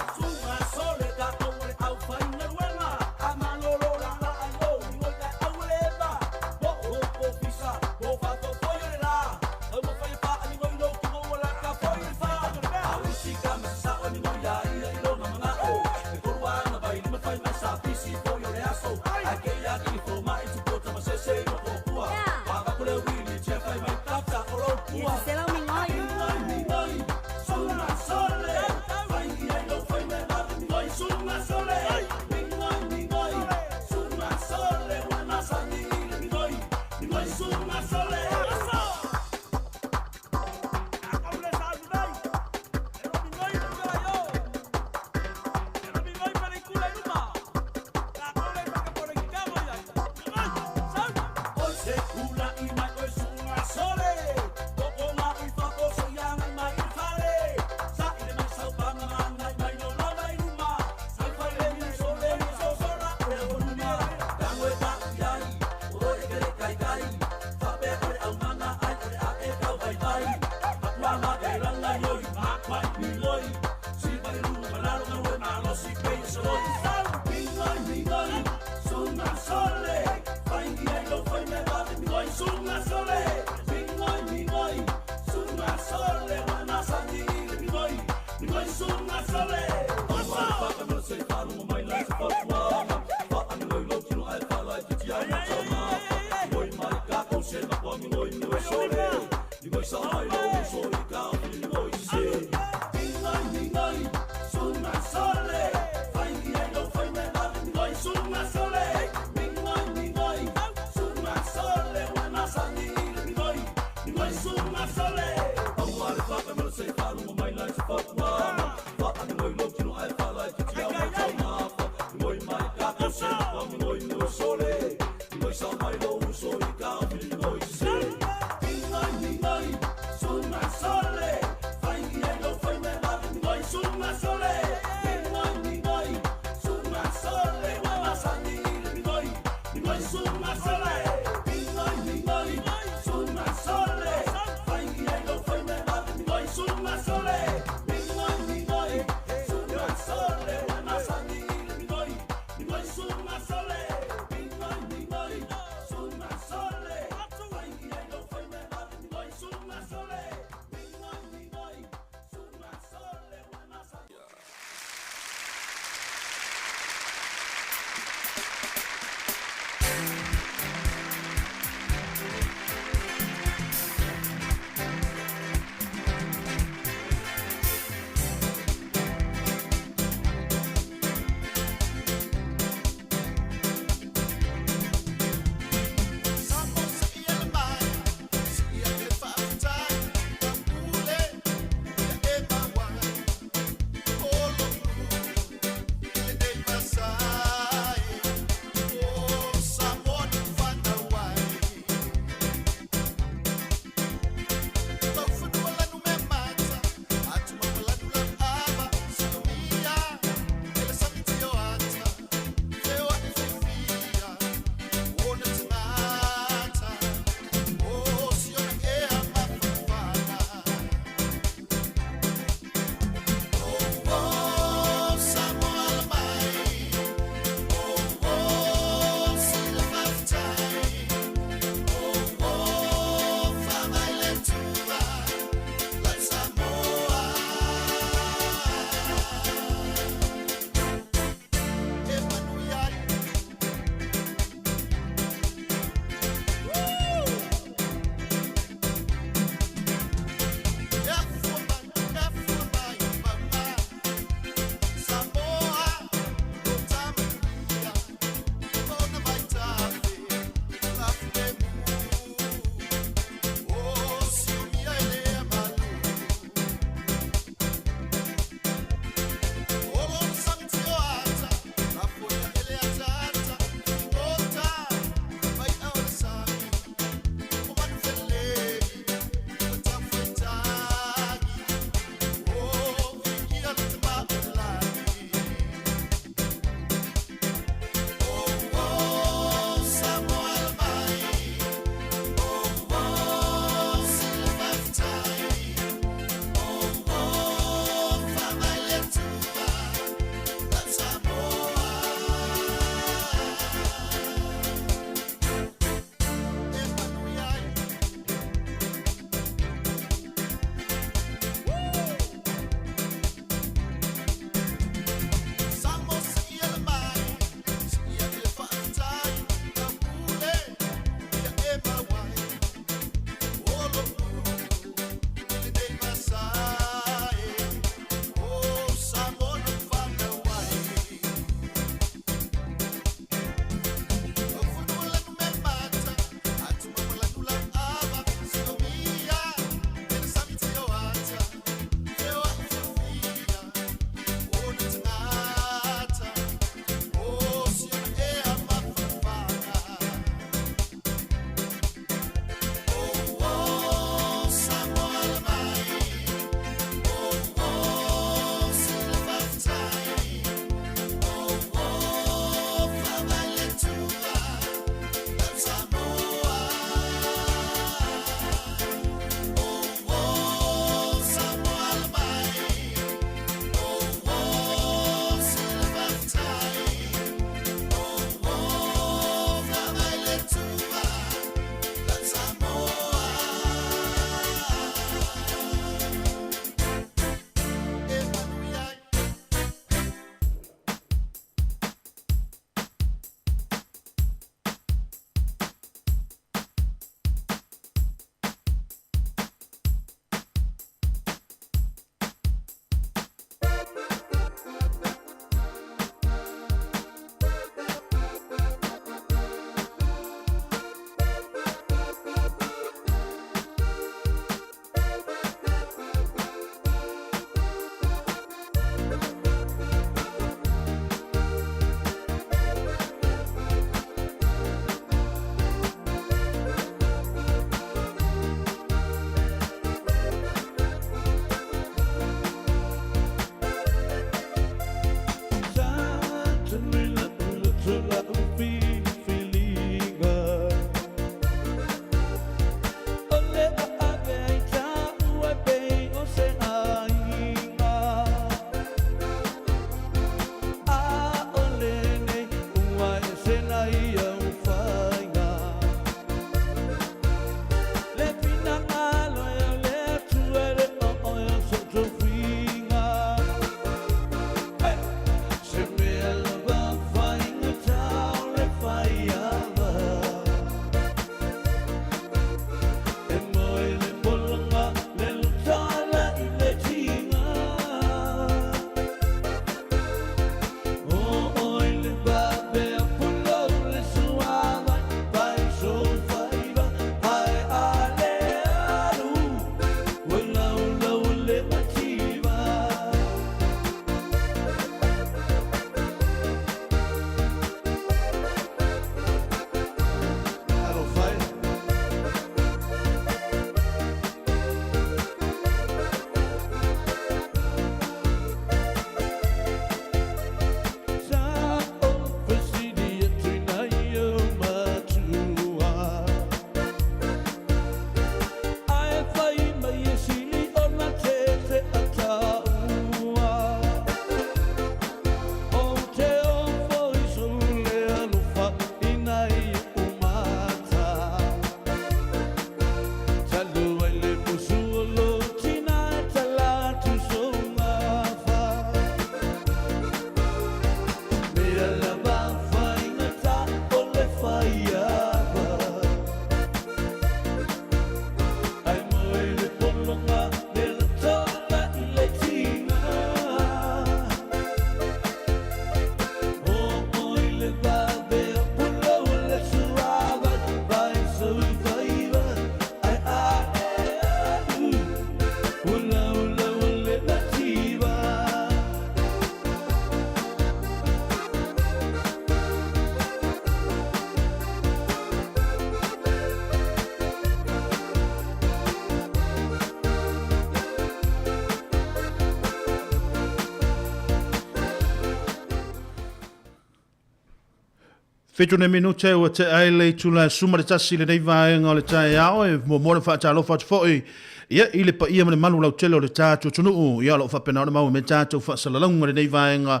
Fitu nei minute ua tea ai le itula e 11 i lenei vaega o le taeao e muamua ona faatalofa atu foi ia i le paia ma le malu lautele o le tatou atunuu ia o lo o faapena ona maua mai tatou faasalalauga i lenei vaega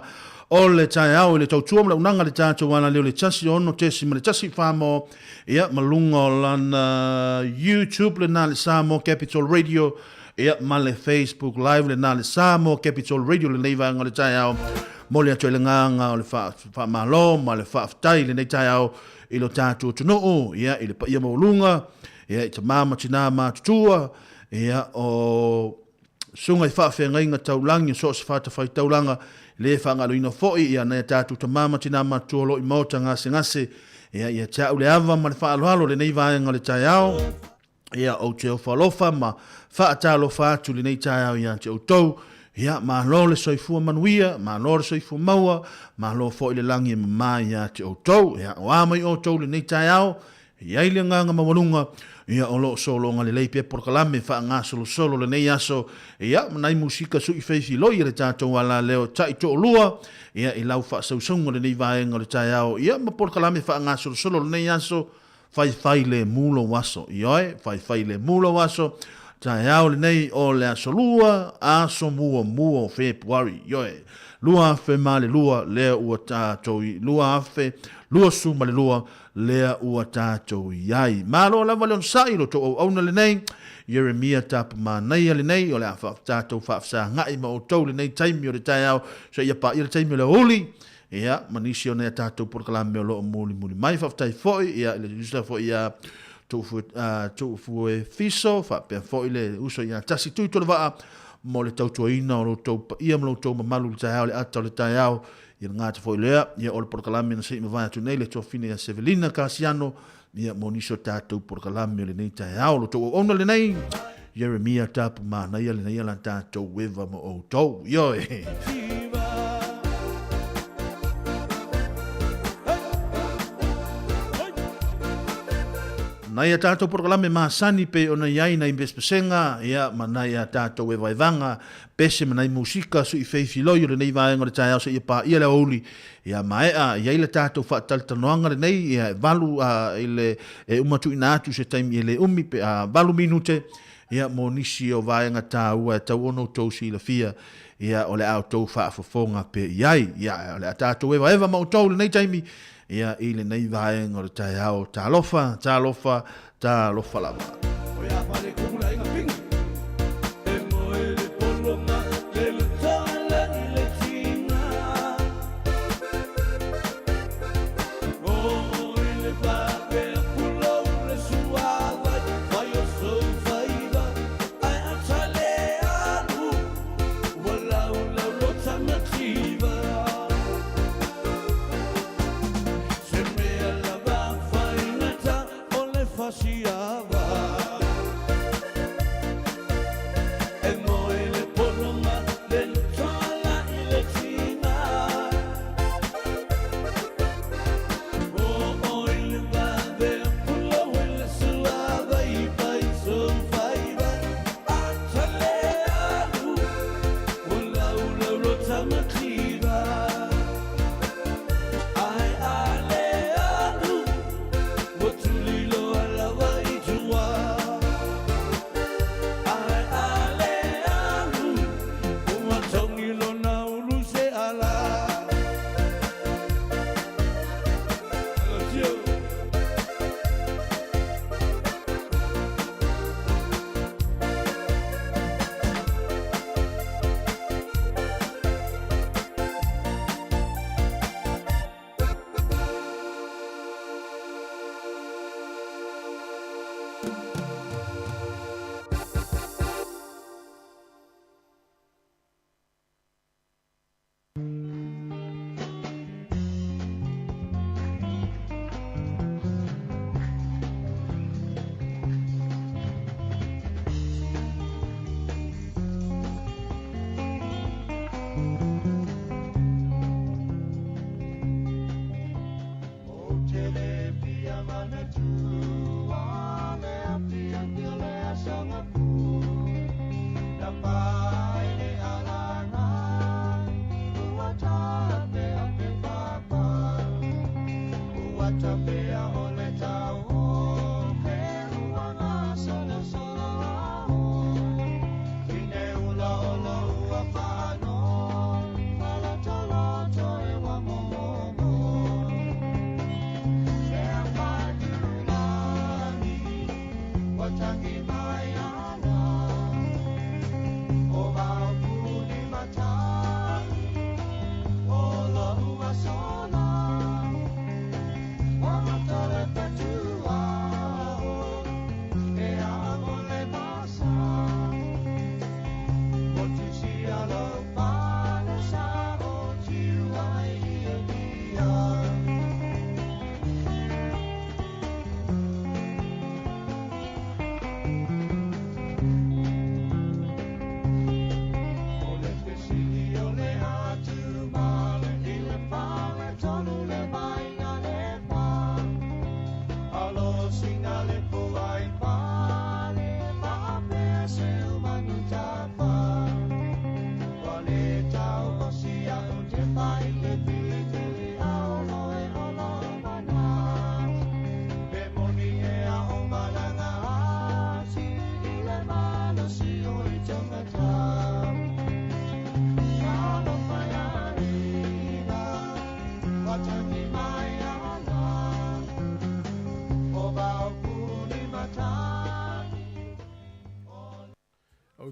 o le taeao i le tautua ma le auaunaga a le tatou alaleo le 106.1 mo ia ma luga o lana YouTube lena le Samoa Capital Radio ia ma le Facebook Live lena le Samoa Capital Radio lenei vaega o le taeao. Momoli atu ai le agaga o le faamalo ma le faafetai i lenei taeao i lo tatou atunuu, ia, i le paia maualuga, ia, i tama ma tina matutua, ia, o susuga i faafeagaiga taulagi o so o se fatafaitaulaga, le faagaloina foi ia nai a tatou tama ma tina matutua o lo o i maota gasegase, ia, ia te au le ava ma le faaaloalo i lenei vaega o le taeao. Ia, ou te ofo alofa ma faatalofa atu i lenei taeao ia te outou. Ia, malo le soifua manuia, malo le soifua maua, malo foi le lagi e mama ia te outou. Ia, o a mai outou i lenei taeao, e i ai le agaga maualuga, ia, o lo o sologa lelei pea polokalame faagasolosolo lenei aso, ia, ma nai musika sui feifiloi a le tatou alaleo taitoalua, ia, i lau faasausauga o lenei vaega o le taeao, ia, ma polokalame faagasolosolo lenei aso, Faifai lemu lou aso, ioe, faifai lemu lou aso, taeao lenei o le aso lua, aso muamua o Fepuari, ioe, 2002 lea ua tatou i, 2022 lea ua tatou i ai. Malo lava le onosai i lo outou auauna lenei, Ieremia Tapumanaia lenei, o le a tatou faafesagai ma outou lenei taimi o le taeao, seia paia le taimi o le aoauli, Ia, ma nisi o nai a tatou polokalame o lo o mulimuli mai. Faafetai foi, ia, i le uso foi ia Tuufue Fiso, faapea foi le uso ia Tasi Tui Tolevaa, mo le tautuaina o lo outou paia ma lo outou mamalu i le taeao, le ata o le taeao, ia le gata foi lea, ia, o le polokalame na se i mavae atu nei, le tuafine ia Sevelina Kasiano, ia, mo nisi o tatou polokalame o lenei taeao. Lo outou auauna lenei, Ieremia Tapu Manaia lenei a la tatou eva ma outou. Ioe. Nai a tatou polokalame masani pei ona i ai nai pesepesega, ia, ma nai a tatou evaevaga, pese ma nai musika sui feifiloi o lenei vaega o le taeao seia paia le aoauli, Ia maea, i ai le tatou faatalatalanoaga lenei, ia e valu a, i le, e uma tuuina atu se taimi e le umi pe a valu minute, ia mo nisi o vaega taua e tau ona outou silafia, ia o le a outou faafofoga pea i ai. Ia, o le a tatou evaeva ma outou i lenei taimi, ia i lenei vaega o le taeao. Talofa, talofa, talofa lava. O le fasiava E moe le pologa le tala i le tiga O oi le vave pulou i le suava i paiso faiva Ata le alu o laulau lo tamativa Ae a le alu Ua tuliloa lava i tua Ae a le alu Ua togi lona ulu se ala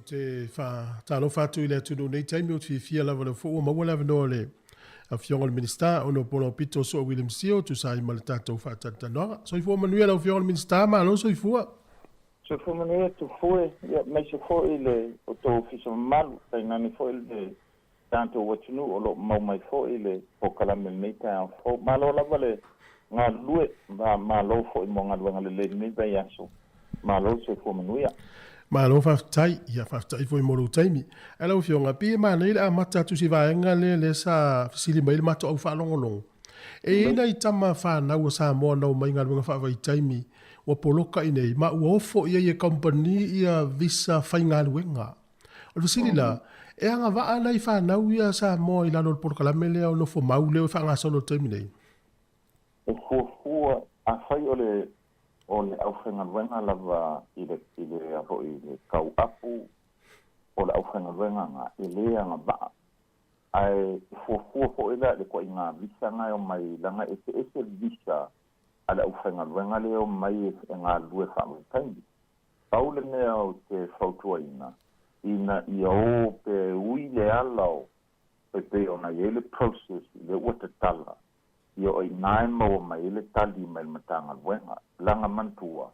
te faatalofa atu i le atunuu nei taimi, ou te fiafia lava lea foi ua maua le avanoa o le Afioga i le Minisita Honourable Aupito Soo William Sio e tusa ai ma le tatou faatalatalanoaga. Soifua manuia lau Afioga i le Minisita, malo soifua. Soifua manuia Tufue, ia aemaise foi le outou ofisa mamalu, tainane foi le tatou atunuu o lo o mau mai foi le polokalame i lenei taeao fou. Malo lava le galulue, malo foi mo galuega lelei i lenei vaiaso. Malo le soifua manuia. Malo faafetai, ia faafetai foi mo lou taimi. Ae lau Afioga, pei e manaia le amata atu i si vaega lea lea sa fesili mai ai le matou au faalogologo. E i ai nai tama fanau a Samoa na omai i galuega faavaitaimi ua poloka i inei ma ua ofo i ai e kamupani ia visa faigaluega. O le fesili la, e agavaa nai fanau ia a Samoa i lalo o le polokalame lea o nofo mau lea e faagasolo i le taimi nei? E fuafua, afai o le o le aufaigaluega lava i le i le foi i le tauapu o le aufaigaluega na e le agavaa. Ae fuafua foi la i le ituaiga visa na e omai leaga e eseese visa a le aufaigaluega lea e omai e galulue faavaitaimi. Pau le mea ou te fautuaina, ina ia o pe ui le ala o e pei ona i ai le process i lea ua tatala, ia o i ina e maua mai ai le tali mai le Matagaluega. Leaga manatua,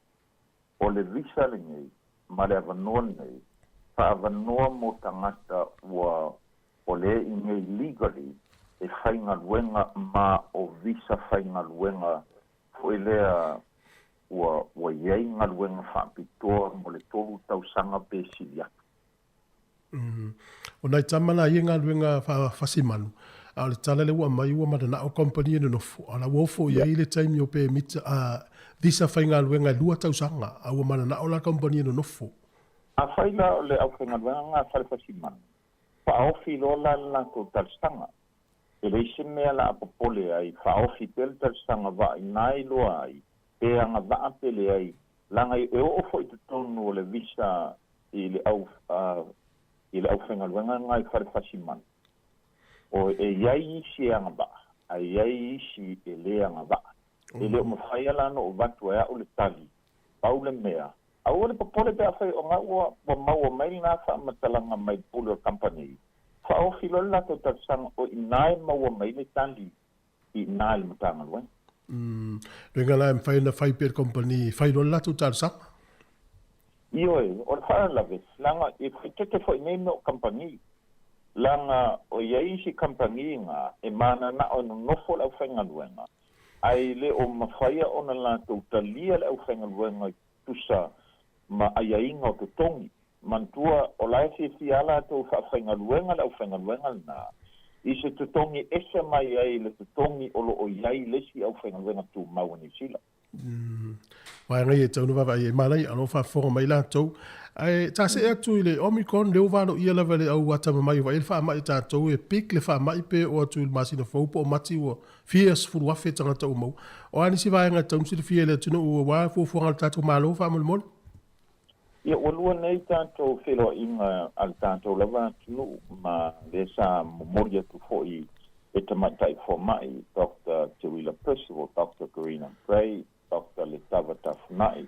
o le visa lenei ma le avanoa lenei, faaavanoa mo tagata ua o lea i nei legally e faigaluega ma o visa faigaluega foi lea ua ua i ai galuega faapitoa mo le tolu tausaga pe sili atu. O nai tama la ia galuega faafasimanu, a o le tala lea ua aumai ua mananao company e nonofo, a o la ua ofo i ai le taimi o pemita, visa faigaluega e 2 tausaga, a ua mananao la company e nonofo. Afai la o le aufaigaluega na a fale fasimanu, faaofi loa la le latou talosaga. E leai se mea la a popole ai, faaofi pea le talosaga vaai na iloa ai, pe agavaa pe leai, leaga e oo foi i totonu o le visa i le au i le aufaigaluega lena i fale fasimanu, o e i ai isi e agavaa, ae i ai isi e le agavaa. E le o mafai lava la ona ou avatu e au le tali, pau le mea, aua le popole pe afai o na ua ua maua mai lena faamatalaga mai le pule o le kamupani, faaofi loa le latou talosaga o i ina e maua mai le tali i ina i le Matagaluega. Umm, loiga la e mafai ona fai pea e le kamupani, fai loa le latou talosaga. Ioe, o le faalavelave, leaga e faaeteete foi nei mea o kamupani, leaga o i ai isi kamupani na e mananao e nonofo le aufaigaluega, ae le o mafaia ona latou talia le aufaigaluega i tusa ma aiaiga o totogi. Manatua, o la e fiafia lava latou e faafaigaluega le aufaigaluega lena i se totogi ese mai ai le totogi o lo o i ai le isi aufaigaluega tumau a Niu Sila. Vaega ia e tatau ona vaavaai i ai. Manaia, o lo o faafofoga mai latou. Ae ta see atu i le Omicron, lea ua valoia lava e le au atamamai o vaai le faamai a tatou, e peak le faamai pe oo atu i le masina fou po o Mati ua fia 10,000 tagata ua maua. O a nisi vaega e tatau ona silafia e le atunuu aua fuafuaga a le tatou Malo faamolemole? Ia, ua lua nei tatou feiloaiga a le tatou lava atunuu ma lea sa momoli atu foi e Tamaitai Fomai Doctor Teuila Percival, Doctor Karina Gray, Doctor Letava Tafunai,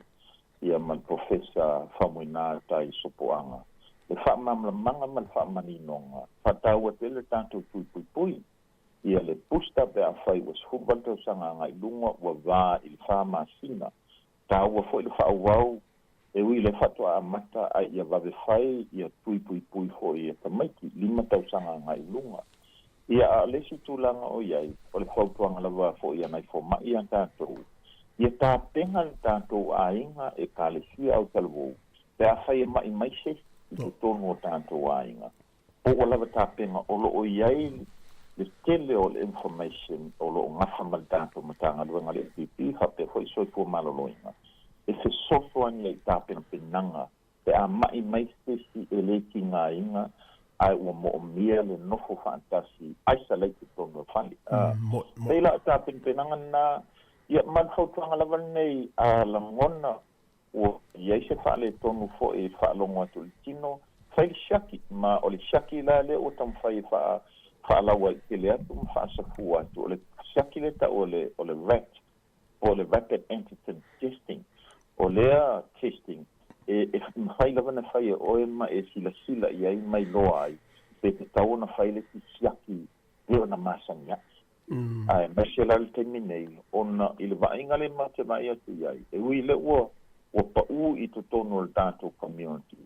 ia ma le Professor Faumuina Tai Sopoaga. Le faamalamalamaga ma le faamaninoga, faataua tele le tatou tui puipui ia le booster pe afai ua 18 tausaga agai i luga ua va i le fa masina. Taua foi le faaauau e ui i le faatoa amata ae ia vave fai ia tui puipui foi ia tamaiti, lima tausaga agai i luga. Ia a o le isi tulaga o i ai, o le fautuaga lava foi a nai fomai ia tatou, ia tapena le tatou aiga, ekalesia autalavou, pe afai e ma'i mai se isi i totonu o tatou aiga, Po ua lava tapena o lo o i ai le tele o le information o lo o gafa ma le tatou Matagaluega a le MPP faapea foi Soifua Maloloina e fesoasoani ai i tapenapenaga pe a ma'i mai se isi e le tigaina ae ua moomia le nofo faatasi isolate i totonu o le fale. Pei la o tapenapenaga lena, ia ma le fautuaga lava lenei a lagona Ua i ai se faaletonu foi i le faalogo atu i le tino, fai le siaki, ma o le siaki la lea ua taumafai e faalauaitele atu ma faasafua atu, o le siaki lea e tau o le, o le rat, po o le Rapid Antigen Testing. O lea testing, e e mafai lava ona fai e oe ma e silasila i ai ma iloa ai pe tatau ona fai le isi siaki pei ona masani aʻe. Aemaise la le taimi nei ona i le vaaiga lea matou te vaai atu i ai, e ui i lea ua ua paʻu i totonu o le tatou community,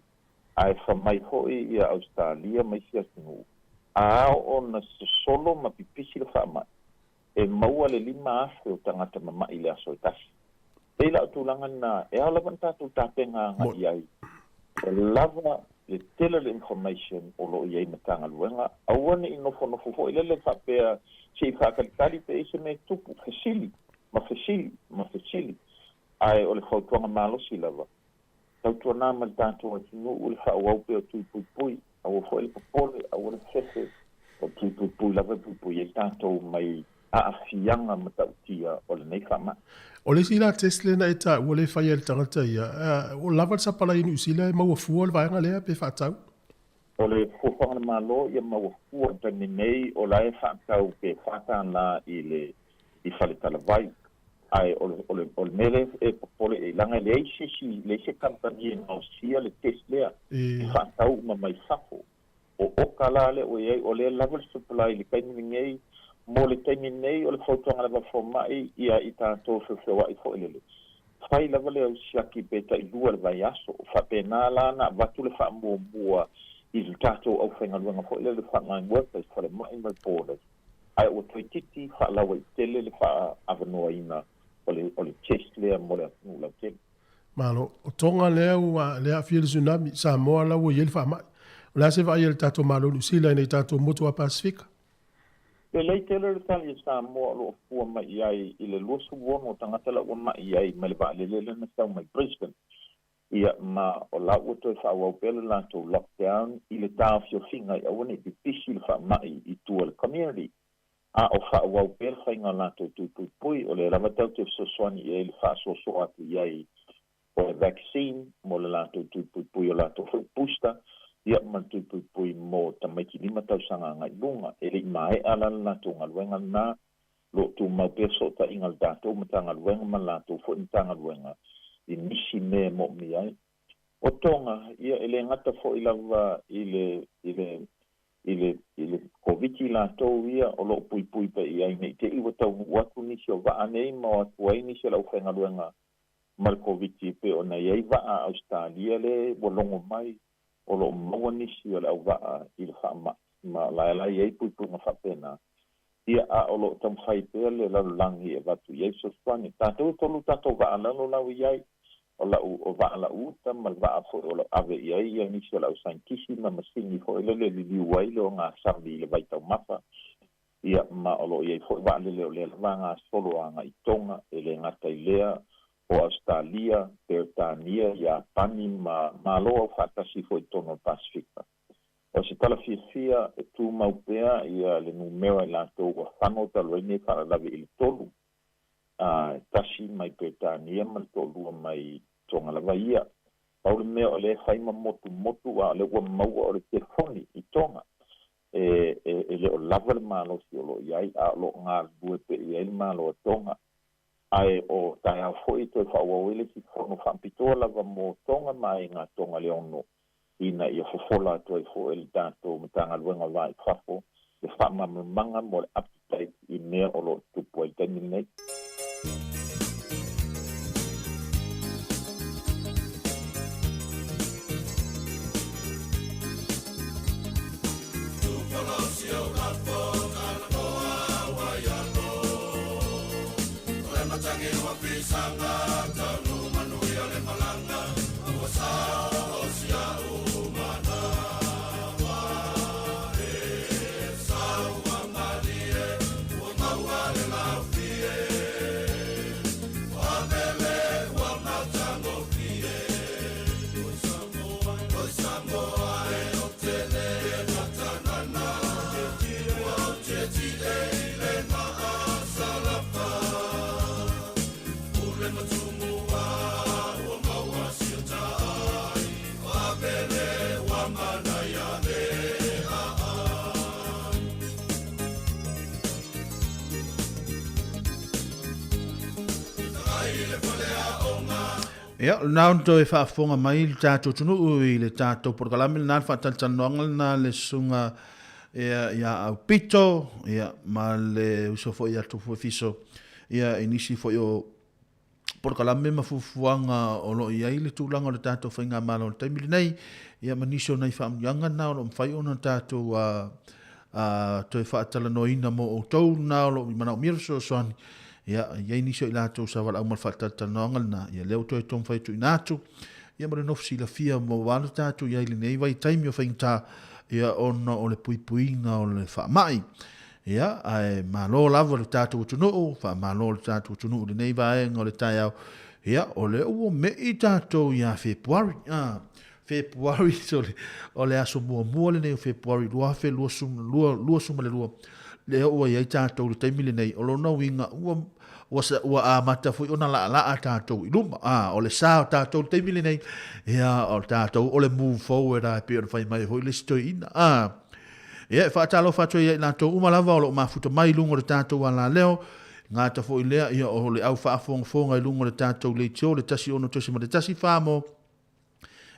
ae fai mai foi ia Ausetalia ma isi atunuu, a ao ona sosolo ma pipisi le faamai, e maua le 5,000 o tagata mama'i i le aso e tasi. E pei la o tulaga na e ao lava ona tatou tapena agai i ai, e lava le tele o le information o lo o i ai i Matagaluega, aua ne i nofonofo foi lele faapea se i faatalitali pe i ai se mea e tupu, fesili ma fesili ma fesili. Ae o le fautuaga malosi lava, tautuana ma le tatou atunuu le faaauau pea o tui puipui, aua foi le popole, aua le fefe, o tui puipui lava e puipui ai tatou mai aafiaga matautia o lenei faamai. O le isi la test lea na e taua lea e fai ai e le tagata ia, o lava le sapalai i Niu Sila e maua fua le vaega lea pe faatau? O le fuafuaga a le Malo ia maua fua i le taimi nei o la e faatau pe $4 i le i faletalavai. Ae o le o le o le mea lea e popole i ai leaga e leai se isi leai se kamupani e gaosia le test lea e faatau uma mai fafo. O oka la lea ua i ai o lea lava le supply i le taimi lenei. Mo le taimi nei o le fautuaga lava a fomai ia i tatou feofeoa'i foi lele fai lava le au siaki pe tailua i le vaiaso. Faapena la ona avatu le faamuamua i le tatou aufaigaluega foi lea le frontline workers, falemai ma le borders, ae ua toeitiiti faalauaitele le faaavanoaina o le o le test lea mo le atunuu lautele. Malo. O Tonga lea ua lea aafia i le tsunami, Samoa la ua i ai le faamai. O le a se vaai a le tatou Malo i Niu Sila ina i tatou motu a Pasefika? Lelei tele le tali a Samoa o lo o fua mai i ai i le 26 o tagata la ua ma'i ai mai le vaalele lea na sau mai Brisbane. Ia, ma o la ua toe faaauau pea le latou lockdown i le taofiofiga i aua ne i pipisi le faama'i i tua i le community, a o faaauau pea le faiga o latou tui puipui, o lea lava tatou te fesoasoani i ai i le faasoasoa atu i ai o le vaccine mo le latou tui puipui, o latou foi booster, ia ma le tui puipui mo tamaiti 5 tausaga agai i luga. E le i maea la le latou galuega lena, lo o tumau pea fesootaiga a le tatou Matagaluega ma le latou foi Matagaluega i nisi mea e moomia ai. O Tonga, ia e le gata foi lava i le, i le, i le, i le Koviti latou ia o lo o puipui pea i ai ne i te i ua taunuu atu nisi o vaa nei ma o atu ai nisi o le aufaigaluega ma le Koviti e pei ona i ai vaa a Ausetalia le ua logo mai o lo o maua nisi o le auvaa i le faamai ma la e la i ai puipuiga faapena, ia a o lo o taumafai pea le lalolagi e avatu i ai fesoasoani. Tatou e tolu tatou vaa lalolao i ai, o lau o vaa lau uta ma le vaa foi o lo o ave i ai ia nisi o le au saienitisi ma masini foi lele e liliu ai le ogasami i le vaitaumafa, ia ma o lo o i ai foi vaalele o lea lava gasolo agai i Tonga, e le gata i lea o Ausetalia, Peretania, Iapani ma Malo Aufaatasi foi i totonu o le Pasefika. O se tala fiafia e tumau pea ia le numera i latou ua fano talu ai nei faalavelave i le tolu, a e tasi mai Peretania ma le toalua mai Tonga lava ia. Pau le mea o lea e fai ma motumotu a o lea ua maua o le telefoni i Tonga e, e, e le o lava le malosi o lo o i ai, a o lo o galulue pea i ai le Malo a Tonga. Ae o taeao foi e toe faaauau ai le isi fono faapitoa lava mo Tonga ma Aiga Tonga le Ono ina ia fofola atu ai foi e le tatou Matagaluega o Va i Fafo le faamalamalamaga mo le up to date i mea o lo o tutupu ai i le taimi lenei. Ia, o lena ona toe faafofoga mai le tatou atunuu i le tatou polokalame lena, le faatalatalanoaga lena a le Susuga ia ia Aupito, ia, ma le uso foi ia Tufuefiso, ia, i nisi foi o polokalame ma fuafuaga o lo o i ai le tulaga o le tatou faigamalo i le taimi lenei, ia ma nisi o nai faamanuiaga na o lo o mafai ona tatou toe faatalanoaina mo outou na o lo o manaomia le fesoasoani. Ia, e i ai nisi o i latou sa valaau ma le faatalatalanoaga lena, ia lea ua toe taumafai e tuuina atu, ia ma le nofo silafia aua le tatou i ai i lenei vaitaimi o faigata, ia ona o le puipuiga o le faamai. Ia, ae malo lava le tatou atunuu, faamalo le tatou atunuu i lenei vaega o le taeao. Ia, o lea ua me'i tatou ia Fepuari, a, Fepuari, o le aso muamua lenei o Fepuari 2022, lea ua i ai tatou i le taimi lenei. O lona uiga, ua, ua, ua amata foi ona laalaa tatou i luma. A, o le sa o tatou i le taimi lenei, ia, o tatou o le move forward a, e pei ona fai mai foi le isi toeaina. A, Ia, e faatalofa atu ai ia i latou uma lava o lo o mafuta mai i luga o le tatou alaleo, gata foi lea, ia, o le au faafogafoga i luga o le tatou leitio, le 16.14 mo,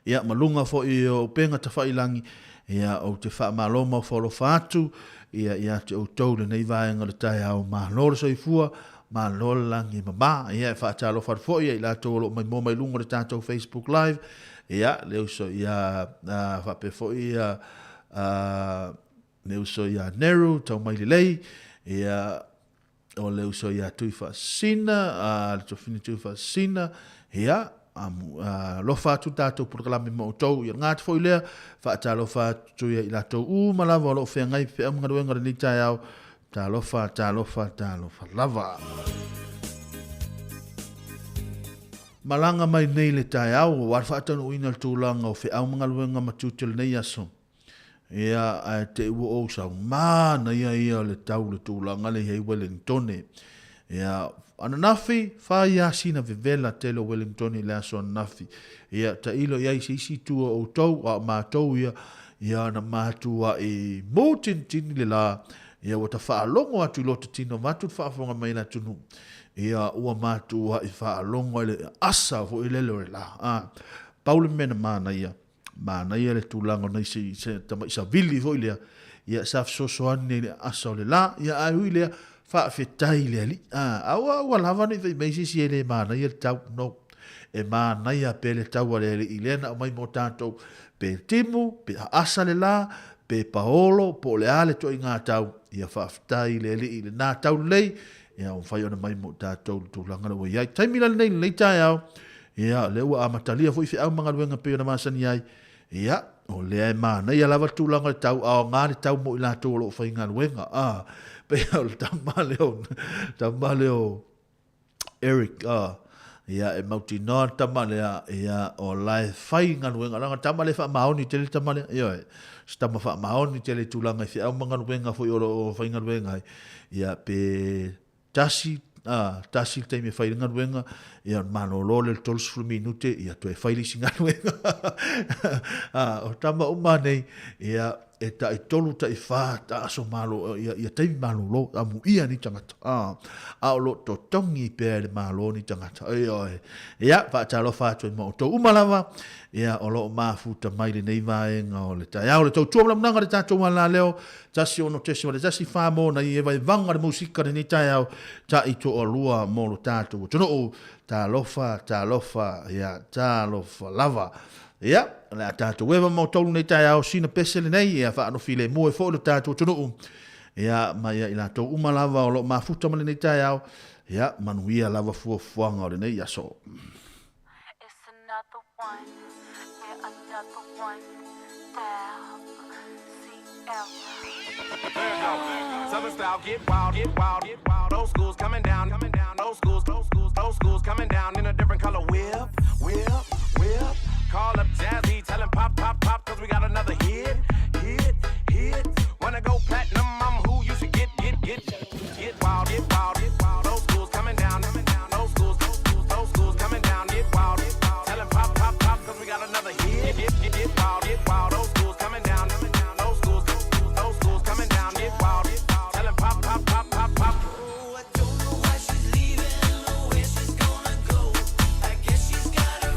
ia, ma luga foi o upega tafailangi, ia, ou te faamalo ma ofo alofa atu, ia, ia te outou lenei vaega o le taeao. Malo le soifua, malo le lagi e mama. Ia, e faatalofa atu foi ia i latou o lo o maimoa mai luga o le tatou Facebook Live, ia, le uso ia, faapea foi ia, le uso ia Neru, Taumailelei, ia, o le uso ia Tuifaasisina, le Tofina Tuifaasisina, ia, alofa atu tatou polokalame ma outou, ia gata foi lea, faatalofa atu ia i latou uma lava o lo o feagai feau ma galuega o lenei taeao, talofa, talofa, talofa lava. Malaga mai nei le taeao, aua le faataunuuina o le tulaga o feau ma galuega ma tiute o lenei aso. Ia, ae te i ua ou sau, manaia ia o le tau le tulaga lea i ai Wellingtone. Ia, ananafi, fai lava sina vevela tele o Wellingtone i le aso ananafi. Ia, tailo i ai se isi itu o outou, a o matou ia, ia na matuai mutinitini le la, ia ua ta faalogo atu i lota tino vaeatu le faafofoga mai a le atunuu. Ia, ua matuai faalogo ai le asa foi lele o le la. A, pau le mea na manaia, manaia le tulaga o nai se, se tamai savili foi lea, ia sa fesoasoani i le asa o le la, ia ae ui lea, faafetai i le Alii. A, a ua, ua lava ne i fai mai se isi e le manaia le tau, no. E manaia pea le tau a le Alii lea na aumai mo tatou, pe timu, pe aasa le la, pe paolo, po o le a le ituaiga tau, ia faafetai i le Alii i lena tau lelei, ia ua mafai ona mai mo tatou le tulaga lea ua i ai. Taimi la lenei, lenei taeao, ia, lea ua amatalia foi feau ma galuega pei ona masani ai, ia, o lea e manaia lava le tulaga o le tau, a aoga le tau mo i latou o lo o faigaluega. A, pei o le tama lea o, tama lea o Eric, a, ia, e mautinoa le tama lea, ia, o la e fai galuega, leaga tama lea e faamaoni tele le tama lea, ioe, se tama faamaoni tele i tulaga i feau ma galuega foi o lo o faigaluega ai, ia, pe tasi, a, tasi le taimi e fai ai le galuega, ia, ona malolo lea i le 30 minute, ia, toe fai le isi galuega. A, o tama uma nei, ia, e tai tolu tai fa ta aso malo ia, ia taimi malolo amuia ni tagata a, a o lo o totogi pea e le Malo ni tagata. Ioe. Ia, faatalofa atu ai ma outou uma lava, ia, o lo o mafuta mai lenei vaega o le taeao, le tautua ma le auaunaga o le tatou alaleo, 16.14 mo nai e vaivaga le musika lenei taeao, ta'i toalua mo lo tatou atunuu. Talofa, talofa, ia, talofa lava. Ia, o le a tatou eva ma outou lenei taeao, sina pese lenei, ia faanofilemu ai foi lo tatou atunuu, ia, ma ia i latou uma lava o lo o mafuta ma lenei taeao, ia, manuia lava fuafuaga o lenei aso. It's another one, yeah, another one down. CL. Southern style, get wild, get wild, get wild. Old school's coming down, coming down. Old school's, old school's, old school's coming down in a different color whip, whip, whip. Call up Jazzy, tell him pop, pop, pop, cause we got another hit, hit, hit. Wanna go platinum, I'm who you should get, get, get. Get wild, get wild, get wild. Old school's coming down, coming down. Old school's, old school's, old school's coming down. Get wild, get wild. Tell him pop, pop, pop, cause we got another hit. Get, get, get wild, get wild. Old school's coming down, coming down. Old school's, old school's, old school's coming down. Get wild, get wild. Tell him pop, pop, pop, pop, pop. Oh, I don't know why she's leaving or where she's gonna go. I guess she's got her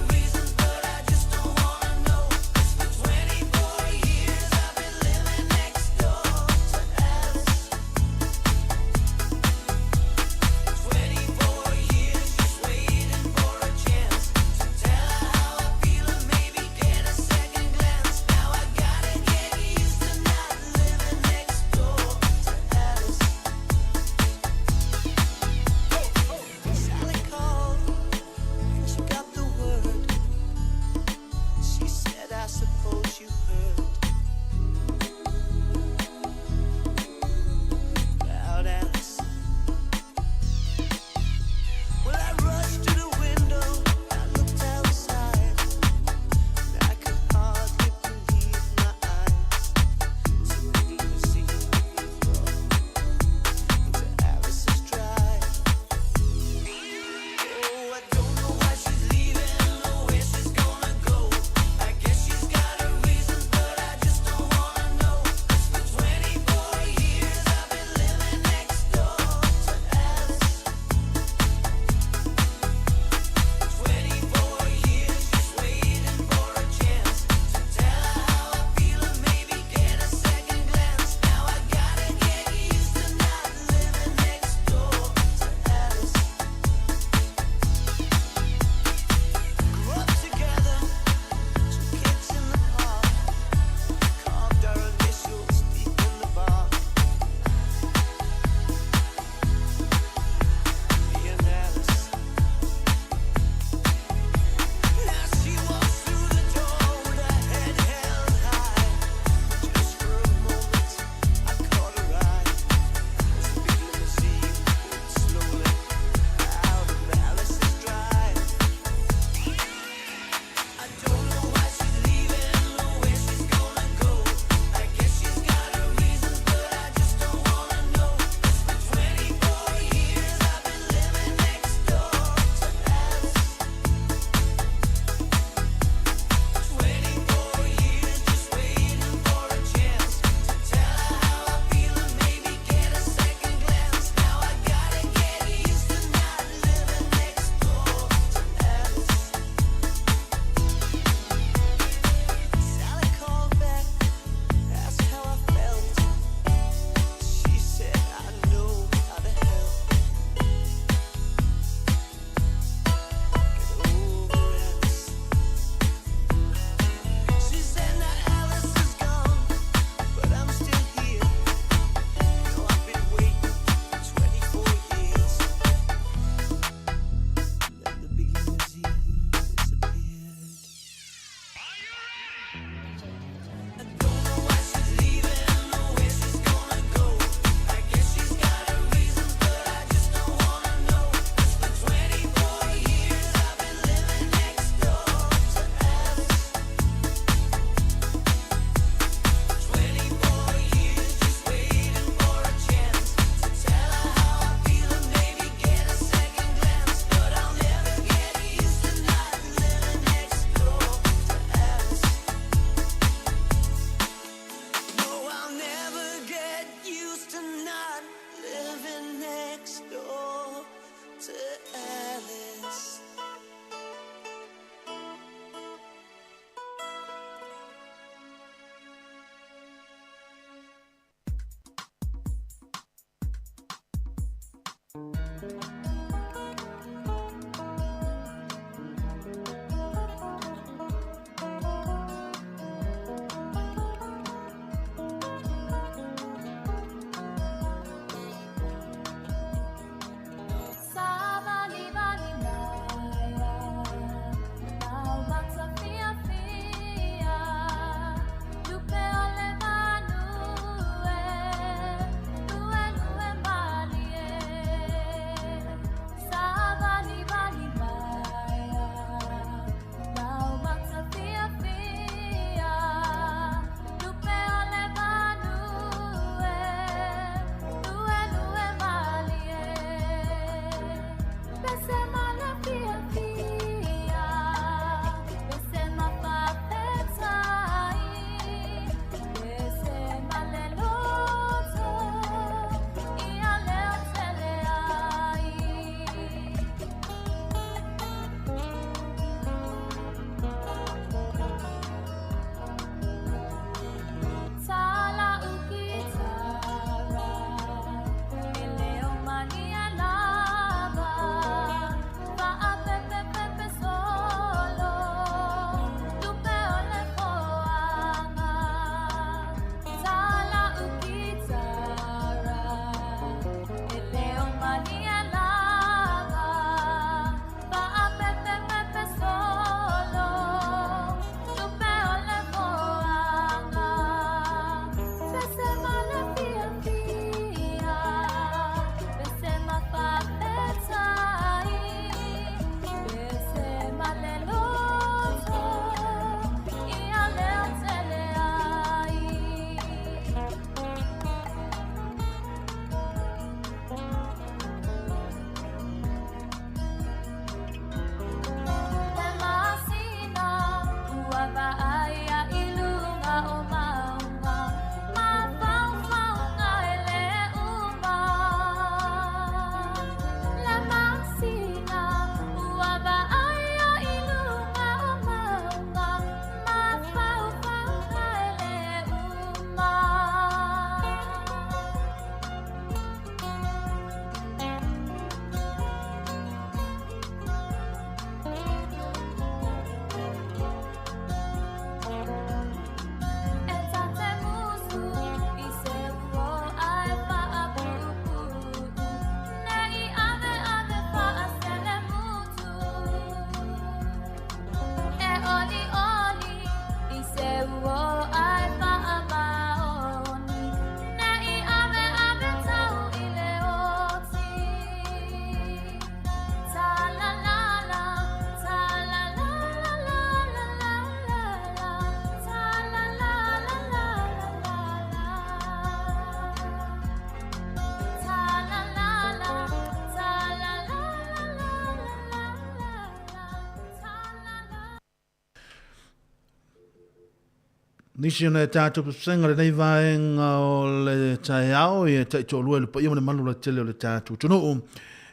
Nisi o nai a tātou pesega lenei vaega o le taeao, ia taitoalua i le paia ma le malu lautele o le tātou atunuu,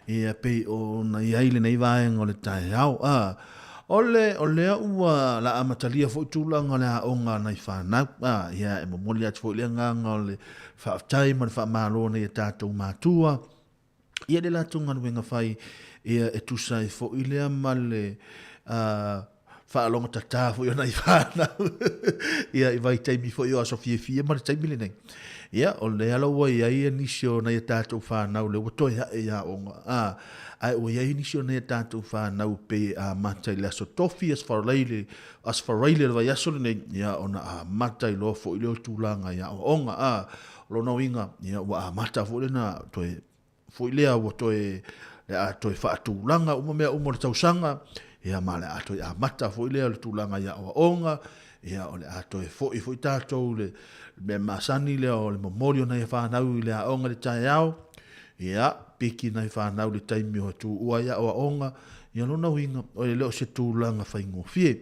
ia pei ona i ai lenei vaega o le taeao. A, o le, o lea ua la amatalia foi tulaga o le aoga a nai fanau, a, ia e momoli atu foi le agaga o le faafetai ma le faamalo nei a tātou matua, ia le latou galuega fai ia e tusa ai foi lea ma le faalogotatā foi o nai fanau ia i vaitaimi foi o aso fiafia ma le taimi lenei. Ia, o lea la ua i ai nisi o nai a tātou fanau lea ua toe ae i aoga, a, ae ua i ai nisi o nai a tātou fanau pei e amata i le aso Tofi, Aso Faraile, Aso Faraile o le vaiaso lenei, ia ona amata ai loa foi lea o tulaga i aoaoga, a. O lona uiga, ia, ua amata foi lena toe, foi lea ua toe, le a toe faatulaga uma mea uma o le tausaga, ia ma le a toe amata foi lea o le tulaga i aoaoga, ia o le a toe foi foi tātou le mea masani lea o le momoli o nai whanau i le aoga i le taeao, ia, piki nai whanau le taimi o tuua i aoaoga, ia lona uiga, o le leo se tulaga faigofie,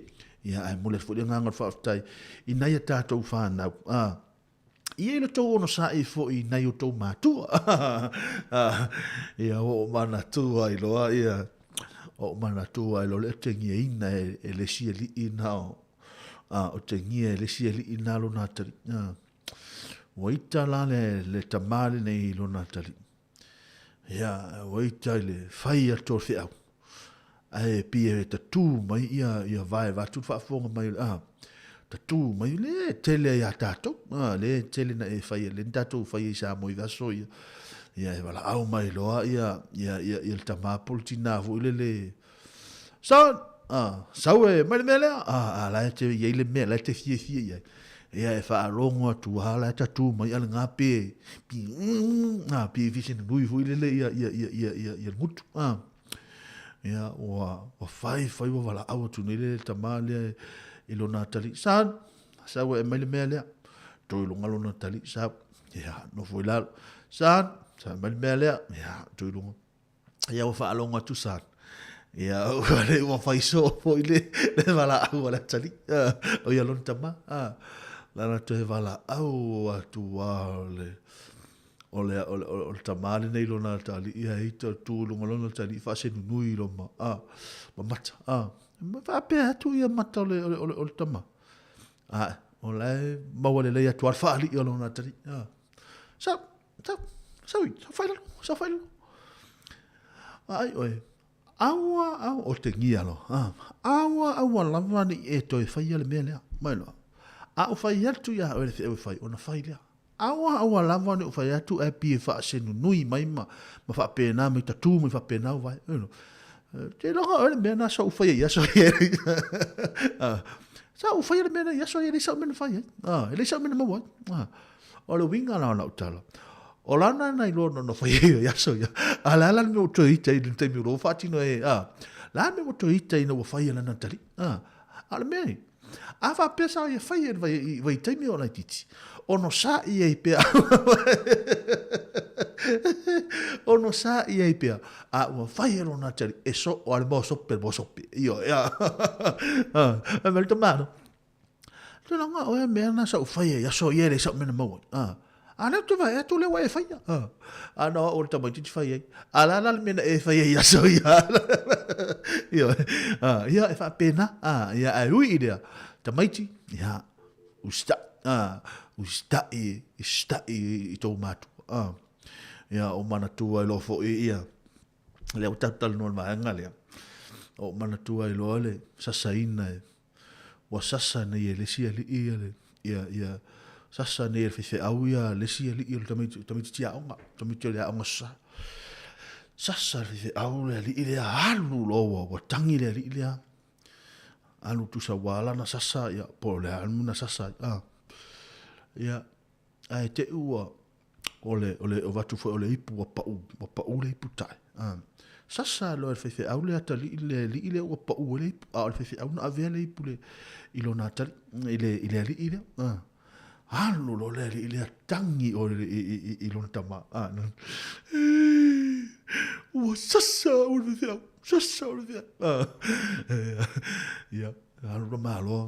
ia ae momoli atu foi le agaga o le faafetai i nai a tātou whanau, a, I ai lo tou onosai foi i nai o tou matua. Ia o manatua ai loa ia o manatua ai loa le otegiaina e, e le isi alii na o a otegia e le isi alii na lona atalii. Ua ita la le, le tama lenei i lona atalii. Ia, ua ita i le fai atu o le feau. Ae pei e tatū mai ia, ia vae vaeatu le faafofoga mai, a, tatū mai, le tele ai ia tātou, a, le tele na e fai, le na tātou fai ai Samoa i aso ia, ia e valaau mai loa ia, ia, ia, ia le tama po o le tinā foi lele, Son, a, sau e mai le mea lea, a, a la e te i ai le mea, la e te fiafia i ai. Ia e faalogo atu lava la e tatū mai a le gape, pi, a, pi e fia nui foi lele ia, ia, ia, ia, ia, ia le gutu, a. Ia, ua, ua fai, fai ua valaau atu nei le tama lea i lona atalii, Son, sau e mai le mea lea. Toe luga lona atalii, sau, ia, nofo i lalo. Son, sau e mai le mea lea, ia, toe luga. Ia ua faalogo atu sa. Ia ua le ua fai soo foi le le valaau a le atalii. O ia lona tama. Lana toe valaau atu a le o le o le o le tama lenei lona atalii ia e ita tu i luga lona atalii faasenunui loma a ma mata a faapea atu ia mata o le o le o le tama. A o la e maua lelei atu a le faalii o lona atalii. A sa Sau, sau, sau whai lalo, sau whai lalo. Ai oe, aua, aua, o te ngia lo, ah, aua, aua lava ni e toe whai le mea lea, mai loa. A o whai atu ia oe le whiau e whai, ona whai lea. Aua, aua lava ni o whai atu e pie wha senu nui mai ma, ma wha pēnā mai tatū mai wha pēnā o vai. Oi, te loga oe le mea nā sa u whai ia so ia. Sa u whai le mea nā ia so ia, le sa u mea na whai ai. Ah, le sa u mea na mau ai. Ah. O le uiga la o lau tala, o lana na iloa no nofo i i aso ia. A le ala le mea ua toe ita i le taimi o lo faatino e, a, la mea ua toe ita ina ua fai e lana tali. A, a le mea nei, a faapea sa ia fai e le vai, i vai taimi o laitiiti, ono sa i ai pea, ono sa i ai pea, a ua fai e lona tali, e so, o ale mo sope, mo sope, io, ia, a, a mea le tamano. Tulaga oe mea na sa u faia i aso ia e le sa u mea na maua ai. A, a lea ou te vaai atu lea ua e faia. A, a na o au o le tamaitiiti fai ai. A la la le mea na e faia i aso ia. Ioe. A, ia e faapena. A, ia ae ui i lea, tamaiti, ia, usita'i, a, usita'i, usita'i i tou matua. A, ia o manatua ai loa foi ia, lea ua tatou talanoa i le vaega lea, o manatua ai loa le sasaina e ua sasa nei e le isi alii ia le, ia, ia, sasa nei e le faifeau ia le isi alii o le tamaiti, tamaitiiti aoga, tamaiti o le aoga sa. Sasa le faifeau le alii lea, alu loa ua, ua tangi le alii lea. Alu tusa ua ala na sasa, ia, po o le a na sasa ai. Ah. Ia, ae te ua, o le, o le avatu foi o le ipu ua pau, ua pau le ipu tae. Ah. Sasa loa e le faifeau le atalii le alii lea ua pau ai le ipu, a o le faifeau na avea le ipu le, i lona atalii, i le, i le alii lea. Ah. Alu loa le alii lea tangi o i, i, i, i lona tama. Ah, no. Ua sasa au le faifeau, sasa au le faifeau. Ah. Ia, alu la malo,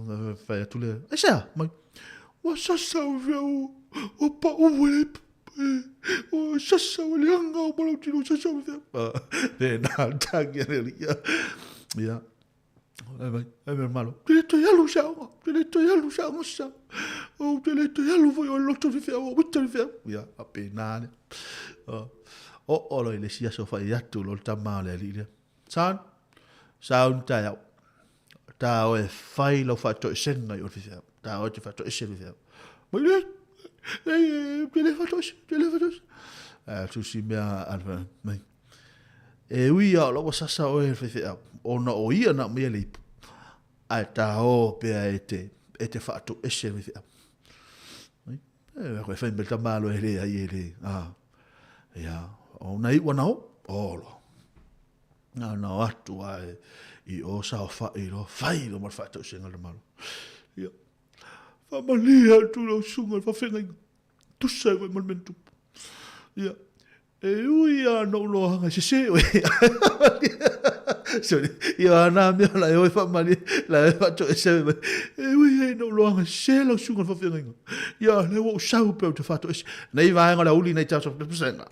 fai atu le, aisea, mai. Ua sasa o feau ua pau e le ua sasa ua leaga o malau tino sasa o feau. Tēnā tangi a le alii. Ia. Ai mai, ai mai malo. Te le toe alu se aoga, te le toe alu se aoga sa. O te le toe alu foi o loto le feau, o wita le feau. Ia, a pēnā le. O o lo i le sia so whai atu lo le tama o le alii lea. Son, sauni taeao. Ta oe fai lau faatoesenga i o le faifeau. Ta oe te faatoese le faifeau. Mai le, le, te le faatoese, te le faatoese. A tusi mea a le mai. E ui a o lau sasa oe le faifeau, ona o ia na mea le ipu. Ae ta o pea e te, e te faatoese le faifeau. Mai, e koe fai me tamalo e le ai e le, a, ia, o na iu ana o, o loa. Na ona o atu a e, i o saofai loa, fai loa ma le faatausega le malo. Ia, faamalie atu lau susuga i le faafeagaiga, tusa ai foi ma le mea na tupu. Ia, e ui lava na ou loaga e sese oe. Sorry, ia ana mea la e oe faamalie, la e faatoese mai. E ui ai na ou loaga e sese lau susuga i le faafeagaiga. Ia, lea ua ou sau pea ou te faatoese. Nei vaega o le aoauli nei tatou pesega.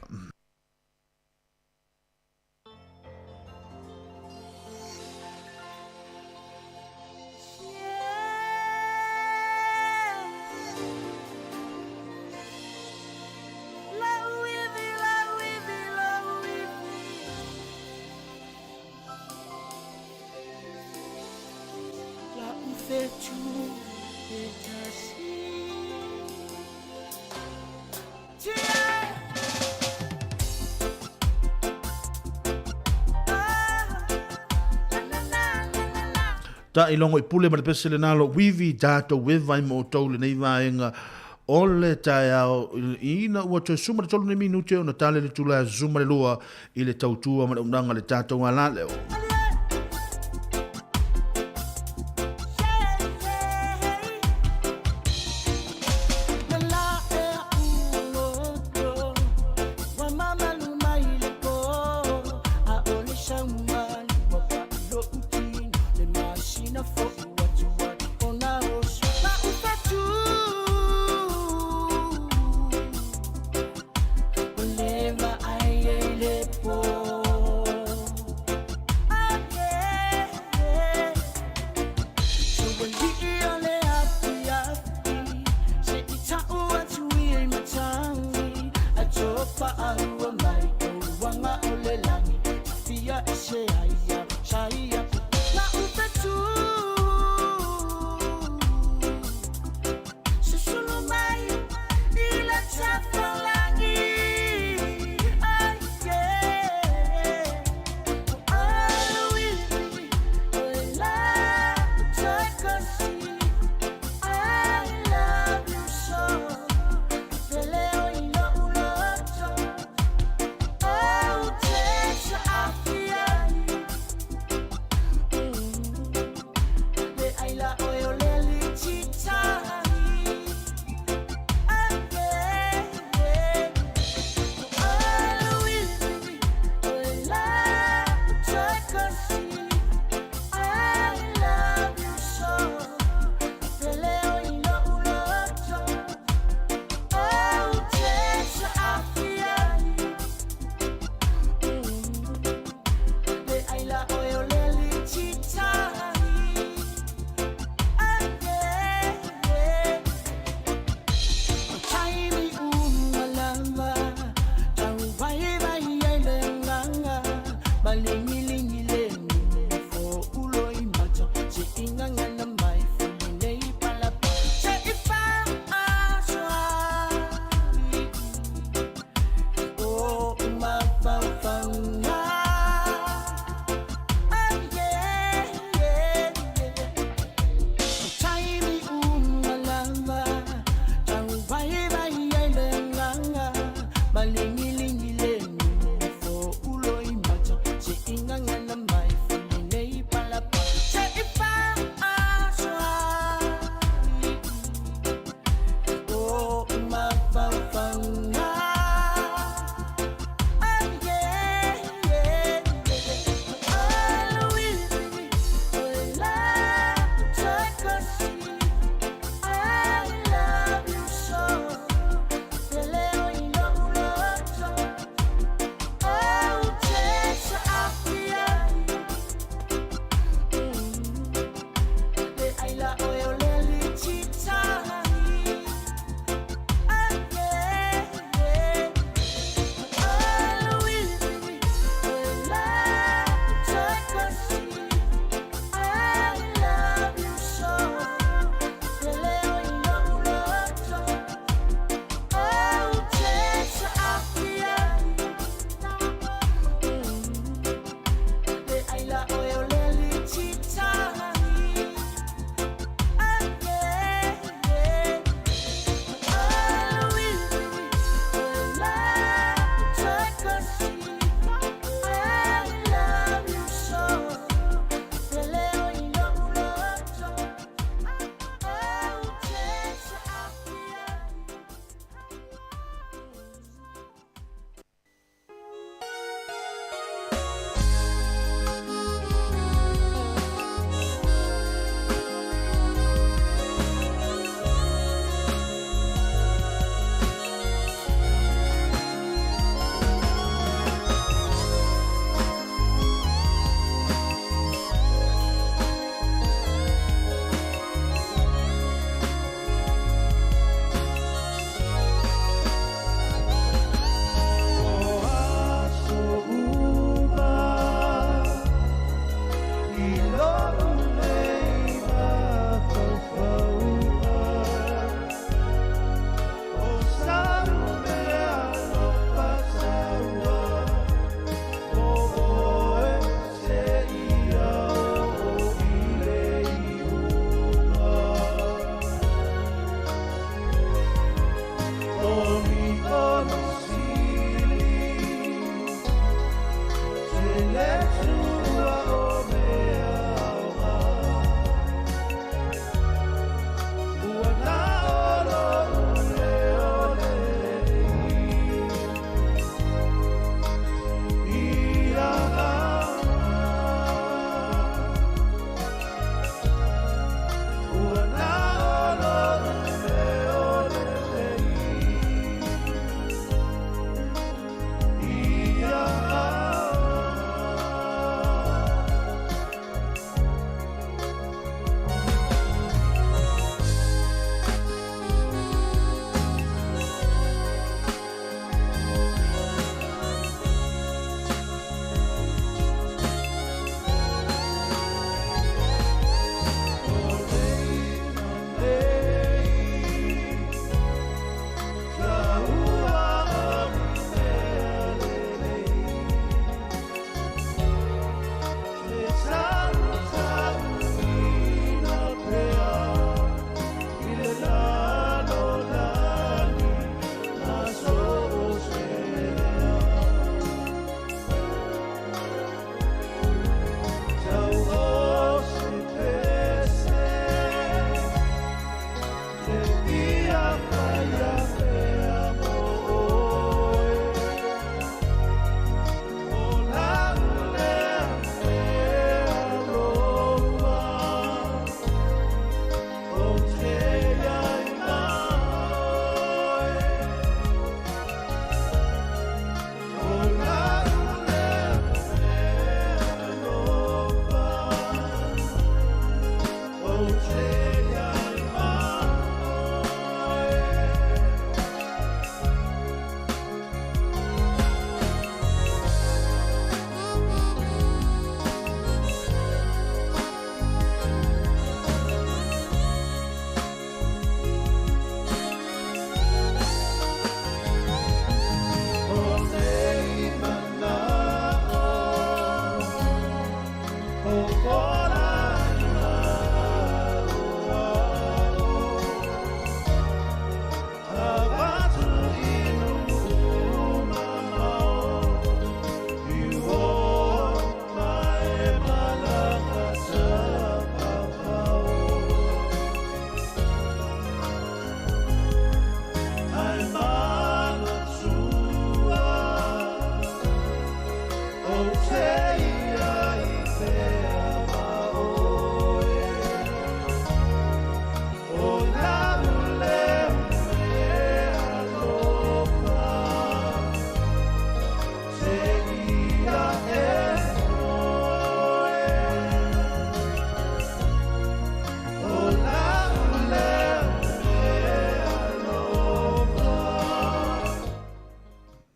Ta i logo i pule ma le pese le nalo wivi tatou e vai mo outou lenei vaega o le taeao ina ua toe suma le tolu nei minute ona tale le tula zuma le lua i le tautua ma le unaga le tatou alaleo.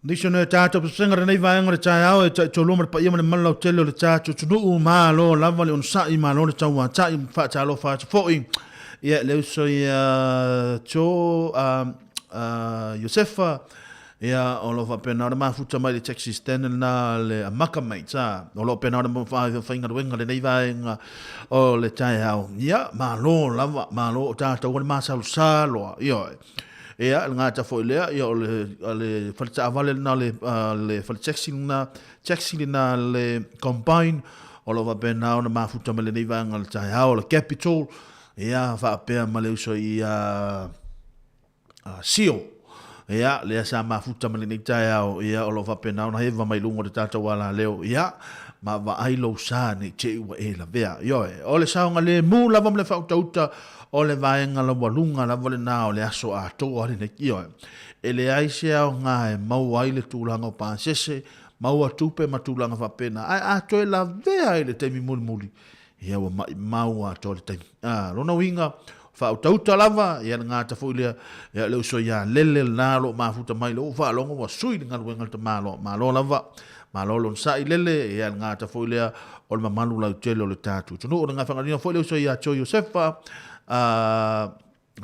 Nisi o nai o tātou pesega lenei vaega o le taeao e taitolua ma le paia ma le malu lautele o le tātou atunuu, malo lava le onosai, malo le tauatai, faatalofa atu foi ia le uso ia Jo Iosefa, ia o lo o faapena ona mafuta mai le taxi stand lena le Amaka Mates, a o lo o pena ona faigaluega lenei vaega o le taeao. Ia malo lava, malo o tātou o le masalosā loa, ioe. Ia, le gata foi lea, ia, o le, o le fale taavale lena, le, le fale taxi lena, taxi lena, le combine, o lo o faapena ona mafuta mai lenei vaega o le taeao, o le Capital, ia, faapea ma le uso i a, a Sio, ia, lea sa mafuta mai lenei taeao, ia, o lo o faapena ona eva mai luga o le tatou alaleo, ia, ma vaai lou sa nei te i ua e lavea. Ioe, o le saogalemu lava ma le faautauta O le vaega laualuga lava lena o le aso atoa lenei. Ioe, e leai se aoga e maua ai le tulaga o pasese, maua tupe ma tulaga faapena, ae a toe lavea i le taimi mulimuli, ia ua maimau atoa le taimi. A, lona uiga, faautauta lava, ia le gata foi lea, ia le uso ia Lele lena o lo o mafuta mai, lea ua ou faalogo ua sui le galuega a le tamaloa. Malo lava. Malo le onosai Lele, ia le gata foi lea o le mamalu lautele o le tatou atunuu. O le gafagalina foi le uso ia Joe Iosefa,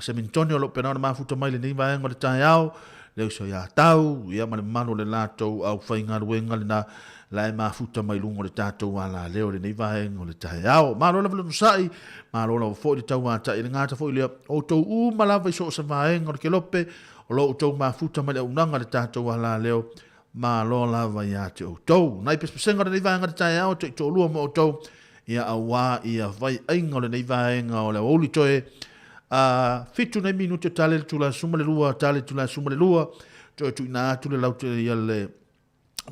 Semintonio o lo o pena ona mafuta mai lenei vaega o le taeao, le uso ia Tau, ia ma le mamalu o le latou aufaigaluega lena la e mafuta mai luga o le tatou alaleo lenei vaega o le taeao. Malo lava le onosai, malo lava foi le tauatai, le gata foi lea, outou uma lava i so o se vaega o le kelope, o lo o outou mafuta mai le auaunaga a le tatou alaleo, Malo lava ia te outou. Nai pesepesega o lenei vaega o le taeao, te toalua ma outou, ia auā ia vaiaiga o lenei vaega o le aoauli toe a 7 nei minute tale le tula suma le lua, tale le tula suma le lua, toe tuina atu le laute ia le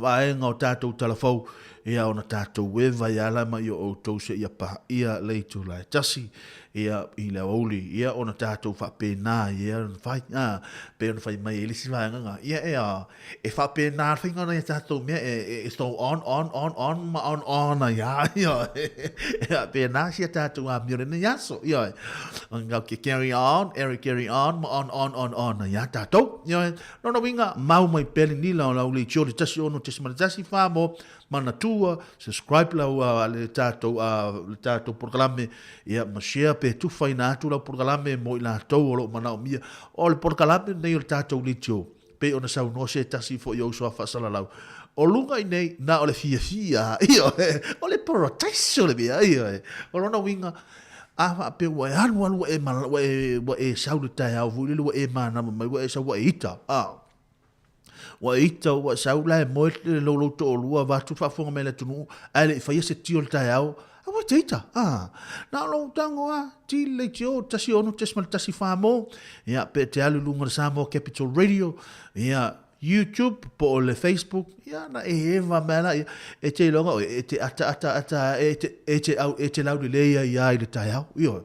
vaega o tatou talafou, ia ona tatou eva ia ala ma i o outou se ia pa ia le itula e tasi. ia, i le aoauli, ia, ona tatou faapena ia ona fai, a, pei ona fai mai ai le isi vaega nga, ia, e, a, e faapena le faiga o nai a tatou mea, e, e, e so on, on, on, on, ma on, on ai a, ia, e faapena si a tatou amio lenei aso, ia, e, ke carry on, e carry on, ma on, on, on, on ai a tatou, ia, e, lona uiga, mau mai pea le nila o lau leitio le 16.14 mo Manatua, subscribe lau le tatou le tatou polokalame ia ma share pe tufaina atu lau polokalame mo i latou o lo o manaomia. O le polokalame lenei o le tatou leitio pei ona saunoa se tasi foi o uso a faasalalau. O luga i nei na o le fiafia, ioe, o le paradise o le mea, ioe. O lona uiga, a faapea ua e alu alu ua e, ua e, ua e sau le taeao foi lele ua e manava mai, ua e sau ua e ita, a. Ua e ita ua e sau la e moe le lou toalua vaeatu le faafofoga mai a le atunuu ae le i faia se tio i le taeao, aua e te ita, a. Na o lou tago lava, ti le leitio 16.14 mo, ia, pe te alu i luga o le Samoa Capital Radio, ia, YouTube po o le Facebook, ia, na e eva mai lea, e te iloga oe, e te ataata ata, e te, e te au, e te laulelei ai lava i le taeao, ioe.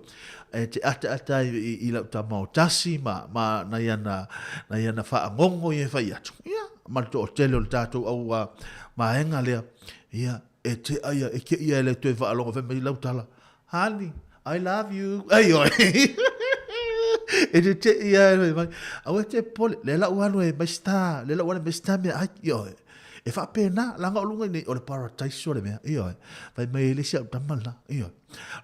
E te ataata ai i, i lau tama o tasi ma, ma nai ana, nai ana faangongo ia e fai atu. Ia, ma le toatele o le tatou au a, vaega lea, ia, e te aia, e ke ia e le toe faalogo fai mai lau tala, Honey, I love you. Ai oi. E te te ia e mai, aua e te pole, le lau alu e mai sta, le lau alu e mai sta mea ai, ioe. E faapena, leaga o luga i nei, o le paradise o le mea, ioe. Fai mai e le isi au tama la, ioe.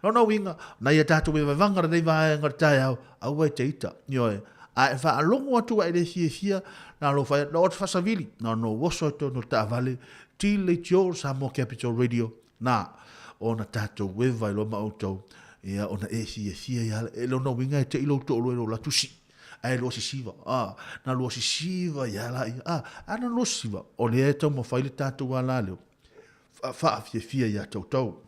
Lona uiga, nai a tatou e vavaga lenei vaega o le taeao, aua e te ita, ioe. A e faalogo atu a e le fiafia, na lou fai, na ote faasavili, na ona ou oso ai totonu o le taavale, ti le leitio o le Samoa Capital Radio, na, ona tatou eva ai loa ma outou, ia, ona e fiafia ia, e lona uiga e te i lou toalua i lou latu sii, ae lua sisiva, a, na lua sisiva ia la ia, a, a na lua sisiva, o lea e taumafai le tatou alaleo, faafiafia ia te outou.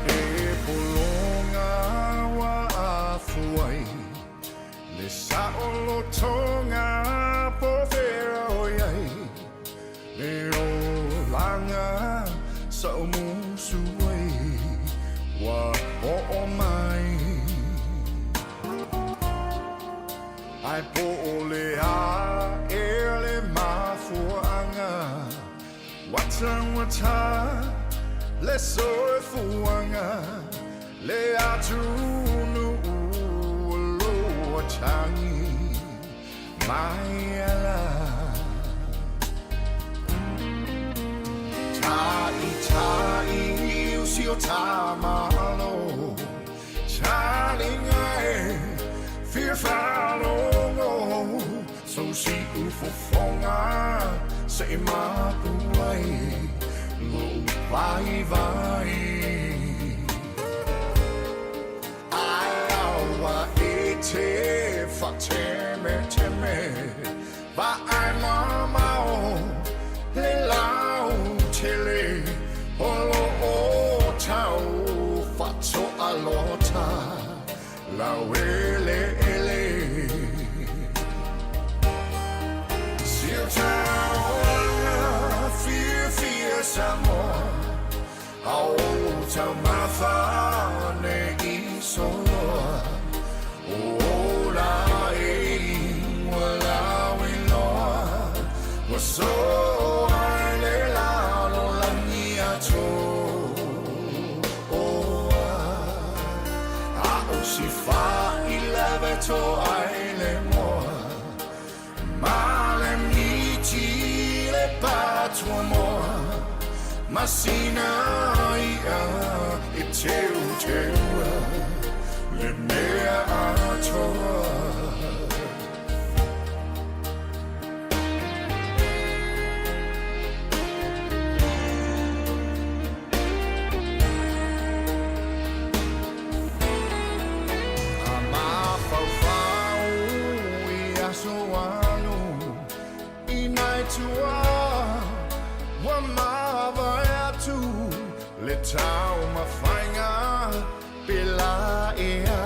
He pologa ua afu ai. Ae po o le a ea le mafuaaga ua taugata le soifuaga le atunuu o lo o tagi mai ala. Ta'ita'i o si o ta Malo Talinga e fia faalogo Sou siufofoga se i mapu ai lou vaivai Ae aua e te faatemeteme Vaai mamao le lautele O lo o tau faatoalota laueleele Si o ta olaga fiafia Samoa A o taumafa ne i soloa Ola e ua lauiloa Ua soa i le lalolagi atoa A o si faileve toa i le moa Ma le miti le patuamoa Ma sina i'a e teuteua le mea atoa. A mafaufau i aso alu i nai tua ua mavae atu le taumafaiga pe la ea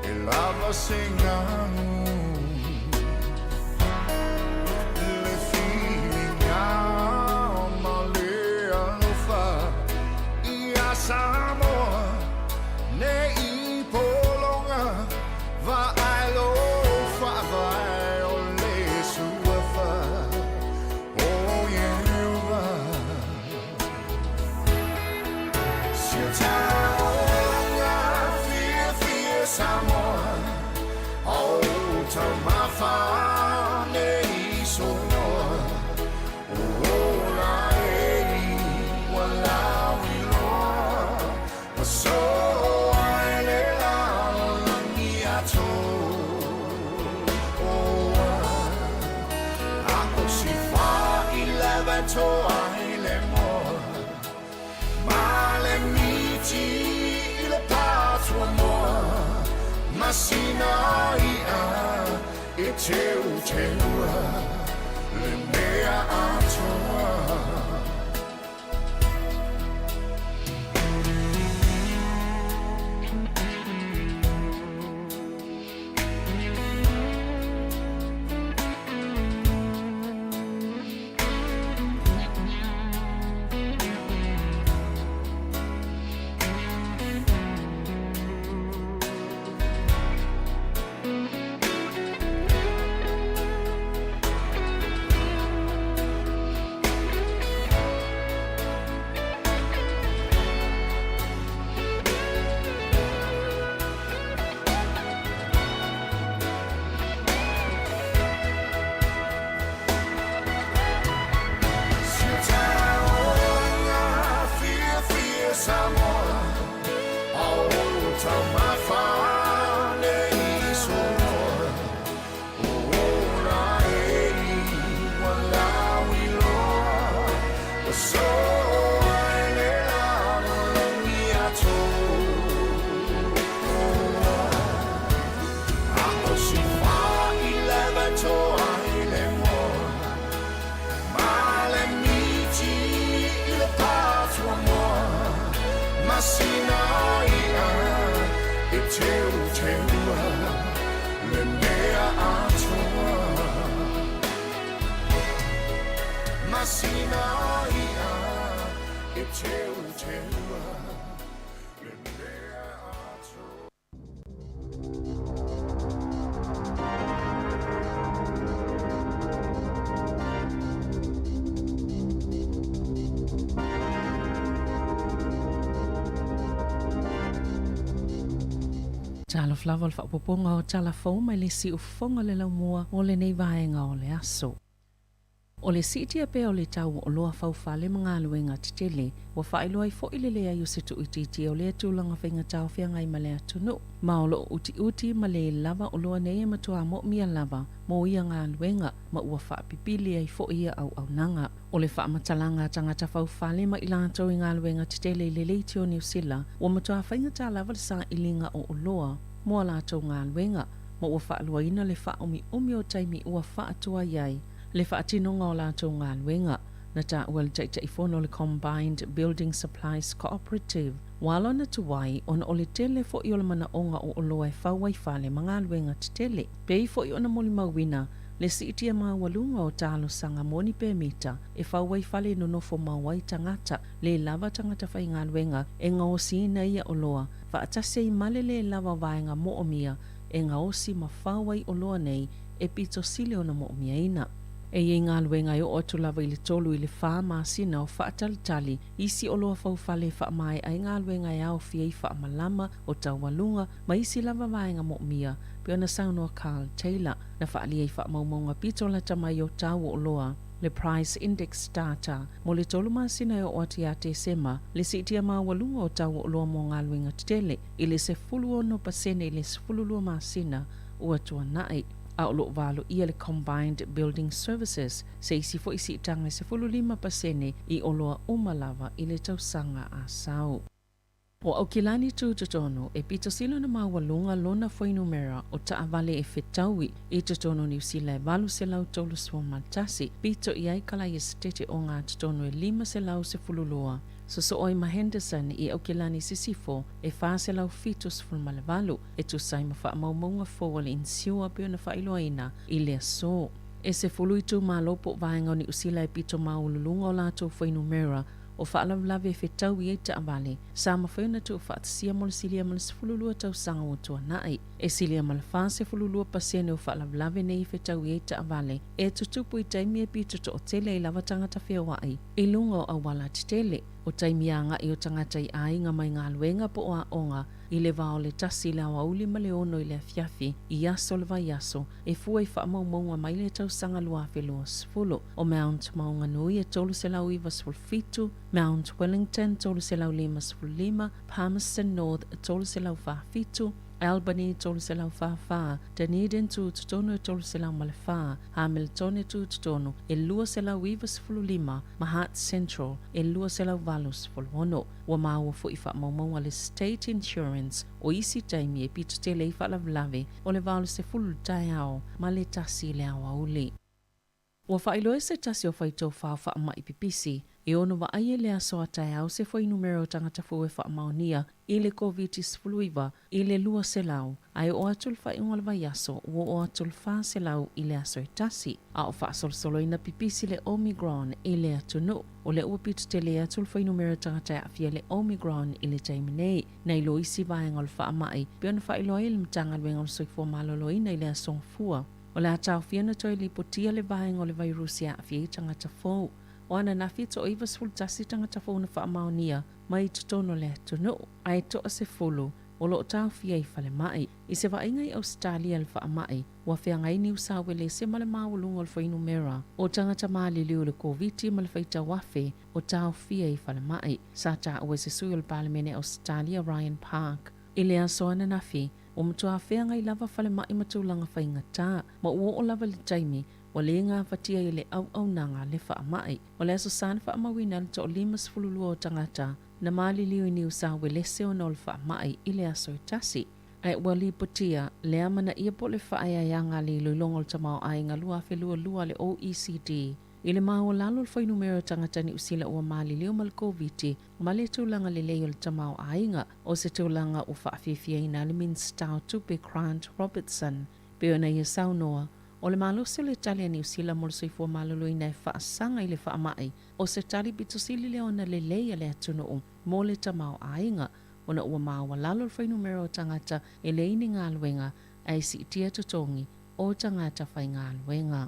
e lava se galu. Le filiga ma le alofa ia Samoa ne i pologa vaai lo faavae o le suafa o Ieova. Si o ta olaga fiafia Samoa A o taumafa ne i soloa Ola e ua lauiloa Ua soa i le lalolagi atoa A o si faileve toa i le moa Ma le miti i le patuamoa Ma sina i'a e teuteua le mea atoa. Si o ta olaga fiafia Samoa A o taumafa ne i soloa Ola e ua lauiloa Ua soa i le lalolagi atoa A o si faileve toa i le moa Ma le miti i le patuamoa Ma sina i'a Talofa lava o le faaopoopoga o tala fou mai le siufofoga o le laumua mo lenei vaega o le aso. O le siitia pea o le tau o oloa faufale ma galuega tetele, ua faailoa ai foi le leai o se tuuitiitia o lea tulaga faigata o feagai ma le atunuu, ma o lo o utiuti ma le lava oloa nei e matua moomia lava mo ia galuega ma ua faapipili ai foi ia auaunaga. O le faamatalaga a tagata faufale ma i latou i galuega tetele i le leitio o Niu Sila, ua matua faigata lava le sailiga o oloa mo a latou galuega, ma ua faaluaina le faaumiumi o taimi ua faatuai ai le faatinoga o latou galuega. Na taua e le Taitaifono o le Combined Building Supplies Cooperative, ua ala ona tuai ona o le tele foi o le manaoga o oloa e fau ai fale ma galuega tetele. Pei foi ona molimauina le siitia maualuga o talosaga mo ni pemita e fau ai fale e nonofo mau ai tagata, le lava tagata faigaluega e gaosiina ia oloa, faatasi ai ma le le lava o vaega moomia e gaosi ma fau ai oloa nei e pito sili ona moomiaina. E i ai galuega e oo atu lava i le tolu i le fa masina o faatalitali isi oloa faufale e faamaea ai galuega e aofia ai faamalama o taualuga ma isi lava vaega moomia, pei ona saunoa Carl Taylor, na faaalia i faamaumauga pito lata mai o tau o oloa, le Price Index Data, mo le tolu masina e oo atu ia Tesema, le siitia maualuga o tau o oloa mo galuega tetele i le 16% i le 12 masina ua tuanai, a o lo o valoia le Combined Building Services se isi foi siitaga e 15% i oloa uma lava i le tausaga a sau. O Aukilani Tūtotonu, e pito sili ona maualuga lona fuainumera o taavale e fetaui i totonu o Niu Sila e 831, pito i ai ka laiesetete o Gatotonu e 512, sosoo ai ma Henderson i Aukilani Sisifo e 478, e tusa ai ma faamaumauga fou a le Insure pei ona faailoaina i le aso. E 10 itumalo po o vaega o Niu Sila e pito maualuluga o latou fuainumera o faalavelave e fetaui ai taavale, sa mafai ona tuufaatasia mo le silia ma le 12 tausaga ua tuanai. E silia ma le 42% o faalavelave nei e fetaui ai taavale e tutupu i taimi e pito toatele ai lava tagata feoai i luga o auala tetele. O taimi agai o tagata i aiga mai galuega po o aoga i le va o le tasi i le aoauli ma le ono i le afiafi i aso o le vaiaso e fua i faamaumauga mai le tausaga 2020. O Mount Maunganui e 397, Mount Wellington 355, Palmerston North 347, Albany 344, Dunedin tutotonu e 304, Hamiltone tutotonu e 295 ma Hutt Central e 286. Ua maua foi i faamaumauga a le State Insurance o isi taimi e pito tele ai faalavelave o le va o le 10 i le taeao ma le tasi i le aoauli. Ua faailoa e se tasi o faitofā faamai pipisi e ono vaai e le aso a taeao se fuainumera o tagata fou e faamaonia i le Koviti-19 i le 200, a e oo atu le faaiuga o le vaiaso ua oo atu le 400 i le aso e tasi, a o faasolosoloina pipisi le Omicron i le atunuu. O lea ua pito tele atu le fuainumera o tagata e aafia i le Omicron i le taimi nei, nai lo isi vaega o le faamai, pei ona faailoa ai e le Matagaluega o le Soifua Maloloina i le aso Gafua. O le a taofia ona toe lipotia le vaega o le vairusi e aafia ai tagata fou. O ananafi e toa-91 tagata fou na faamaonia mai i totonu o le atunuu, a e toa-10 o lo o taofia i falemai. I se vaaiga i Ausetalia i le faamai, ua feagai Niu Sauelese ma le maualuga o le fuainumera o tagata maliliu i le Koviti ma le faitau afe o taofia i falemai. Sa taua e se sui o le Palemene Ausetalia Ryan Park i le aso ananafi, ua matua feagai lava falemai ma tulaga faigata, ma ua oo lava i le taimi ua le gafatia ai e le auaunaga le faamai. O le Aso Sa na faamauina ai le toa-52 o tagata na maliliu i Niu Sauelese ona o le faamai i le aso e tasi. Ae ua lipotia le amanaia po o le faaeaeaga a le iloiloga o le tamaoaiga 2022 a le OECD i le maualalo o le fuainumera o tagata Niu Sila ua maliliu ma le Koviti ma le tulaga lelei o le tamaoaiga, o se tulaga ua faafiafiaina ai le Minisita o Tupe Grant Robertson. Pei ona ia saunoa, o le malosi o le tali a Niu Sila mo le soifua maloloina e faasaga i le faamai, o se tali pito sili lea ona lelei a le atunuu mo le tamaoaiga, ona ua maualalo le fuainumera o tagata e leai ni galuega ae siitia totogi o tagata faigaluega.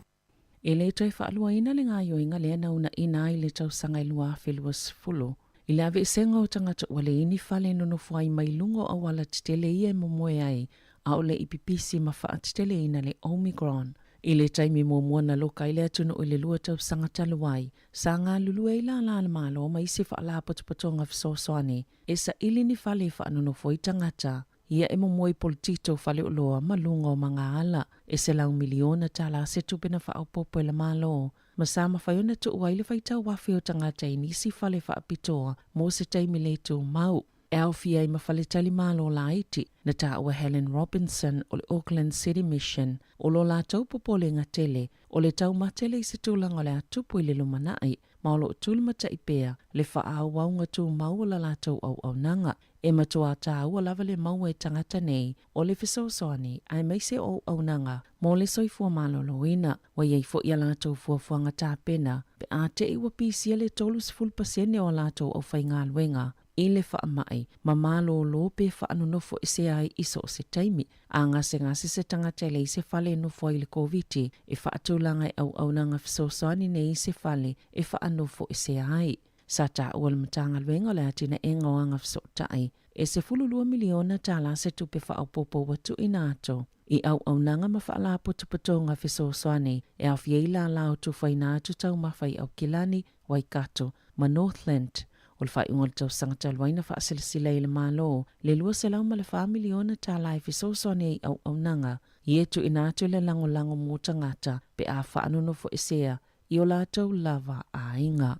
E le toe faaluaina le gaoioiga lea na uunaina ai le tausaga e 2020. I le aveesega o tagata ua leai ni fale e nonofo ai mai luga o auala tetele ia e momoe ai, ʻaʻole i pipisi ma faateteleina le Omicron. I le taimi muamua na loka ai le atunuu i le lua tausaga talu ai, sa galulue ai lālā a le Malo ma isi faalapotopotoga fesoasoani e saili ni fale e faanonofo ai tagata ia e momoe i polotito faleoloa ma luga o magaala. E $100 miliona tālā se tupe na faaopoopo e le Malo ma sa mafai ona tuu ai le faitau afe o tagata i nisi fale faapitoa mo se taimi le tumau, e aofia ai ma faletalimalo laiti. Na taua Helen Robinson o le Auckland City Mission, o lo latou popolega tele o le taumatele i se tulaga o le a tupu i le lumanai, ma o lo o tulimatai pea le faaauauga tumau o la latou auaunaga. E matuā tāua lava le maua e tagata nei o le fesoasoani aemaise o auaunaga mo le soifua maloloina. Ua i ai foi a latou fuafuaga tapena pe a te i ua pisia le 30% o a latou aufaigaluega i le faamai ma malōlō pe faanonofo ese ai i so o se taimi. A gasegase se tagata e leai se fale e nofo ai i le Koviti, e faatulaga e auaunaga fesoasoani nei se fale e faanofo ese ai. Sa taua le Matagaluega o le Atinaega o Agafesootai e $12 miliona tālā se tupe faaopoopo ua tuuina atu i auaunaga ma faalapotopotoga fesoasoani e aofia ai lālā o Tufaina Atu Taumafa i Aukilani, Waikato ma Northland. O le faaiuga o le tausaga talu ai na faasilasila ai e le Malo le $204 miliona tālā e fesoasoani ai i auaunaga ia e tuuina atu le lagolago mo tagata pe a faanonofoesea i o latou lava aiga.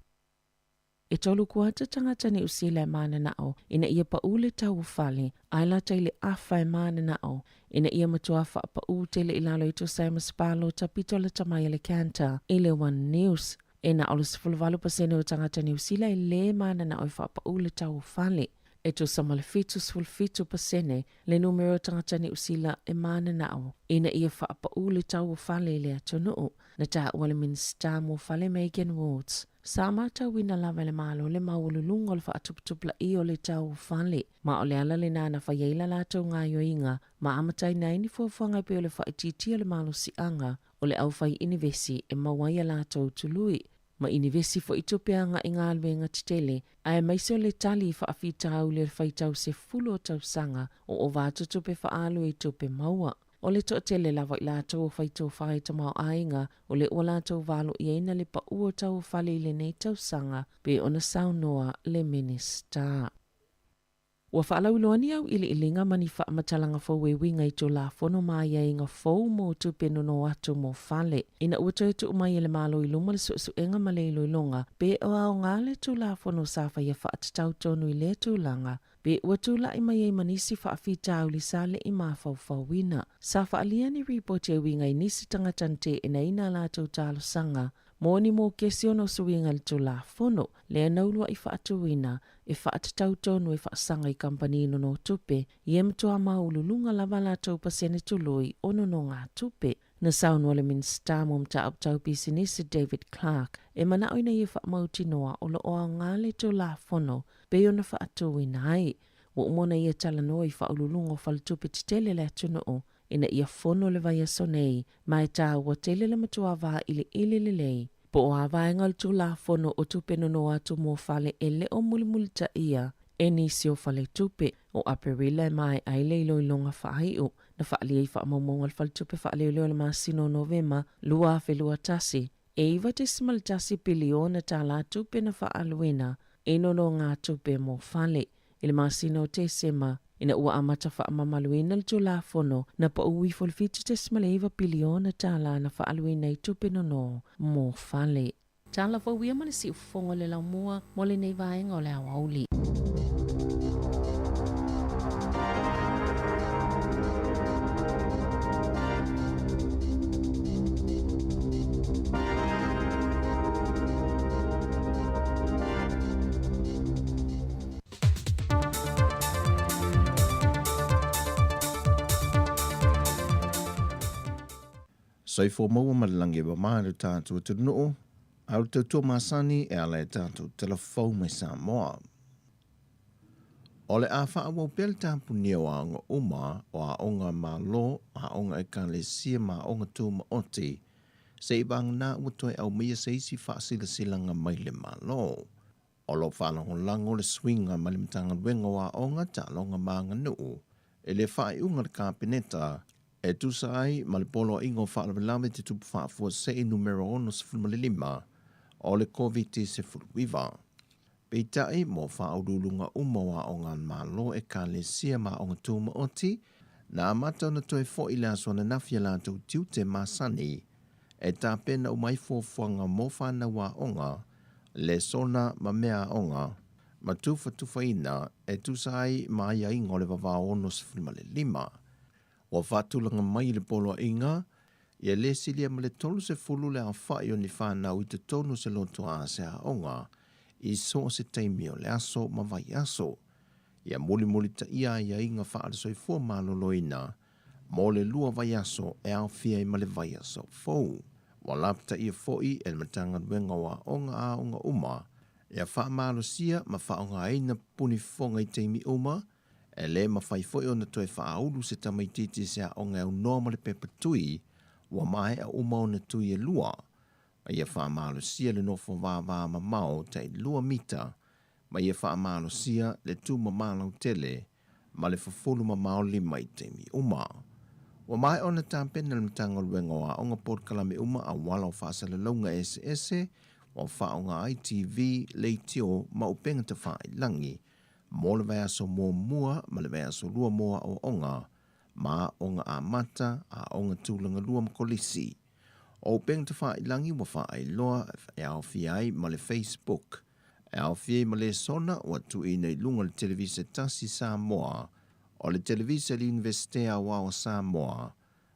E tolu kuata tagata Niu Sila e mananao ina ia paʻū le tau o fale, ae lata i le afa e mananao ina ia matua faapaʻū tele i lalo e tusa ai ma se palota pito lata mai a le Kantar i le One News. E na o le 18% o tagata Niu Sila e lē mananao e faapaʻū le tau o fale. E tusa ma le 77% le numera o tagata Niu Sila e mananao ina ia faapaʻū le tau o fale i le atunuu. Na taua le Minisita mo Fale Megan Wards, sa matauina lava e le Malo le maualuluga o le faatuputupulaia o le tau o fale, ma o le ala lena na fai ai la latou gaoioiga ma amataina ai ni fuafuaga e pei o le faaitiitia o le malosiaga o le aufai inivesi e maua ai a latou tului ma inivesi foi tupe agai i galuega tetele, aemaise o le tali i faafitauli o le faitau sefulu o tausaga o ova atu tupe faaalu i tupe maua. O le toatele lava i latou o faitofa i tamaoaiga o lea ua latou valoiaina le paʻū o tau o fale i lenei tausaga, pei ona saunoa le Minisita. Ua faalauiloa ni auiliiliga ma ni faamatalaga fou e uiga i Tulafono ma aiaiga fou mo tupe nono atu mo fale. Ina ua toe tuu mai e le Malo i luma le suesuega ma le iloiloga, pe o aoga le Tulafono sa faia faatatau tonu i lea tulaga, Pe ua tulai mai ai ma nisi faafitauli sa le i mafaufauina. Sa faaalia ni ripoti e uiga i nisi tagata na teenaina a latou talosaga mo ni mokesi ona o suiga i le Tulafono lea na uluai faatuina e faatatau tonu e faasaga i kamupani nonotupe ia matua maualuluga lava a latou pasene tului o nonogatupe. Na saunoa le Minisita mo Mataupu Tau Pisinisi David Clark e manao ina ia faamautinoa o lo o aoga le Tulafono pei ona faatuina ai. Ua uma ona ia talanoa i faauluuluga o faletupe tetele le atunuu ina ia fono le vaiaso nei, ma e taua tele le matua vailiili lelei po o a vaega o le Tulafono o Tupe Nono Atu mo Fale e le o mulimulitaia e nisi o faletupe. O Aperila e maea ai le iloiloga faaiu na faaalia i faamaumauga a le Faletupe Faaleoleo i le masina o Novema 2021, e $9.1 piliona tālā tupe na faaaluina i nonogatupe mo fale. I le masina o Tesema, ina ua amata faamamaluina le Tulafono, na paʻū ifo le $7.9 piliona tālā na faaaluina i tupe nono mo fale. Tala fou ia ma le siufofoga o le laumua mo lenei vaega o le aoauli. Soifua maua ma le lagi e mama i lo tatou atunuu, a o le tautua masani e ala i tatou tala fou mai Samoa. O le a faaauau pea le tapunia o aoga uma, o aoga Malo, aoga Ekalesia ma aoga tumaoti, seivagana ua toe aumaia se isi faasilasilaga mai le Malo. O lo o faalagolago le suiga mai le Matagaluega o Aoga, Taaloga ma Aganuu i le faaiuga a le Kapeneta e tusa ai ma le Poloaiga o Faalavelave Tutupu Faafuasei Numera 65 o le Koviti-19. Peitai, mo faauluuluga uma o aoga a le Malo, Ekalesia ma aoga tumaoti, na amata ona toe foi i le aso ananafi a latou tiute masani e tapena uma ai fuafuaga mo fanau aoga, lesona ma mea aoga, ma tufatufaina e tusa ai ma aiaiga o le vavao 65. Ua faatulaga mai i le poloaiga, ia le silia ma le 30 le aofai o ni fanau i totonu o se lotoa se aoga i so o se taimi o le aso ma vaiaso. Ia mulimulitaia aiaiga faale-soifua maloloina mo le lua vaiaso e aofia ai ma le vaiaso fou. Ua lapataia foi e le Matagaluega o Aoga aoga uma ia faamalosia ma faaaogaina punifofoga i taimi uma, E le mafai foi ona toe faaulu se tamaitiiti i se aoga e aunoa ma le pepa tui ua maea uma ona tui e lua, ma ia faamalosia le nofo vavamamao tai lua mita, ma ia faamalosia le tumama lautele ma le fufulu mamao lima i taimi uma. Ua maea ona tapena le Matagaluega o Aoga polokalame uma auala o faasalalauga eseese ua faaaoga ai TV, leitio ma upega tafailagi mo le vaiaso muamua ma le vaiaso lua mo aoaoga ma aoga amata, aoga tulaga lua ma kolisi. O upega tafailagi ua faailoa e aofia ai ma le Facebook, e aofia ai ma lesona ua tuuina i luga o le Televisa Tasi Samoa, o le Televisa a le Iunivesite Aoao o Samoa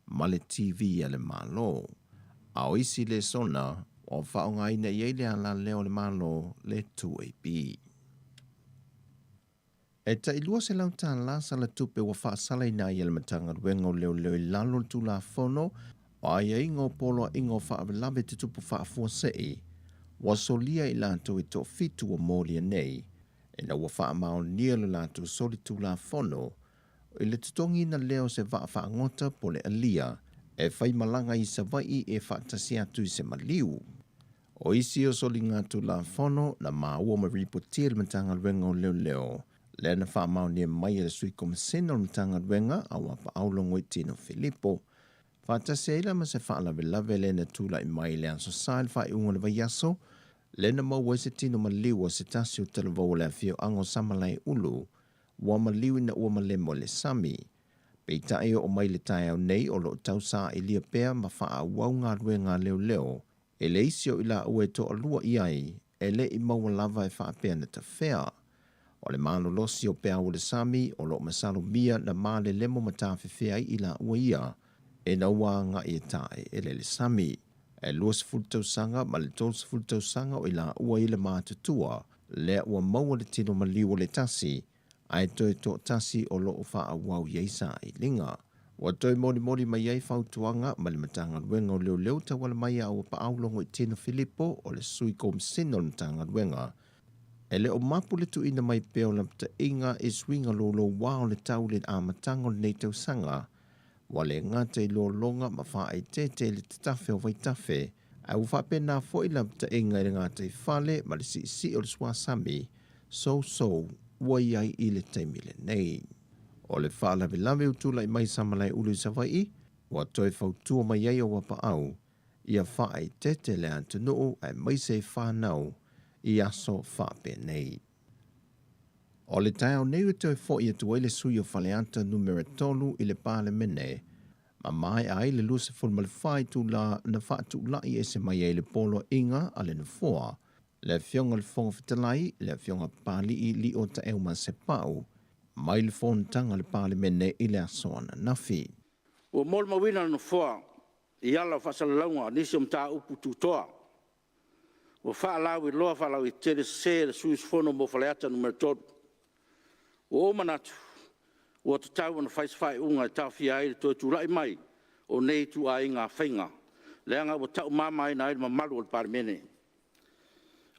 ma le TV a le Malo. A o isi lesona ua faaaogaina i ai le alaleo a le Malo le 2AP. E tai $200 sala tupe ua faasalaina ai e le Matagaluega o Leoleo i lalo o le Tulafono o Aiaiga o Poloaiga o Faalavelave Tutupu Faafuasei ua solia i latou e toafitu ua molia nei ina ua faamaonia lo latou solitulafono i le totogiina lea o se vaa faagota po o le alia e faimalaga i Savaii e faatasi atu i se maliu. O isi o soligatulafono na maua ma ripotia e le Matagaluega o Leoleo, lea na faamaonia mai e le Sui Komesina o le Matagaluega a Auapaau Logoitino Filipo, faatasi ai la ma se faalavelave lea na tulai mai i le Aso Sa i le faaiuga o le vaiaso, lea na maua ai se tino maliu o se tasi o talavou o le afioaga o Samalaeulu, ua maliu ina ua malemo i le sami. Peitai e oo mai i le taeao nei o lo o tau sailia pea ma faaauau galuega a leoleo e le isi o i laua e toalua i ai e le i maua lava e faapea na tafea. O le malolosi o peau o le sami o lo o masalomia na malelemo ma tafefea ai i laua ia ina ua agai e taeele le sami. E 20 tausaga ma le 30 tausaga o i laua i le matutua lea ua maua le tino maliu o le tasi ae toe toatasi o lo o faaauau i ai sailiga. Ua toe molimoli mai ai fautuaga mai le Matagaluega o Leoleo tauala mai a Auapaau Logoitino Filipo o le Sui Komisina o le Matagaluega. E le o mapu le tuuina mai pea o lapataiga i suiga loulouā o le tau i le amataga o lenei tausaga. Ua le gata i lologa ma faaeteete i le tatafe o vaitafe, ae ua faapena foi lapataiga i le gataifale ma le siisii o le suasami sousou ua i ai i le taimi lenei. O le faalavelave ua tulai mai i Samalaeulu i Savaii, ua toe fautua mai ai Auapaau ia faaeteete le atunuu aemaise i fanau i aso faapenei. O le taeao nei ua toe foi atu ai le sui o Faleata Numera 3 i le Palemene ma maea ai le 24 itula na faatulai ese mai ai le poloaiga a le Nofoa, le Afioga i le Fofoga Fetalai, le Afioga Papali'i Lio Taeuma Sepau, mai le fonotaga a le Palemene i le aso ananafi. Ua molimauina e le Nofoa i ala o faasalalauga nisi o mataupu tutoa ua faalauiloa faalauaitele sese e le sui usufono mo Faleata Nu.3. Ua ou manatu, ua tatau ona fai se faaiuga e taofia ai le toe tulai mai o nei ituaiga faiga, leaga ua taumamaina ai le mamalu o le Palemene.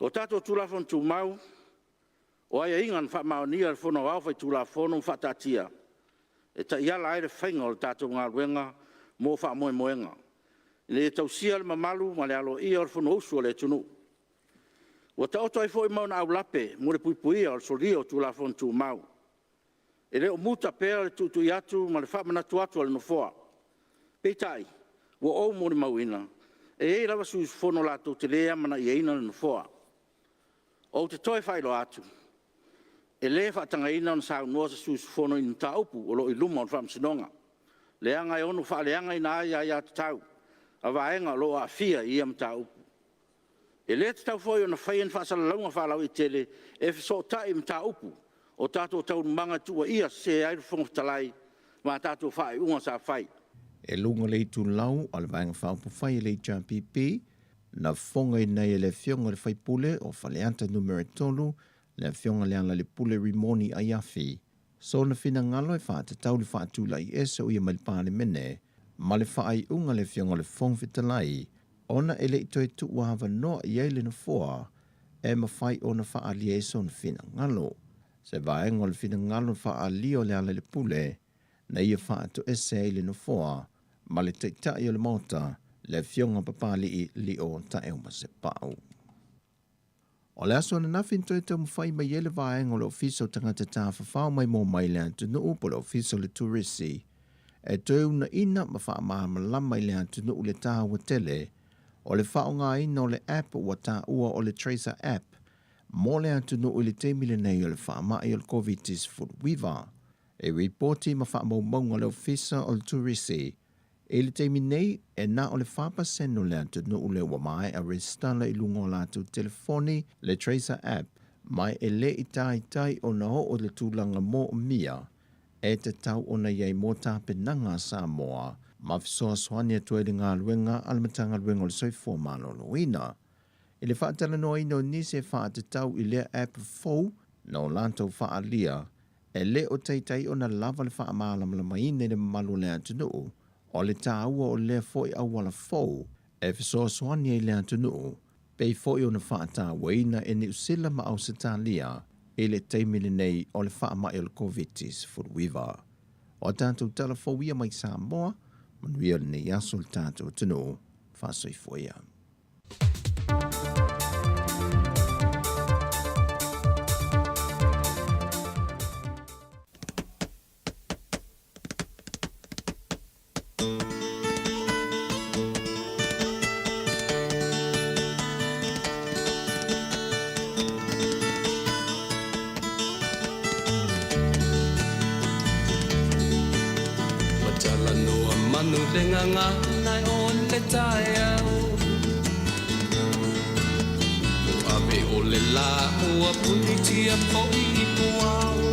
O tatou Tulafono Tumau, o aiaiga na faamaonia e le Fono Aoao Faitulafono ma faataatia, e taiala ai le faiga o le tatou galuega mo faamoemoega, ina ia tausia le mamalu ma le aloaia o le Fonousu a le atunuu. Ua taoto ai foi ma ona aulape mo le puipuia o le solia o Tulafono Tumau. E le o muta pea le tuitui atu ma le faamanatu atu a le Nofoa. Peitai, ua ou molimauina, e i ai lava sui usufono latou te le amanaiaina le Nofoa. Ou te toe faailoa atu, e le faatagaina ona saunoa se sui usufono i ni mataupu o lo o i luma o le Faamasinoga, leaga e ono faaleagaina ai aia tatau a vaega o lo o aafia i ia mataupu. E le tatau foi ona faia ni faasalalauga faalauaitele e fesootai i mataupu o tatou taualumaga e tuuaia sese ai le Fofoga Fetalai ma a tatou faaiuga sa fai. I luga o le itulau a le Vaega Faaupufai a le HRPP, na fofogaina ai e le Afioga i le Faipule o Faleata Nu.3, le Afioga Lealailepule Rimoni Aiafi, sona finagalo e faatatau le faatulai ese o ia mai le Palemene ma le faaiuga a le Afioga i le Fofoga Fetalai ona e le i toe tuuavanoa i ai le Nofoa e mafai ona faaalia ai sona finagalo. Se vaega o le finagalo na faaalia o Lealailepule na ia faatoese ai le Nofoa ma le Taitai o le Maota, le Afioga Papalii Lio Taeomasepau. O le aso ananafi na toe taumafai mai ai le vaega o le Ofisa o Tagata Tafafao Maimoa Mai le Atunuu po o le Ofisa o le Turisi e toe uunaina ma faamalamalama i le atunuu le taua tele o le faaaogaina o le app ua taua o le Tracer App mo le atunuu i le taimi lenei o le faamai o le Koviti-19. E ripoti ma faamaumauga a le Ofisa o le Turisi I le taimi nei, e na o le 4% o le atunuu lea ua maea resitala i luga o latou telefoni le Tracer App, ma e le i taitai ona oo i le tulaga moomia e tatau ona i ai mo tapenaga a Samoa ma fesoasoani atu ai i le galuega a le Matagaluega o le Soifua Maloloina. I le faatalanoaina o nisi e faatatau i lea app fou na o latou faaalia, E le o taitai ona lava le faamalamalamaina i le mamalu o le atunuu o le taua o lea foi auala fou e fesoasoani ai i le atunuu, pei foi ona faatauaina e Niu Sila ma Ausetalia i le taimi lenei o le faamai o le Koviti-19. O a tatou tala fou ia mai Samoa, manuia lenei aso le tatou atunuu. Faasoifua ia. Ua talanoa manu le gagana o le taeao Ua ave o le la ua punitia foi i puao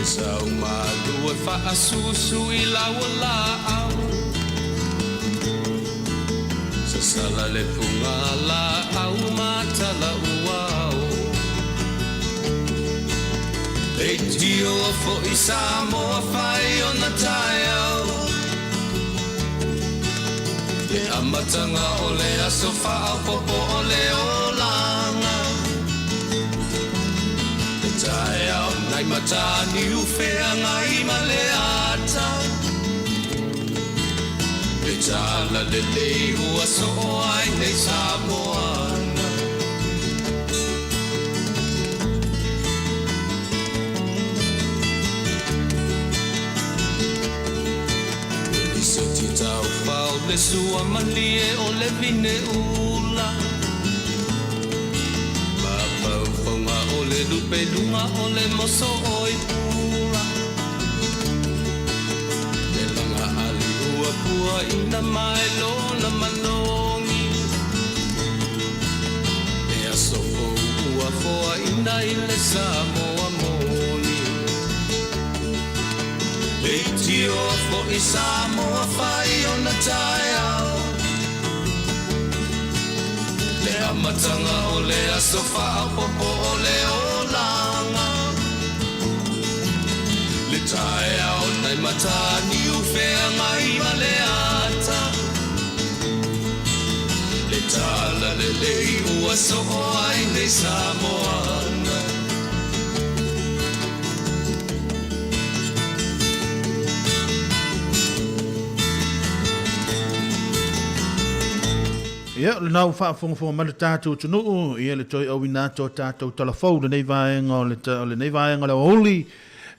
E sau malu e faasusu i lau laau Sasala le puga laau ma tala uao Leitio foi Samoa fai ona taeao Le amataga o le aso faaopoopo o le olaga Le taeao nai Mataniu feagai ma le ata Le tala lelei ua soo ai nei Samoana. Lisoti taufao le sua malie o le vine ula Mafaufauga o le lupe luga o le moso oi pula Le laga ali ua puaina mai lona malogi Le aso fou ua foaina i le Samoa moni Leitioa foi Samoa fai ona taeao Le amataga o le aso faaopoopo o le olaga Le taeao nai Mataniu feagai ma le ata Le tala lelei ua soo ai nei Samoana. Ia, o lena ua faafogafoga mai le tatou atunuu, ia le toe auina atu o tatou tala fou i lenei vaega o le, o lenei vaega o le aoauli,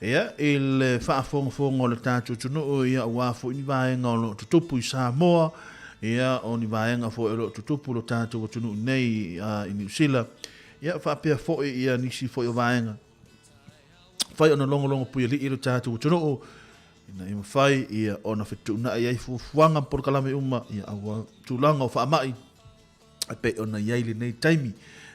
ia, i le faafogafoga o le tatou atunuu, ia, aua foi ni vaega o lo o tutupu i Samoa, ia, o ni vaega foi o lo o tutupu i lo tatou atunuu nei i Niu Sila, ia, faapea foi ia nisi foi o vaega. Fai ona logologo puialii lo tatou atunuu, ina ia mafai ia ona fetuunai ai fuafuaga ma polokalame uma ia aua tulaga o faamai e pei ona i ai lenei taimi.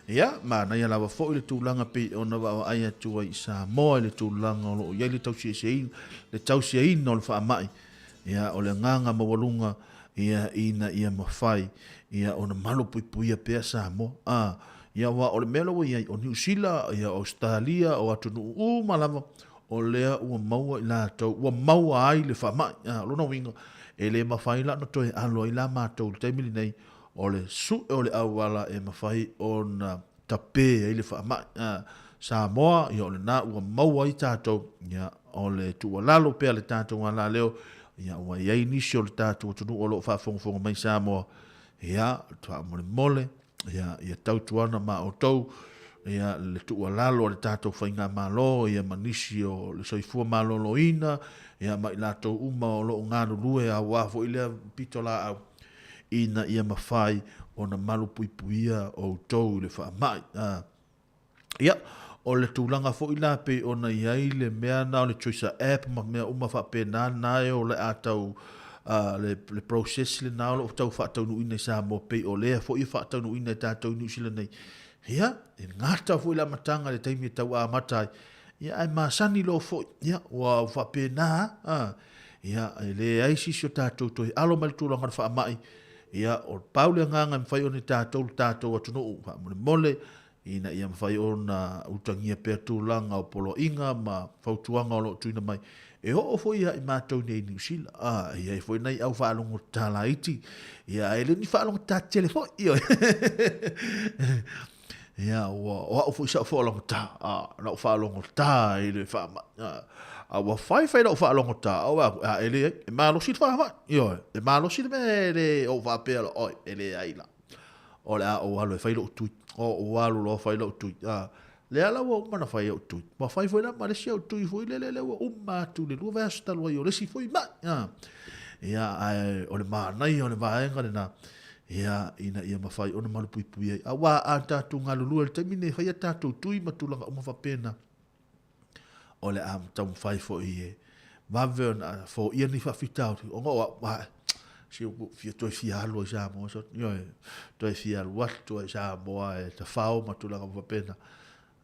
Ia, manaia lava foi le tulaga pei ona vaavaai atu ai i Samoa i le tulaga o lo o i ai le tausiaina, le tausiaina o le faamai. Ia, o le agaga maualuga ia ina ia mafai ia ona malupuipuia pea Samoa. A, ia aua o le mea la ua i ai, o Niu Sila, ia o Ausetalia, o atunuu uma lava, o lea ua maua i latou, ua maua ai le faamai. A, o lona uiga, e le mafai la ona toe alo ai la matou i le taimi lenei, o le sue o le auala e mafai ona tape ai le faamai. A, Samoa, ia o lena ua maua ai tatou, ia o le tuualalo pea le tatou alaleo, ia ua i ai nisi o le tatou atunuu o lo o faafogafoga mai Samoa, ia faamolemole, ia, ia tautuana ma outou, ia, le tuualalo a le tatou faigamalo, ia, ma nisi o le soifua maloloina, ia, ma i latou uma o lo o galulue aua foi lea pitolaau, ina ia mafai ona malupuipuia outou i le faamai. A. Ia, o le tulaga foi la pei ona i ai le mea na o le Choicer app ma mea uma faapena na e o le a tau le, le process lena o lo o tau faataunuuina i Samoa pei o lea foi e faataunuuina e tatou i Niu Sila nei. Ia, e gata foi le amataga i le taimi e tau amata ai. Ia, ae masani loa foi, ia, ua faapena a, ia, e leai se isi o tatou toe alo mai le tulaga o le faamai. Ia, o pau le agaga e mafai ona i tatou le tatou atunuu faamolemole, ina ia mafai ona utagia pea tulaga o poloaiga ma fautuaga o lo o tuuina mai. E oo foi ia i matou nei i Niu Sila, a, e i ai foi nai au faalogotata laiti, ia, ae le ni faalogotata tele foi, ioe. Ia, ua, o au foi sau faalogotata, a, na ou faalogotata i le faamai, a, a ua fai fai lau faalogotata, a ua, a, e leai, e malosi le faamai, ioe, e malosi le mea e le ou faapea loa, oi, e leai la. O le a ou alu e fai lou tui. O ou alu loa fai lou tui. A, lea la ua uma ona fai au tui. Ua fai foi la ma le isi au tui foi lele lea ua uma atu le lua vaiaso talu ai o le isi foi mai. A, ia, ae o le manaia o le vaega lena, ia, ina ia mafai ona malupuipui ai. Aua a tatou galulue i le taimi lenei e fai a tatou tui ma tulaga uma faapena, o le a taumafai foi e vave ona foia ni faafitauli, ona o au, a, se ua fia, toe fia alu ai Samoa, so, ioe, toe fia alu atu ai Samoa e tafao ma tulaga uma faapena.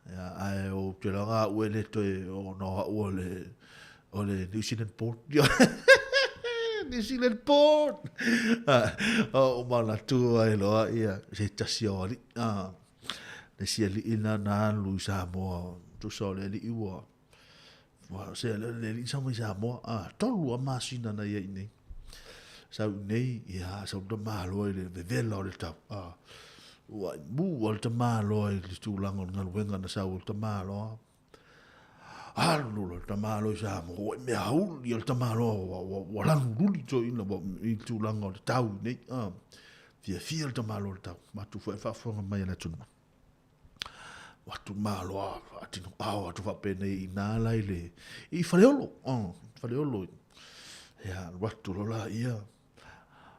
Ia, ae ou te iloa au e le toe, ona o au o le, o le New Zealand born. New Zealand born! O manatu ai loa ia se tasi o alii. Ah, le isi alii na na alu i Samoa, tusa o le alii ua, ua se le, le alii sau mai Samoa, ah, tolu a masina na ia i nei. Sau i nei, ia, sau ta maloa i le vevela o le tau, ah, ua i mu al ta maloa i le tulaga o le galuega na sau o le tamaloa. Alu loa le tamaloa i Samoa, ua i mea hauli o le tamaloa, ua, ua, ua lanu luli toeaina i le tulaga o le tau i nei. Ah, fiafia le tamaloa i le tau, matu foi faafofoga mai a le atunuu. Ua atu maloa, faatino ao atu faapenei i nā la i le, i Faleolo, oh, Faleolo. Ia, alu atu loa la ia,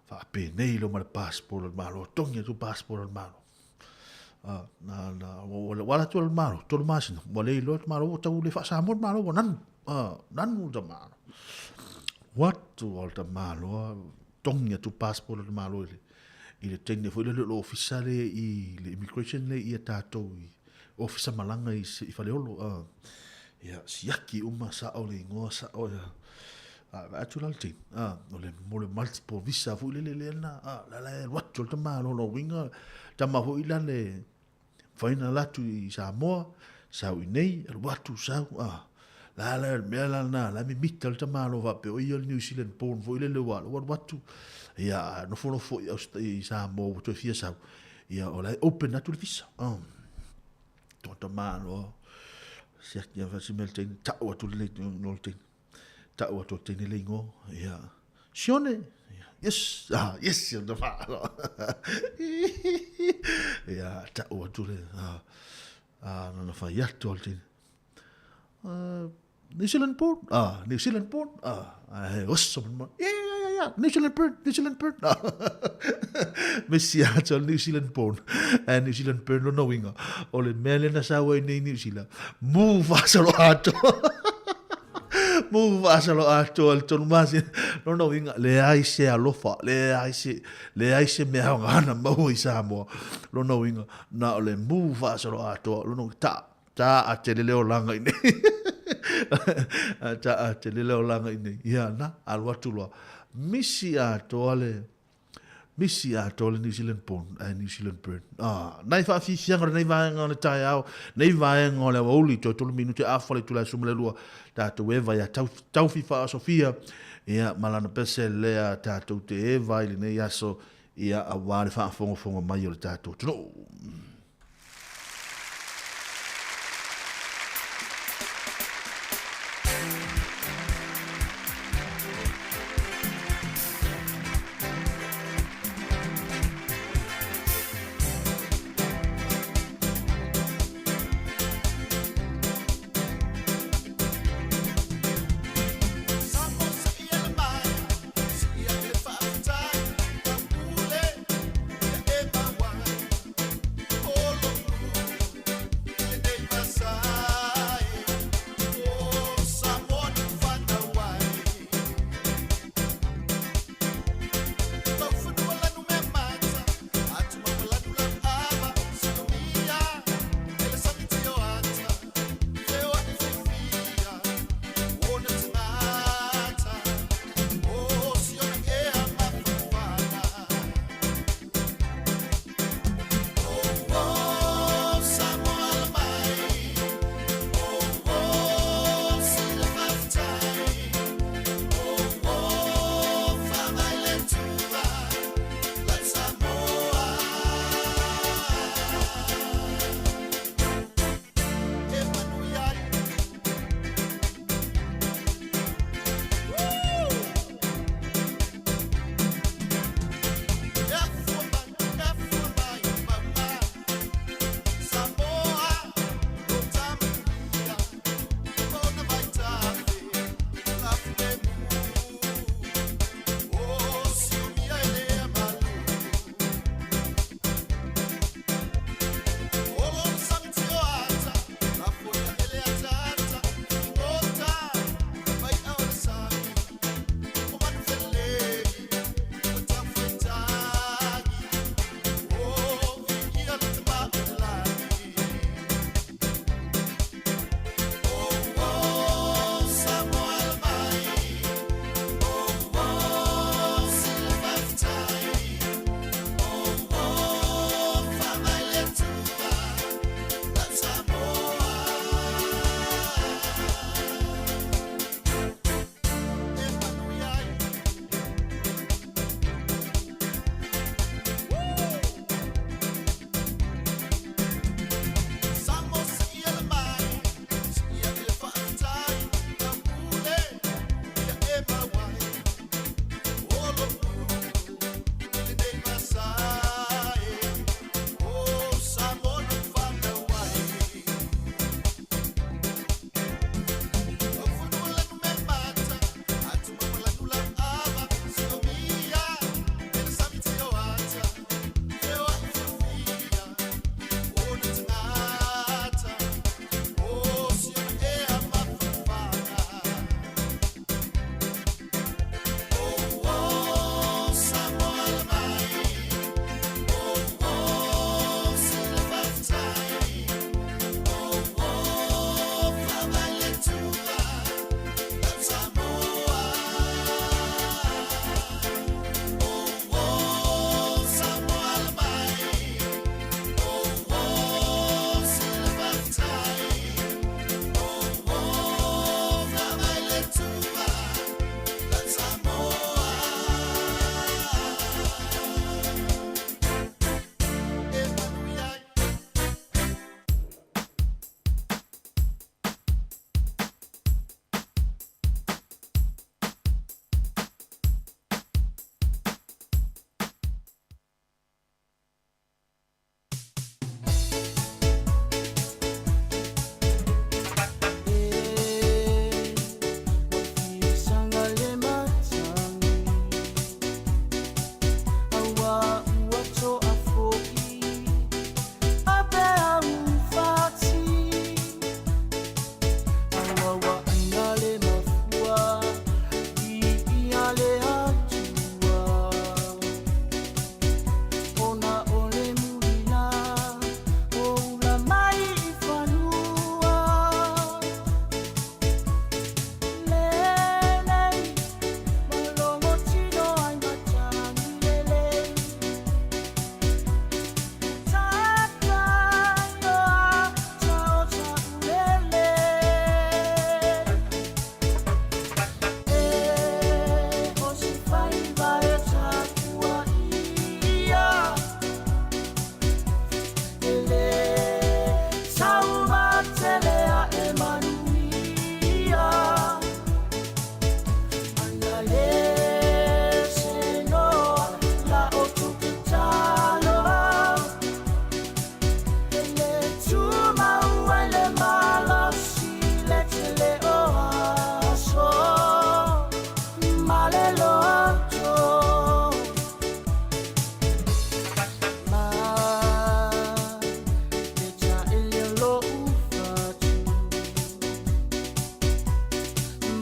faapenei loa ma le passport o le Malo, togi atu passport o le Malo. Ah, na, na, ua, ua ala atu le Malo, tolu masina, ua le iloa le Malo, ua tau le faa-Samoa le Malo, ua nanu, ah, nanu le Malo. Ua atu o le Malo, togi atu passport o le Malo i le, i le teine foi lele o le ofisa le i le immigration le ia tatou i ofisa malaga i, i Faleolo. Ah, ia, siaki uma, sao le igoa, sao ia, A, vaai atu la le teine, a, o le, mo le multiple visa foi lele lea na, a, la la e alu atu le tama lona uiga, tama foi la le mafai ona alu atu i Samoa, sau i nei, alu atu, sau, a, la la le mea la lena, la e mimita le tama loa faapea o ia le New Zealand born foi lele ua alu atu, ia, a nofonofo foi i Samoa ua toe fia sau, ia, o la e open atu le visa, a. Tō tama loa, siaki a si mea le teine, tau atu le no le teine. Tau atu o teine le ingoa, ia, Sione, yes, ah, yes, ia na whaalo. Ia, tau atu le, ah, ah, na whai atu al tini. New Zealand born, ah, New Zealand born, ah, he oso man, yeah, yeah, yeah, yeah, New Zealand born, New Zealand born, ah. Mesi atu al New Zealand born, eh, New Zealand born lona winga, o le mea lena sa wai nei New Zealand, mu whasalo atu. Mu whasalo atu al tonu masi, lona winga, leai se alofa, leai se, leai se mea ngana maua i Samoa, lona winga, na o le mu whasalo atu, lona ta, Ta a te lele o langa i nei. Ta a te lele o langa i nei. Ia, na, alu atu loa. Misi atoa le, misi atoa le New Zealand born, eh, New Zealand burn. Ah, nai whaafifianga o nei vaenga o le taeao, nei vaenga o le awauli, toe tolu minute afa le itula e suma le lua, tātou e vai a tau, taufi whaasofia, ia, malana pese lea tātou te e vai le nei aso, ia, a wā le whaafongofongo mai o le tātou atunuu.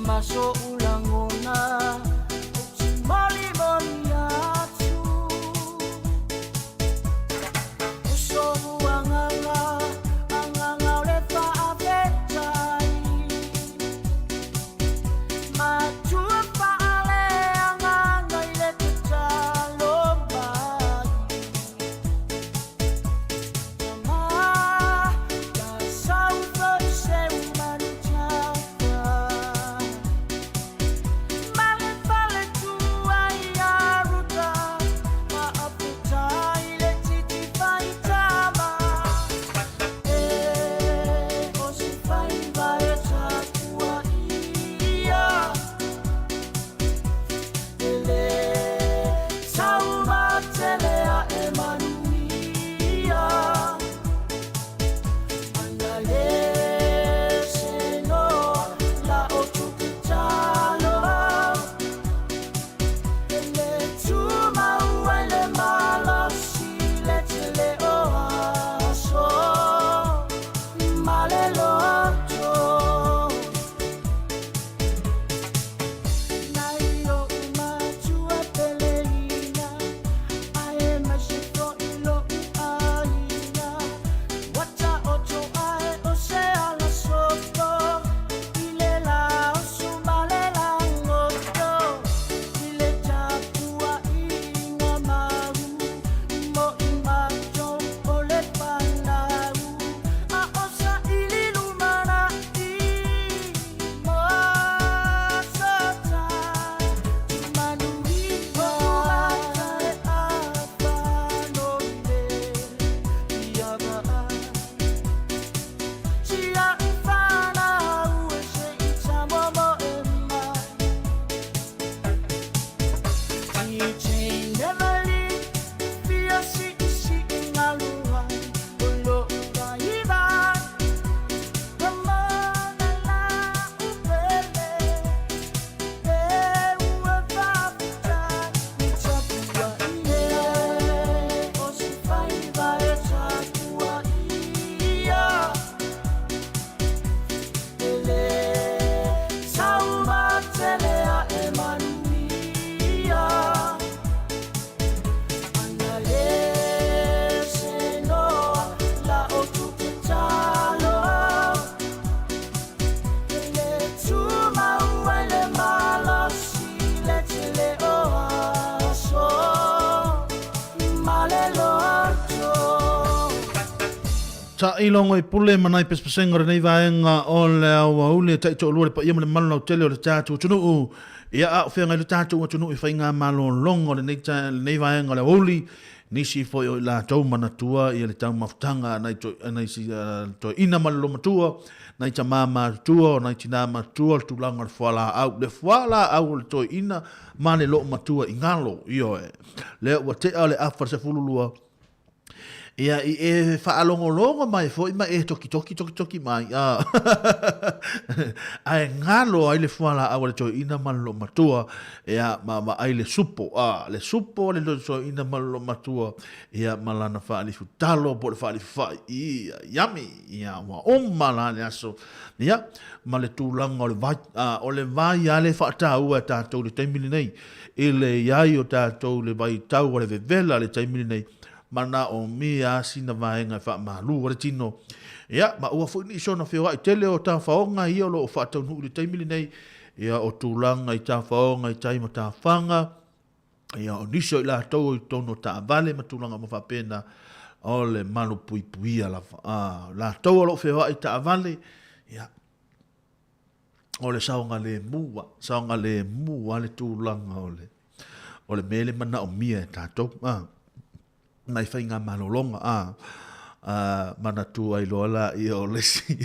Ma soʻu lagona ou te molimoli atu O soʻu agaga, agaga o le faafetai Matua faaleagaga i le tatalo mai Taʻilogo i pule ma nai pesepesega o lenei vaega o le aoauli e taitoalua le paia ma le mamalu lautele o le tatou atunuu. Ia a o feagai le tatou atunuu i faigamalologa o lenei, lenei vaega o le aoauli, nisi foi o i latou manatua ia le taumafataga a nai, to, nai si, uh, toeaina ma le lomatua, nai tamā matutua, o nai tinā matutua, le tulaga o le fualaau. Le fualaau o le toeaina ma le loomatua i galo, ioe. Lea ua tea le afa le 12, Ia, i e faalogologo mai foi ma e tokitoki tokitoki mai, a. Ae galo ai le fualaau a le toeaina ma le loomatua, ia, ma vaai le supo, a, le supo a le toeaina ma le loomatua, ia, ma lana faalifu talo po o le faalifu fai, ia, yummy, ia, ua uma la le aso, ia, ma le tulaga o le vai, a, o le vai lava lea e faataua e tatou i le taimi lenei, i le i ai o tatou i le vaitau o le vevela i le taimi lenei, manaomia lava sina vaega e faamalu ai le tino. Ia, ma ua foi nisi ona feoai tele o tafaoga ia o lo o faataunuu i le taimi lenei, ia o tulaga i tafaoga i tai ma tafaga, ia o nisi o i latou o i totonu o taavale ma tulaga uma faapena, o le malupuipuia lava. A, latou o lo o feoai i taavale, ia, o le saogalemu a, saogalemu a le tulaga o le, o le mea le manaomia e tatou, a, nai faigamalologa, a, a manatua ai loa laia o le isi,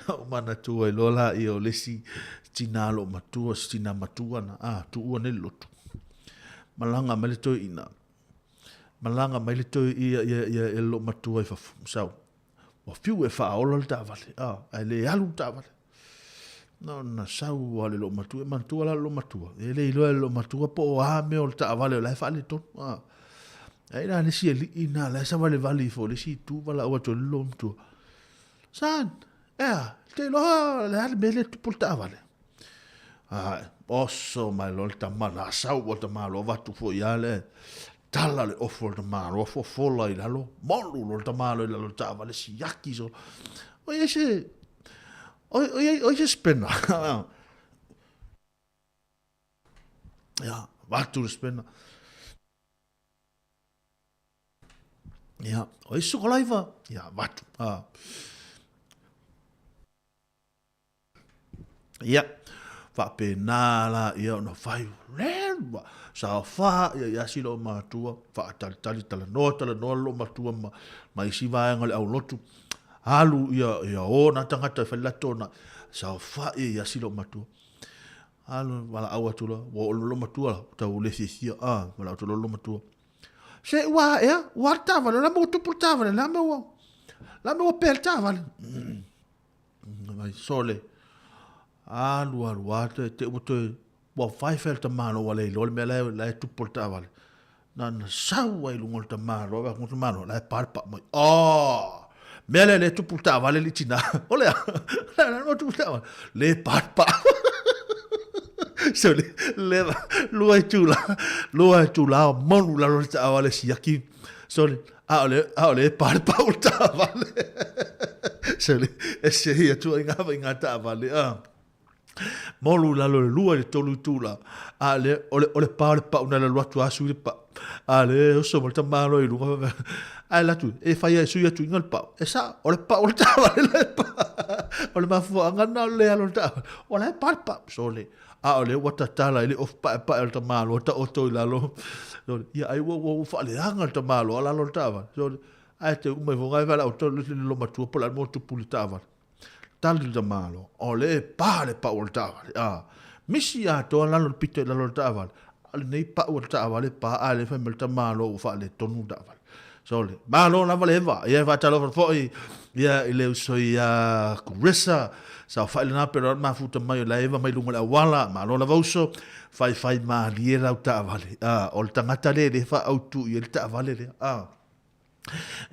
ou manatua ai loa laia o le isi tinā loomatua, si tinā matua na, a, tuua nei le lotu. Malaga mai le toeaina, malaga mai le toe, ia, ia, ia, ia le loomatua i fafo, sau. Ua fiu e faaola le taavale, a, ae le alu le taavale. Na ona sau lava le loomatua, e manatua la le loomatua, e le iloa e le loomatua po o a mea o le taavale o la e faaletonu. A, ai la le isi alii na la e savalivali ifo i le isi itu valaau atu ai le loomatua. Son, ea, te iloa le a le mea lea e tupu i le taavale. Ae, oso mai loa le tama, na sau ua tama loa avatu foi a le tala le ofu o le tama loa fofola i lalo, molu loa le tama loa i lalo o le taavale siaki solo. Oi ai se, oi, oi ai, oi se spena. Ia, avatu le spena. Ia, oi sukalaiva, ia, avatu. Ah. Ia, faapena la ia ona fai, lewa, saofā ia ia si loo matua, faatalitali talanoa talanoa loo matua ma, ma isi vaega o le aulotu, alu ia, ia o nā tagata e fai lato na, saofā ia ia si loo matua. Alu, valaau atu loa, ua oo loo matua la, tau le fiafia, ah, valaau atu loa loo matua. Se ua ea, ua le taavale, la me ua tupu le taavale, la me ua, la me ua pea le taavale. Vai sole. Alu alu a te te ua toe ua faefae le tamaloa ua le iloa le mea la e la e tupu le taavale. Na na sau ai luga o le tamaloa, vaai atu le tamaloa la e pa le pau mai. Oh! Mea lea le tupu le taavale alii tina. O le a? O le a le tupu le taavale? Le pa le pau. Sole, le lua itula, lua itula o monu lalo le taavale siaki. Sole, ʻAʻole, ʻaʻole e pa le pau o le taavale. Sole, ese ia tuaiga faiga taavale, a. Molu i lalo i le lua i le tolu itula, a le, o le, o le pa o le pau na le alu atu a sui le pau. A le oso ma le tamaloa i luga, ae alu atu, e fai e sui atu iga le pau. E sao, o le pau o le taavale la e pa. O le mafuaaga lena o le le alu o le taavale, o la e pa le pau. Sole, ʻAʻole ua tatala i le ofu paepae o le tamaloa taoto i lalo. Ia ai ua ua faaleaga le tamaloa lalo o le taavale. So, ae te uma ifo ngai wala o le lo matua po la mo tupu le taavale. Tali le tamaloa, o le e pa le pau o le taavale. A, misi atoa lalo le pito i lalo o le taavale. A o lenei pau o le taavale pa a le fai mai le tamaloa ua faaletonu le taavale. Sole, malo lava le Eva. Ia e faatalofa foi ia i le uso ia Kuresa. Saofai lena pele o mafuta mai o la Eva mai luga o le auala. Malo lava uso. Faifai malie lau taavale. Ah, o le tagata le le faaautu i ai le taavale lea. Ah.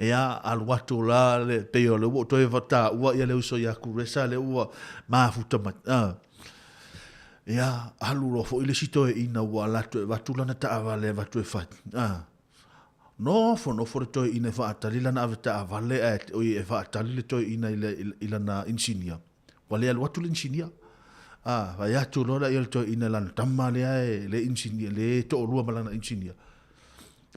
Ia, alu atu la le pei o le ua toe taua ia le uso ia Kuresa le ua mafuta mai. Ah. Ia, alu loa foi le isi toeaina ua alu atu e avatu lana taavale e avatu e fai. Ah. Nofonofo le toeaina e faatali lana avetaavale ae oi e faatali le toeaina i le i lana inisinia. Ua le alu atu le inisinia. A, fai atu loa lea le toeaina i lana tama lea e le inisinia, le toalua ma lana inisinia.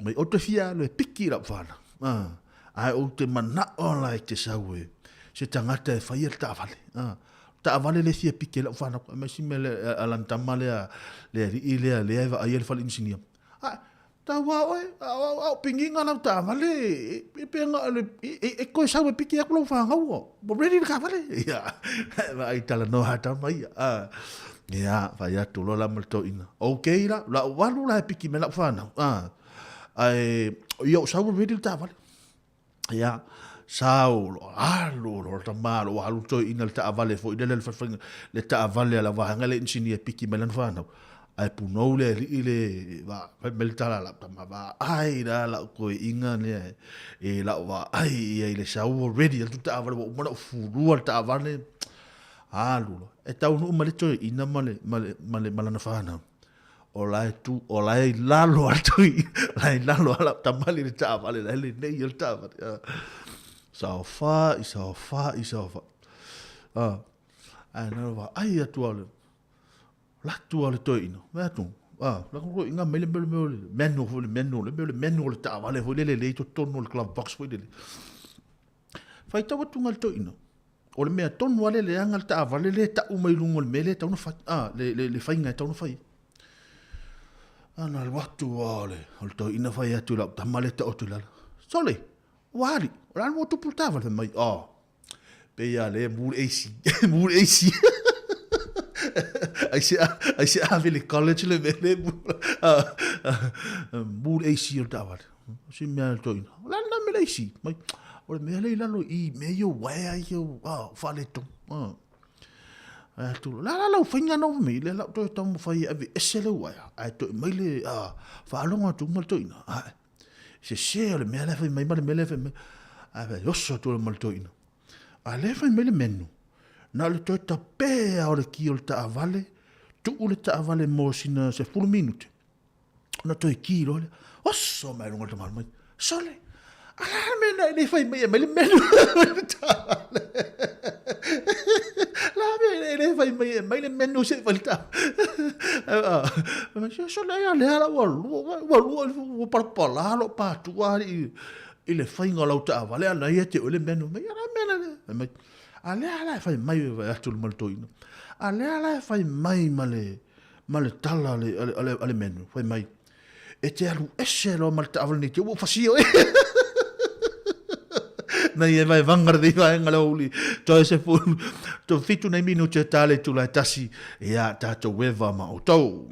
Mai ou te fia alu e piki i lau whānau. A, ae ou te manao la i te sau e se tagata e whaia le taavale. A, taavale le fia piki e lau whānau. Mai si mea le, a lana tama lea, le alii lea, lea e vaaia le fale inisinia. A, tau a oe, a o pingiga lau taavale, e pe nga le, e koe sau e piki aku lau whangau, ua ready le taavale. Ia, vaai talanoa ha tama ia. Ia, whai atu loa la ma le toeaina. Okay la, la o alu la e piki me lau whanau. Ae, ia o sau e ready le taavale. Ia, sau loa, alu loa le tama loa, alu toeaina le taavale foi lele le faifaiga, le taavale a le vaega le inisinia e piki mai lana fanau. Ae punou le alii le va, fai mai le tala a lau tama, vaai la lau toeaina lea e lau vaai ia i le sau ua ready atu le taavale ua uma ona ou fulua le taavale. Alu loa, e taunuu mai le toeaina ma le, ma le, ma le, ma lana fanau. O la e tu, o la e i lalo atu i, la e i lalo ala tamali le taavale, la e lenei o le taavale. Saofa'i, saofa'i, saofa'i. Ae na vaai atu au le, latu au le toeaina, vaai atu, la ku toeaina mai le mea, le mea o le manual foi, le manual, le mea o le manual o le taavale foi lele lea i totonu o le glove box foi lele. Faitau atu ngai le toeaina, o le mea tonu lava lea leaga le taavale lea e tau mai luga o le mea lea e tatau ona fai, a, le, le, le faiga e tatau ona fai. A na alu atu lava o le, o le toeaina fai atu i lau tama lea e taoto i lalo, Sole, ua ali, o le a le mea ua tupu i le taavale? Fai mai, oh, pei lava lea e mu le AC, mu le AC. Aisea, aisea ave i le college le mea lea e mu, mu le AC o le taavale. Si mea le toeaina, o le a lena mea le AC? Mai, o le mea lea i lalo i mea ia uaea ia, ah, faaletonu. Ah. Ai atu, la la lau faiga na mai, le lau toe taumafai e aveese le uaea, ae toe mai le, ah, faalogo atu ma le toeaina. Ah, sese o le mea lea fai mai ma le mea lea fai mai. Ae fai, oso atu ma le toeaina. A lea fai mai le menu, na o le toe tapea o le ki o le taavale, Tuu le taavale mo sina 10 minute, ona toe ki loa lea. Oso mai luga o le tamaloa mai, sole, a le a le mea na e le fai mai e aumai le menu i le taavale. Le a le mea e le fai mai e aumai le menu se i fai le taavale. Fai mai, sole, ai a lea la ua lua, ua lua, ua palapala lou patua alii i le faiga o lau taavale, a o lena e ia te oe le menu. Fai mai, a o le a le mea lea? Fai mai, A lea la e fai mai, e vaai atu ma le toeaina, a lea la e fai mai ma le, ma le tala a le, a le, a le, a le menu, fai mai, e te alu ese loa ma le taavale nei te ua ou fasia oe. Nei e vaevaga lenei vaega le aoauli, toe sefulu, toe fitu nei minute e ta le itula e tasi, ia tatou eva ma outou.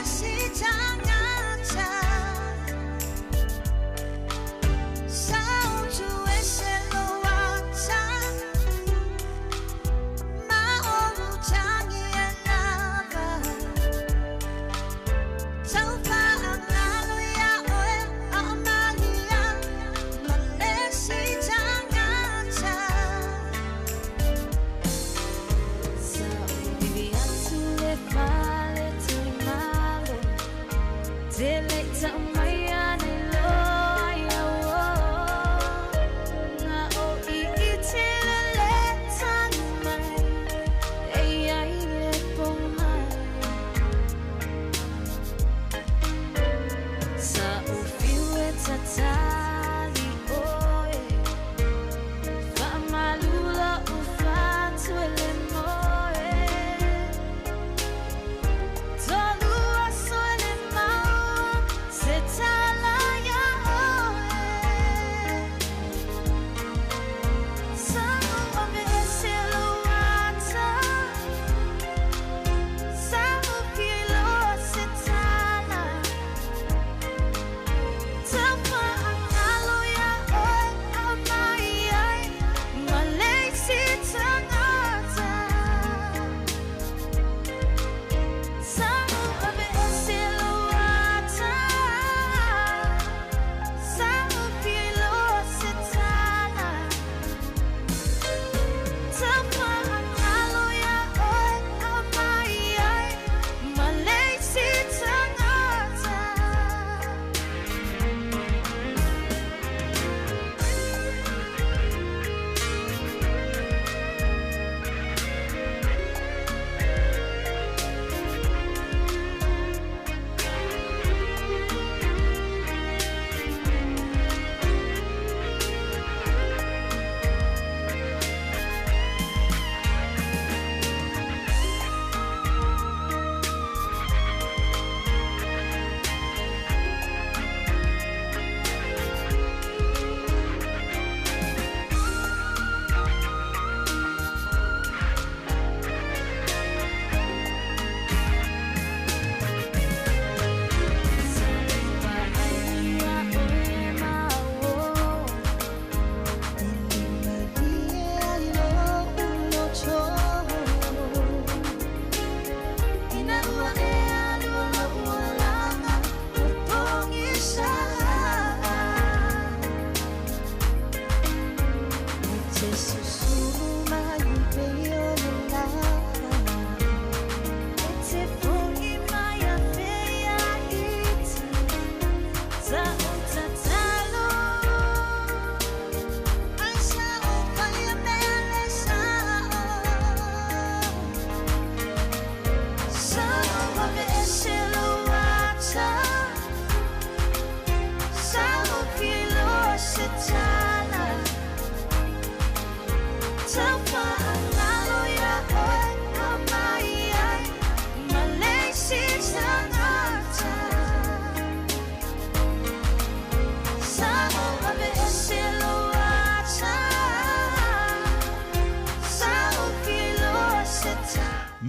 See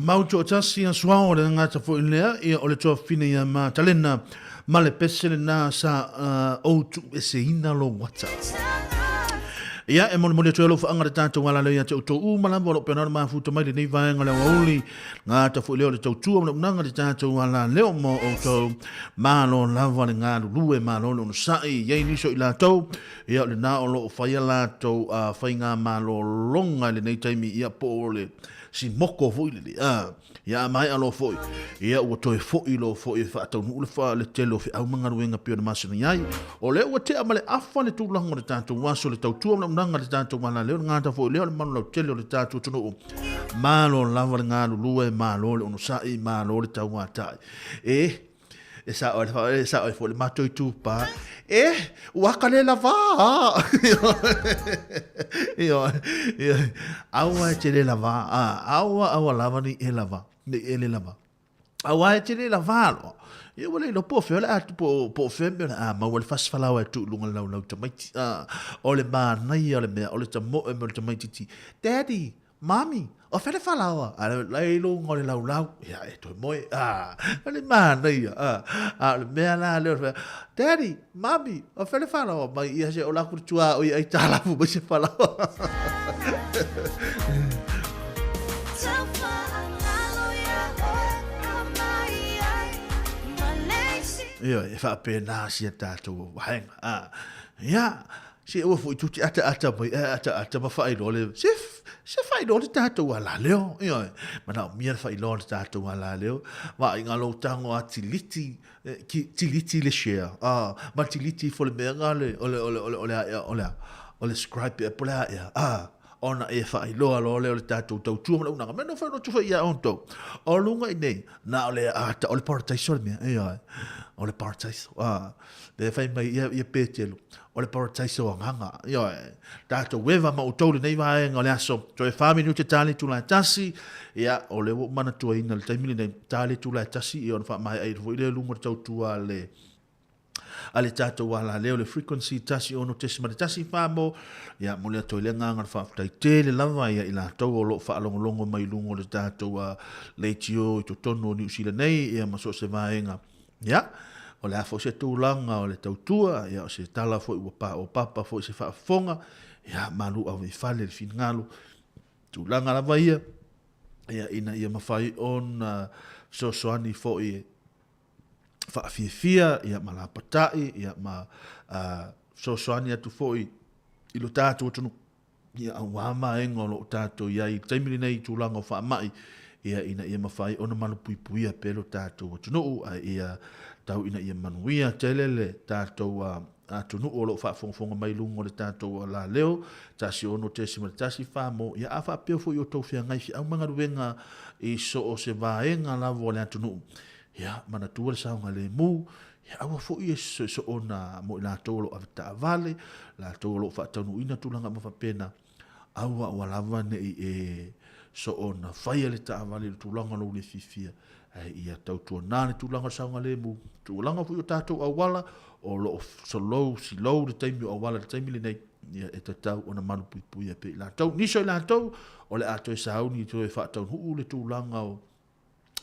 Mau toatasi a Suao le gata foi lea, ia o le tuafafine ia Matalena ma le pese lena sa ou tuueseina lou ata. Ia, e molimoli atu ai lou faaaga le tatou alaleo ia te outou uma lava o lo o pena ona mafuta mai lenei vaega o le aoauli. Gata foi lea o le tautua ma le unaga le tatou alaleo mo outou. Malo lava le galulue, malo le onosai, i ai nisi o i latou, ia o lena o lo o fai a latou faigamalologa i lenei taimi, ia po o le simoko foi lele, a, ia a maea loa foi, ia ua toe foi loa foi e faataunuu le fa, le tele o feau ma galuega pei ona masani ai. O lea ua tea ma le afa le tulaga o le tatou aso, le tautua ma le auaunaga a le tatou alaleo, le gata foi lea o le malu lautele o le tatou atunuu. Malo lava le galulue, malo le onosai, malo le tauatai. E, E sao ai, e sao ai foi le matou itupa. E, ua ka le lava. Ioe, ioe. Aua e te le lava. Aua, aua lava ni e lava. Ni e le lava. Aua e te le lava loa. Ia ua le iloa po o fea o le a, po o fea mea o le a maua le fasi falaoa e tuu i luga o le laulau tamaiti. O le manaia o le mea, o le tamoe me o le tamaititi. Daddy, Mami, o fea le falaoa? A la e i luga o le laulau. Ia, e toe moe. A, o le manaia. A, a o le mea la lea o le fea, Daddy, Mami, o fea le falaoa? Mai ia se ola aku le tua o ia ai tālafu mai se falaoa. Ioe, e faapena si a tatou vaega. A, ia, Se ua foi tu te ata ata mai e ata ata ma whailoa le se se whailoa le tātou a la leo ioe mana o mia le whailoa le tātou a la leo ma i ngā lou tango a tiliti ki tiliti le share ah ma tiliti fo le mea ngā le ole ole ole ole a ole a ole scribe e pole a ea ah ona e whailoa lo le o le tātou tautua ma le unaga me no whai no tuwha ia on tau o lunga i nei nā o le ata o le parataiso le mea ioe o le parataiso ah Le whai mai ia, ia Petelu, o le parataiso agaga. Ioe, tatou eva ma outou lenei vaega o le aso. Toe wha minute tali tula e tasi, ia, o le ua manatuaina le taimi lenei, tali tula e tasi, ia ona whaamae ai foi le lunga o le tautua le a le tatou alaleo le frequency 16.1 whamo, ia mo le atu ai le agaga le faafetai tele lava ia i latou o lo o faalogologo mai luga o le tatou leitio i totonu o Niu Sila nei, ia ma so o se vaega. Ia, o le a foi se tulaga o le tautua, ia o se tala foi ua paopapa foi se faafofoga, ia malu ave i fale le finagalo. Tulaga lava ia, ia ina ia mafai ona fesoasoani foi e faafiafia, ia ma lapatai, ia ma fesoasoani atu foi i lo tatou atunuu. Ia aua vaega o lo o tatou i ai i le taimi lenei i tulaga o faamai, ia ina ia mafai ona malupuipuia pea lo tatou atunuu, ae ia tau ina ia manuia tele le tatou atunuu o lo o faafogafoga mai i luga o le tatou alaleo 16.14 mo, ia a faapea foi o outou feagai feau ma galuega i so o se vaega lava o le atunuu, ia manatua le saogalemu, Ia aua foi e soona mo i latou o lo o avetaavale, latou o lo o faataunuuina tulaga uma faapena, aua ua lava ne i e soona faia le taavale i le tulaga o lou le fiafia, ae ia tautuana le tulaga o le saogalemu, tulaga foi o tatou auala o lo o solou, silou le taimi o auala i le taimi lenei, ia e tatau ona malupuipuia pea i latou. Nisi o i latou o le a toe sauni toe faataunuu le tulaga o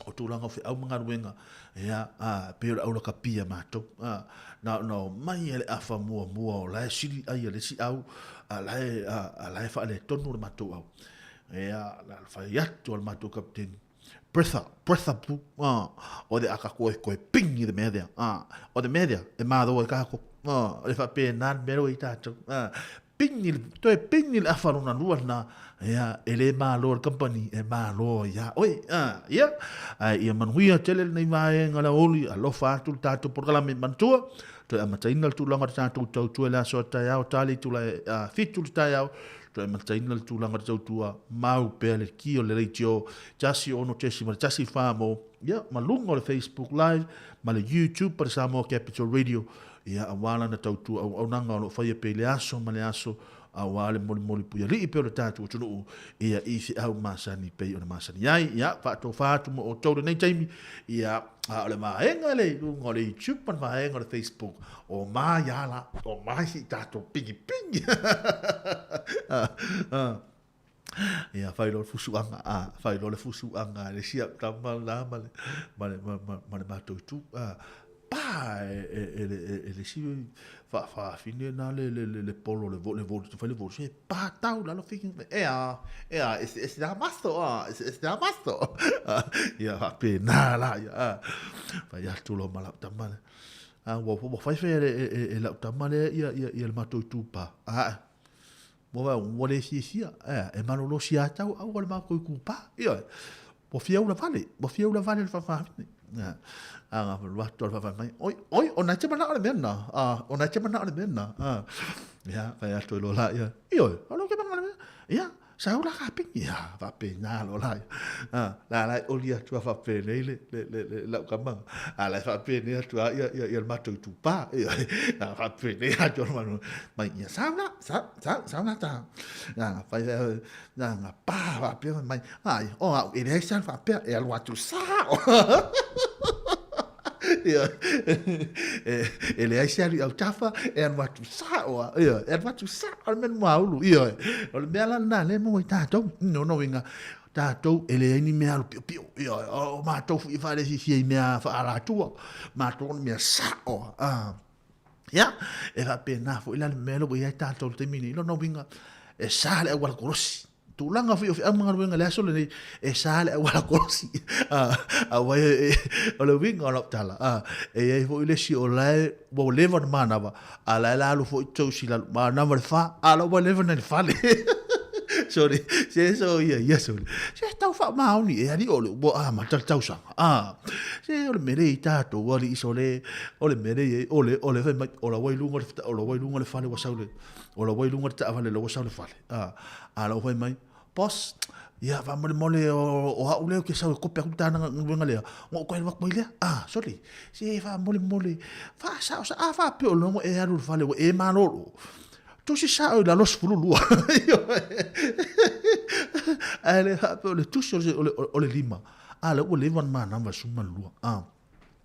o tulaga o feau ma galuega, ia, a, pei o le aulakapi a matou, a, na ona omai e le afa muamua o la e sili ai a le isi au, a la e, a, a la e faaletonu le matou au. Ia, na fai atu a le matou kapiteni, Bretha, bretha pu, a, o le aka koe koe pingi le mea lea, a, o le mea lea, e malo ai kākou, a, o le faapena le mea lea ua i tātou, a, Pini, toe pini le afa lona lua lena, ia, e le malo le company, e malo ia oe. Ah, ia, ae ia manuia tele lenei vaega le aoauli, alofa atu le tatou polokalame manatua, toe amataina le tulaga o le tatou tautua i le aso a taeao, tali itula e 7 le taeao, toe amataina le tulaga o le tautua, mau pea le ki o le leitio, 16.14 mo, ia, ma luga o le Facebook Live, ma le YouTube pa le Samoa Capital Radio, Ia, aua lana tautua auaunaga o lo o faia pea i le aso ma le aso, aua le molimoli puialii pea o le tatou atunuu, ia, i feau masani pei ona masani ai. Ia, faatofa atu mo outou lenei taimi, ia, a o le vaega lea i luga o le YouTube ma le vaega o le Facebook, o mai a la, o mai si tatou pigipigi. Ia, fai loa le fusuaga, a, fai loa le fusuaga a le isi au tama la ma le, ma le, ma, ma, ma le matou itu, a, pa e, e, e, le, e, e le isi faafafine na le, le, le, le polo, le, le, le, fai le volu, se pa tau lalo fiki, e a, e a, ese, ese a maso, a, ese, ese a maso. Ia, faapena la, ia, a, fai atu loa ma lau tama lea. A, ua, ua fai fai e, e, e, e lau tama lea ia, ia, ia le matou itu pa, a, Ua vaai, ua le fiafia, ea, e malolosi ia te au, aua le matou itupa. Ioe, ua fia ula vale, ua fia ula vale le faafafine. Ea, a nga alu atu le faafafine mai, oi, oi, o na e te manao le mea lena, a, o na e te manao le mea lena, a. Ia, fai atu ai loa la, ia, ioe, o lou ke manao le mea, ia, sa ula kapini, ia, faapena loa la, ia. A, la la e oli atu a faapenei le, le, le, le, lau tama, a la e faapenei atu a, ia, ia, ia le matou itupa, ioe, a faapenei atu a le matou, mai ia sau la, sau, sau, sau la ta. Na, fai, na, na, pa, faapea mai, ai, o au, e leai se alu faapea, e alu atu sao. Ia, e, e leai se alu i autafa, e alu atu sao, a, ia, e alu atu sao, o le mea muaulu, ia, o le mea la lena, le maua i tatou, no, no, inga, tatou e leai ni mea alu piopio, ia, o matou foi e faalefiafia i mea faaalatua, matou o ni mea sao, a, Ia, e faapena foi la le mea lea ua i ai tatou i le taimi nei. I lona uiga, e sa le auala kolosi. Tulaga foi o feau ma galuega i le aso lenei, e sa le auala kolosi. Aua o le uiga o lau tala, e i ai foi le isi o la e ua leva ona manava, a o la e la alu foi tousi i lalo, manava le fa, a o la ua leva ona i le fale. Sorry, se so ia ia sorry. Se tau faamaoni e alii o le ua amata le tausaga. Ah, se o le mea lea i tatou alii sole, o le mea lea i ai, o le, o le fai mai, o la ua i luga le, o la ua i luga le fale ua sau le, o la ua i luga le taavale la ua sau le fale. Ah, a la ua fai mai, boss, ia faamolemole o, o au lea ou te sau e kope atu tana galuega lea, ona ou toe alu atu ai lea. Ah, sole, se faamolemole, faasaosa, a faapea o logo e alu i le fale ua e malolo. Tusi sao i lalo 12. Ae le faapea o le tusi o le, o le lima. A lea ua leva ona manava i le 12. A,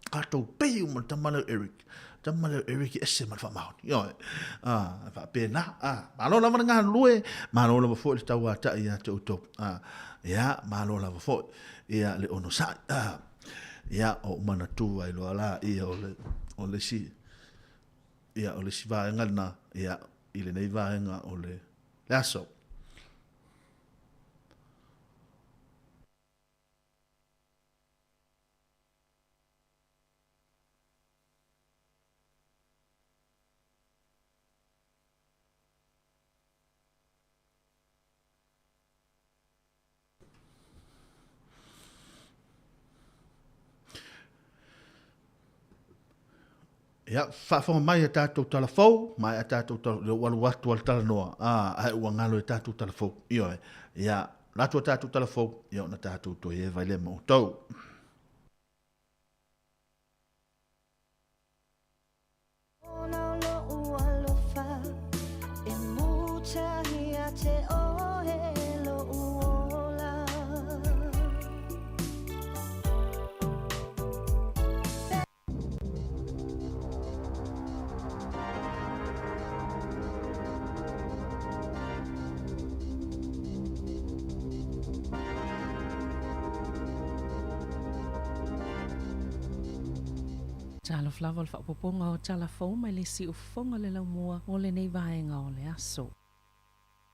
tatou pei uma le tama lea o Eric. Tama lea o Eric e ese ma le faamaoni. Ioe. A, faapena. A, malo lava le galulue, malo lava foi le tauatai ia te outou. A, ia, malo lava foi ia le onosai. A, ia, o manatua ai loa la ia o le, o le isi, ia, o le isi vaega lena, ia, i lenei vaega o le, le aso. Ia, faafofoga mai a tatou tala fou, maea tatou tala, lea ua alu atu a le talanoa, a, ae ua galo e tatou tala fou. Ioe, ia, alu atu a tatou tala fou, ia ona tatou toe eva ai lea ma outou. Talofa lava o le faaopoopoga o tala fou mai le siufofoga o le laumua mo lenei vaega o le aso.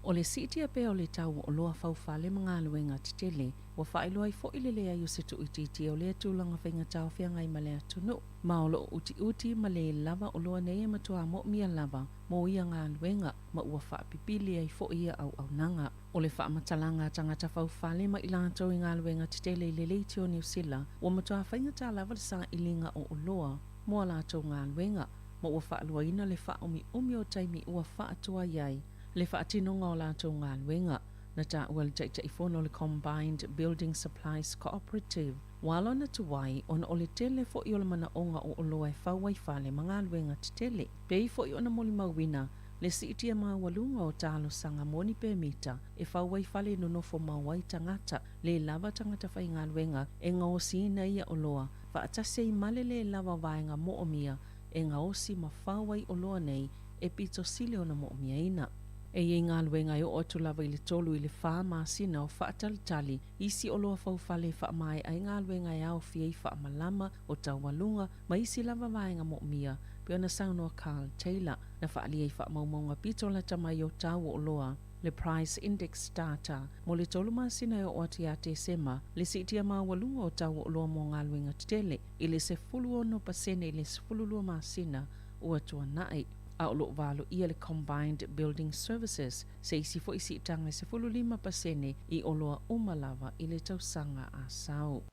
O le siitia pea o le tau o oloa faufale ma galuega tetele, ua faailoa ai foi le leai o se tuuitiitia o lea tulaga faigata o feagai ma le atunuu, ma o lo o utiuti ma le lava oloa nei e matua moomia lava mo ia galuega ma ua faapipili ai foi ia auaunaga. O le faamatalaga a tagata faufale ma i latou i galuega tetele i le leiti o Niu Sila, ua matua faigata lava le sailiga o oloa mo a latou galuega, ma ua faaluaina le faaumiumi o taimi ua faatuai ai le faatinoga o latou galuega. Na taua le Taitaifono o le Combined Building Supplies Cooperative, ua ala ona tuai ona o le tele foi o le manaoga o oloa e fau ai fale ma galuega tetele. Pei foi ona molimauina le siitia maualuga o talosaga mo ni pemita e fau ai fale e nonofo mau ai tagata, le lava tagata faigaluega e gaosiina ia oloa, faatasi ai ma le le lava vaega moomia e gaosi ma fau ai oloa nei e pito sili ona moomiaina. E i ai galuega e oo atu lava i le tolu i le fā masina o faatalitali isi oloa faufale e faamaea ai galuega e aofia ai faamalama o taualuga ma isi lava vaega moomia, pei ona saunoa Carl Taylor, na faaalia i faamaumauga pito lata mai o tau o oloa, le Price Index Data, mo le tolu masina e oo atu ia Tesema, le siitia maualuga o tau o oloa mo galuega tetele i le 16% i le 12 masina ua tuanai, a o lo o valoia le Combined Building Services se isi foi siitaga e 15% i oloa uma lava i le tausaga a sau.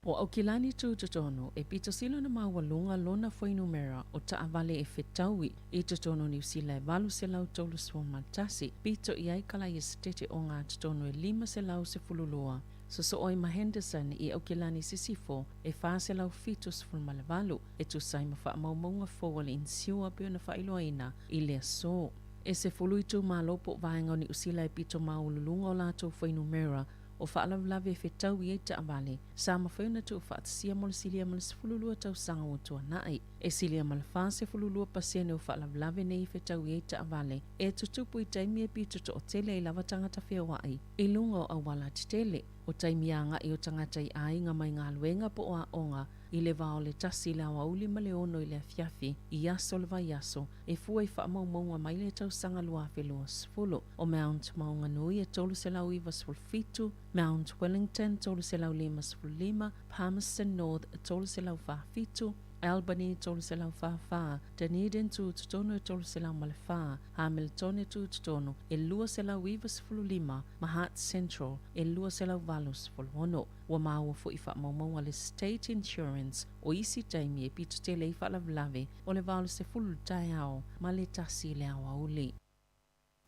O Aukilani Tutotonu e pito sili ona maualuga lona fuainumera o taavale e fetaui i totonu o Niu Sila e 831, pito i ai Kalaiasetete Ogatotonu e 512, sosoo ai ma Henderson i Aukilani Sisifo e 478, e tusa ai ma faamaumauga fou a le Insure pei ona faailoaina i le aso. E 10 itumalo po o vaega o Niu Sila e pito maualuluga o latou fuainumera o faalavelave e fetaui ai taavale, sa mafai ona tuufaatasia mo le silia ma le 12 tausaga ua tuanai. E silia ma le 42% o faalavelave nei e fetaui ai taavale e tutupu i taimi e pito toatele ai lava tagata feoai i luga o auala tetele. O taimi agai o tagata i aiga mai galuega po o aoga i le va o le tasi i le aoauli ma le ono i le afiafi i aso o le vaiaso e fua i faamaumauga mai le tausaga 2020. O Mount Maunganui e 397, Mount Wellington 355, Palmerston North 347, Albany 344, Dunedin tutotonu e 304, Hamiltone tutotonu e 295 ma Hutt Central e 286. Ua maua foi i faamaumauga a le State Insurance o isi taimi e pito tele ai faalavelave o le va o le 10 i le taeao ma le tasi i le aoauli.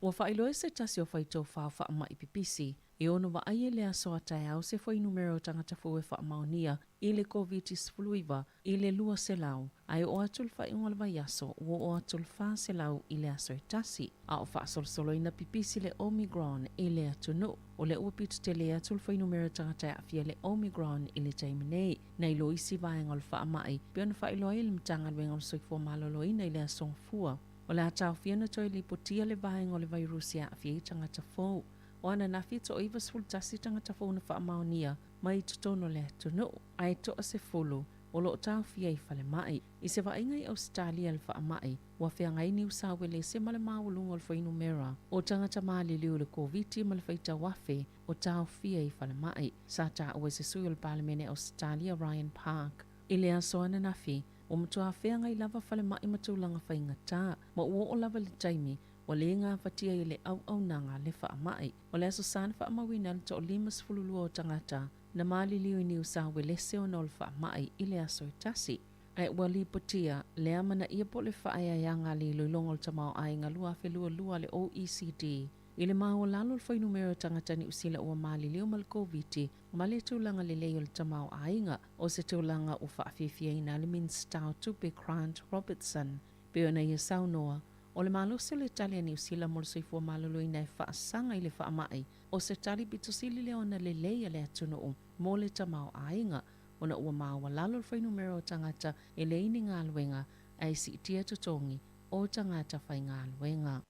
Ua faailoa e se tasi o faitofā faamai pipisi e ono vaai e le aso a taeao se fuainumera o tagata fou e faamaonia i le Koviti-19 i le 200, a e oo atu le faaiuga o le vaiaso ua oo atu le 400 i le aso e tasi, a o faasolosoloina pipisi le Omicron i le atunuu. O lea ua pito tele atu le fuainumera o tagata e aafia i le Omicron i le taimi nei, nai lo isi vaega o le faamai, pei ona faailoa ai e le Matagaluega o le Soifua Maloloina i le aso Gafua. O le a taofia ona toe lipotia le vaega o le vairusi e aafia ai tagata fou. O ananafi e toa-91 tagata fou na faamaonia mai totonu o le atunuu, ae toa-10 o lo o taofia i falemai. I se vaaiga i Ausetalia i le faamai, ua feagai Niu Sauelese ma le maualuga o le fuainumera o tagata maliliu i le Koviti ma le faitau afe o taofia i falemai. Sa taua e se sui o le Palemene Ausetalia Ryan Park i le aso ananafi, ua matua feagai lava falemai ma tulaga faigata, ma ua oo lava i le taimi ua le gafatia ai e le auaunaga le faamai. O le Aso Sa na faamauina ai le toa-52 o tagata na maliliu i Niu Sauelese ona o le faamai i le aso e tasi. Ae ua lipotia le amanaia po o le faaeaeaga a le iloiloga o le tamaoaiga 2022 a le OECD i le maualalo o le fuainumera o tagata Niu Sila ua maliliu ma le Koviti ma le tulaga lelei o le tamaoaiga, o se tulaga ua faafiafiaina ai le Minisita o Tupe Grant Robertson. Pei ona ia saunoa, o le malosi o le tali a Niu Sila mo le soifua maloloina e faasaga i le faamai, o se tali pito sili lea ona lelei a le atunuu mo le tamaoaiga, ona ua maualalo le fuainumera o tagata e leai ni galuega ae siitia totogi o tagata faigaluega.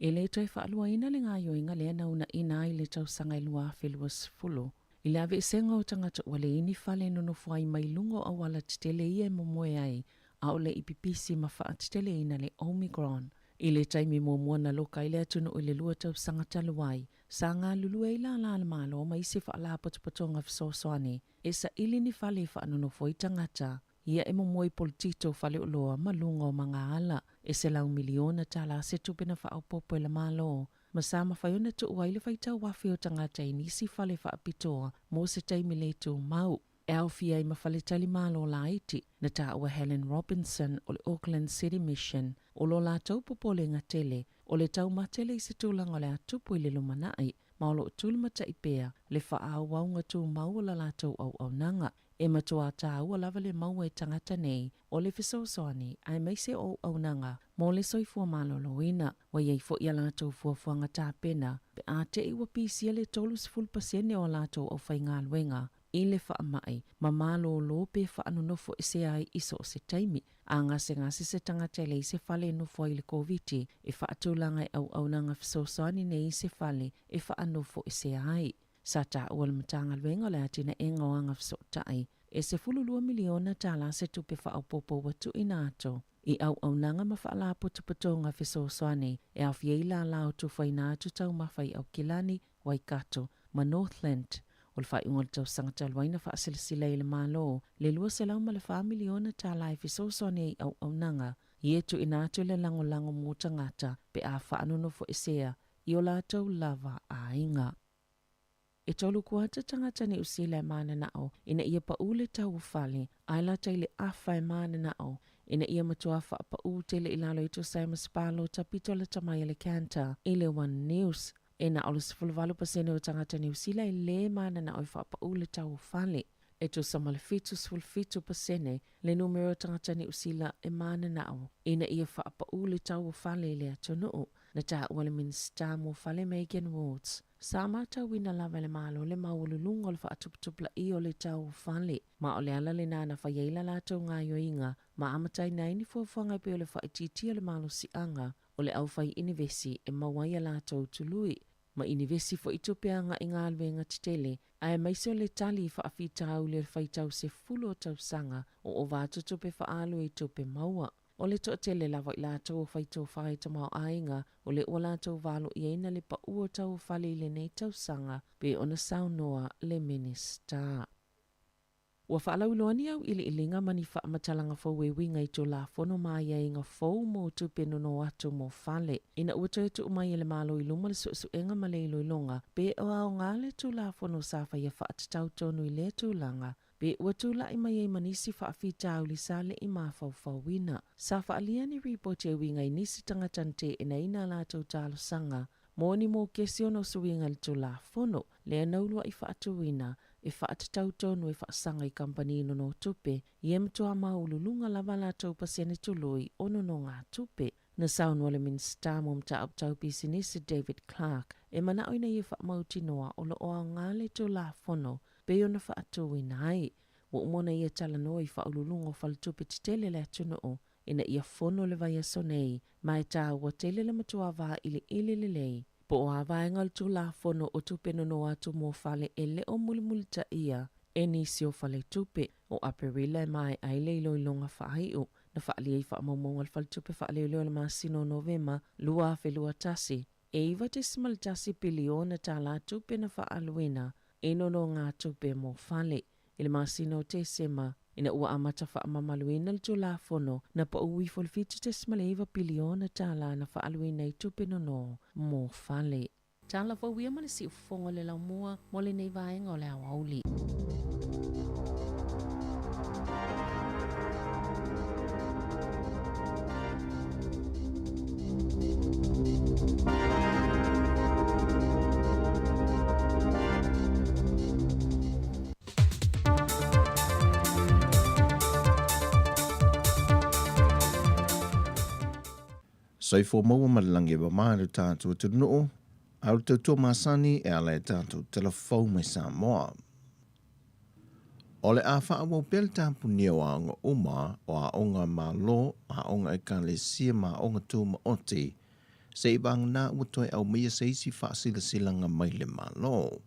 E le toe faaluaina le gaoioiga lea na uunaina ai le tausaga e 2020 i le aveesega o tagata ua leai ni fale e nonofo ai mai luga o auala tetele ia e momoe ai a o le i pipisi ma faateteleina le Omicron. I le taimi muamua na loka ai le atunuu i le lua tausaga talu ai, sa galulue ai lālā a le Malo ma isi faalapotopotoga fesoasoani e saili ni fale e faanonofo ai tagata ia e momoe i polotito faleoloa ma luga o magaala. E $100 miliona se tupe na faaopoopo e le Malo ma sa mafai ona tuu ai le faitau afe o tagata i nisi fale faapitoa mo se taimi le tumau, e aofia ai ma faletalimalo laiti. Na taua Helen Robinson o le Auckland City Mission, o lo latou popolega tele o le taumatele i se tulaga o le a tupu i le lumanai, ma o lo o tulimatai pea le faaauauga tumau o la latou auaunaga. E matuā tāua lava le maua e tagata nei o le fesoasoani aemaise o auaunaga mo le soifua maloloina. Ua i ai foi a latou fuafuaga tapena pe a te i ua pisia le 30% o a latou aufaigaluega. i le faamai ma malōlō pe faanonofo ese ai i so o se taimi. A gasegase se tagata e leai se fale e nofo ai i le Koviti, e faatulaga e auaunaga fesoasoani nei se fale e faanofo ese ai. Sa taua le Matagaluega o le Atinaega o Agafesootai e $12 miliona tala se tupe faaopoopo ua tuuina atu i auaunaga ma faalapotopotoga fesoasoani e aofia ai lālā o tufaina atu taumafa i Aukilani, Waikato ma Northland. O le faaiuga o le tausaga talu ai na faasilasila ai e le Malo le $204 miliona tala e fesoasoani ai i auaunaga ia e tuuina atu le lagolago mo tagata pe a faanonofoesea i o latou lava aiga. E 3/4 tagata Niu Sila e mananao ina ia paʻū le tau o fale, ae lata i le afa e mananao ina ia matua faapaʻū tele i lalo e tusa ai ma se palota pito lata mai a le Kantar i le One News. E na o le 18% o tagata Niu Sila e lē mananao e faapaʻū le tau o fale. E tusa ma le 77% le numera o tagata Niu Sila e mananao ina ia faapaʻū le tau o fale i le atunuu. Na taua le Minisita mo Fale Megan Wards, sa matauina lava e le Malo le maualuluga o le faatuputupulaia o le tau o fale, ma o le ala lena na fai ai la latou gaoioiga ma amataina ai ni fuafuaga e pei o le faaitiitia o le malosiaga o le aufai inivesi e maua ai a latou tului ma inivesi foi tupe agai i galuega tetele, aemaise o le tali i faafitauli o le faitau 10 o tausaga o ova atu tupe faaalu i tupe maua. O le toatele lava i latou o faitofa i tamaoaiga, o lea ua latou valoiaina le paʻū o tau o fale i lenei tausaga, pei ona saunoa le Minisita. Ua faalauiloa ni auiliiliga ma ni faamatalaga fou e uiga i Tulafono ma aiaiga fou mo tupe nono atu mo fale. Ina ua toe tuu mai e le Malo i luma le suesuega ma le iloiloga, pe o aoga le Tulafono sa faia faatatau tonu i lea tulaga, Pe ua tulai mai ai ma nisi faafitauli sa le i mafaufauina. Sa faaalia ni ripoti e uiga i nisi tagata na teenaina a latou talosaga mo ni mokesi ona o suiga i le Tulafono lea na uluai faatuina e faatatau tonu e faasaga i kamupani nonotupe ia matua maualuluga lava a latou pasene tului o nonogatupe. Na saunoa le Minisita mo Mataupu Tau Pisinisi David Clark e manao ina ia faamautinoa o lo o aoga le Tulafono pei ona faatuina ai. Ua uma ona ia talanoa i faauluuluga o faletupe tetele le atunuu ina ia fono le vaiaso nei, ma e taua tele le matua vailiili lelei po o a vaega o le Tulafono o Tupe Nono Atu mo Fale e le o mulimulitaia e nisi o faletupe. O Aperila e maea ai le iloiloga faaiu na faaalia i faamaumauga a le Faletupe Faaleoleo i le masina o Novema 2021, e $9.1 piliona tālā tupe na faaaluina i nonogatupe mo fale. I le masina o Tesema, ina ua amata faamamaluina le Tulafono, na paʻū ifo le $7.9 piliona tālā na faaaluina i tupe nono mo fale. Tala fou ia ma le siufofoga o le laumua mo lenei vaega o le aoauli. Soifua maua ma le lagi e mama i lo tatou atunuu, a o le tautua masani e ala i tatou tala fou mai Samoa. O le a faaauau pea le tapunia o aoga uma, o aoga a Malo, aoga Ekalesia ma aoga tumaoti, seia vagana ua toe aumaia se isi faasilasilaga mai le Malo.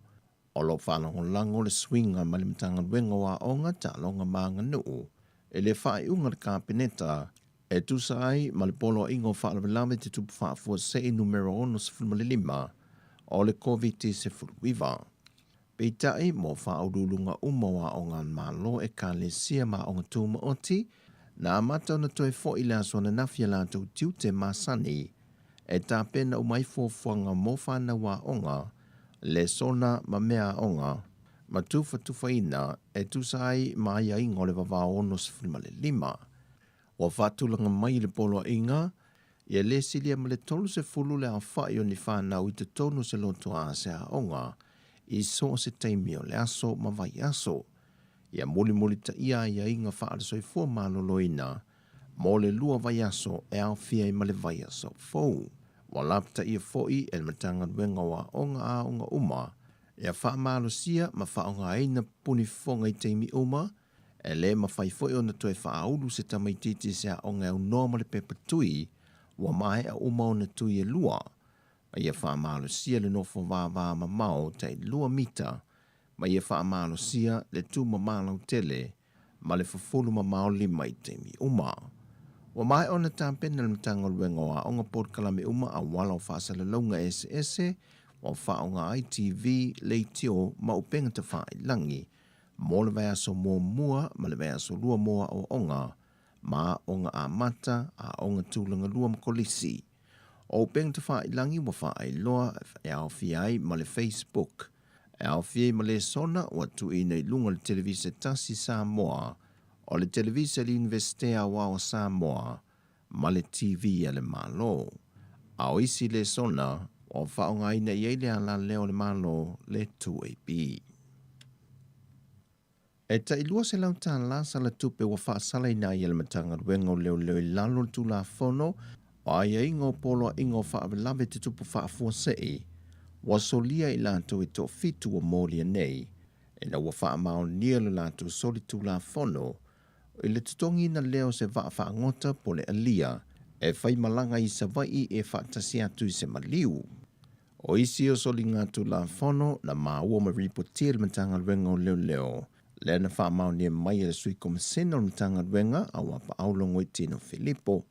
O lo o faalagolago le suiga mai le Matagaluega o Aoga, Taaloga ma Aganuu i le faaiuga a le Kapeneta e tusa ai ma le Poloaiga o Faalavelave Tutupu Faafuasei Numera 65 o le Koviti-19. Peitai, mo faauluuluga uma o aoga a le Malo, Ekalesia ma aoga tumaoti, na amata ona toe foi i le aso ananafi a latou tiute masani e tapena uma ai fuafuaga mo fanau aoga, lesona ma mea aoga, ma tufatufaina e tusa ai ma aiaiga o le vavao 65. Ua faatulaga mai i le poloaiga, ia le silia ma le 30 le aofai o ni fanau i totonu o se lotoa a se aoga i so o se taimi o le aso ma vaiaso. Ia mulimulitaia aiaiga faale-soifua maloloina mo le lua vaiaso e aofia ai ma le vaiaso fou. Ua lapataia foi e le Matagaluega o Aoga aoga uma Ia faamalosia ma faaaogaina puni fofoga i taimi uma, e le mafai foi ona toe faaulu se tamaitiiti i se aoga e aunoa ma le pepa tui ua maea uma ona tui e lua, ma ia faamalosia le nofo vavamamao tai lua mita, ma ia faamalosia le tumama lautele ma le fufulu mamao lima i taimi uma. Ua maea ona tapena le Matagaluega o Aoga polokalame uma auala o faasalalauga eseese ua faaaoga ai TV, leitio ma upega tafailagi mo le vaiaso muamua ma le vaiaso lua mo aoaoga ma aoga amata, aoga tulaga lua ma kolisi. O upega tafailagi ua faailoa e aofia ai ma le Facebook, E aofia ai ma lesona ua tuuina i luga o le Televisa Tasi Samoa, o le Televisa a le Iunivesite Aoao o Samoa, ma le TV a le Malo. A o isi lesona, ua faaaogaina i ai le alaleo a le Malo, le 2AB. E tai $200 sala tupe ua faasalaina ai e le Matagaluega o Leoleo i lalo o le Tulafono o Aiaiga o Poloaiga o Faalavelave Tutupu Faafuasei ua solia i latou e toafitu ua molia nei ina ua faamaonia lo latou solitulafono i le totogiina lea o se vaa faagota po o le alia e faimalaga i Savaii e faatasi atu i se maliu. O isi o soligatulafono na maua ma ripotia e le Matagaluega o Leoleo, lea na faamaonia mai e le Sui Komesina o le Matagaluega a Uapaau Logoitino Filipo,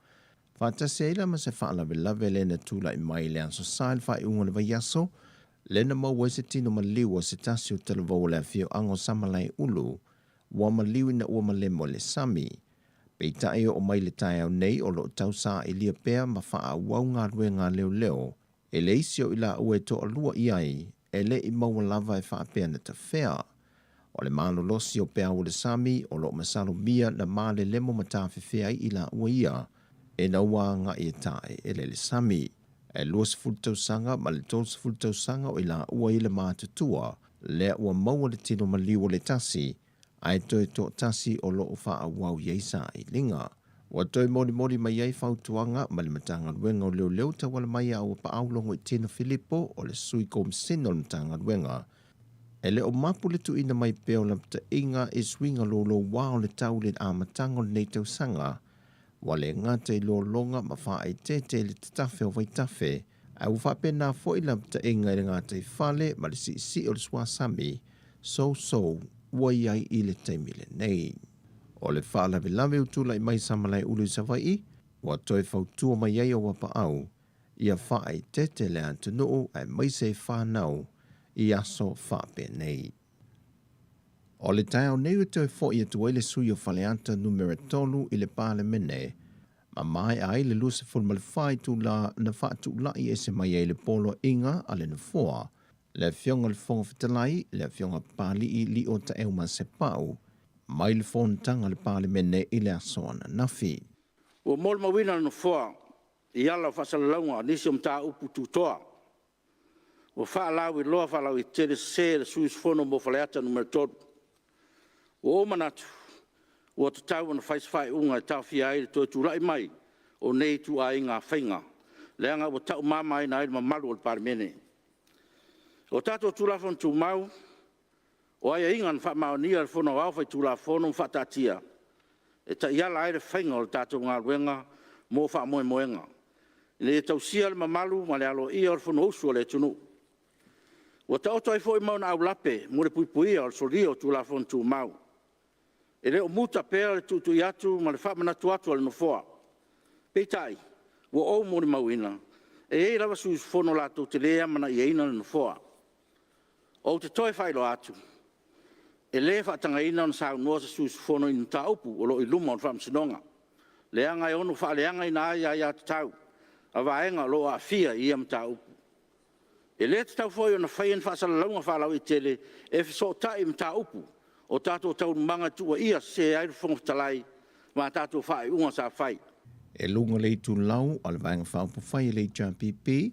faatasi ai la ma se faalavelave lea na tulai mai i le Aso Sa i le faaiuga o le vaiaso, lea na maua ai se tino maliu o se tasi o talavou o le afioaga o Samalaeulu, ua maliu ina ua malemo i le sami. Peitai e oo mai i le taeao nei o lo o tau sailia pea ma faaauau galuega a leoleo E leai se o i laua e toalua i ai, e le i maua lava e faapea na tafea. O le malolosi o peau o le sami o lo o masalomia na malelemo ma tafefea ai i laua ia, ina ua agai e taeele le sami. E 20 tausaga ma le 30 tausaga o i laua i le matutua, lea ua maua le tino maliu o le tasi, ae toe toatasi o lo o faaauau i ai sailiga. Ua toe molimoli mai ai fautuaga mai le Matagaluega o Leoleo tauala mai a Auapaau Logoitino Filipo o le Sui Komisina o le Matagaluega. E le o mapu le tuuina mai pea o lapataiga i suiga loulouā o le tau i le amataga o lenei tausaga. Ua le gata i lologa ma faaeteete i le tatafe o vaitafe, ae ua faapena foi lapataiga i le gataifale ma le siisii o le suasami sousou ua i ai i le taimi lenei. O le faalavelave ua tulai mai Samalaeulu i Savaii, ua toe fautua mai ai Auapaau ia faaeteete le atunuu aemaise whānau i aso faapenei. O le taeao nei ua toe foi atu ai le sui o Faleata Numera 3 i le Palemene, ma maea ai le 24 itula na faatulai ese mai ai le poloaiga a le Nofoa, le Afioga i le Fofoga Fetalai, le Afioga Papalii Lio Taeu Masepau, mai le fonotaga a le Palemene i le aso ananafi. Ua molimauina e le Nofoa i ala o faasalalauga nisi o mataupu tutoa ua faalauiloa faalauaitele sese e le sui usufono mo Faleata Nu.3. Ua ou manatu, ua tatau ona fai se faaiuga e taofia ai le toe tulai mai o nei ituaiga faiga, leaga ua taumamaina ai le mamalu o le Palemene. O tatou Tulafono Tumau, o aiaiga na faamaonia e le Fono Aoao Faitulafono ma faataatia, e taiala ai le faiga o le tatou galuega mo faamoemoega, ina ia tausia le mamalu ma le aloaia o le Fonousu a le atunuu. Ua taoto ai foi ma ona aulape mo le puipuia o le solia o Tulafono Tumau. E le o muta pea le tuitui atu ma le faamanatu atu a le Nofoa. Peitai, ua ou molimauina, e i ai lava sui usufono latou te le amanaiaina le Nofoa. Ou te toe faailoa atu, e le faatagaina ona saunoa se sui usufono i ni mataupu o lo o i luma o le Faamasinoga, leaga e ono faaleagaina ai aia tatau a vaega o lo o aafia i ia mataupu. E le tatau foi ona faia ni faasalalauga faalauaitele e fesootai i mataupu o tatou taualumaga e tuuaia sese ai le Fofoga Fetalai ma a tatou faaiuga sa fai. I luga o le itulau a le Vaega Faaupufai a le HRPP,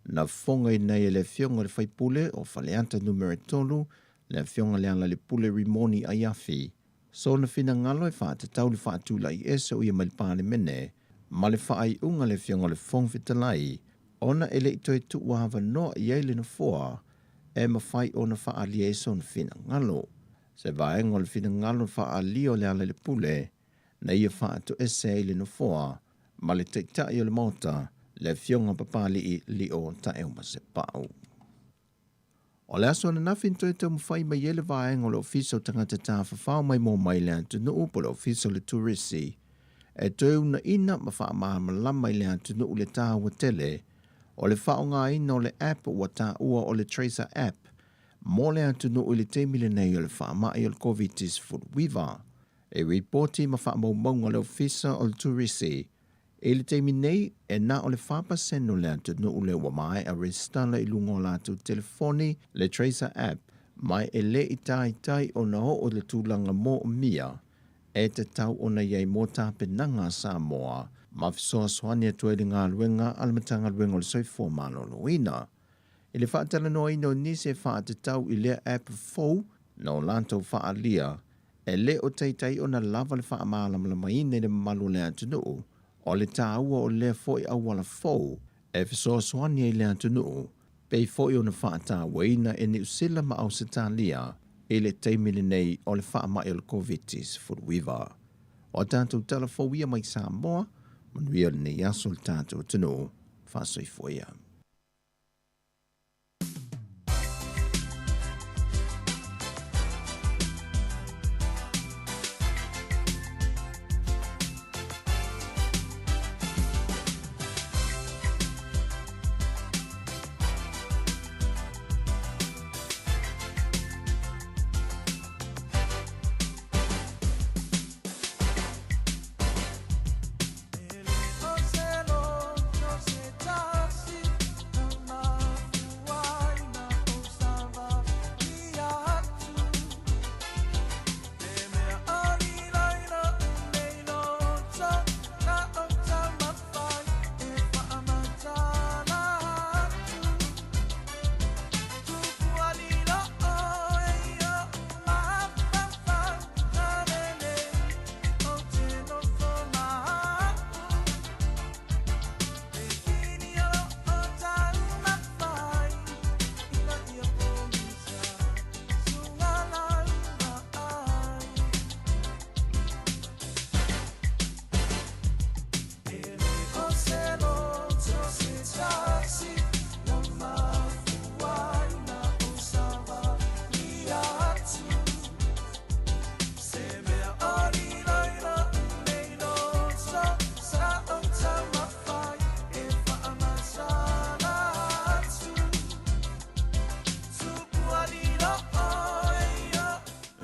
na fofogaina ai e le Afioga i le Sui Usufono o Faleata Nu.3, le Afioga Lealailepule Rimoni Aiafi, sona finagalo e faatatau le faatulai ese o ia mai le Palemene ma le faaiuga a le Afioga i le Fofoga Fetalai ona e le i toe tuuavanoa i ai le Nofoa e mafai ona faaalia ai sona finagalo. Se vaega o le finagalo na faaalia o Lealailepule na ia faatoese ai le Nofoa ma le Taitai o le Maota, le Afioga Papali'i Lio Taeaumasepau. O le aso ananafi na toe taumafai mai ai le vaega o le Ofisa o Tagata Tafafao Maimoa Mai le Atunuu po o le Ofisa o le Turisi e toe uunaina ma faamalamalama i le atunuu le taua tele o le faaaogaina o le app ua taua o le Tracer App mo le atunuu i le taimi lenei o le faamai o le Koviti-19. E ripoti ma faamaumauga a le Ofisa o le Turisi I le taimi nei, e na o le 4% o le atunuu lea ua maea resitala i luga o latou telefoni le Tracer App, ma e le i taitai ona oo i le tulaga moomia e tatau ona i ai mo tapenaga a Samoa ma fesoasoani atu ai i le galuega a le Matagaluega o le Soifua Maloloina. I le faatalanoaina o nisi e faatatau i lea app fou na o latou faaalia, E le o taitai ona lava le faamalamalamaina i le mamalu o le atunuu o le taua o lea foi auala fou e fesoasoani ai i le atunuu, pei foi ona faatauaina e Niu Sila ma Ausetalia i le taimi lenei o le faamai o le Koviti-19. O a tatou tala fou ia mai Samoa, manuia lenei aso le tatou atunuu. Faasoifua ia.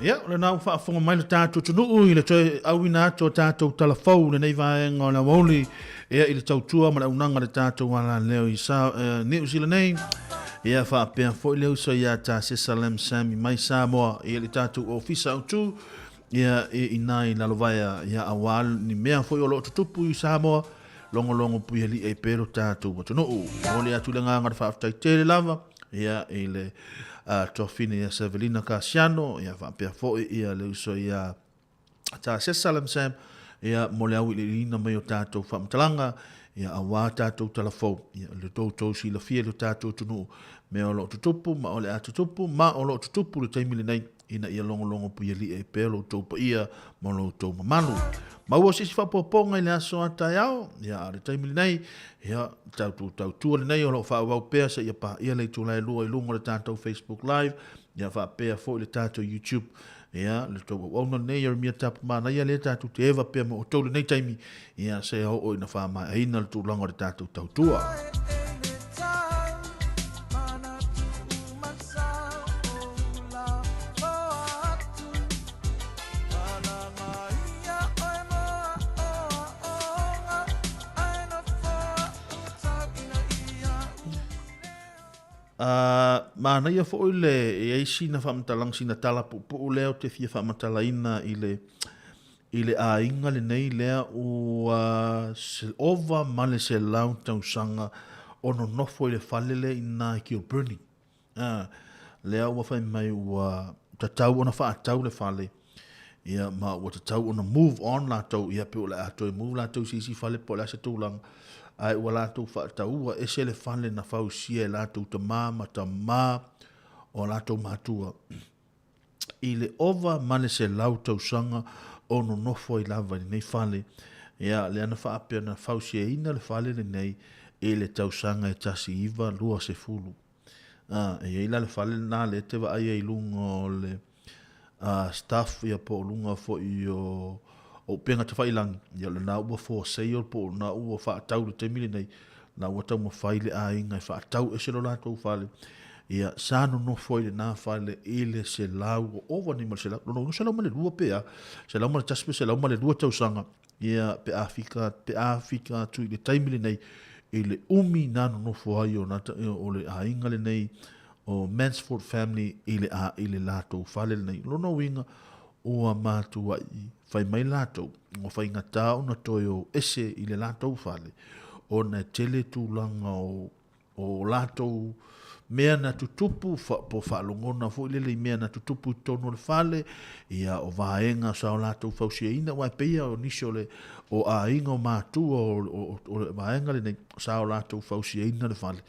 Ia, o lena ua faafofoga mai le tatou atunuu i le toe auina atu o tatou tala fou i lenei vaega o le aoauli, ia, i le tautua ma le auaunaga a le tatou alaleo i Sa, uh, Niu Sila nei. Ia, faapea foi le uso ia Tasesa Lam Sammy mai Samoa, ia, le tatou ofisa autu, ia, i ina i Lalovaea, ia, aua ni mea foi o lo o tutupu i Samoa, logologo puialii ai pea lo tatou atunuu. Momoli atu le agaga o le faafetai tele lava ia i le uh, tuafine ia Sevelina Kasiano, ia faapea foi ia le uso ia Tasesa Lamsam, ia mo le auiliiliina mai o tatou faamatalaga, ia aua tatou tala fou, ia le toutou silafia i lo tatou atunuu, mea o lo o tutupu ma o le a tutupu ma o lo o tutupu i le taimi lenei, ina ia logologo puialii ai pea lo outou paia ma lo outou mamalu. Maua se isi faapoapoga i le aso a taeao, ia a o le taimi lenei, ia tatou tautua lenei o lo o faaauau pea seia paia le itula e 2 i luga o le tatou Facebook Live, ia faapea foi le tatou YouTube. Ia le tou auauna lenei Jeremia Tapu Manaia lea tatou te eva pea ma outou lenei taimi, ia seia oo ina faamaeaina le tulaga o le tatou tautua. A manaia foi le e i ai sina faamatalaga, sina tala puupuu lea ou te fia faamatalaina i le i le aiga lenei lea ua ova ma le 100 tausaga o nonofo i le fale lea i ina i Kilbirnie. A, lea ua fai mai ua tatau ona faatau le fale, ia, ma ua tatau ona move on latou, ia, pe o le a toe move latou i se isi fale po o le a se tulaga, ae ua latou faataua ese le fale na fausia e latou tama ma tama o a latou matua i le ova ma le 100 tausaga o nonofo ai lava i lenei fale. Ia, lea na faapea na fausiaina le fale lenei i le tausaga e 1920. A, e i ai la le fale lena lea e te vaai ai i luga o le a, staff ia po o luga foi o o upega tafailangi, ia o lena ua for sale po o lena ua faatau i le taimi lenei, lena ua taumafai le aiga e faatau ese lo latou fale. Ia, sa nonofo ai lena fale i le 100, ua ova nei ma le 100, lona uiga 102 pe a, 101 pe 102 tausaga, ia, pe a fika, pe a fika atu i le taimi lenei, i le umi na nonofo ai o, o le aiga lenei, o Mansford family i le, a, i le latou fale lenei. Lona uiga, ua matuai fai mai latou, ua faigata ona toe o ese i le latou fale, ona e tele tulaga o, o latou mea na tutupu, fa, po faalogona foi lele i mea na tutupu i totonu o le fale, ia o vaega sa o latou fausiaina, aua e pei o nisi o le o aiga o matua o, o, o le vaega lenei, sa o latou fausiaina le fale.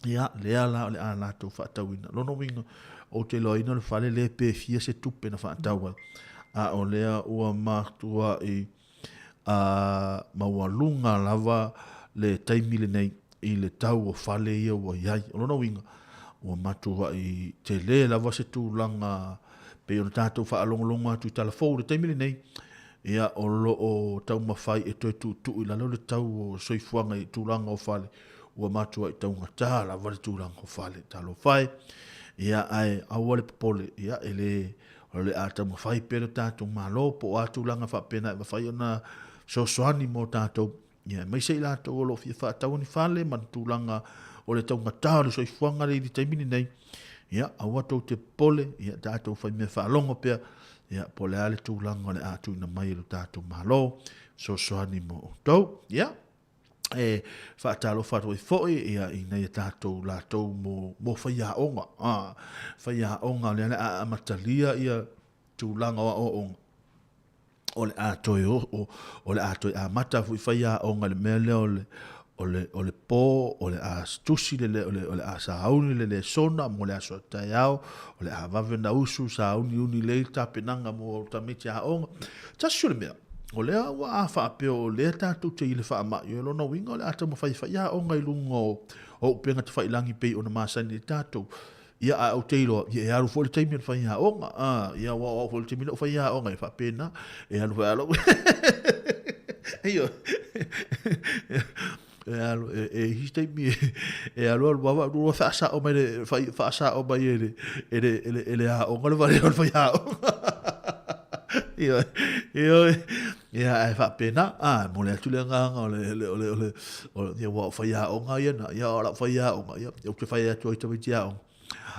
Ia, lea la o le a latou faatauina. Lona uiga, ou te iloaina o le fale lea pe fia se tupe na faatau ai. A o lea ua matuai a maualuga lava le taimi lenei i le tau o fale ia ua i ai. O lona uiga, ua matuai tele lava se tulaga pei ona tatou faalogologo atu i tala fou i le taimi lenei, ia, o lo o taumafai e toe tuutuu i lalo le tau o soifuaga i tulaga o fale, ua matuai taugata lava le tulaga o fale. Talofa e, ia, ae aua le popole, ia, e le, o le a taumafai pea le tatou Malo po o a tulaga faapena e mafai ona fesoasoani mo tatou, ia, aemaise i latou o lo o fia faatau ni fale ma ni tulaga o le taugata o le soifuaga lea i le taimi lenei, ia, aua tou te popole, ia, tatou fai mea faalogo pea, ia, po o le a le tulaga o le a tuuina mai e lo tatou Malo, fesoasoani mo outou. Ia, e faatalofa atu ai foi ia, i nai a tatou latou mo, mo faiaoga. Ah, faiaoga lea le a amatalia ia tulaga o aoaoga o le a toe o, o, o le a toe amata foi faiaoga i le mea lea o le o le, o le pō, o le a tusi le, o le, o le a sauni le lesona mo le aso a taeao, o le a vave na usu sauni uni lei tapenaga mo tamaiti aoga. Tasi o le mea, O lea ua a faapea o lea tatou te i le faamai, o lona uiga o le a taumafai e fai aoga i luga o upega tafailangi pei ona masani ai tatou. Ia, ae ou te iloa, ia, e alu foi le taimi o le fai aoga. A, ia, aua o au foi i le taimi lea o fai aoga, e faapena, e alu foi lava lou... Ioe. E alu, e, e isi taimi e, e alu alu lava, alu loa faasao mai le, faasao mai e le, e le, e le, e le aoga le valea o le faiaoga. Ioe, ioe, ia, ae faapena, a, e momoli atu le agaga o le, o le, o le, o le, ia, ua o faiaoga ia na, ia, o lau faiaoga, ia, ou te fai atu ai tamaiti aoga.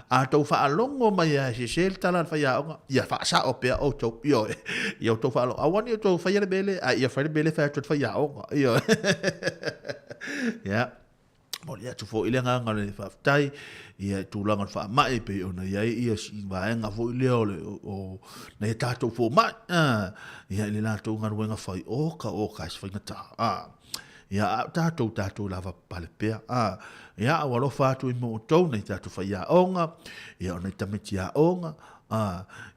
A tou faalogo mai lava e sese le tala a le faiaoga, ia faasao pea outou, ioe, ia outou faalogo, aua ne i outou faia le mea lea, a ia fai le mea lea e fai atu e le faiaoga, ioe. Ia, momoli atu foi le agaga o le faafetai, ia, i tulaga o le faamai, e pei ona i ai ia si vaega foi lea o le, o nai a tatou fomai, a, ia, i le latou galuega fai, oka oka e se faigata, a. Ia, a o tatou, tatou lavapapale pea. A, ia, ua alofa atu i mo outou, nei tatou faiaoga, ia, o nei tamaiti aoga, a,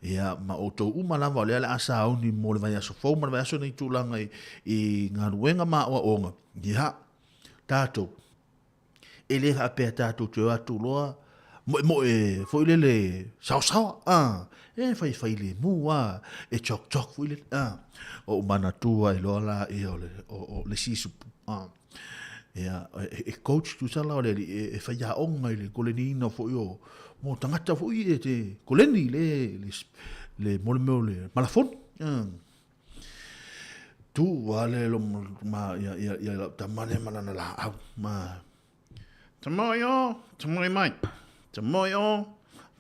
ia, ma outou uma lava, o lea o le a sauni mo le vaiaso fou ma le vaiaso nei tulaga i, i galuega ma aoaoga, ia, tatou, E le faapea tatou te o atu loa moemoe foi lele saosaoa, a, e faifai lemu a, e jog jog foi lele, a. Ou manatua ai loa laia o le, o, o le isi supu, a. Ia, e, e coach tusa la o le alii e, e faiaoga i le koleniina foi o, mo tagata foi e te koleni le, le, le, mo le mea o le malafoni, a. Tu a le lo ma ia ia ia lau tama lea ma lana laau ma Tamoi o, tamoi mai. Tamoi o,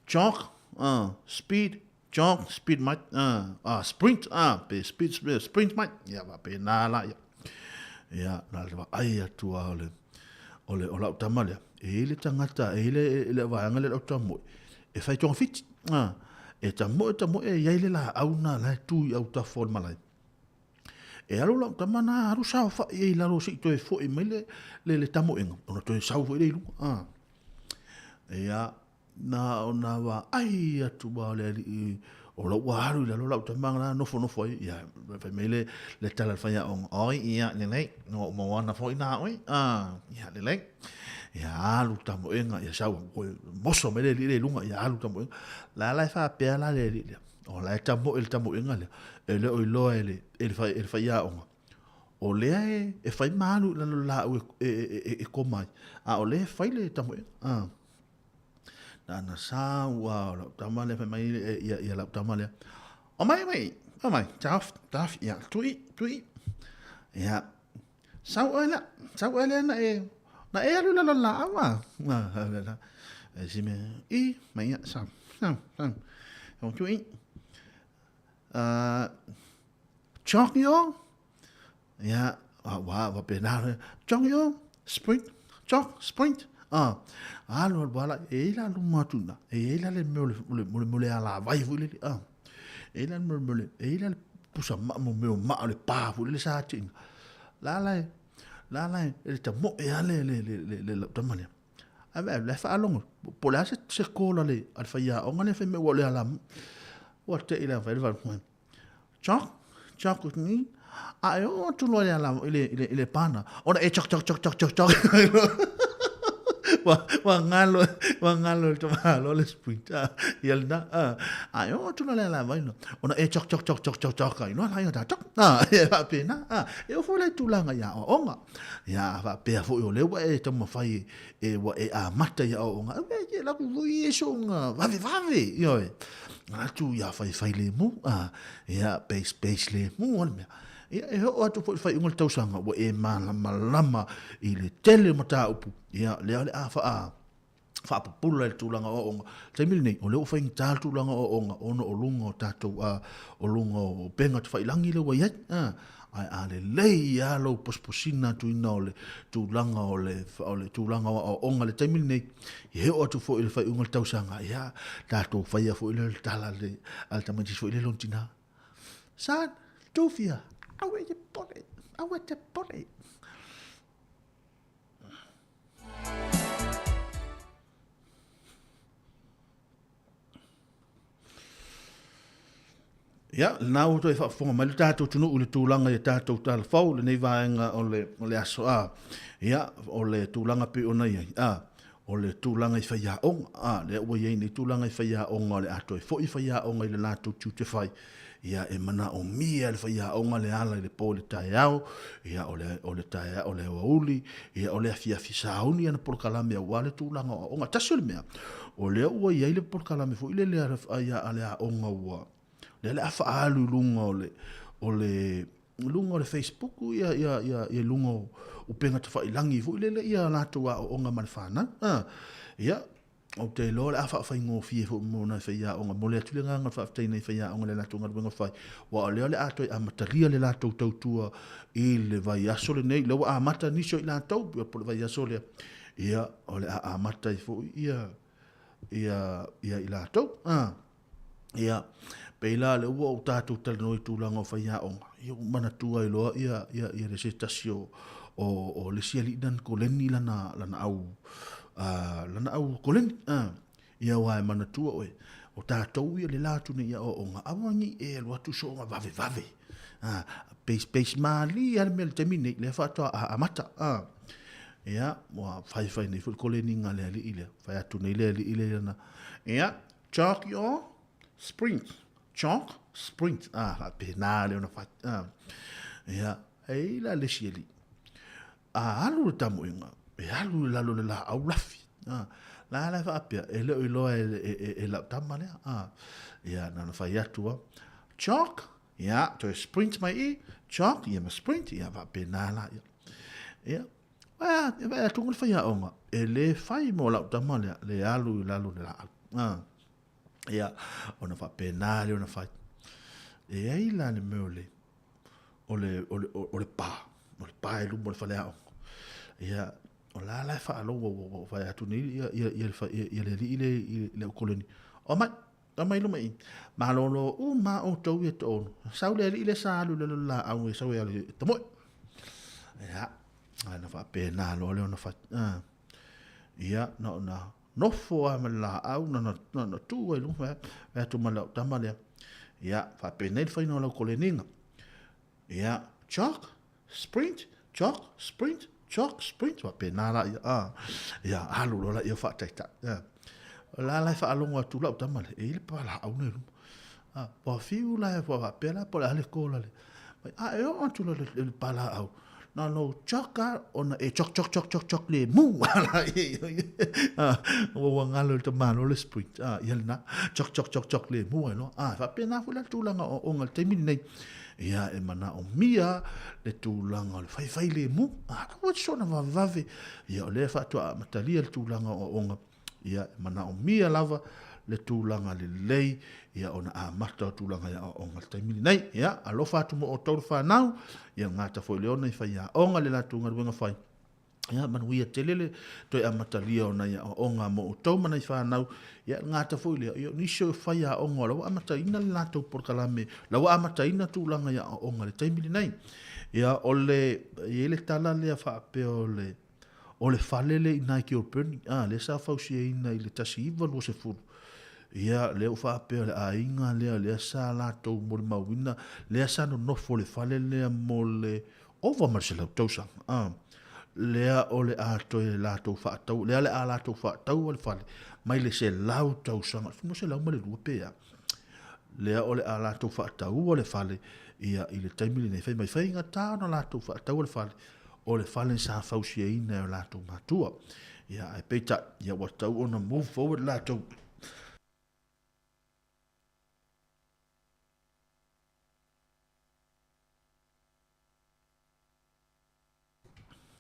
jog, speed, jog, speed mai, sprint, pe speed, sprint mai. Ia faapena la ia. Ia, na le vaai atu lava o le, o le, o lau tama lea, e i ai le tagata, e i ai le, le vaega lea o lau tamoe, e fai togafiti. A, e tamoe tamoe e i ai le laau na la e tu i autafa o le malae. E alu lau tama na alu saofai ai i lalo se i toe foi mai le, le, le tamoega, ona toe sau foi lea i luga. A, ia, Na ona vaai atu lava o le alii o la ua alu i lalo lau tama la nofonofo ai, ia, fai mai le, le tala a le faiaoga, oi, ia, lelei, ua ou maua ana foi na oe, a, ia, lelei. Ia, alu tamoega, ia sau, moso mai le alii lea i luga, ia alu tamoega. La la e faapea la le alii lea, o la e tamoe le tamoega lea, e le o iloa e le, e le, e le faiaoga, o lea e, e fai ma alu i lalo o le laau e, e, e, e koma ai, a o lea e fai le tamoega. A. Na ana sau a o lau tama lea fai mai ia, ia lau tama lea. O mai, mai, o mai, taofi, taofi, ia, tui, tui. Ia, sau oe lea, sau oe lea na e, na e alu lalo laau a. Na, e si mea, i, mai ia, sau, sau, sau. O tui. Chalk i o, Ia, ua faapena loa, Chong i o, sprint, chok, sprint. Ah, alu alu ala, e i la luma atu ina, e i la le mea o le, o le, o le, le alavai foi lele, ah. E i la le mea o le, e i la le pusa maa mo mea o maa o le pa foi lele sa ati ina. La la e, la la e, e le tamoe a le, le, le, le, le lau tama lea. Ae vaai, la e faalogo, po o le a se, se call a le, a le faiaoga lea fai mai ua o le ala, ua te i la fai le fai, Chok, chok with me. A e oo atu loa i le ala, i le, i le, i le pana, ona e chok, chok, chok, chok, chok, chok. Ua, ua galo, ua galo i le tamāloa le sprint, a, ia lena, a. A e oo atu loa i le ala vai loa, ona e chok, chok, chok, chok, chok, chok, ai loa la ia ta chok, a, e faapena, a. E oo foi la i tulaga i aoaoga. Ia, a faapea foi o lea ua e taumafai e, e, ua e amata i aoaoga, e, e, laku foi e soga vavevave, ioe. Atu ia faifai lemu, a, ia base base lemu o le mea. Ia e oo atu foi i le faaiuga o le tausaga ua e malamalama i le tele o mataupu, ia lea o le a faa faapupula i le tulaga o aoaoga. Taimi lenei, o lea ua faigata le tulaga o aoaoga ona o luga o tatou, a, o luga o upega tafailagi lea ua i ai, a. Ae a lelei lava lou posiposiina atuina o le tulaga o le, o le tulaga o aoaoga i le taimi lenei, ia e oo atu foi i le faaiuga o le tausaga, ia, tatou faia foi lea o le tala a le, a le tamaitiiti foi lea lona tina. Son, tufia, aua e te pole, aua e te pole. Ia, lena ua toe faafofoga mai le tatou atunuu i le tulaga i a tatou talafou i lenei vaega o le, o le aso A. Ia, o le tulaga pei ona i ai, a, o le tulaga i faiaoga, a, lea ua i ai nei tulaga i faiaoga o le a toe foi faiaoga i le latou tiute fai. Ia, e manaomia e le faiaoga le ala i le po i le taeao, ia, o le, o le taeao, o le aoauli, ia, o le afiafi sauni ana polokalame aua le tulaga o aoga. Tasi o le mea, o lea ua i ai le polokalame foi lele a le, a le aoga ua, lea o le a faaalu i luga o le, o le, luga o le Facebook, ia, ia, ia, ia luga o upega tafailagi foi lele ia latou aoaoga ma le fanau. A, ia, Ou te iloa o le a faafaigofie foi mo nai faiaoga. Momoli atu le agaga o le faafetai i nai faiaoga i le latou galuega fai, aua o lea o le a toe amatalia le latou tautua i le vaiaso lenei. O lea ua amata nisi o i latou, po o le vaiaso lea, ia, o le a amata ai foi ia, ia, ia i latou. Ah. Ia, pei la lea ua ou tatou talanoa i tulaga o faiaoga, ia ua manatua ai loa ia, ia, ia le se tasi o, o, o le isi alii na koleni lana, lana au, uh, lana au koleni. Uh, ia aua e manatua oe, o tatou ia le la atu nei i aoaoga, aua ne i e alu atu soga vavevave. Uh, pace, pace malie lava le mea i le taimi nei, lea faatoa amata. Uh, ia, ua faifai nei foi le koleniga a le alii lea, fai atu nei le alii lea i lana, ia, Chalk i o, sprint. Chalk, sprint. Ah, faapena lea ona fai. Ah. Ia, e i la le isi alii. A alu le tamoiga, e alu i lalo o le laau lafi. Ah, la la e faapea, e le o iloa e, e, e, e lau tama lea. Ah, ia, na ona fai atu ah. Chalk, ia, toe sprint mai i, chalk, ia ma sprint, ia, faapena la. Ia, ia e vaai atu le faiaoga, e le fai mo lau tama lea, le alu i lalo o le laau. Ah. Ia, ona faapena lea ona fai. E ai la le mea o le, o le, o le, o le pa, o le pa i luma o le faleaoga. Ia, o la la e faalogo ua, ua fai atu nei ia, ia, ia, ia, ia le alii le, i le au koleni. Omai, omai i luma i. Malolo uma outou ia toonu. Sau le alii le sa alu i lalo o le laau e sau e alu e tamoe. Ia, na faapena loa lea ona fai. Ah. Ia, na ona Nofo lava ma le laau, na ona tu lava i luga, fai atu ma lau tama lea, ia, faapenei le faiga o lau koleniga. Ia, jog, sprint, jog, sprint, jog, sprint, faapena la ia, a, ia, alu loa laia faataitai. Ia. O la la e faalogo atu lau tama lea, e i ai le palaau lea i luma. A, ua fiu la e faapea la po o le a le kola lea. A e oo atu loa i le palaau, na ona ou chok lava ona e chok chok chok chok chok lemu ua galo i le tamaloa le sprint a ia lena chok chok chok chok lemu ai loa a e faapena foi la le tulaga o aoaoga i le taimi lenei ia e manaomia le tulaga o le faifai lemu a aua te soona vavevave ia o lea faatoa amatalia le tulaga o aoaoga Ia, e manaomia lava le tulaga lelei ia ona amata o tulaga i aoaoga i le taimi lenei. Ia, alofa atu mo outou le fanau, ia gata foi le ona i faiaoga le latou galuega fai. Ia, manuia tele le toe amatalia o nai aoaoga mo outou ma nai fanau. Ia, le gata foi lea, ia o nisi o faiaoga o la ua amataina le latou polokalame, la ua amataina tulaga i aoaoga i le taimi lenei. Ia, o le, e i ai le tala lea faapea o le, O le fale lea i ina i Kilbirnie, a, lea sa fausiaina i le 1920, ia, lea ua faapea o le aiga lea, lea sa latou molimauina, lea sa nonofo i le fale lea mo le ova ma le 100 tausaga, a, lea o le a toe latou faatau, lea o le a latou faataua le fale mai le 100 tausaga, 102 pe a, lea o le a latou faataua le fale, ia, i le taimi lenei, fai mai, faigata ona latou faataua le fale, o le fale sa fausiaina e o latou matua. Ia, ae peitai, ia ua tatau ona move forward latou.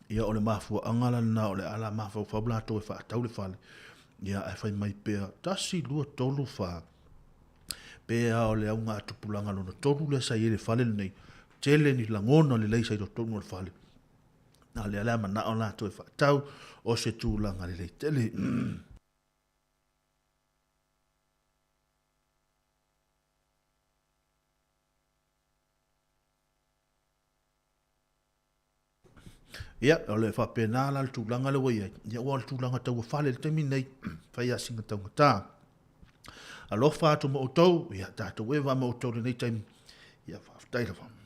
Ia, o le mafuaaga la lena o le a la mafaufau latou e faatau le fale, ia, ae fai mai pea, 1, 2, 3, 4, pe a o le augatupulaga lona tolu lea sa i ai i le fale lenei, tele ni lagona lelei sa i totonu o le fale. A o lea o le a manao latou e faatau o se tulaga lelei tele. Ia, o le faapena la le tulaga lea ua i ai. Ia, aua o le tulaga tauafale i le taimi lenei, fai lava sina taugata. Alofa atu ma outou, ia tatou eva ma outou i lenei taimi. Ia, faafetai lava.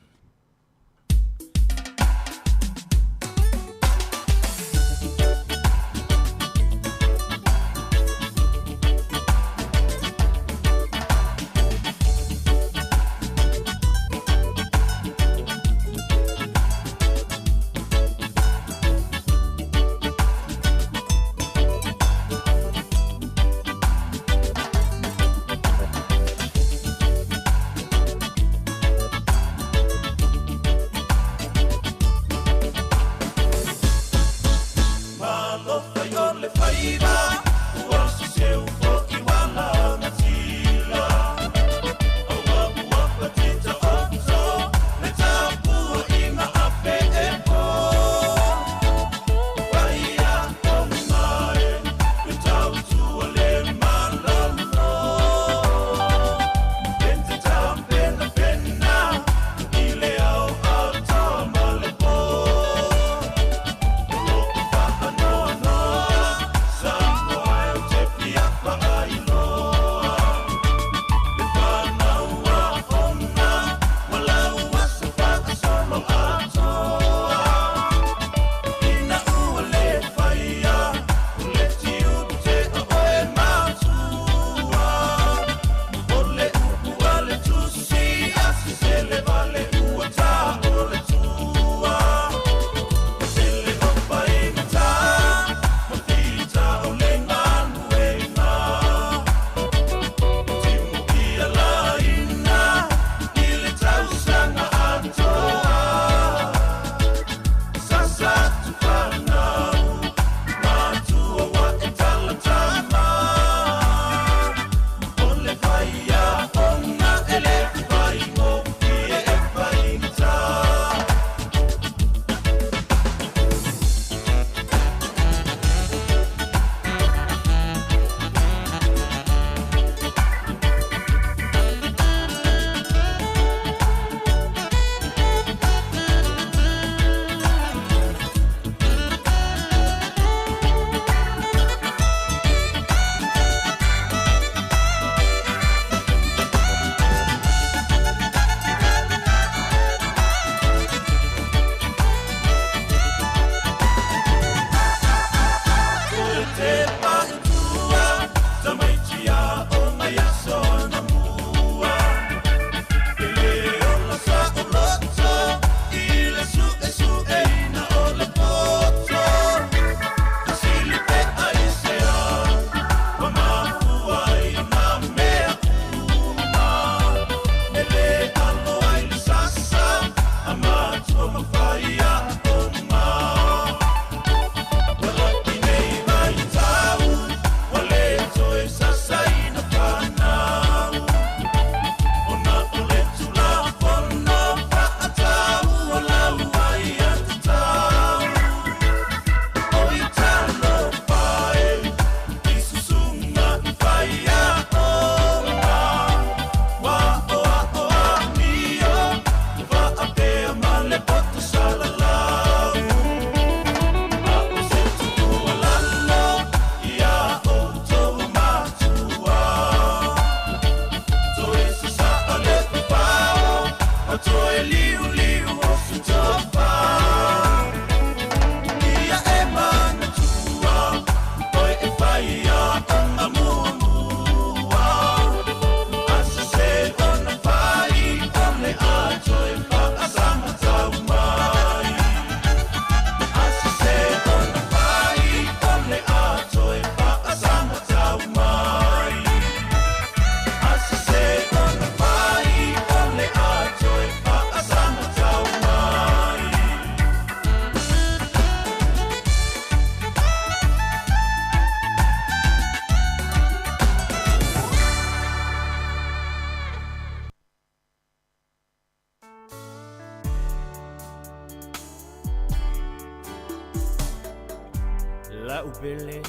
La'u pele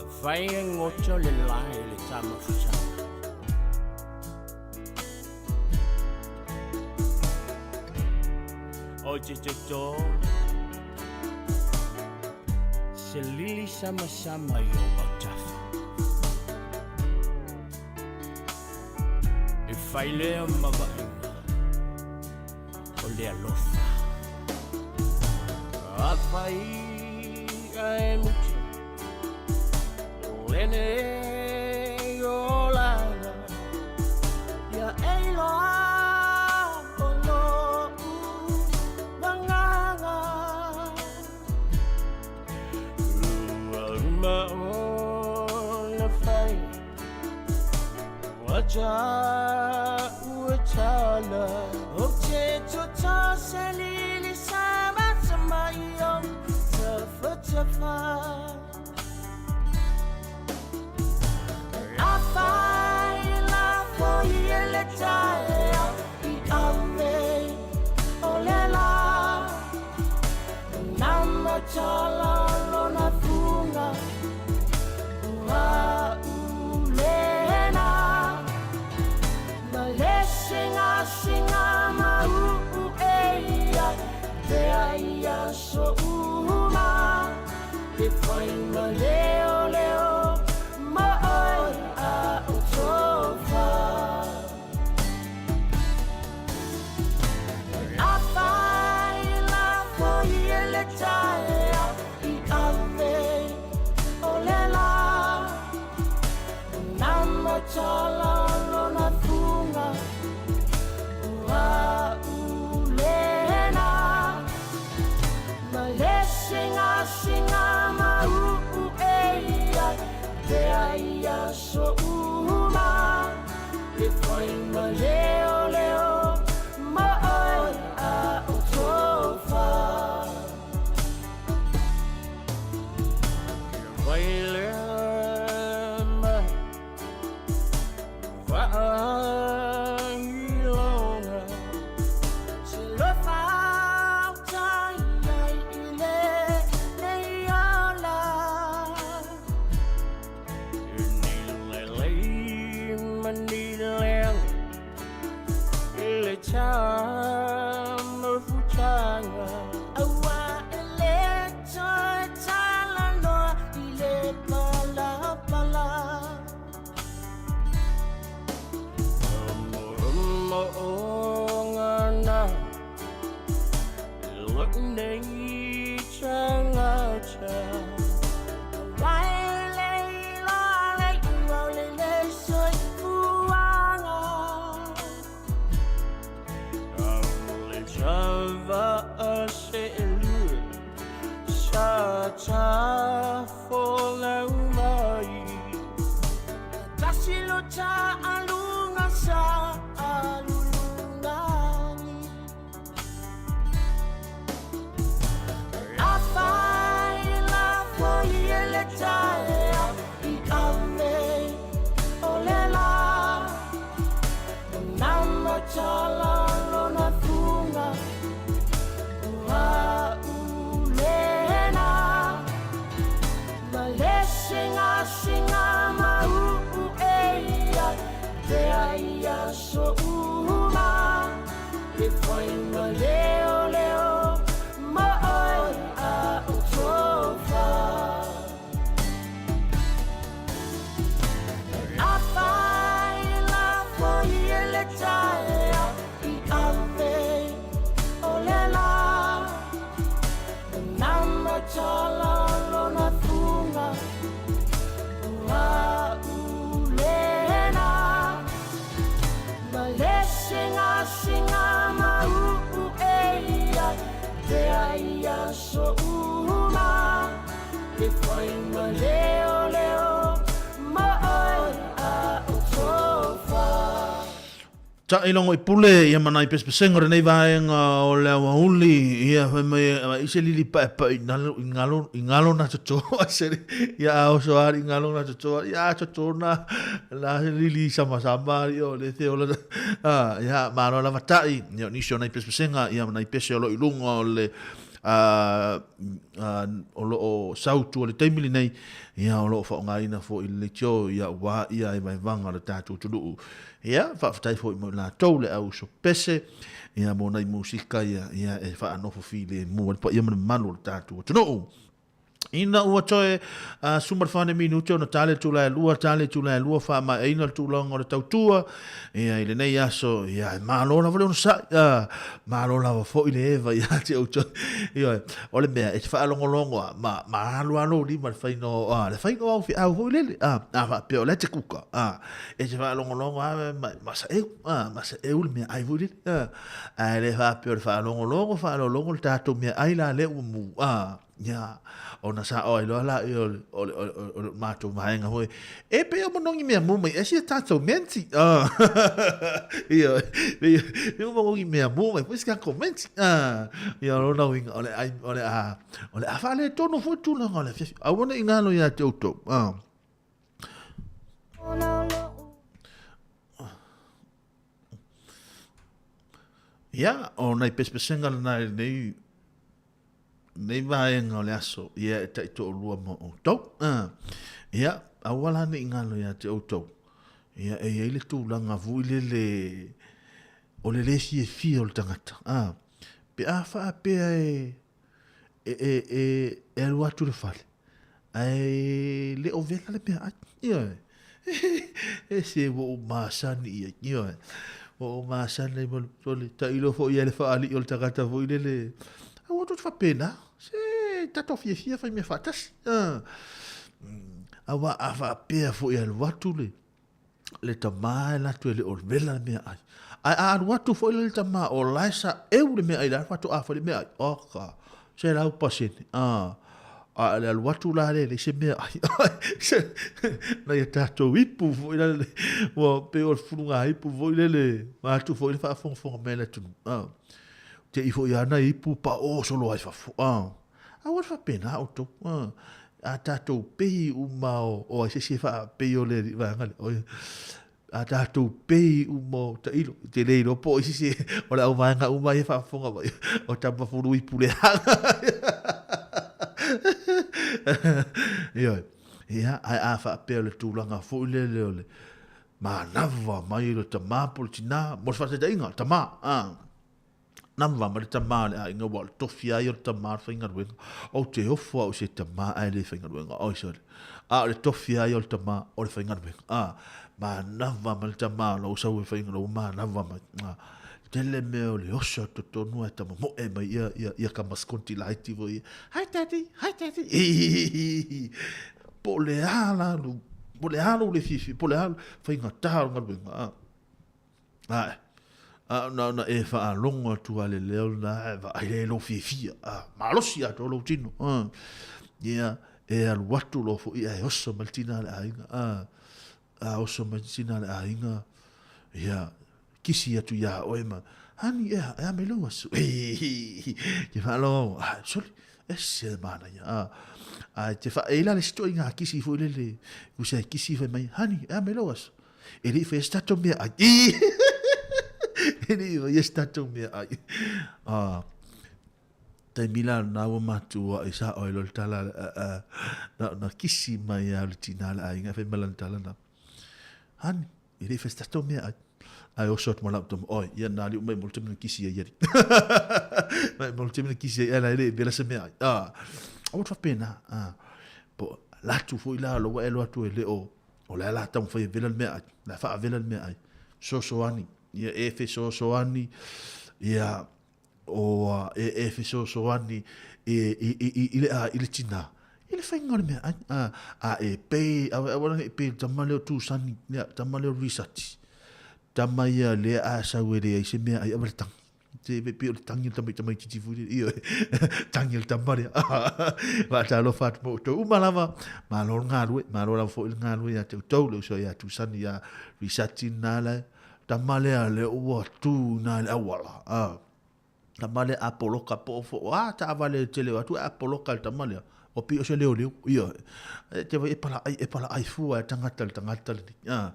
Afai e goto le lae le tamafutaga O te toto Se lili samasama i ou autafa E fai lea ma vaaiga o le alofa. Afai ae mutu lenei olaga ia e iloa o lo'u agaga ua uma ona fai Taʻilogo i pule ia ma nai pesepesega o lenei vaega o le aoauli, ia fai mai i se lili paepae i nalo i ngalo i ngalo na toto a se ia a oso ari i ngalo na toto ia a toto na na se lili sama sama ari o le te ola a ia malo lava taʻi ia o nisi o nai pesepesega ia ma nai pese o lo i luga o le. o lo o sau tua i le taimi lenei, ia, o lo o faaaogaina foi le leitio, ia, aua ia vaevaega o le tatou atunuu. Ia, faafetai foi mo i latou le au uso pese, ia, mo nai musika ia, ia, e faanofo filemu ai le paia ma le mamalu o le tatou atunuu. Ina ua toe 14 minute ona tali le tulae lua, tali le tulae lua, faamaeaina le tulaga o le tautua, ia, i lenei aso, ia, e malo lava le onosai, malo lava foi le eva ia te outou. Ioe, o le mea, e te faalogologo a, ma, ma alu lava lou lima i le faiga o, a, le faiga o au feau foi lele, a, a faapea o lea e te kuka, a, e te faalogologo lava ma, ma saeu, a, ma saeu le meaai foi lele, a, ae le faapea o le faalogologo, faalogologo le tatou meaai la lea ua mu, a, Ia, ona sa'o ai loa lea o le, o le, o le matou vaega foi, e pei o manogi mea mu mai e sia tatou menti. Ah. Ia, pei o manogi mea mu mai foi sia tatou menti. Ah. Ia, o lona uiga, o le ai, o le a, o le a faaletonu foi tulaga o le afiafi. Aua ne i galo ia te outou. Ah. Ia, o nai pesepesega lena i lenei Nei vaega o le aso, ia e taitoalua ma outou. Ia, aua la ne i galo ia te outou. Ia, e i ai le tulaga foi lele o le lē fiafia o le tagata. Pe a faapea e, e, e, e, e alu atu i le fale, ae le o vela le meaai. Ioe. E se ua ou masani i ai. Ioe. Ua ou masani ai ma le tailo foi ia le faalii o le tagata foi lele. Aua tou te faapena. Se tatou fiafia fai mea faatasi. Aua a faapea foi e alu atu le le tama e alu atu e le o vela le meaai. Ae a alu atu foi le tama o la e saeu le meaai la faatoa fai le meaai. Oka, 100%. Ah. A le alu atu la le leai se meaai. Nai a tatou ipu foi la le, ua pei o le fuluga ipu foi lele, vaeatu foi le faafogafoga mai a le atunuu. Ah. Te i foi lava nai ipu paoo solo ai fafo. Ah. Aua le faapena outou. A tatou pei uma o ai se isi e faapei o le vaega lea. Oi. A tatou pei uma o tailo. Te le iloa po o isi se o le au vaega uma ia faafofoga mai. O tama fulu ipu leaga. Ioe. Ia, ae a faapea o le tulaga foi lele o le manava mai o le tama po o le tina, mo le faataitaiga, tama, a. Nama ma le tama o le aiga aua o le tofi lava ia o le tama o le faigaluega. Ou te ofo au i se tama ae le faigaluega. Oi sorry. A o le tofi lava ia o le tama o le faigaluega. A, manava ma le tama o lou sau e faigaluega, ua manava mai. A, tele mea o le oso atu totonu ae tamamoe mai ia, ia, ia kamaskonti laiti foi ia. Hi daddy, hi daddy. Po o le a la, po o le a lou le fiafia, po o le a faigata o le galuega. A. Ae, a na ona e faalogo atu lava i le leo lena, ae vaai lea i lou fiafia, a, malosi atoa lou tino, a, ia, e alu atu loa foi ae oso mai le tina a le aiga, a, a oso mai le tina a le aiga, ia, kisi atu iā oe ma, Honey, e a, e a mai lou aso, ke faalogo, a, sole, ese le manaia, a, a e te wha, e ila le isi toʻaiga kisi foi lele, usa e kisi fai mai, honey, e a mai lou aso, E le i whai e se tatou mea ai. E le i whai e se tatou mea ai. Ah, taimi la na ua matua i sa oi lo le tala na, na kisi mai au le tina le aiga whai malana tala na. Hani, e le i whai se tatou mea ai. Ai oso atu ma lau tama, oi, ia nā liu mai mo le tami na kisi ai ari. Mai mo le tami na kisi ai, ana e le i vela se mea ai. Ah, aua te whapena. Ah, po, latu foi la, lo wa e lo atu e le o, O le a la taumafai e vela le meaai, o le a faavela le meaai. Fesoasoani, ia e fesoasoani, ia o e, e fesoasoani i, i, i, i, i le, a, i le tinā, i le faiga o le meaai. A, a e pei, aua, aua ne i pei le tama lea o Tusani, ia, tama lea o Risati. Tama ia lea a sau e leai se meaai, aua le tangi. Te pei o le tangi o le tamaitiiti foi lele. Ioe, tangi o le tama lea. Faatalofa atu ma outou uma lava. Malo le galue, malo lava foi le galue ia te outou, le uso ia Tusani ia Risati na le tama lea le ua tu na le auala. Tama lea a poloka po o fo, a taavale tele o atu a poloka le tama lea. Ua pei o se leoleo, ioe. E te wai e pala ai, e pala ai fua e tangata le tangata lenei.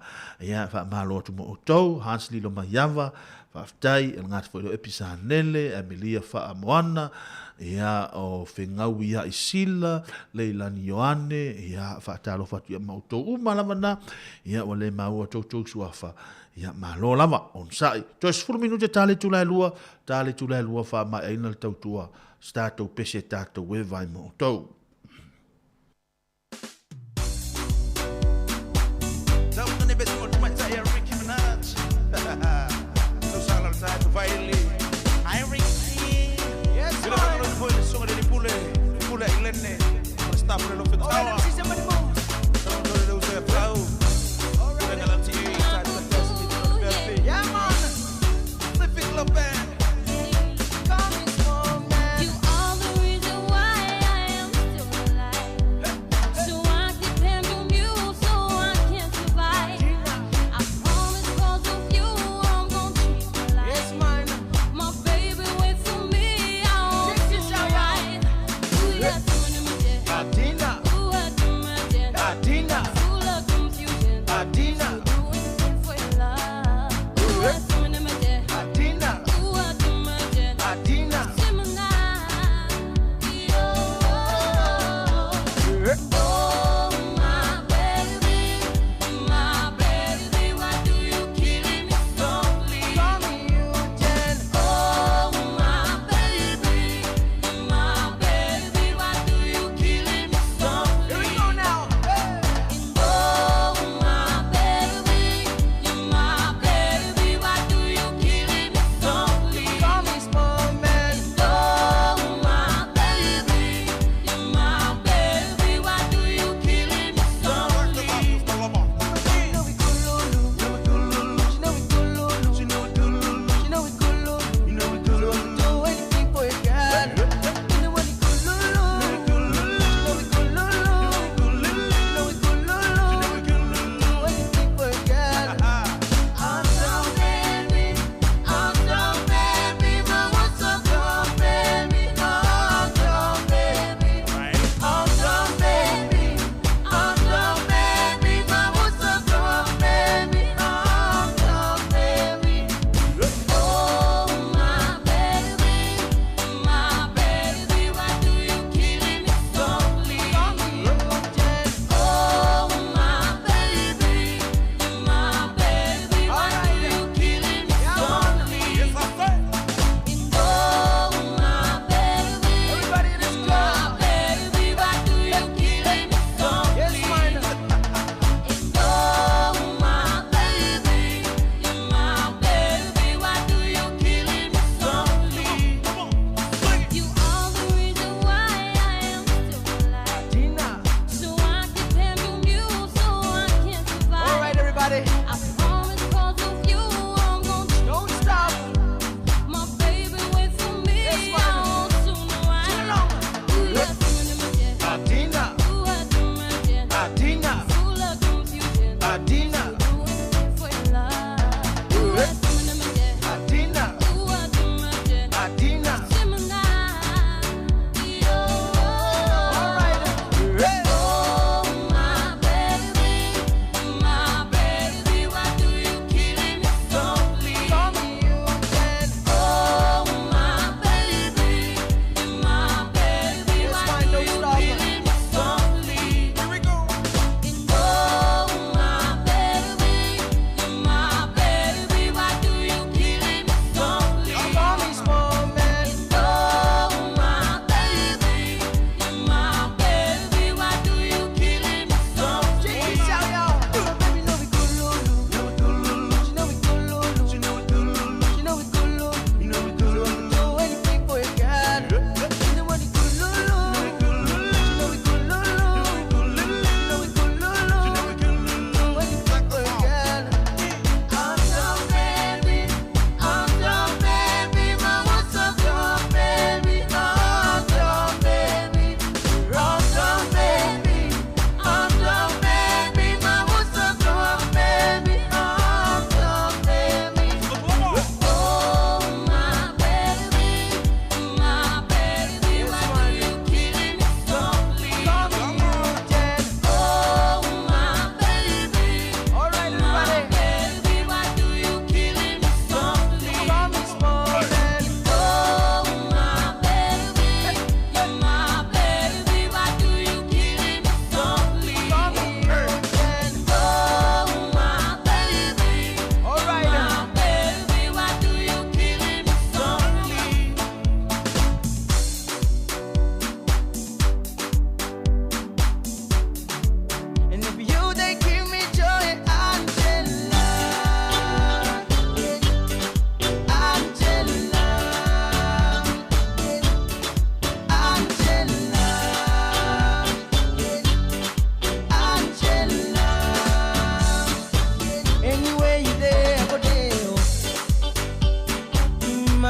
Ia, faamalo atu mo outou, Hans Lilo Maiava, Faafetai, e gata foi lo Episanele, Emilia Faamoana, ia, o Fegau ia Isila, Leilani Ioane, ia, faatalofa atu ia ma outou uma lava na, ia, ua le maua toutou suafa, ia, malo lava, onosai. Toe 10 minute ta le itula e lua, ta le itula e lua faamaeaina le tautua, se tatou pese tatou e vai ma outou.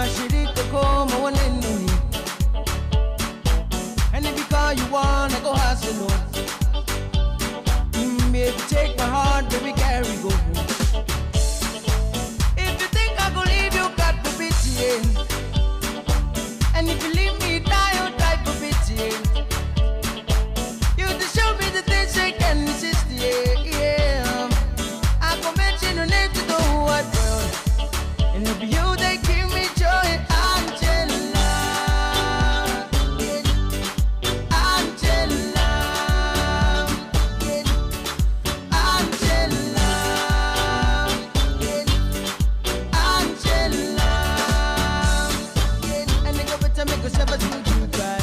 My shirika como an enemy. And if you call you wanna go hustle, baby, take my heart, baby, carry go. If you think I go leave you, God forbid, yeah. And if you leave me, die, oh, die for pity. You just show me the things I can resist, yeah, yeah. I go mention your name to the whole wide world. And it'll be you that give me joy, Angela. Yeah. Angela. Yeah. Angela. Yeah. Angela. Yeah. And they go better make us ever do you try.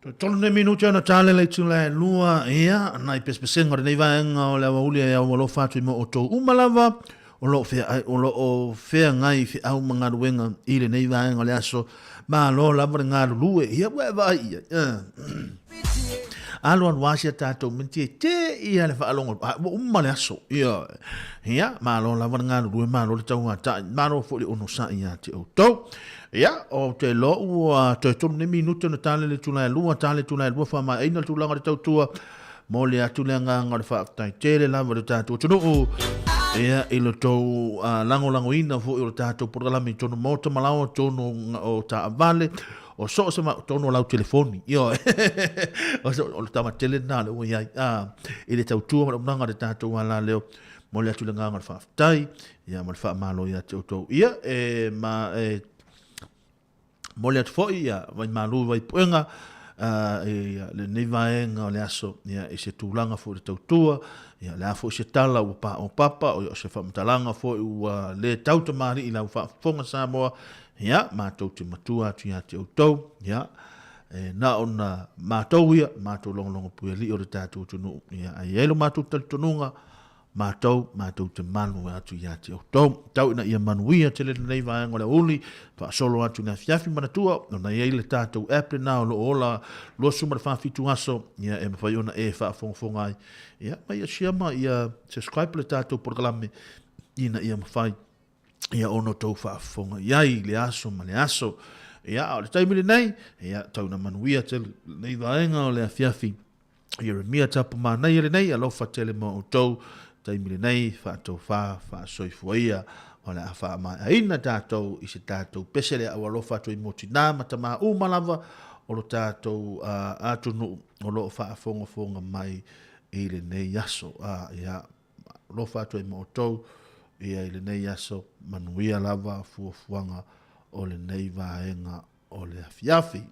Toe tolu nei minute ona tale le itula e lua, ia, nai pesepesega o lenei vaega o le aoauli e au alofa atu i mo outou uma lava, o lo o feaai, o lo o feagai feau ma galuega i lenei vaega o le aso, malo lava le galulue, ia ua e vaai i ai, Alualu lava si a tatou minute e te ia le faalogo, a ua uma le aso, ia, ia, malo lava le galulue, malo le tauatai, malo foi le onosai ia te outou. Ia, ou te iloa ua toe tolu nei minute ona tale le itula e lua, tale itula e lua faamaeaina le tulaga o le tautua. Momoli atu le agaga o le faafetai tele lava i lo tatou atunuu. Ia, i lo tou uh, lagolagoina foi o le tatou polokalame i tonu maota ma laoa, tonu o taavale, o so o se ma, tonu o lau telefoni. Ioe. O, so, o le tama tele nā le ua iai. Ah, i le tautua ma le unaga o le tatou alaleo. Momoli atu le agaga o le faafetai. Ia, ma le faamalo ia te outou. Ia, e, ma, e, momoli atu foi, ia, vaimalu vaipuega, uh, i lenei vaega o le aso, ia, i se tulaga foi o le tautua, ia, le a foi se tala ua pā o papa, o, ia, o se faamatalaga foi ua le tau tamalii i lau faafofoga Samoa, ia, matou te matua atu ia te outou, ia, e na ona matou ia, matou logologo puialii o le tatou atunuu, ia, ae i ai lo matou talitonuga, Matou, matou te malu atu ia te outou. Tau ina ia manuia tele lenei vaega o le aoauli, faasolo atu i le afiafi manatua, ona i ai le tatou app lena o lo o ola 24 aso, ia e mafai ona e faafogafoga ai. Ia, ma ia share ma ia subscribe le tatou polokalame ina ia mafai ia ona outou faafofoga i ai i le aso ma le aso. Ia, a o le taimi lenei, ia, tau ina manuia tele lenei vaega o le afiafi. Ieremia Tapu Manaia lenei, alofa tele mo outou, taimi lenei, faatofa, faasoifua ia, o le a faamaeaina tatou i se tatou pese lea au alofa atu i mo tinā ma tamā uma lava o lo tatou uh, atunuu o lo o faafogafoga mai i lenei aso. Uh, ia, alofa atu ai mo outou ia i lenei aso, manuia lava fuafuaga o lenei vaega o le afiafi.